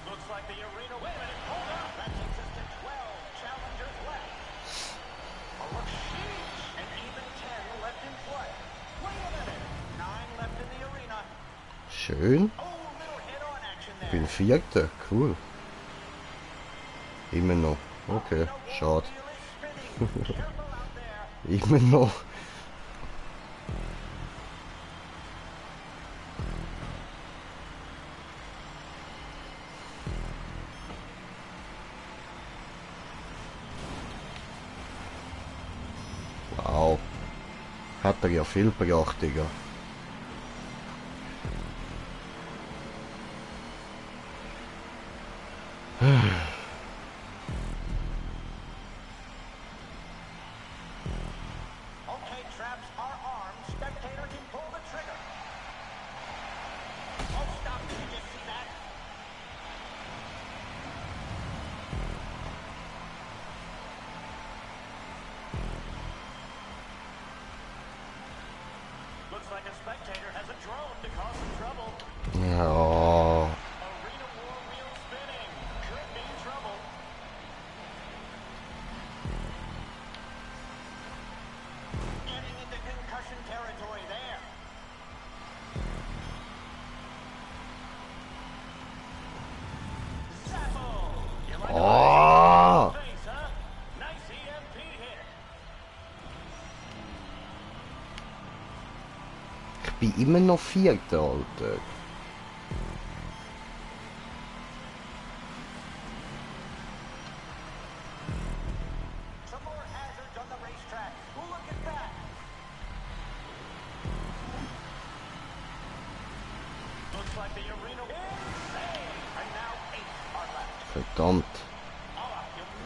Looks like the arena. Wait a minute. Hold up. That takes us to 12 challengers left. Oh, look, sheesh. And even 10 left in play. Wait a minute. 9 left in the arena. Schön. Oh, little head-on action Ich there. bin Vierter. Cool. Immer noch. Okay, schade. Wheel is spinning. Careful out there. Immer noch. Wow. Hat er ja viel gebracht, Digga. Okay, traps are armed. Spectator can pull the trigger. Oh, stop. Did you just see that? Looks like a spectator has a drone to cause some trouble. Ja. Arena war wheel spinning. Could mean trouble. Getting into concussion territory there. Zappo! You like Oh. the face, huh? Nice EMP hit. Ich bin immer noch Vierter, Alter. Some more hazards on the racetrack. Look at that. Looks like the arena insane. And now 8 are left. Verdammt.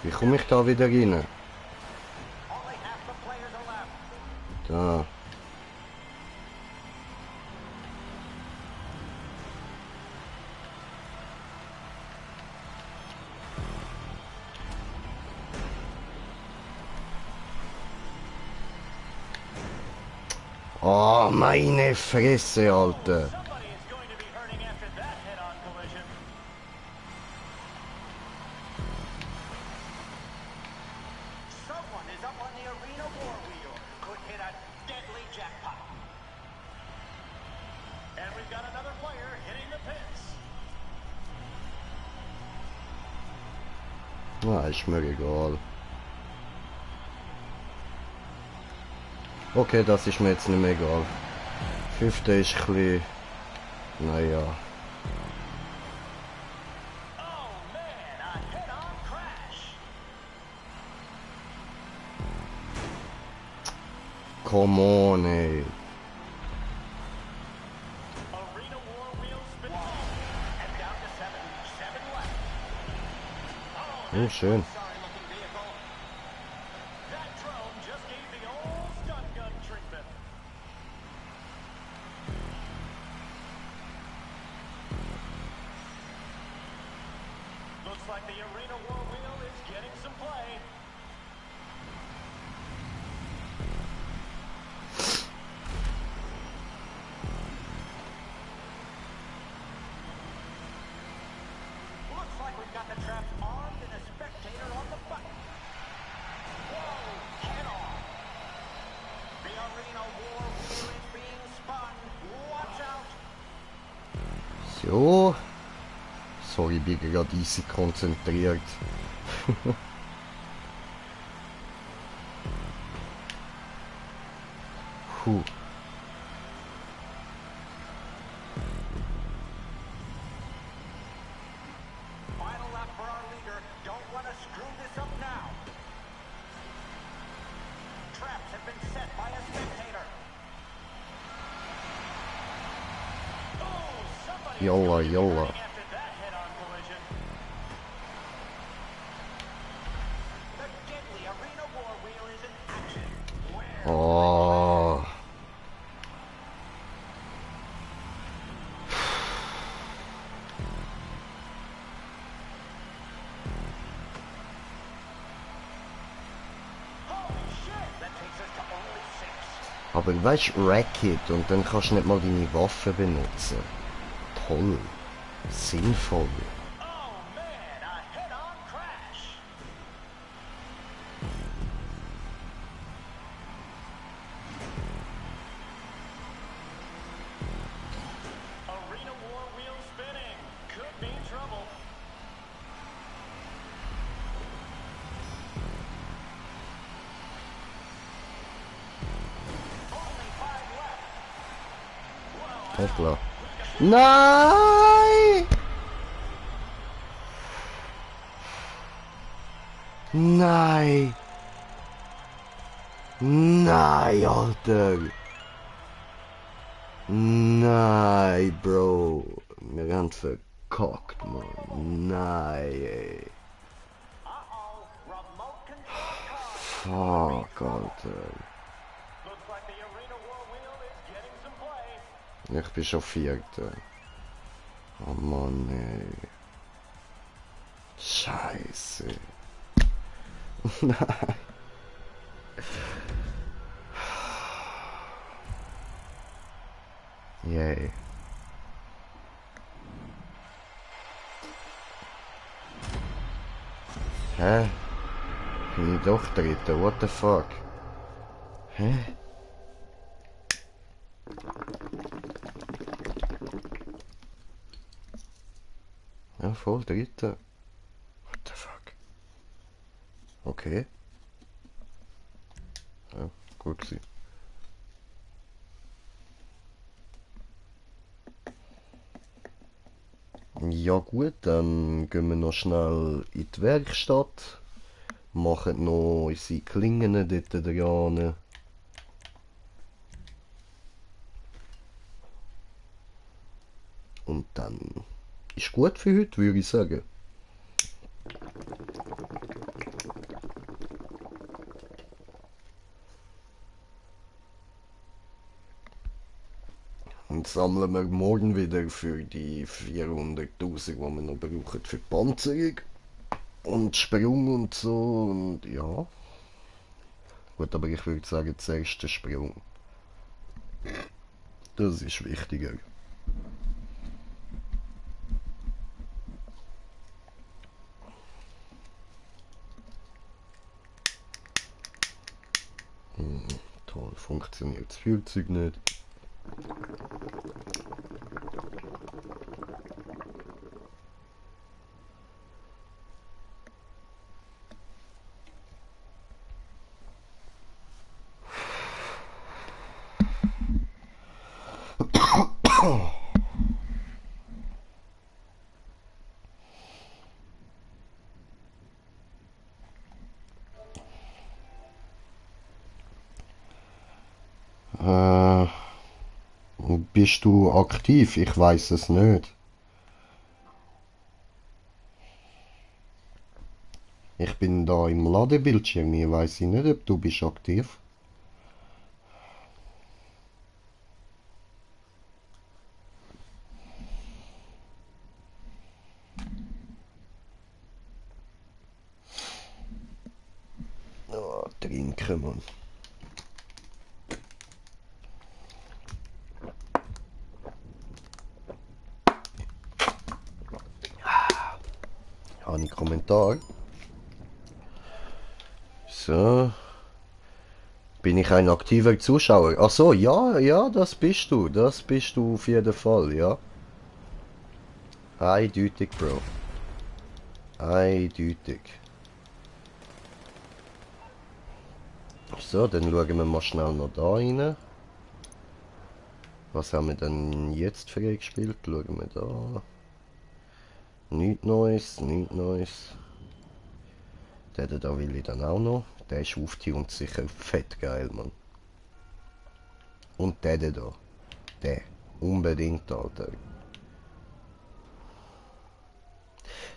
Wie komme ich da wieder rein? Only half the players are left. Da. Oh, meine Fresse, Alter. Somebody is going to be hurting after that head-on collision. Someone is up on the arena war wheel. Could hit a deadly jackpot. And we've got another player hitting the pits. Ah, ist mir egal. Okay, das ist mir jetzt nicht mehr egal. Fünfte ist ein bisschen... Naja. Oh man, a head-on crash. Come on, ey. Arena war wheel spin. And down to 7. 7 left. Oh, schön. Sorry looking vehicle. That drone just gave the old stun gun treatment. Looks like the arena war wheel is getting some play. Looks like we've got the traps armed and a spectator on the button. Whoa, head on. The arena war wheel is being spun. Watch out. So. Sorry, ich bin gerade easy konzentriert. Puh. Final lap for our leader. Don't want to screw this up now. Traps have been set by a spectator. Jalla, jalla. After that head-on collision, the deadly arena war wheel is in action. Where Oh. holy shit, that takes us to only 6. Aber weißt du, Racket und dann kannst du nicht mal deine Waffe benutzen. Toll. Sinnvoll. Oh man, a head-on crash. Arena war wheel spinning. Could be trouble. Only 5 left. Hoppla. Nein! Nein! Nein, Alter! Nein, Bro! Wir haben verkackt, Mann. Nein, ey. Uh-oh, remote control car. Fuck, Alter. Looks like the arena war wheel is getting some play. Ich bin schon Vierter. Oh Mann, ey. Scheiße. Nein. Yay. Hä? Bin ich doch Dritter? What the fuck? Hä? Ja, voll Dritter. What the fuck? Okay. Ja, gut gewesen. Ja gut, dann gehen wir noch schnell in die Werkstatt. Machen noch unsere Klingen dort dran. Und dann ist gut für heute, würde ich sagen. Und sammeln wir morgen wieder für die 400.000, die wir noch brauchen für die Panzerung und Sprung und so. Und ja. Gut, aber ich würde sagen, zuerst der Sprung. Das ist wichtiger. Toll, funktioniert das Führzeug nicht. Bist du aktiv? Ich weiß es nicht. Ich bin da im Ladebildschirm. Ich weiß nicht, ob du bist aktiv. Oh, trinken, Mann. Habe ich Kommentar? So. Bin ich ein aktiver Zuschauer? Ach so, ja, ja, das bist du. Das bist du auf jeden Fall, ja. Eindeutig, Bro. Eindeutig. So, dann schauen wir mal schnell noch da rein. Was haben wir denn jetzt freigespielt? Schauen wir da. Nichts Neues, nichts Neues. Den da will ich dann auch noch. Der ist auf die und sicher fett geil, Mann. Und der da. Der. Unbedingt, Alter.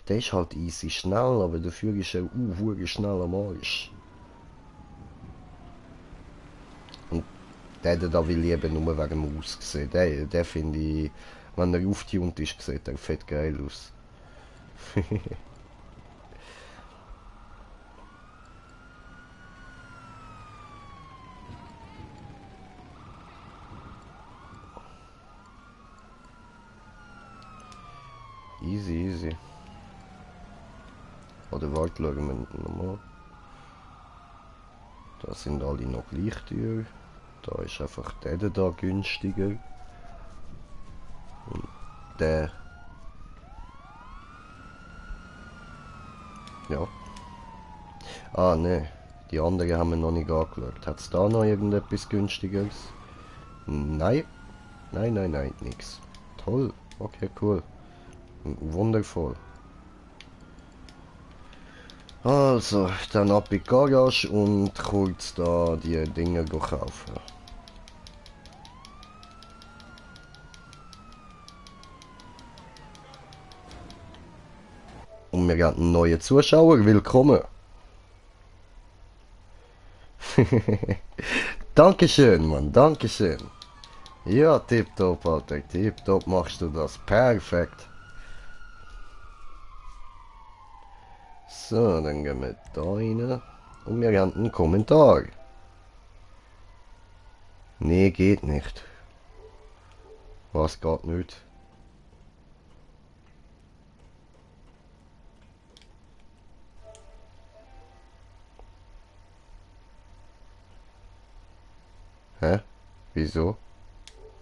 Der ist halt easy schnell, aber dafür ist er verdammt schnell am Arsch. Und der da will ich eben nur wegen dem Aussehen. Der finde ich, wenn er aufgetunt ist, sieht er fett geil aus. Easy, easy. Oder warte, schauen wir nochmal. Da sind alle noch gleich teuer. Da ist einfach der da günstiger. Und der. Ja. Ah, ne. Die anderen haben wir noch nicht angeschaut. Hat es da noch irgendetwas günstigeres? Nein. Nein, nein, nein, nix. Toll. Okay, cool. Wundervoll. Also, dann ab in die Garage und kurz da die Dinge kaufen. Und wir haben einen neuen Zuschauer. Willkommen. Dankeschön, Mann. Dankeschön. Ja, tipptopp, Alter. Tipptopp machst du das. Perfekt. So, dann gehen wir da rein. Und wir haben einen Kommentar. Nee, geht nicht. Was geht nicht? Hä? Wieso?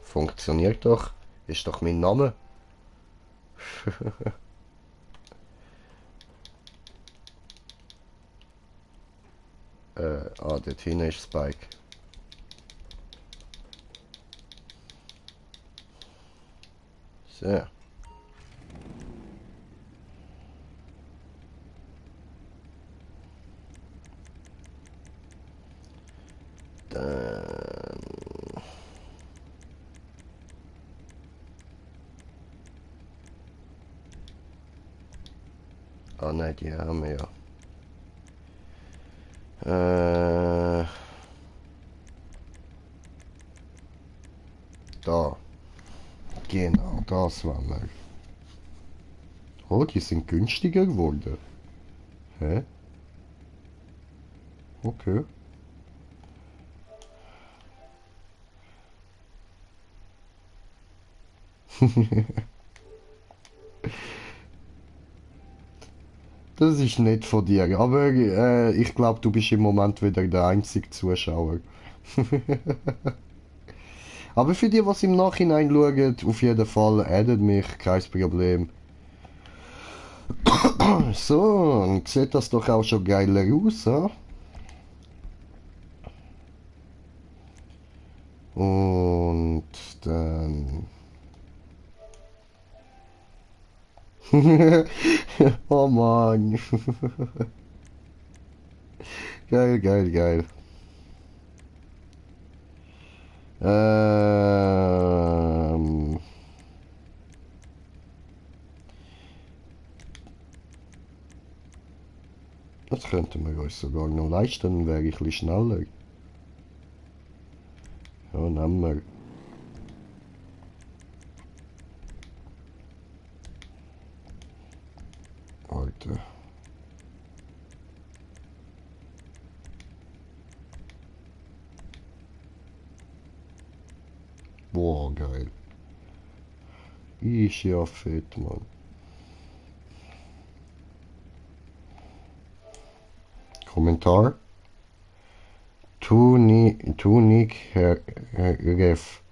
Funktioniert doch. Ist doch mein Name. Dort hinten ist Spike. So. Dann... Ah nein, die haben wir ja. Da. Genau, das waren wir. Oh, die sind günstiger geworden. Hä? Okay. Das ist nett von dir, aber ich glaube, du bist im Moment wieder der einzige Zuschauer. Aber für die, was im Nachhinein schauen, auf jeden Fall addet mich, kein Problem. So, dann sieht das doch auch schon geiler aus, ha? Und dann... Oh Mann. Geil, geil, geil. Das könnten wir uns sogar noch leisten, dann wäre ich ein bisschen schneller. Ja, nehmen wir. Alter. Boah, geil. Ist ja fett, Mann. Kommentar. Tunik Ref.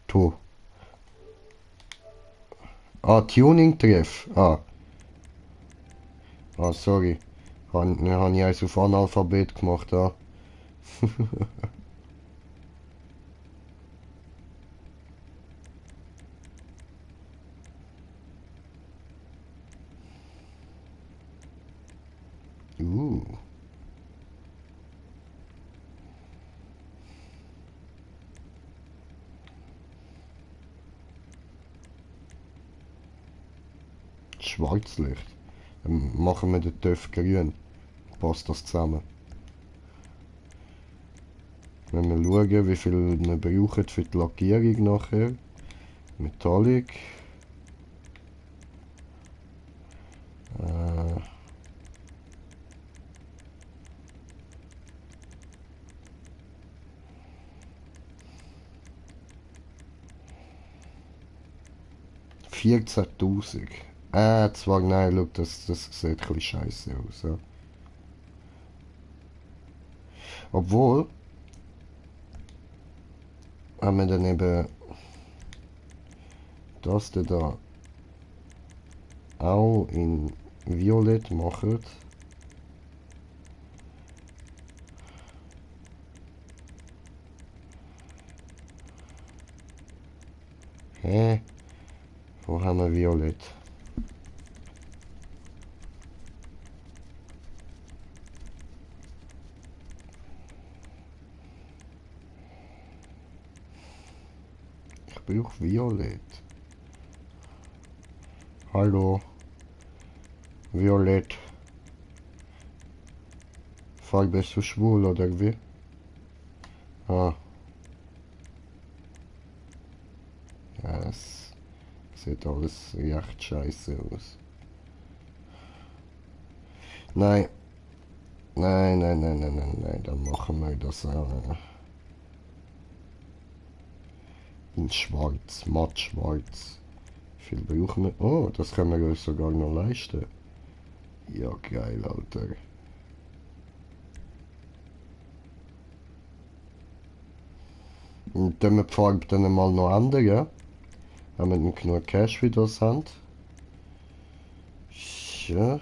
Tu. Ah, Tuning Treff. Ah. Ah, sorry. Han ich eins auf Analphabet gemacht, ah. Schwarzlicht. Dann machen wir den TÜV grün. Passt das zusammen. Wenn wir schauen, wie viel wir brauchen für die Lackierung nachher. Metallic. 14.000. Zwar, nein, schau, das sieht ein bisschen scheiße aus. Ja. Obwohl, haben wir dann eben das da auch in Violett machen. Hä? Wo haben wir Violett? Ich brauche Violett. Hallo? Violett. Farbe ist so schwul oder wie? Ah. Ja, es sieht alles recht scheiße aus. Nein. Nein, dann machen wir das in schwarz, matt schwarz. Wie viel brauchen wir? Oh, das können wir uns sogar noch leisten. Ja, geil, Alter. Und dann wir die Farbe dann mal noch ändern, ja? Haben wir dann genug Cash für das haben? Ja.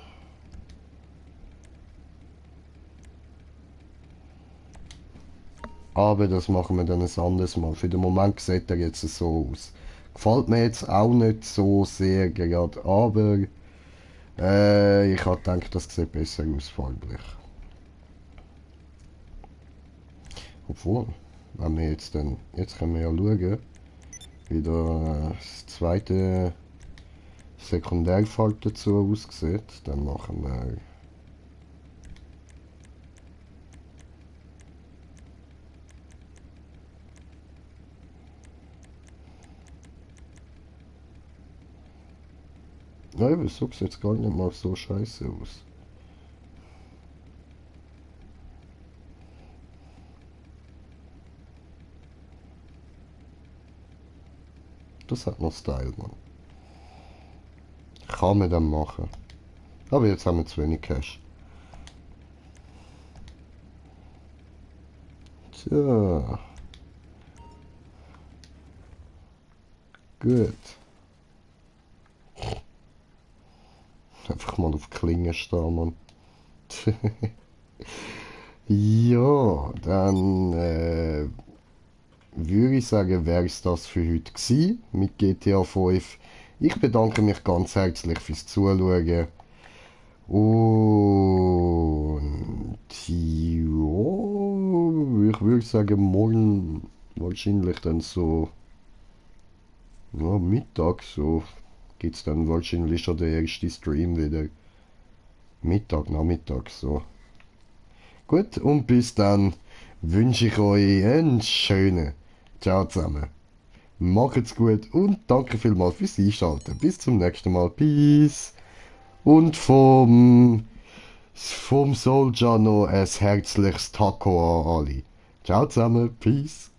Aber das machen wir dann ein anderes Mal. Für den Moment sieht er jetzt so aus. Gefällt mir jetzt auch nicht so sehr gerade, aber ich habe gedacht, das sieht besser aus farblich. Obwohl, wenn wir jetzt dann, jetzt können wir ja schauen, wie das zweite Sekundärfarbe dazu aussieht. Dann machen wir nein, wieso sieht es gar nicht mal so scheiße aus. Das hat noch Style, Mann. Kann man dann machen. Aber jetzt haben wir zu wenig Cash. Tja. Gut. Einfach mal auf Klingen stehen, Mann. Ja, dann würde ich sagen, wäre es das für heute gewesen mit GTA 5. Ich bedanke mich ganz herzlich fürs Zuschauen. Und ja, ich würde sagen, morgen wahrscheinlich dann so, ja, Mittag, so gibt es dann wahrscheinlich schon den ersten Stream wieder. Mittag, Nachmittag, so. Gut, und bis dann wünsche ich euch einen schönen. Ciao zusammen. Macht's gut und danke vielmals fürs Einschalten. Bis zum nächsten Mal. Peace. Und vom Soldier noch ein herzliches Taco an alle. Ciao zusammen. Peace.